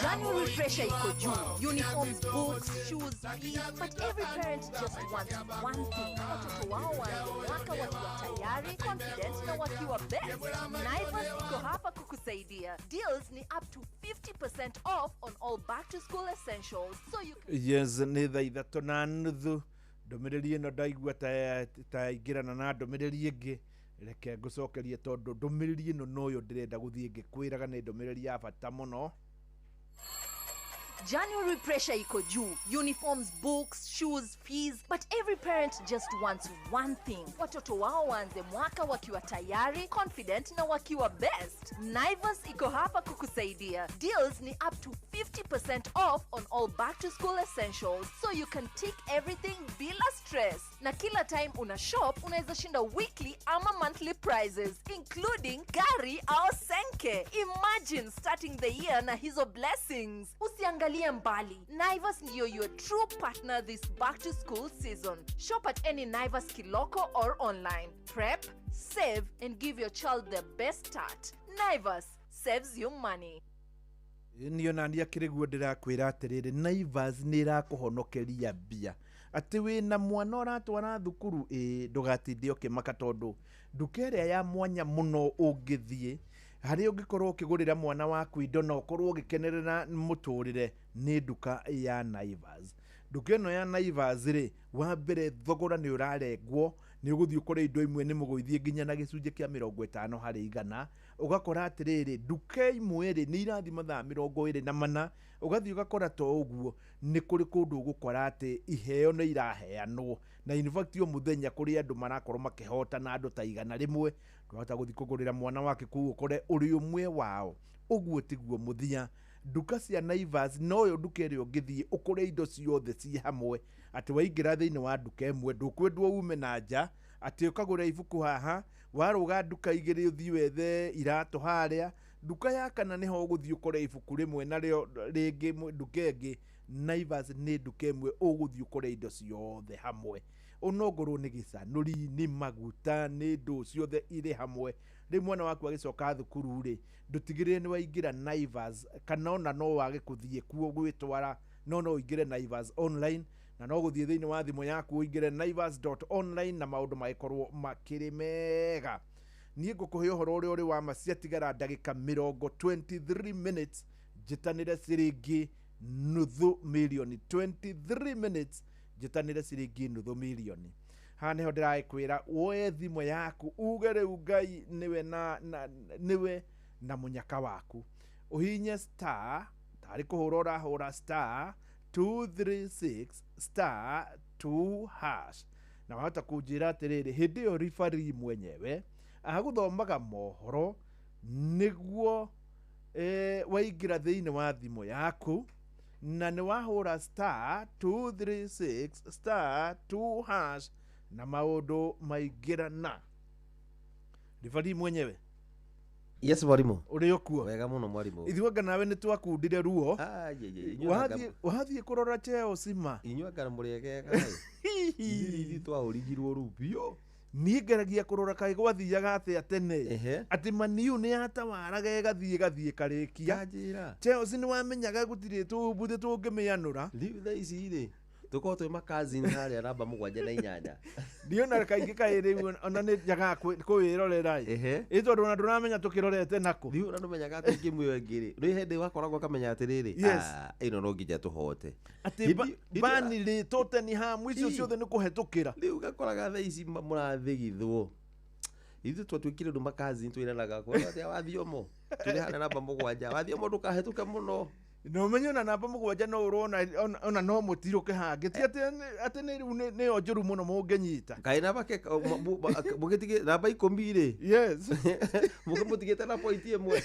January pressure iko juu. Uniforms, books, shoes, fees. But every parent just wants one thing. Watoto wao waanze mwaka wakiwa tayari, confident na wakiwa best. Naivas iko hapa kukusaidia. Deals ni up to 50% off on all back to school essentials. So you can... Yes, nĩ thaa 3:30. Ndũmĩrĩri ĩno ndaigua ta ingĩrana na ndũmĩrĩri ĩngĩ Reke ngũcokerie tondũ ndũmĩrĩri ĩno noyo ndĩrenda gũthiĩ ngĩkwĩraga nĩ ndũmĩrĩri ya bata mũno. January pressure iko juu. Uniforms, books, shoes, fees. But every parent just wants one thing. Watoto wao waanze mwaka wakiwa tayari, confident na wakiwa best. Naivas iko hapa kukusaidia. Deals ni up to 50% off on all back to school essentials, so you can tick everything bila stress. Na kila time una shop, unaweza shinda weekly ama monthly prizes, including gari au senke. Imagine starting the year na hizo blessings. Usiangalie mbali. Naivas ndiyo your true partner this back to school season. Shop at any Naivas Kiloko or online. Prep, save and give your child the best start. Naivas saves you money. Niĩ ona niĩ akĩrĩ guo ndĩrakwĩra atĩrĩrĩ, Naivas nĩ ĩrakũhonokeria mbia, atĩ wĩna mwana ũratwara thukuru, ĩ ndũgatinde ũkĩmaka tondũ nduka ĩrĩa ya mwanya mũno ũngĩthiĩ harĩa ũngĩkorwo ũkĩgũrĩra mwana waku indo na ũkorwo ũgĩkenerera mũtũrĩre nĩ nduka ya Naivas. Nduka ĩno ya Naivas rĩ, wa mbere thogora nĩ ũrarengwo, nĩ ũgũthiĩ ũkore indo imwe nĩ mũgũithie nginya na gĩcunjĩ kĩa 50%. Ũgakora atĩrĩrĩ, nduka imwe rĩ nĩ irathiĩ mathaa 24, ũgathiĩ ũgakora to ũguo nĩ kũrĩ kũndũ ũgũkora atĩ iheo nĩ iraheanwo, na in fact o mũthenya kũrĩ andũ marakorwo makĩhotana andũ ta 100. Ndwahota gũthiĩ kũgũrĩra mwana wake kũu ũkore ũrĩ ũmwe wao. Ũguo tiguo mũthia. Nduka cia Naivas noyo nduka ĩrĩa ũngĩthiĩ ũkore indo ciothe ci hamwe, atĩ waingĩra thĩinĩ wa nduka ĩmwe ndũkwendwo ume na nja, atĩ ũkagũra ibuku haha, warũga nduka igĩrĩ ũthiĩ wethe iratũ harĩa, nduka ya kana nĩho ũgũthiĩ ũkore ibuku rĩmwe narĩo rĩngĩ nduka ĩngĩ. Naivas nĩ nduka ĩmwe ũgũthiĩ ũkore indo ciothe hamwe, onongorwo nĩ gĩcanũri, nĩ maguta, nĩ ndũ ciothe irĩ hamwe. Rĩu mwana waku agĩcoka thukuru rĩ, ndũtigĩrĩre nĩ waingĩra Naivas, kana ona no wage kũthiĩ kuo gwĩtwara, no no ũingĩre Naivas online, na no gũthiĩ thĩinĩ wa thimũ yaku ũingĩre naivas.online na maũndũ magĩkorwo makĩrĩ mega. Niĩ ngũkũhe ũhoro ũrĩa ũrĩ wa ma. Ciatigara ndagĩka mĩrongo 23 minutes njĩtanĩre ciringi nuthu mirioni, 23 minutes njĩtanĩre ciringi nuthu mirioni. Haha nĩho ndĩragĩkwĩra woe thimũ yaku uge rĩu Ngai nĩwe na nĩwe na mũnyaka waku, ũhinye star tarĩ kũhũra ũrahũra star 236 star 2 hash, na wahota kũnjĩra atĩrĩrĩ, hĩndĩ ĩyo ribari mwenyewe agũthomaga mohoro nĩguo waingĩra thĩinĩ wa thimũ yaku na nĩ wahũra star 236 star 2 hash na maũndũ maingĩrana. Ribari mwenyewe. Yes, mwarimu. Ũrĩ ũkuo? Wega mũno, mwarimu. Ithuĩ nawe nĩ twakundire ruo. Wathiĩ kũrora Chelsea ma. Inyuĩ anga mũrĩegega ithuĩ twahũrigirwo rũu biũ. Niĩ ngeragia kũrora kaĩ gwathiaga atĩa tene, atĩ Maniu nĩ yatawaraga ĩgathiĩ ĩgathiĩ ĩkarĩkia. Kanjĩra. Chelsea nĩ wamenyaga gũtirĩ tũmbuthĩ tũngĩmĩanũra. Rĩu thaa ici rĩ tũkorwo twĩ makazini harĩa namba 7 na 8. Ndiona kaingĩ kaĩ rĩu ona nĩ njagaga kwĩrorera ĩ ĩ tondũ ona ndũramenya tũkĩrorete nakũ. Rĩu ona ndũmenyaga atĩ ngĩmu ĩyo ĩngĩ rĩ, nĩ hĩndĩ wakoragwo ũkamenya atĩrĩrĩ, Yes. "Ah, ĩno no nginya tũhote." Atĩ Burnley, Tottenham, icio ciothe nĩ kũhetũkĩra. Rĩu ũgakoraga thaa ici mũrathigithwo. Ithuĩ twatuĩkire ũndũ makazini twĩranaga kuona atĩa wathiomo tũrĩ harĩa namba 7, wathiomo ndũkahĩtũke mũno. Na ũmenye ona namba 7 no ũrona ona no mũtirũke hangĩ, ti atĩ nĩ rĩu nĩyo njũru mũno mũngĩnyita. Kaĩ namba ke mũgĩtigĩ namba 10 rĩ. Yes. Mũkĩmũtigĩte na point 1.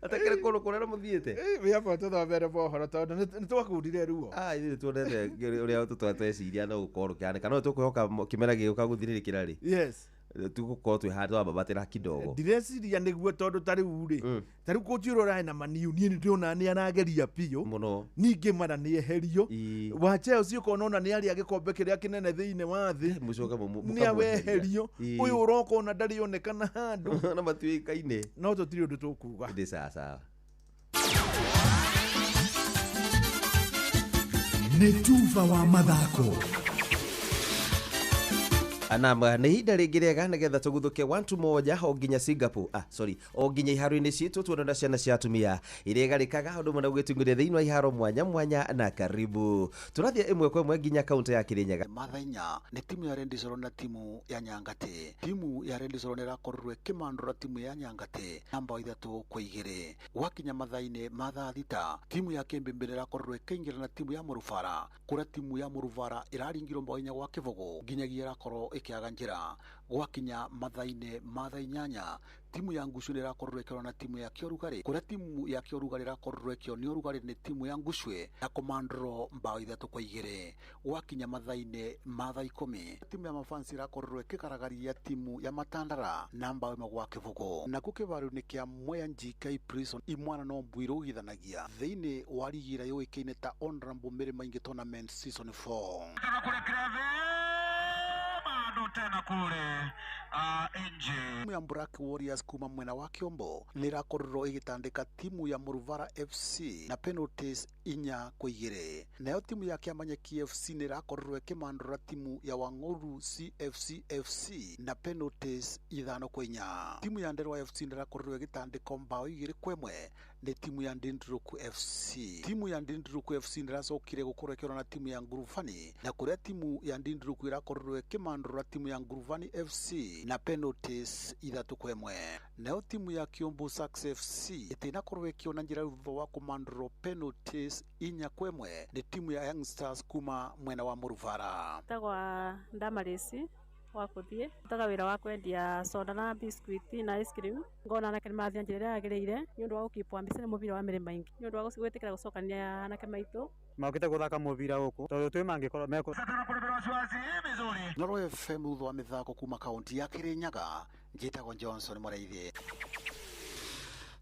Atakĩrĩ kũndũ kũrĩa mũthiĩte. Wĩamba tũthomere mohoro tondũ nĩ twakundire ruo. Ithuĩ nĩtuonete ũrĩa tweciria no gũkorwo rũkĩhanĩka, no tũkwĩhoka kĩmera gĩgũka gũthirĩrĩkĩra rĩ. Yes. Tũgũkorwo twĩ handũ twambabatĩra kidogo. Ndireciria nĩguo tondũ ta rĩu rĩ, ta rĩu kũnji ũrĩa ũrarĩ na Maniu, niĩ nĩndĩrona nĩ arageria biũ mũno, ningĩ mara nĩ eherio wa Chelsea, ũkona ona nĩ arĩa gĩkombe kĩrĩa kĩnene thĩinĩ wa thĩ, mũcoke nĩ aweherio. Ũyũ ũroka ona ndarĩ onekana handũ na matuĩkaine, no tũtirĩ ũndũ tũkuga. Ndĩ sawa sawa. Nĩ tuba wa mathako. Anama nĩ ihinda rĩngĩ rĩega nĩgetha tũguthũke 1 2 1 o nginya Singapore, ah sorry, o nginya iharo-inĩ citũ tuone na ciana cia atumia iria igarĩkaga ũndũ ũmwe na gũgĩtungĩria thĩinĩ wa iharo mwanya mwanya. Na karibu tũrathiĩ ĩmwe kwa ĩmwe nginya kaunti ya Kirinyaga. Mathainya nĩ timu ya Rendisoro na timu ya Nyangati. Timu ya Rendisoro nĩ ĩrakorirwo ĩkĩmandũra timu ya Nyangati na mbao 3-2. Gwakinya mathaa-inĩ ma thaa 6, timu ya Kĩmbĩmbĩ nĩ ĩrakorirwo ĩkĩingĩra na timu ya Mũrubara, kũrĩa timu ya Mũrubara ĩraringirwo mbao 4-0 nginyagia ĩrakorwo ĩkĩaga njĩra. Gwakinya mathaa-inĩ ma thaa 8, timu ya Ngucu nĩ ĩrakorirwo ĩkĩrora na timu ya Kĩorugarĩ, kũrĩa timu ya Kĩorugarĩ ĩrakorirwo ĩkĩonio ũrugarĩ nĩ timu ya Ngucue na kũmandũrwo mbao 3-2. Gwakinya mathaa-inĩ ma thaa 10, timu ya Mafansi ĩrakorirwo ĩkĩgaragaria timu ya Matandara na mbao 1-0. Nakuo kĩbaro-inĩ kĩa Mwea GK Prison, imwana no mbui irũgithanagia thĩinĩ wa rigi ĩrĩa yũĩkaine ta Honorable Mary Maingi Tournament Season 4. Bado tena kule nje. Timu ya Black Warriors kuma mwena wa Kiombo nĩ ĩrakorirwo ĩgĩtandĩka timu ya Mũruvara FC na penalties 4-2. Nayo timu ya Kĩamanyeki FC nĩ ĩrakorirwo ĩkĩmandũra timu ya Wang'ũru CFC FC na penalties 5-4. Timu ya Nderwa FC nĩ ĩrakorirwo ĩgĩtandĩkwo mbao 2-1 nĩ timu ya Ndindruku FC. Timu ya Ndindruku FC nĩ ĩracokire gũkorwo ĩkĩrora na timu ya Ngurubani, na kũrĩa timu ya Ndindruku ĩrakorirwo ĩkĩmandũra timu ya Ngurubani FC na penalties 3-1. Nayo timu ya Kiombo Success FC ĩtinakorwo ĩkĩona njĩra thutha wa kũmandũrwo penalties 4-1 nĩ timu ya Young Stars kuma mwena wa Mũrubara. Tagwa Ndamarisi wa kuthie ndutaga wĩra wa kwendia soda na biscuit na ice cream. Ngona anake nĩmarathiĩ na njĩra ĩrĩa yagĩrĩire nĩ ũndũ wa gũkeep mbica nĩ mũbira wa mĩrĩ maingĩ nĩ ũndũ wa gwĩtĩkĩra gũcokania anake maitũ. Mokĩte gũthaka mũbira gũkũ tondũ twĩ mangĩkorwo mekũ. Noro FM, thutha wa mĩthako kuma kaunti ya Kirinyaga, njĩtagwo Johnson Mũraithi.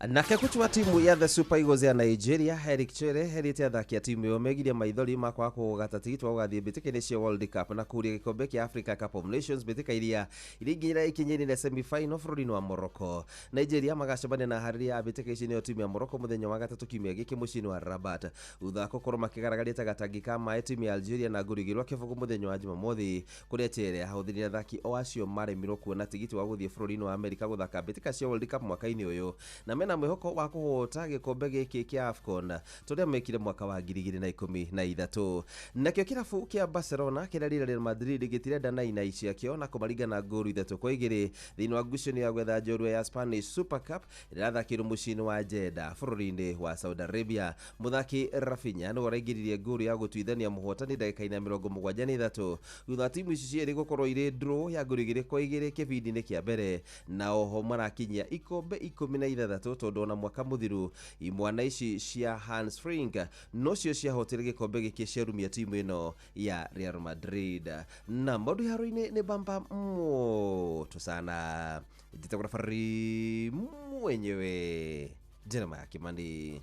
Nake kocha wa timu ya the Super Eagles ya Nigeria, Eric Chere, herĩte athaki a timu ĩyo megirie maithori ma kwaga kũgata tigiti wa gũgathiĩ mbĩtĩka-inĩ cia World Cup na kũhuria gĩkombe kĩa Africa Cup of Nations, mbĩtĩka iria iringĩra ikinya-inĩ rĩa semi final bũrũri-inĩ wa Morocco. Nigeria magacemania na harĩria a mbĩtĩka ici, nĩyo timu ya Morocco, mũthenya wa gatatũ kiumia gĩkĩ mũciĩ-inĩ wa Rabat, thutha wa gũkorwo makĩgaragaria ta gatangi ka maĩ timu ya Algeria na ngũri 2-0 mũthenya wa Jumamothi, kũrĩa Chere ahũthĩrire athaki o acio maremirwo kuona tigiti wa gũthiĩ bũrũri-inĩ wa Amerika gũthaka mbĩtĩka cia World Cup mwaka-inĩ ũyũ, na mena mwĩhoko wa kũhota gĩkombe gĩkĩ kĩa AFCON tũrĩa mekire mwaka wa 2013. Nakĩo kĩrabu kĩa Barcelona kĩrĩa Real Madrid gĩtirenda na inai ciakĩo na kũmaringa na ngũru 3-2 thĩinĩ wa ngucanio ya gwetha njorua ya Spanish Super Cup ĩrĩa ĩrathakĩirwo mũciĩ-inĩ wa Jeddah bũrũri-inĩ wa Saudi Arabia. Mũthaki Rafinha nĩwe ũraingĩririe ngũru ya gũtuithania mũhotani ndagĩka-inĩ ya 73, thutha wa timu ici cierĩ gũkorwo irĩ draw ya ngũru 2-2 kĩbindi-inĩ kĩa mbere. Na oho marakinyia ikombe 16, tondũ ona mwaka mũthiru imwana ici cia Hans Flick nocio ciahotire gĩkombe gĩkĩ ciarumia timu ĩno ya Real Madrid. Na maũndũ iharo-inĩ nĩ bamba moto sana. Njĩtagwo referee mwenyewe Jeremiah Kimani.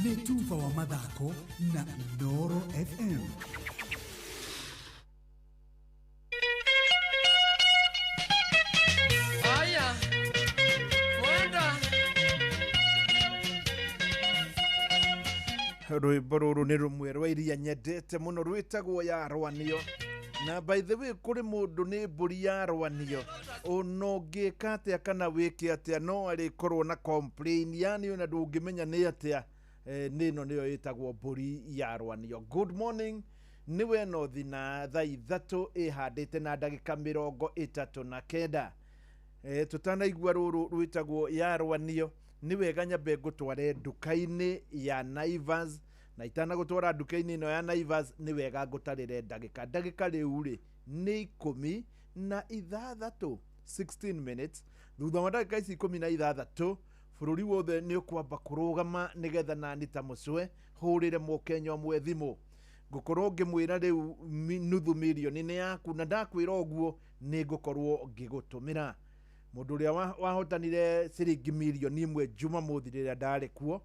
Nĩ tuba wa mathako na Inooro FM. Haya, mwenda. Rwĩmbo rũrũ nĩ rũmwe rwa iria nyendete mũno, rwĩtagwo ya rwanio. Na by the way, kũrĩ mũndũ nĩ mbũri ya rwanio, ona ũngĩka atĩa kana wĩke atĩa no arĩkorwo na complain, yani ona ndũngĩmenya nĩ atĩa. Nĩ ĩno nĩyo ĩtagwo mbũri ya rwanio. Good morning, nĩwe nothi na thaa 3 ĩhandĩte na ndagĩka 39. Tũtanaigua rũrũ rwĩtagwo ya rwanio, nĩ wega nyambe ngũtware nduka-inĩ ya Naivas, na itanagũtwara nduka-inĩ ĩno ya Naivas nĩ wega ngũtarĩre ndagĩka rĩu rĩ nĩ 16, 16 minutes. Thutha wa ndagĩka ici 16, bũrũri wothe nĩ ũkwamba kũrũgama nĩgetha nani ta mũcwe hũrĩre mũkenya ũmwe thimũ, ngũkorwo ngĩmwĩra rĩu nuthu mirioni nĩ yaku, na ndakwĩra ũguo nĩ ngũkorwo ngĩgũtũmĩra. Mũndũ ũrĩa wahotanire ciringi mirioni 1 Jumamothi rĩrĩa ndarĩ kuo,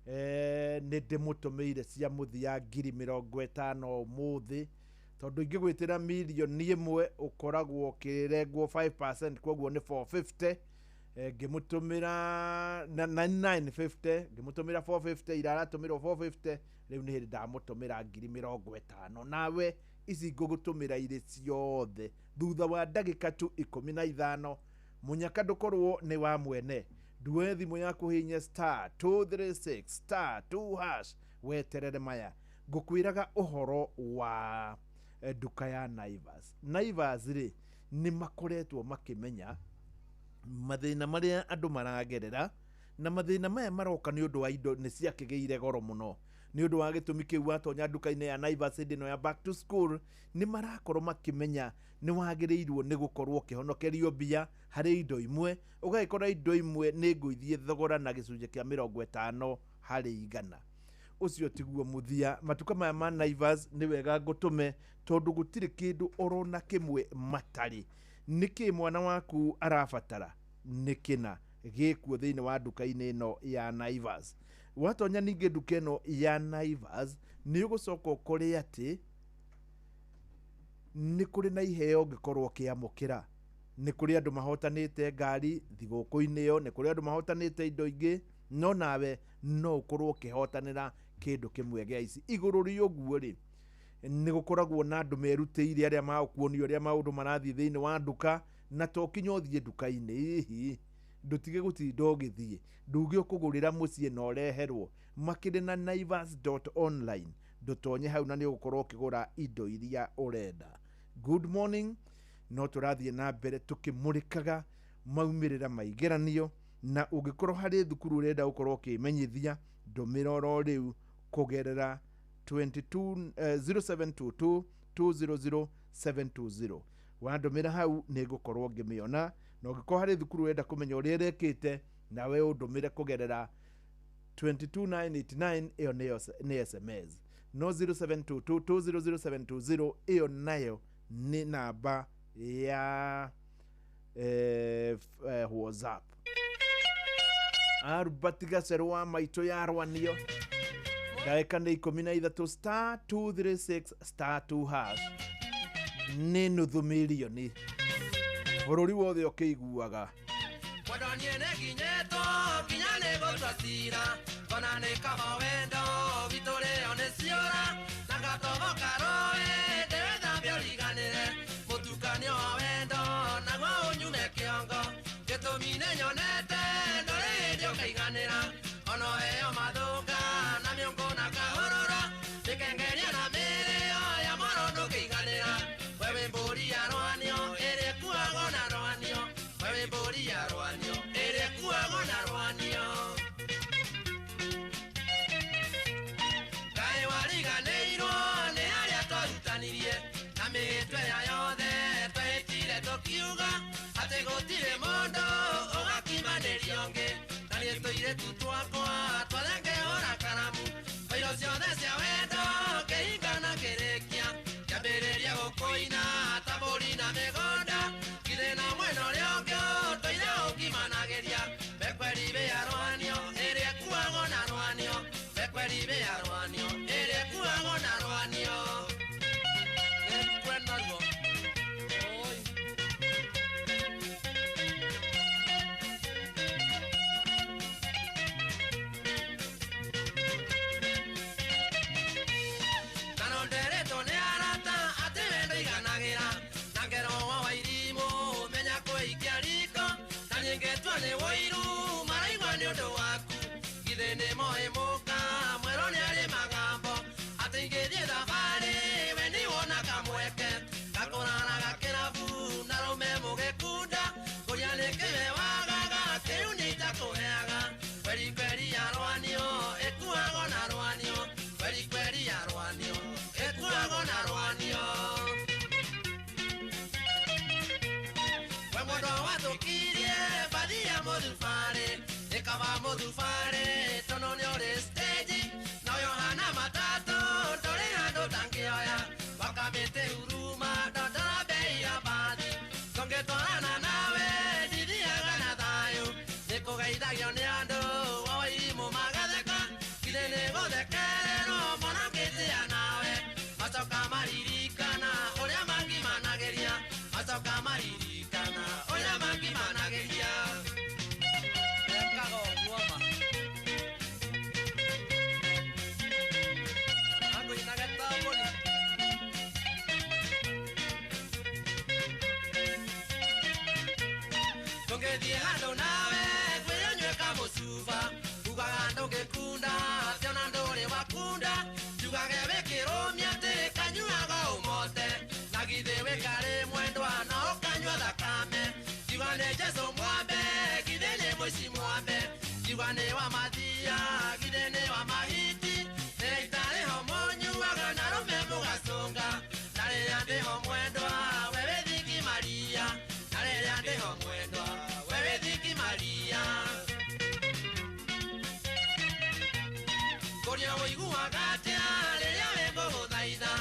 nĩ ndĩmũtũmĩire cia mũthia 50,000 ũmũthĩ, tondũ ingĩgwĩtĩra mirioni 1 ũkoragwo ũkĩrengwo 5%, koguo nĩ 450. Ngĩmũtũmĩra na 950, ngĩmũtũmĩra 450, ira aratũmĩrwo 450. Rĩu nĩ hĩndĩ ndamũtũmĩra 50,000. Nawe ici ngũgũtũmĩra irĩ ciothe thutha wa ndagĩka tu 15. Mũnyaka ndũkorwo nĩ wa mwene. Nduoe thimũ yaku hihinye star 236 star 2 hash weterere maya. Ngũkwĩraga ũhoro wa nduka ya Naivas. Naivas rĩ, nĩ makoretwo makĩmenya mathĩna marĩa andũ maragerera, na mathĩna maya maroka nĩ ũndũ wa indo nĩ ciakĩgĩire goro mũno. Nĩ ũndũ wa gĩtũmi kĩu watonya nduka-inĩ ya Naivas hĩndĩ ĩno ya back to school, nĩ marakorwo makĩmenya nĩ wagĩrĩirwo nĩ gũkorwo ũkĩhonokerio mbia harĩ indo imwe, ũgagĩkora indo imwe nĩ ngũithie thogora na gĩcunjĩ kĩa 50 harĩ igana. Ũcio tiguo mũthia. Matuka maya ma Naivas nĩ wega ngũtũme, tondũ gũtirĩ kĩndũ orona kĩmwe matarĩ. Nĩkĩ mwana waku arabatara? Nĩ kĩna gĩkuo thĩinĩ wa nduka-inĩ ĩno ya Naivas. Watonya ningĩ nduka ĩno ya Naivas, nĩ ũgũcoka ũkore atĩ nĩ kũrĩ na iheo ũngĩkorwo ũkĩamũkĩra. Nĩ kũrĩ andũ mahotanĩte ngari thigũkũ-inĩ ĩyo, nĩ kũrĩ andũ mahotanĩte indo ingĩ, no nawe no ũkorwo ũkĩhotanĩra kĩndũ kĩmwe gĩa ici. Igũrũ rĩa ũguo rĩ, nĩ gũkoragwo na andũ merutĩire arĩa magũkuonia ũrĩa maũndũ marathiĩ thĩinĩ wa nduka, na to kinya ũthiĩ nduka-inĩ, hihi ndũtige gũtinda ũgĩthiĩ, nduge ũkũgũrĩra mũciĩ na ũreherwo. Makĩrĩ na naivas.online, ndũtonye hau na nĩ ũgũkorwo ũkĩgũra indo iria ũrenda. Good morning. No tũrathiĩ na mbere tũkĩmũrĩkaga maumĩrĩra ma igeranio, na ũngĩkorwo harĩ thukuru ũrenda gũkorwo ũkĩmenyithia, ndũmĩra oro rĩu kũgerera 22 0722 200 720. Wandũmĩra hau nĩ ngũkorwo ngĩmĩona, na ũngĩkorwo harĩ thukuru ũrenda kũmenya ũrĩa ĩrekĩte, nawe ũndũmĩre kũgerera 22989, ĩyo nĩ SMS. No 0722 200 720 ĩyo nayo nĩ namba ya WhatsApp. Albert Gacerũ wa maitũ ya rwanio, ndagĩka nĩ 13 star 236 star 2 hash, nĩ nuthu mirioni bũrũri wothe ũkĩiguaga. Mwendwa niĩ nĩ nginyĩtwo nginya nĩ gũtua cira, ngona nĩ kaba wendo witũ rĩo nĩ ciũra, na gatogo karũĩ ndĩwĩthambie ũriganĩre, mũtukanio wa wendo naguo ũnyume kĩongo, gĩtũmi nĩ nyonete ndũrĩ hĩndĩ ũkaiganĩra, ona ũheo mathũka na mĩũngũ na kahũrũra, mĩkengeria na mĩrĩo ya mwaro ndũkĩiganĩra, we wĩ mbũri ya rwanio ĩrĩa ĩkuagwo na rwanio, we wĩ mbũri ya rwanio ĩrĩa ĩkuagwo na rwanio. Kaĩ wariganĩirwo nĩ arĩa twarutanirie, na mĩtwe ya yothe twehĩtire tũkiuga atĩ gũtirĩ mũndũ ũgakimanĩria ũngĩ, na niĩ tũirĩtu twakwa twathengeũra karamu, bairo ciothe cia wendo kĩhinga na kĩrĩkia, kĩambĩrĩria gũkũina ta mbũri na mĩgũnda, githĩ na mwena ũrĩa ũngĩ ũtũire ũngimanagĩria, bekweri bĩ ya rwanio ĩrĩa ĩkuagwo na rwanio, bekweri bĩ ya rwanio ĩrĩa ĩkuagwo na rwanio. Nĩngwenda ruo. Oi. Na nonderetwo nĩ arata atĩ wendo iganagĩra, na ngerwo wa irimũ menya kwĩikia riko, na nyingĩtua nĩ wũiru maraigua nĩ ũndũ waku, githĩ nĩ moĩ mũka mwerũ nĩ arĩ magambo, atĩ ingĩthiĩ thabarĩ we nĩwona kamweke, gakũraraga kĩrabu na rũme mũgĩkunda, kũrĩa nĩ kĩwe wagaga kĩu nĩ itakũheaga, kweri kweri ya rwanio ĩkuagwo na rwanio, kweri kweri ya rwanio ĩkuagwo na rwanio. We mũndũ wathũkirie mbathi ya mũthubarĩ, nĩ kaba mũthubarĩ tondũ nĩ ũrĩ stage, na ũyũ ũhana matatũ ndũrĩ handũ ũtangĩoya, wakamĩte huruma ndondora bei ya mbathi, tũngĩtwarana nawe ndithiaga na thayũ, nĩ kũgeithagio nĩ andũ wa wairimũ magatheka, githĩ nĩ gũthekererwo mona ngĩtĩa nawe, macoka maririkana ũrĩa mangimanagĩria, macoka maririkana ũrĩa mangimanagĩria. Ekaga ũguo ma. Tũgĩthiĩ handũ nawe ngwĩre ũnyue kamũcuba ugaga ndũngĩkunda atĩ ona ndũrĩ wakunda njugage wĩkĩrũmia atĩ kanyuaga ũmote na githĩ wĩkarĩ mwendwa na ũkanyua thakame ngiuga nĩ Jesũ mwambe githĩ nĩ mũici mwambe ngiuga nĩ wa mathia githĩ nĩ wa mahiti nĩ itarĩ ho mũnyuaga na rũme mũgacũnga na rĩrĩa ndĩho mwendwa we wĩ thiki Maria na rĩrĩa ndĩho mwendwa we wĩ thiki Maria kũrĩa ũiguaga atĩa rĩrĩa wĩ ngũgũthaitha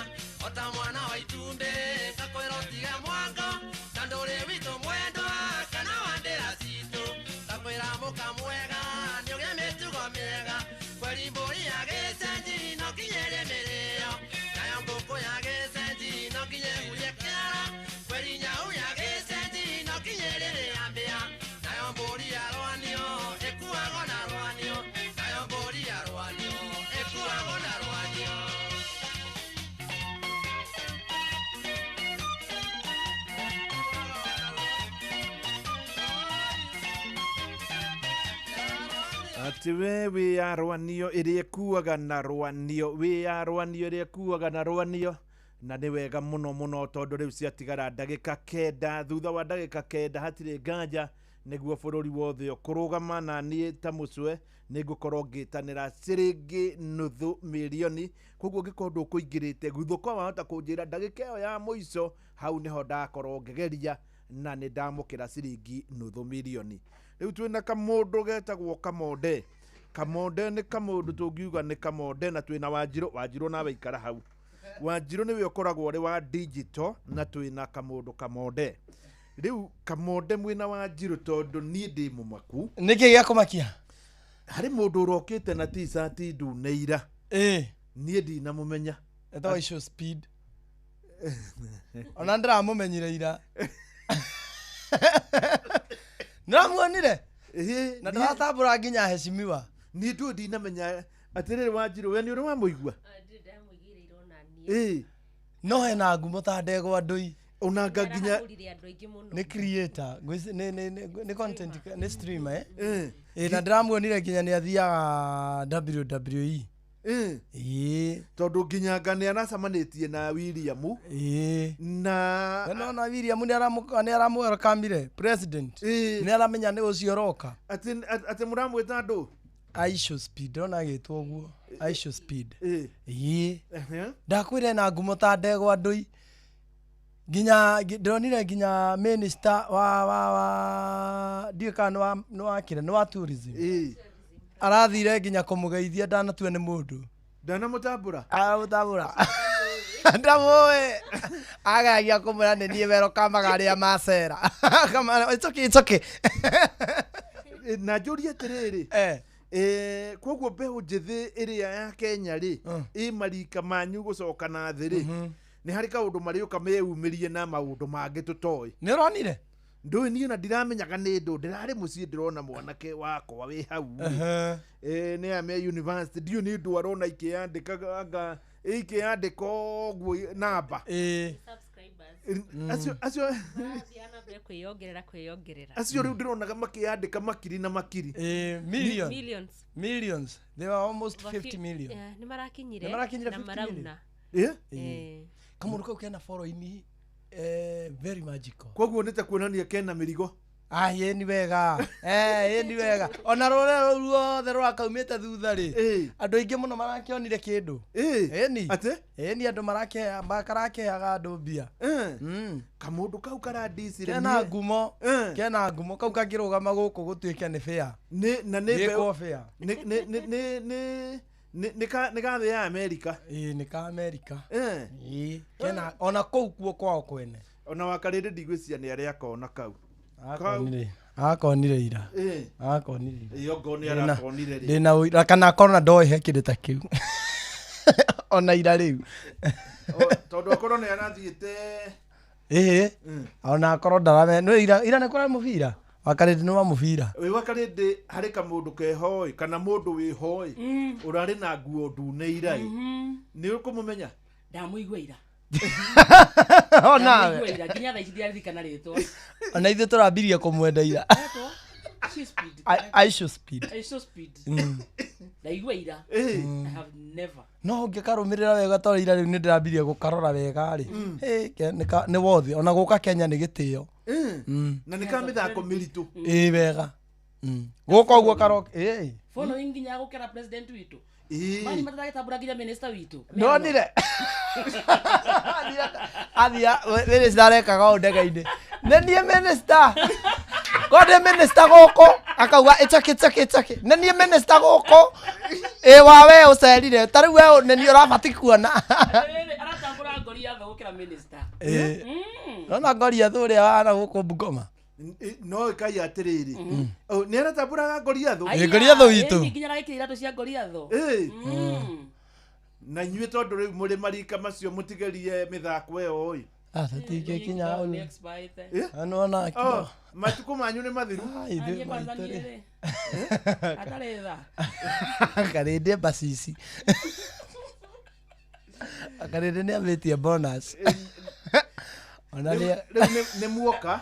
o ta mwana wa itumbĩ ngakwĩra ũtige mwango na ndũrĩ witũ mwendwa kana wa ndĩra citũ ngakwĩra mũka mwega nĩũgĩe mĩtugo mĩega kweri mbũri ya gĩcenji no nginya ĩrĩe mĩrĩo nayo ngũkũ ya gĩcenji no nginya ĩhurie kĩara kweri nyau ya gĩcenji no nginya ĩrĩrĩa mbĩa nayo mbũri ya rwanio ĩkuagwo na rwanio nayo mbũri ya rwanio ĩkuagwo na rwanio. Atĩ we wĩ ya rwanio ĩrĩa ĩkuaga na rwanio wĩ ya rwanio ĩrĩa ĩkuaga na rwanio na nĩ wega mũno mũno tondũ rĩu ciatigara ndagĩka 9 thutha wa ndagĩka 9 hatirĩ nganja nĩguo bũrũri wothe ũkũrũgama na niĩ ta mũcwe nĩ ngũkorwo ngĩtanĩra ciringi nuthu mirioni koguo ũngĩkorwo ndũkũingĩrĩte guthũka wahota kũnjĩra ndagĩka ĩyo ya mũico hau nĩho ndakorwo ngĩgeria na nĩ ndamũkĩra ciringi nuthu mirioni. Rĩu twĩna kamũndũ getagwo Kamonde. Kamonde nĩ kamũndũ tũngiuga nĩ Kamonde na twĩna Wanjirũ. Wanjirũ nawe ikara hau. Wanjirũ nĩwe ũkoragwo ũrĩ wa digital na twĩna kamũndũ Kamonde. Rĩu Kamonde mwĩna Wanjirũ tondũ niĩ ndĩ mũmaku. Nĩkĩ gĩa kũmakia? Harĩ mũndũ ũrokĩte na t-shirt ndune ira. Niĩ ndinamũmenya. Etagwo Ishow Speed. Ona ndĩramũmenyire ira. Nĩramuonire? Na ndĩratambũra nginya heshimiwa. Niĩ ndũĩ ndinamenya atĩrĩrĩ Wanjirũ we nĩ ũrĩ wamũigua? No hena ngumo ta ndegwa ndũi. Onanga nginya nĩ creator nĩ content nĩ streamer na ndĩramuonire nginya nĩ athiaga WWE. Tondũ nginya nga nĩ aracemanĩtie na William. Na nona William nĩ aramwelcomire president. Nĩ aramenya nĩ ũcio ũroka. Atĩ mũramwĩta andũ? Ishow Speed ndĩrona agĩtwo ũguo. Ishow Speed. Ndakwĩra ena ngumo ta ndegwa ndũi. Nginya ndĩronire nginya minister wa ndiũĩ kana nĩ wa kĩrĩa nĩ wa tourism. Arathire nginya kũmũgeithia ndanatua nĩ mũndũ. Ndanamũtambũra? Aramũtambũra. Ndamũĩ. Ageragia kũmwĩra nĩ niĩ welcome arĩa macera. It's okay, it's okay. Na njũrie atĩrĩrĩ. Koguo mbeũ njĩthĩ ĩrĩa ya Kenya rĩ ĩ marika manyu gũcoka na thĩ rĩ nĩ harĩ kaũndũ marĩũka meyumĩrie na maũndũ mangĩ tũtoĩ. Nĩ ũronire? Ndũĩ niĩ na ndiramenyaga nĩ ndũ ndĩrarĩ mũciĩ ndĩrona mwanake wakwa wĩ hau nĩ ame university ndiũ nĩ ndũ arona ikĩandĩka anga ikĩandĩka ũguo namba. Acio kwĩyongerera acio rĩu ndĩronaga makĩandĩka makiri na makiri. Millions. Millions. They were almost 50 million. Nĩ marakinyire na marauna. Kamũndũ kau kena following very magical. Koguo nĩ ta kuonania kena mĩrigo. Ĩ nĩ wega. Ĩ nĩ wega. Ona rũrĩa rũu ruothe rũrakaumĩte thutha rĩ andũ aingĩ mũno marakĩonire kĩndũ. Ĩni. Atĩ? Ĩni andũ marakĩheaga andũ mbia. Kamũndũ kau karandicire. Kena ngumo. Kena ngumo kau kangĩrũgama gũkũ gũtuĩke nĩ fair. Na nĩ Gĩkwo fair. Nĩ ka thĩ ya Amerika. Nĩ ka Amerika. Kena ona kũu kuo kwao kwene. Ona wakarĩndĩ ndigwĩciria nĩ arĩa akona kau. Akonire ira. Akonire ira. Iyo ngo nĩ arakonire rĩ. Ndĩna ũira kana akorwo na ndoĩ he kĩndũ ta kĩu. Ona ira rĩu. Tondũ akorwo nĩ arathiĩte. Ona akorwo ndarame no ira ira nĩ kũrarĩ mũbira. Wakarĩndĩ nĩ wa mũbira. Wĩ wakarĩndĩ harĩ kamũndũ keho ĩ kana mũndũ wĩho ĩ ũrarĩ na nguo ndune ira ĩ. Nĩ ũkũmũmenya? Ndamũigua ira. Onawe. Ndamuigua ira, nginya thaa ici ndiaririkana rĩtwa. Ona ithuĩ tũrambirie kũmwenda ira. Etwo? She Speed. I Speed. I Show Speed. Ndaigua ira. I have never. No ũngĩkarũmĩrĩra wega tondũ ira rĩu nĩ ndĩrambirie gũkarora wega rĩ. Ĩ, nĩ wothi ona gũka Kenya nĩ gĩtĩo. Na nĩ ka mĩthako mĩritũ. Ĩ wega. Gũka ũguo karoka. Ĩ. Following nginya gũkĩra president witũ. Mani mataragĩtambũra nginya minister witũ. Ndonire. Athia minister arekaga ũũ ndege-inĩ. Nĩ niĩ minister. Ko ndĩ minister gũkũ akauga it's okay, it's okay, it's okay. Nĩ niĩ minister gũkũ. Ĩ wa we ũcerire ta rĩu we nĩ niĩ ũrabatiĩ kuona. Atĩrĩrĩ, aratambũra Goliath gũkĩra minister. Ĩ. Nona Goliath ũrĩa wana gũkũ Bungoma. No ĩkai atĩrĩrĩ. Nĩ aratambũraga Goliath? Ĩ, Goliath witũ. Ĩ, nginya aragĩkĩra iratũ cia Goliath. Na inyuĩ tondũ rĩu mũrĩ marika macio mũtigerie mĩthako ĩyo ĩ. Ah, tũtingĩkinya hau. Nĩ expert. Nĩwona Oh, matukũ manyu nĩ mathiru. Ithuĩ Niĩ kwanza maitũ niĩ rĩ. rĩ. Atarĩ tha. Karĩndĩ mbacici. Karĩndĩ nĩ ambĩtie bonus. Ona nĩ Rĩu nĩ muoka.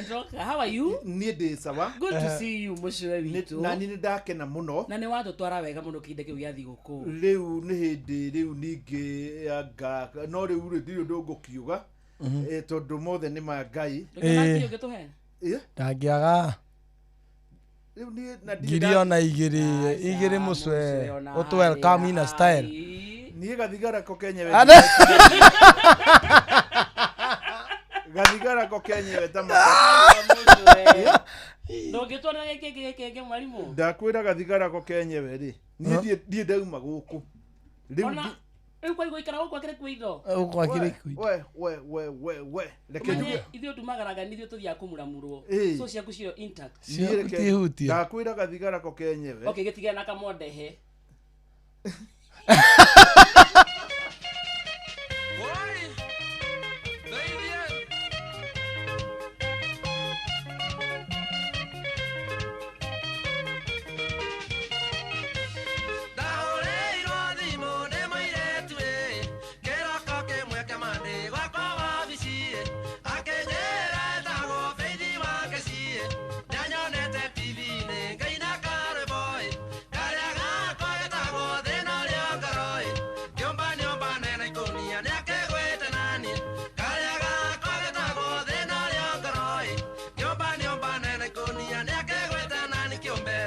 Ndoka, how are you? Niĩ ndĩ sawa. Good to see you mũcũe witũ. Na niĩ nĩ ndakena mũno. Na nĩ watũtwara wega mũno kĩhinda kĩu gĩa thigũkũ. Rĩu nĩ hĩndĩ rĩu ningĩ anga no rĩu rĩ ndirĩ ũndũ ngũkiuga. Tondũ mothe nĩ ma Ngai. Ndũngĩona ngiri ũngĩtũhe? Ndangĩaga Rĩu niĩ na ndirĩ ngiri ona igĩrĩ igĩrĩ mũcwe ũtũ welcome in a style. Niĩ gathigara ko kenyewe. Ane- Gathigara ko kenyewe ta Ndũngĩtwara gĩkĩ gĩkĩ kĩngĩ mwarimũ? Ndakwĩra gathigara ko kenyewe rĩ. Niĩ ndirĩ ndauma gũkũ. Rĩu Ona rĩu kwa gũikara gũkũ akĩrĩ kuo indo. Gũkũ akĩrĩ kuo indo. We we we we we. Reke Ũmenye njuge. ithuĩ tumagaraga nĩ ithuĩ tũthiaga kũmuramurwo. So ciaku ciĩ intact. Niĩ reke- tihutio. Ndakwĩra gathigara ko kenyewe. Okay, gĩtigane na kamwandehe. Ndahũrĩirwo thimũ ndĩ mũirĩtu ĩ, kĩroko kĩmwe kĩmandĩ gwakwa wabici ĩ, akĩnjĩra etagwo Faith wa Kĩciĩ, nĩanyonete TV-inĩ ngĩina karwĩmbo ĩ, karĩa gakwa getagwo thĩna ũrĩa ngoro ĩ, kĩũmba nyũmba nene ikũnia nĩakĩgwĩte naniĩ, karĩa gakwa getagwo thĩna ũrĩa ngoro ĩ, kĩũmba nyũmba nene ikũnia nĩakĩgwĩte nani kĩũmbe.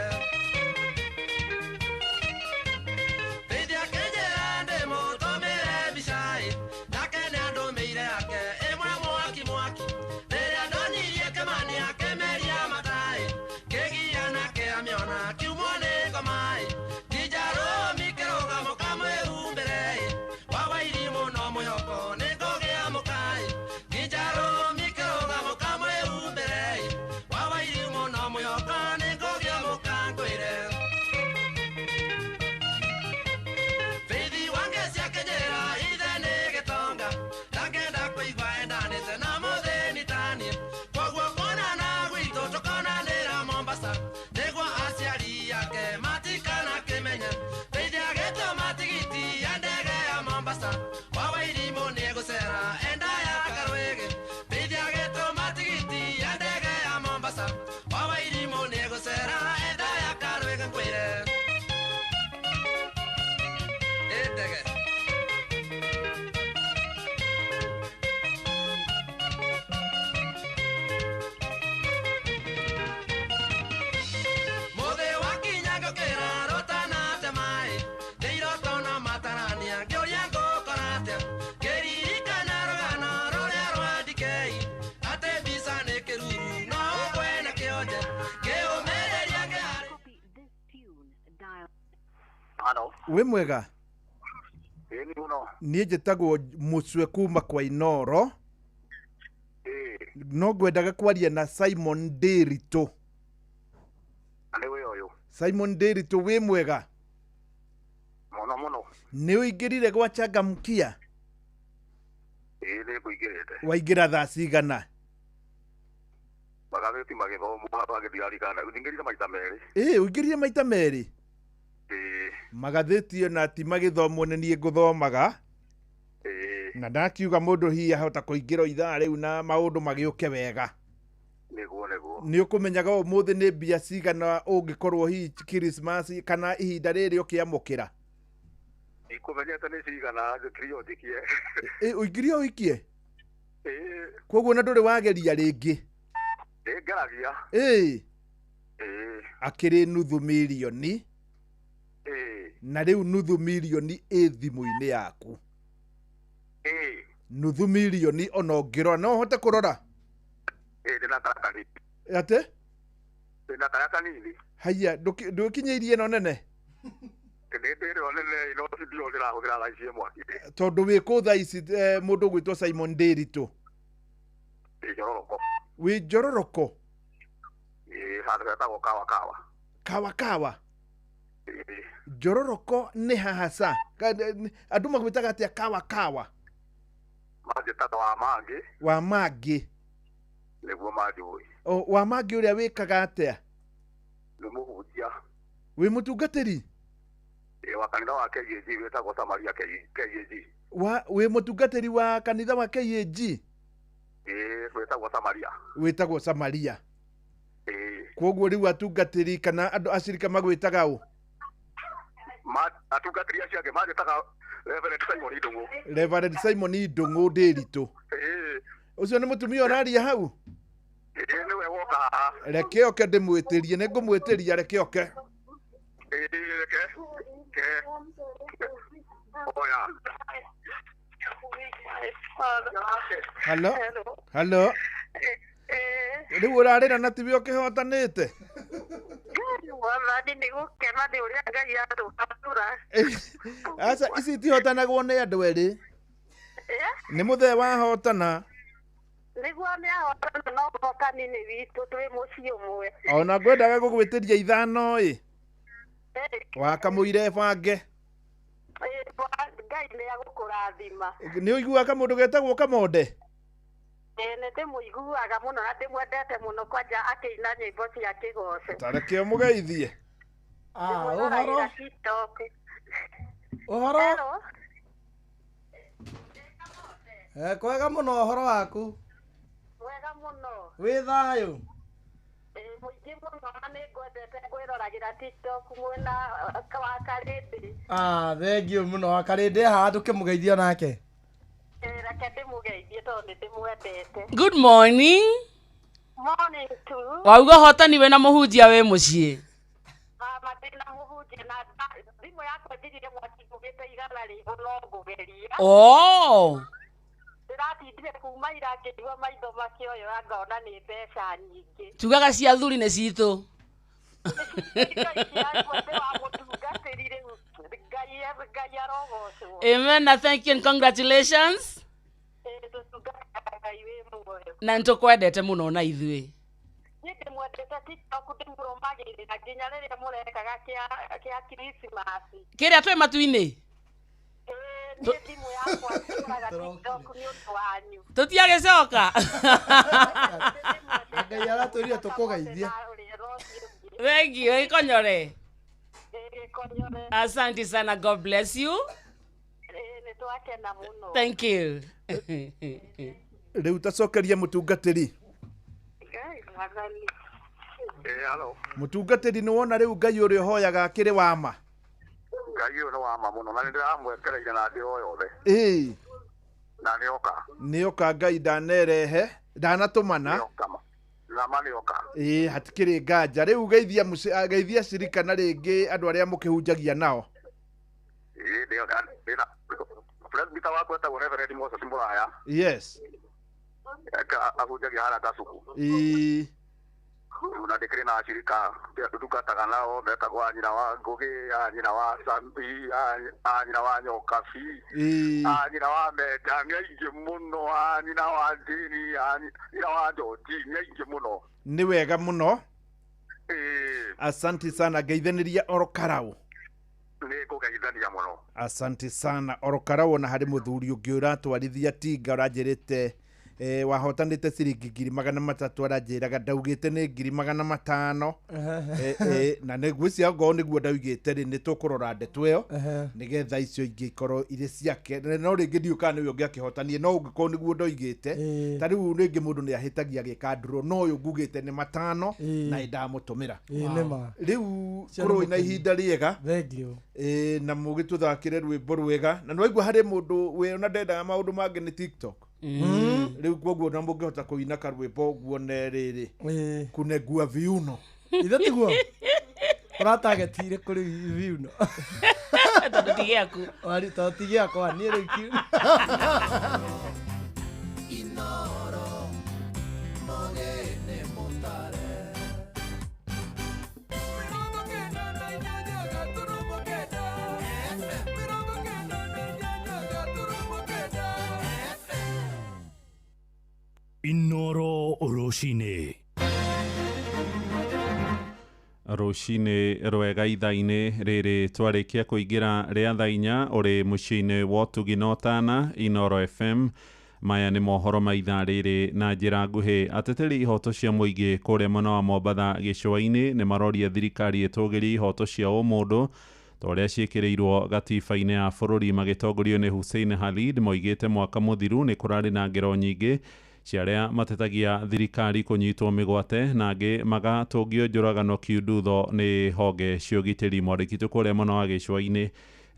Faith akĩnjĩra ndĩmũtũmĩre mbica ĩ, nake nĩandũmĩire yake ĩmwe mwaki mwaki, rĩrĩa ndonirie Kĩmani akĩmeria mata ĩ, kĩgia nake amĩona kiumwo nĩ ngoma ĩ, nginjarũmi kĩrũgamo kamwĩhumbĩre ĩ, wa Wairimũ no mwĩhoko nĩngũgĩa mũka ĩ, nginjarũmi kĩrũgamo kamwĩhumbĩre ĩ, wa Wairimũ no mwĩhoko nĩngũgĩa mũka ngwĩre. Faith wange ciakĩnjĩra ithe nĩ gĩtonga ndangĩenda kũigua endanĩte na mũthĩni taniĩ koguo kuonana gwitũ tũkonanĩra Mombasa nĩguo aciari ake matikanakĩmenye Faith agĩtũma tigiti ya ndege ya Mombasa wa Wairimũ nĩegũcera enda ya Karwĩgĩ Faith agĩtũma tigiti ya ndege ya Mombasa wa Wairimũ nĩegũcera enda ya Karwĩgĩ ngwĩre. Ĩ ndege. Mũthĩ wakinya ngũkĩra rũtanate maĩ nĩ iroto na matarania ngĩũria ngũkora atĩa ngĩririkana rũgano rũrĩa rwa DK atĩ mbica nĩ kĩruru no ũgwe na kĩonje ngĩũmĩrĩria ngĩarĩ. Wĩ mwega? Niĩ njĩtagwo Mũcwe kuma kwa Inoro. No ngwendaga kwaria na Simon Ndĩritũ. Simon Ndĩritũ wĩ mwega? Mũno mũno. Nĩ ũingĩrire gwa Changamkia? Ĩĩ nĩ ngũingĩrĩte. Waingĩra thaa cigana? Magathĩti magĩthomwo magĩthiarikana. Nyingĩrire maita merĩ. Ĩĩ ũingĩrire maita merĩ? Ĩĩ. Magathĩti ona ti magĩthomwo nĩ niĩ ngũthomaga. Ĩĩ. Na ndakiuga mũndũ hihi ahota kũingĩra ithaa rĩu na maũndũ magĩũke wega. Nĩguo nĩguo. Nĩ ũkũmenyaga ũmũthĩ nĩ mbia cigana ũngĩkorwo hihi Christmas kana ihinda rĩrĩ ũkĩamũkĩra. Ndikũmenyete nĩ cigana njũkire ũnjikie. Ũingĩrie ũikie? Ĩĩ. Koguo na ndũrĩ wageria rĩngĩ? Nĩngeragia. Ĩĩ. Ĩĩ. Akĩrĩ nuthu mirioni. Ĩĩ. Na rĩu nuthu mirioni ĩ thimũ-inĩ yaku. Ĩĩ. Nuthu mirioni ona ũngĩrora no ũhote kũrora? Ĩĩ ndĩna karĩa kanini. Atĩ? Ndĩna karĩa kanini. Haiya, ndũkinyĩirie ĩno nene? Ndĩ ĩrĩa nene ino ndio ndĩrahũthĩra thaa ici ĩ mwaki-inĩ. Tondũ wĩ kũ thaa ici mũndũ ũgwĩtwo Simon Ndĩritũ? Ndĩ Njororoko. Wĩ Njororoko? Ĩĩ, handũ hetagwo Kawa Kawa. Kawa Kawa? Ĩĩ. Njororoko nĩ haha ca? Andũ magwĩtaga atĩa Kawa Kawa? Manjĩtaga wa Mangĩ. Wa Mangĩ. Nĩguo manjũĩ. Wa Mangĩ ũrĩa wĩkaga atĩa? Nĩ mũhunjia. Wĩ mũtungatĩri? Ĩĩ, wa kanitha wa KAG wĩtagwo Samaria KAG. Wĩ mũtungatĩri wa kanitha wa KAG? Ĩĩ, wĩtagwo Samaria. Wĩtagwo Samaria. Ĩĩ. Koguo rĩu atungatĩri kana andũ acirika magwĩtaga ũ? Atungatĩri acio angĩ manjĩtaga Reverend Simon Ndung'u. Reverend Simon Ndung'u Ndĩritũ. Ĩĩ. Ũcio nĩ mũtumia ũraria hau? Ĩĩ, nĩwe woka haha. Reke oke ndĩmwĩtĩrie, nĩngũmwĩtĩria reke oke. Ĩĩ, reke. Ke. Oya. Hello. Hello. Rĩu ũrarĩra na tiwe ũkĩhotanĩte? Mwathani nĩ gũkena nĩ ũrĩa Ngai atũbatũra. Aca, ici itihotanagwo nĩ andũ erĩ. Nĩ mũthee wahotana. Nĩguo nĩahotana no ũhotani nĩ witũ twĩ mũciĩ ũmwe. Ona ngwendaga gũgwĩtĩria ithano ĩ. Wakamũire bange. Ngai nĩ agũkũrathima. Nĩ ũiguaga kamũndũ getagwo Kamonde? Ĩĩ, nĩ ndĩmũiguaga mũno na ndĩmwendete mũno kwanja akĩina nyĩmbo cia kĩgoco. Ta reke ũmũgeithie. Ũhoro. TikTok. Ũhoro. Hello. Kwega mũno ũhoro waku? Mwega mũno. Wĩ thayũ? Ĩĩ, mũingĩ mũno na nĩ ngwendete ngwĩroragĩra TikTok mwena wa Karĩndĩ. Thank you mũno wa Karĩndĩ haha tũkĩmũgeithia nake. Reke ndĩmũgeithie tondũ nĩ ndĩmwendete. Good morning. Morning too. Wauga hotani wĩna mũhunjia wĩ mũciĩ. Mama ndĩna mũhunjia na thimũ yakwa njigire mwaki ngũgĩte igana rĩmwe no ngũgeria. Oh. Ndĩratindire kuma ira ngĩigua maitho makĩoyoa ngona nĩ mbeca nyingĩ. Tugaga cia athuri nĩ citũ. Nĩ wa mũtungatĩri rĩu Ngai arogocwo. Amen na thank you and congratulations. Tũtungataga Ngai wĩ muoyo. Na nĩtũkwendete mũno na ithuĩ. Niĩ ndĩmwendete TikTok ndĩmũrũmagĩrĩra nginya rĩrĩa mũrekaga kĩa Christmas. Kĩrĩa twĩ matu-inĩ? Niĩ thimũ yakwa njũraga TikTok nĩ ũndũ wanyu. Tũtiagĩcoka. Ngai aratwĩrire tũkũgeithie. Thank you, Gĩkonyore. Asante sana, God bless you. Nĩ twakena mũno. Thank you. Rĩu tacokeria mũtungatĩri. Ngai mwathani. Ĩĩ, hello. Mũtungatĩri nĩ wona rĩu Ngai ũrĩa ũhoyaga akĩrĩ wa ma? Ngai ũyũ nĩ wa ma mũno na nĩ ndĩramwetereire na ndĩ o yothe. Ĩĩ. Na nĩoka. Nĩoka Ngai ndanerehe, ndanatũmana. Nama nĩoka. Ĩĩ, hatikĩrĩ nganja. Rĩu geithia cirika na rĩngĩ andũ arĩa mũkĩhunjagia nao. Ĩĩ, ndĩna presbyter wakwa etagwo Reverend Moses Mũraya. Yes. Ahunjagia harĩa Kasuku. Ĩĩ. Rĩu na ndĩkĩrĩ na acirika ndungataga nao metagwo a nyina wa Ngũgĩ, a nyina wa Sambi, a nyina wa Nyokabi, a nyina wa Menda, nĩ aingĩ mũno, a nyina wa Njini, a nyina wa Njoji, nĩ aingĩ mũno. Nĩ wega mũno. Ĩĩ. Asante sana, ngeithanĩria oro karau. Nĩ ngũgeithania mũno. Asante sana oro karau. Ona harĩ mũthuri ũngĩ ũratwarithia tinga ũranjĩrĩte Wahotanĩte ciringi 300,000 aranjĩraga ndaugĩte nĩ 500,000. Na nĩngwĩciria ngorwo nĩguo ndaugĩte rĩ, nĩ tũkũrora ndeto ĩyo nĩgetha icio ingĩ ikorwo irĩ ciake. No rĩngĩ ndiũĩ kana nĩwe ũngĩakĩhotanie, no ũngĩkorwo nĩguo ndoigĩte, ta rĩu rĩngĩ mũndũ nĩ ahĩtagia agĩka draw, no ũyũ ngugĩte nĩ 5 na nĩndamũtũmĩra. Nĩma. Rĩu Cio nĩ kũrwo na mũkeni. ihinda rĩega. Thank you. Na mũgĩtũthakĩre rwĩmbo rwega, na nĩwaigua harĩ mũndũ wĩ ona ndendaga maũndũ mangĩ nĩ TikTok. Rĩu koguo na mũngĩhota kũina karwĩmbo ũguo ne rĩrĩ kunengua viuno. Ithe tiguo ũratagetire kũrĩ viuno tondũ ti gĩaku. Wari tondũ ti gĩakwa niĩ rĩu Inoro mũgĩne mũtare 98.9 98.9 FM. Inoro rũcinĩ. Rũcinĩ rwega ithaa-inĩ rĩrĩ twarĩkia kũingĩra rĩa thaa inya ũrĩ mũciĩ-inĩ wa ũtugi na ũtana Inoro FM. Maya nĩ mohoro ma ithaa rĩrĩ na njĩra nguhĩ. Ateteri ihoto cia mũingĩ kũrĩa mwena wa Mombatha gĩcũa-inĩ nĩ maroria thirikari ĩtũgĩrie ihoto cia ũmũndũ ta ũrĩa ciĩkĩrĩirwo gatiba-inĩ ya bũrũri. Magĩtongorio nĩ Hussein Khalid moigĩte mwaka mũthiru nĩ kũrarĩ na ngero nyingĩ cia arĩa matetagia thirikari kũnyitwo mĩgwate na angĩ magatũngio njũragano kiundutho nĩ honge cia ũgitĩri. Mwandĩki witũ kũrĩa mwena wa gĩcũa-inĩ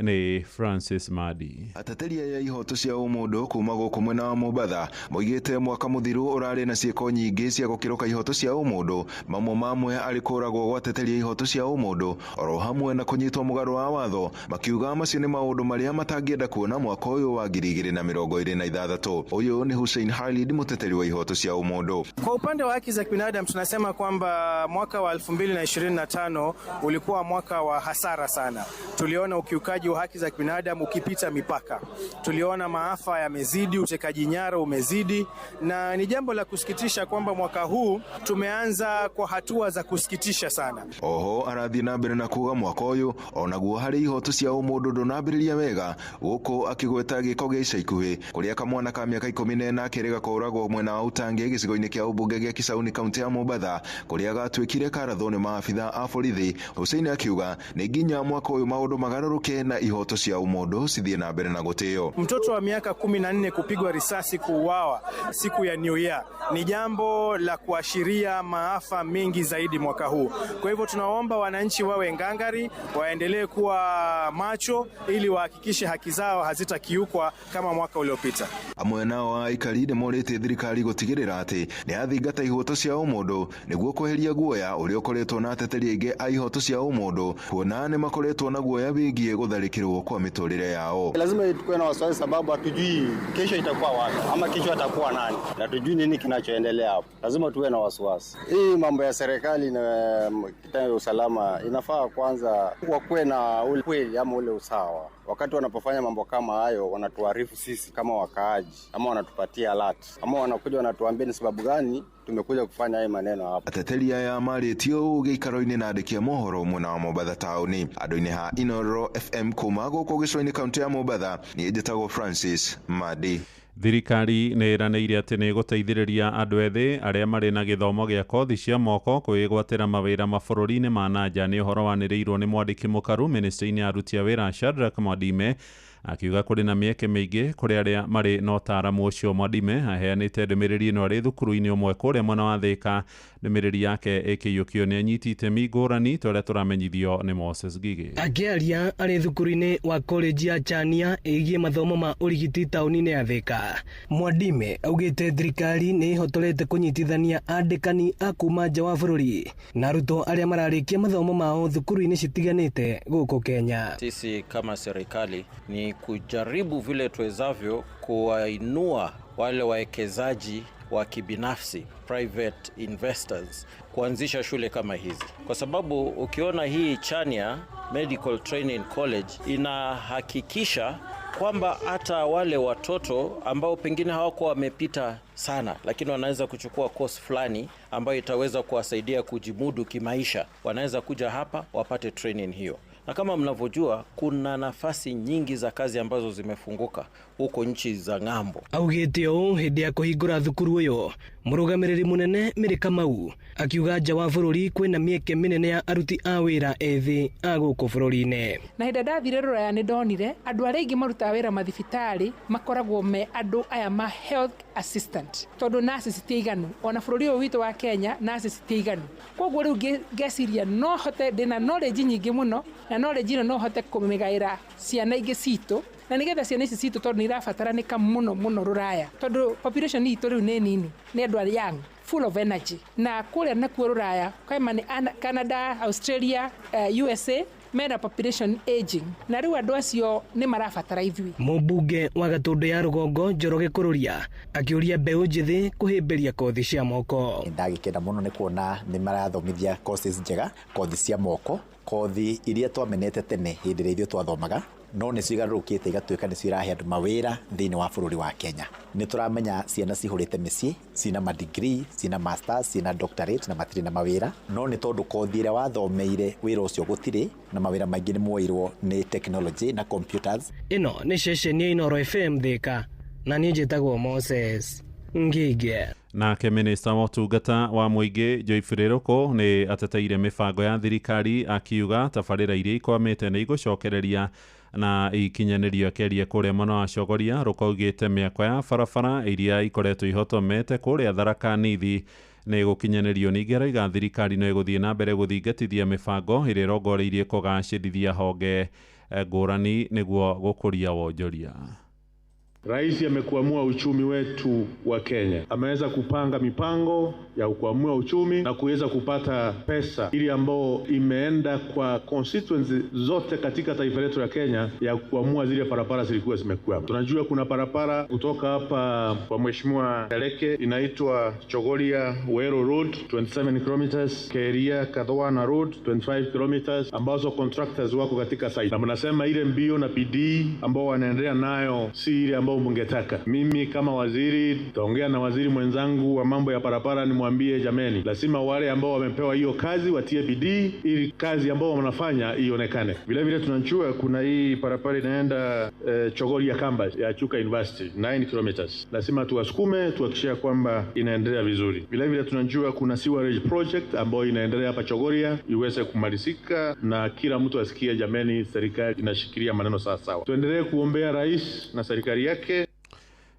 nĩ Francis Madi. Ateteri aya ihoto cia ũmũndũ kuma gũkũ mwena wa Mombatha moigĩte mwaka mũthiru ũrarĩ na ciĩko nyingĩ cia gũkĩrũka ihoto cia ũmũndũ, mamwe mamwe arĩ kũragwo gwa ateteri a ihoto cia ũmũndũ oro hamwe na kũnyitwo mũgarũ wa watho, makiuga macio nĩ maũndũ marĩa matangĩenda kuona mwaka ũyũ wa 2026. Ũyũ nĩ Hussein Khalid, mũteteri wa ihoto cia ũmũndũ. Kwa upande wa haki za kibinadamu tunasema kwamba mwaka wa 2025 ulikuwa mwaka wa hasara sana. Tuliona ukiukaji wa haki za kibinadamu ukipita mipaka. Tuliona maafa yamezidi, utekaji nyara umezidi, na ni jambo la kusikitisha kwamba mwaka huu tumeanza kwa hatua za kusikitisha sana. Oho arathiĩ na mbere na kuga mwaka ũyũ onaguo harĩ ihoto cia ũmũndũ ndũnambĩrĩria wega, gũkũ akĩgweta gĩko gĩa ica ikuhĩ kũrĩa kamwana ka mĩaka 14 kerĩga kũragwo mwena wa Utange gĩcigo-inĩ kĩa ũmbunge gĩa Kisauni kaunti ya Mombatha kũrĩa gatuĩkire karathwo nĩ maabitha a borithi. Hussein akiuga nĩ nginya mwaka ũyũ maũndũ magarũrũke na ihoto cia ũmũndũ cithiĩ na mbere na gũtĩo. Mtoto wa miaka 14 kupigwa risasi kuuawa siku ya New Year ni jambo la kuashiria maafa mengi zaidi mwaka huu. Kwa hivyo tunaomba wananchi wawe ngangari, waendelee kuwa macho ili wahakikishe haki zao hazitakiukwa kama mwaka uliopita. Amwe nao aikari nĩ morĩtie thirikari gũtigĩrĩra atĩ nĩ yathingata ihoto cia ũmũndũ nĩguo kweheria guoya ũrĩa ũkoretwo na ateteri aingĩ a ihoto cia ũmũndũ, kuona nĩ makoretwo na guoya wĩgiĩ gũtharĩkĩrwo kwa mĩtũrĩre yao. Lazima tukuwe na wasiwasi sababu hatujui kesho itakuwa wapi ama kesho atakuwa nani, na hatujui nini kinachoendelea hapo. Lazima tuwe na wasiwasi. Hii mambo ya serikali na kitengo ya usalama inafaa kwanza wakuwe na ule kweli ama ule usawa. Wakati wanapofanya mambo kama hayo, wanatuarifu sisi kama wakaaji, ama wanatupatia alert, ama wanakuja wanatuambia ni sababu gani tumekuja kufanya haya maneno hapa. Ateteri aya marĩtio ũũ gĩikaro-inĩ na andĩki a mohoro mwena wa Mombatha taũni. Andũ-inĩ ha Inoro FM kuma gũkũ gĩcũa-inĩ kaunti ya Mombatha, niĩ njĩtagwo Francis Madi. Thirikari nĩ ĩranĩire atĩ nĩ ĩgũteithĩrĩria andũ ethĩ arĩa marĩ na gĩthomo gĩa kothi cia moko kwĩgwatĩra mawĩra mabũrũri-inĩ ma nanja. Nĩ ũhoro wanĩrĩirwo nĩ mwandĩki mũkaru ministry-inĩ ya aruti a wĩra Shadrack Mwadime, akiuga kũrĩ na mĩeke mĩingĩ kũrĩ arĩa marĩ na ũtaaramu ũcio. Mwadime aheanĩte ndũmĩrĩri ĩno arĩ thukuru-inĩ ũmwe kũrĩa mwena wa Thĩka. Ndũmĩrĩri yake ĩkĩiyũkio nĩ anyiti itemi ngũrani ta ũrĩa tũramenyithio nĩ Moses Ngigĩ. Akĩaria arĩ thukuru-inĩ wa college ya Chania ĩgiĩ mathomo ma ũrigiti taũni-inĩ ya Thĩka, Mwadime augĩte thirikari nĩ ĩhotorete kũnyitithania andĩkani a kuma nja wa bũrũri na arutwo arĩa mararĩkia mathomo mao thukuru-inĩ citiganĩte gũkũ Kenya. Sisi kama serikali ni kujaribu vile tuwezavyo kuwainua wale wawekezaji wa kibinafsi, private investors, kuanzisha shule kama hizi, kwa sababu ukiona hii Chania Medical Training College inahakikisha kwamba hata wale watoto ambao pengine hawakuwa wamepita sana, lakini wanaweza kuchukua course fulani ambayo itaweza kuwasaidia kujimudu kimaisha, wanaweza kuja hapa wapate training hiyo. Na kama mnavyojua, kuna nafasi nyingi za kazi ambazo zimefunguka huko nchi za ng'ambo. Augĩte ũũ hĩndĩ ya kũhingũra thukuru ũyũ mũrũgamĩrĩri mũnene Mary Kamau akiuga nja wa bũrũri kwĩna mĩeke mĩnene ya aruti a wĩra ethĩ a gũkũ bũrũri-inĩ. Na hĩndĩ ndathire rũraya nĩ ndonire andũ arĩa aingĩ marutaga wĩra mathibitarĩ makoragwo me andũ aya ma health assistant, tondũ nurses ti aiganu. Ona bũrũri ũyũ witũ wa Kenya nurses ti aiganu. Koguo rĩu ngeciria no hote, ndĩna knowledge nyingĩ mũno, na knowledge ĩno no hote kũmĩgaĩra ciana ingĩ citũ, na nĩgetha ciana ici citũ tondũ nĩ irabataranĩka mũno mũno rũraya, tondũ population itũ rĩu nĩ nini, nĩ andũ a young, full of energy. Na kũrĩa nakuo rũraya kama nĩ Canada, Australia, USA mena population aging, na rĩu andũ acio nĩ marabatara ithuĩ. Mũmbunge wa Gatũndũ ya Rũgongo Njoroge Kũrũria akĩũria mbeũ njĩthĩ kũhĩmbĩria kothi cia moko. Ndagĩkena mũno nĩ kuona nĩ marathomithia courses njega, kothi cia moko, kothi iria twamenete tene hĩndĩ ĩrĩa ithuĩ twathomaga, no nĩ cigarũrũkĩte igatuĩka nĩ cirahe andũ mawĩra thĩinĩ wa bũrũri wa Kenya. Nĩ tũramenya ciana cihũrĩte mĩciĩ, cina ma degree, cina masters, cina doctorate na matirĩ na mawĩra, no nĩ tondũ kothi ĩrĩa wathomeire wĩra ũcio gũtirĩ, na mawĩra maingĩ nĩ moirwo nĩ technology na computers. Ĩno nĩ ceceni ya Inooro FM Thika, na niĩ njĩtagwo Moses Ngige. Nake minista wa ũtungata wa mũingĩ Joyfrey Ruku nĩ ateteire mĩbango ya thirikari akiuga tabarĩra iria ikwamĩte nĩ igũcokereria na ikinyanĩrio. Akeria kũrĩa mwena wa Chogoria Ruku augĩte mĩako ya barabara iria ikoretwo ihotomete kũrĩa Tharaka Nithi nĩ ĩgũkinyanĩrio. Ningĩ arauga thirikari no ĩgũthiĩ na mbere gũthingatithia mĩbango ĩrĩa ĩrongoreirie kũgacĩrithia honge ngũrani nĩguo gũkũria wonjoria. Rais amekuamua uchumi wetu wa Kenya. Ameweza kupanga mipango ya kuamua uchumi na kuweza kupata pesa ili ambao imeenda kwa constituency zote katika taifa letu la Kenya ya kuamua zile barabara zilikuwa zimekwama. Tunajua kuna barabara kutoka hapa kwa Mheshimiwa Kaleke inaitwa Chogoria Wero Road 27 kilometers, Keria Kadhoana Road 25 kilometers, ambazo contractors wako katika site. Na mnasema ile mbio na bidii ambao wanaendelea nayo si ile ambao mungetaka. Mimi kama waziri taongea na waziri mwenzangu wa mambo ya barabara, nimwambie jameni, lazima wale ambao wamepewa hiyo kazi watie bidii ili kazi ambao wanafanya ionekane. Vile vile tunajua kuna hii barabara inaenda Chogoria campus ya Chuka University 9 kilometers. Lazima tuwasukume tuhakikishe kwamba inaendelea vizuri. Vile vile tunajua kuna sewerage project ambayo inaendelea hapa Chogoria iweze kumalizika na kila mtu asikie jameni, serikali inashikilia maneno sawa sawa. Tuendelee kuombea rais na serikali yake.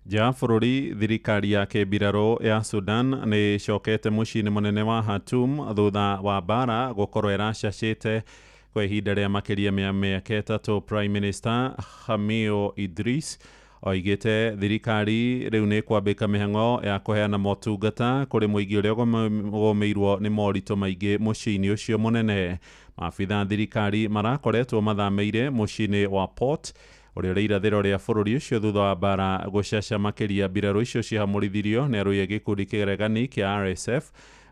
Nja bũrũri thirikari ya kĩmbirarũ ya Sudan nĩ ĩcokete mũciĩ-inĩ mũnene wa Khartoum thutha wa mbara gũkorwo ĩracacĩte kwa ihinda rĩa makĩria mĩa mĩaka ĩtatũ. Prime Minister Hamio Idris oigĩte thirikari rĩu nĩ kwambĩka mĩhang'o ya kũheana motungata kũrĩ mũingĩ ũrĩa ũgũmĩirwo nĩ moritũ maingĩ mũciĩ-inĩ ũcio mũnene. Maabitha thirikari marakoretwo mathamĩire mũciĩ-inĩ wa Port ũrĩa ũrĩ irathĩro rĩa bũrũri ũcio thutha wa mbara gũcaca makĩria. Mbirarũ icio cihamũrithirio nĩ arũi a gĩkundi kĩregani kĩa RSF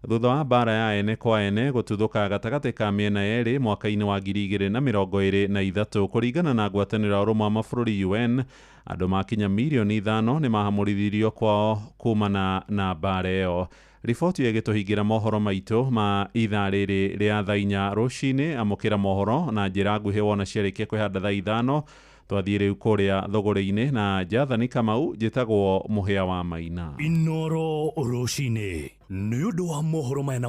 thutha wa mbara ya ene kwa ene gũtuthũka gatagatĩ ka mĩena yerĩ mwaka-inĩ wa 2023. Kũringana na ngwatanĩro ya ũrũmwe wa mabũrũri UN, andũ makinya mirioni 5 nĩ mahamũrithirio kwao kumana na mbara ĩyo. Riboti ĩyo ĩgĩtũhingĩra mohoro maitũ ma ithaa rĩrĩ rĩa thaa 4 rũcinĩ. Amũkĩra mohoro na njĩra nguhĩ wona ciarĩkia kwĩhanda thaa 5. Twathiĩ rĩu kũrĩa thũgũrĩ-inĩ na Jathani Kamau, njĩtagwo Mũhĩa wa Maina. Inooro rũcinĩ nĩ ũndũ wa mohoro maya na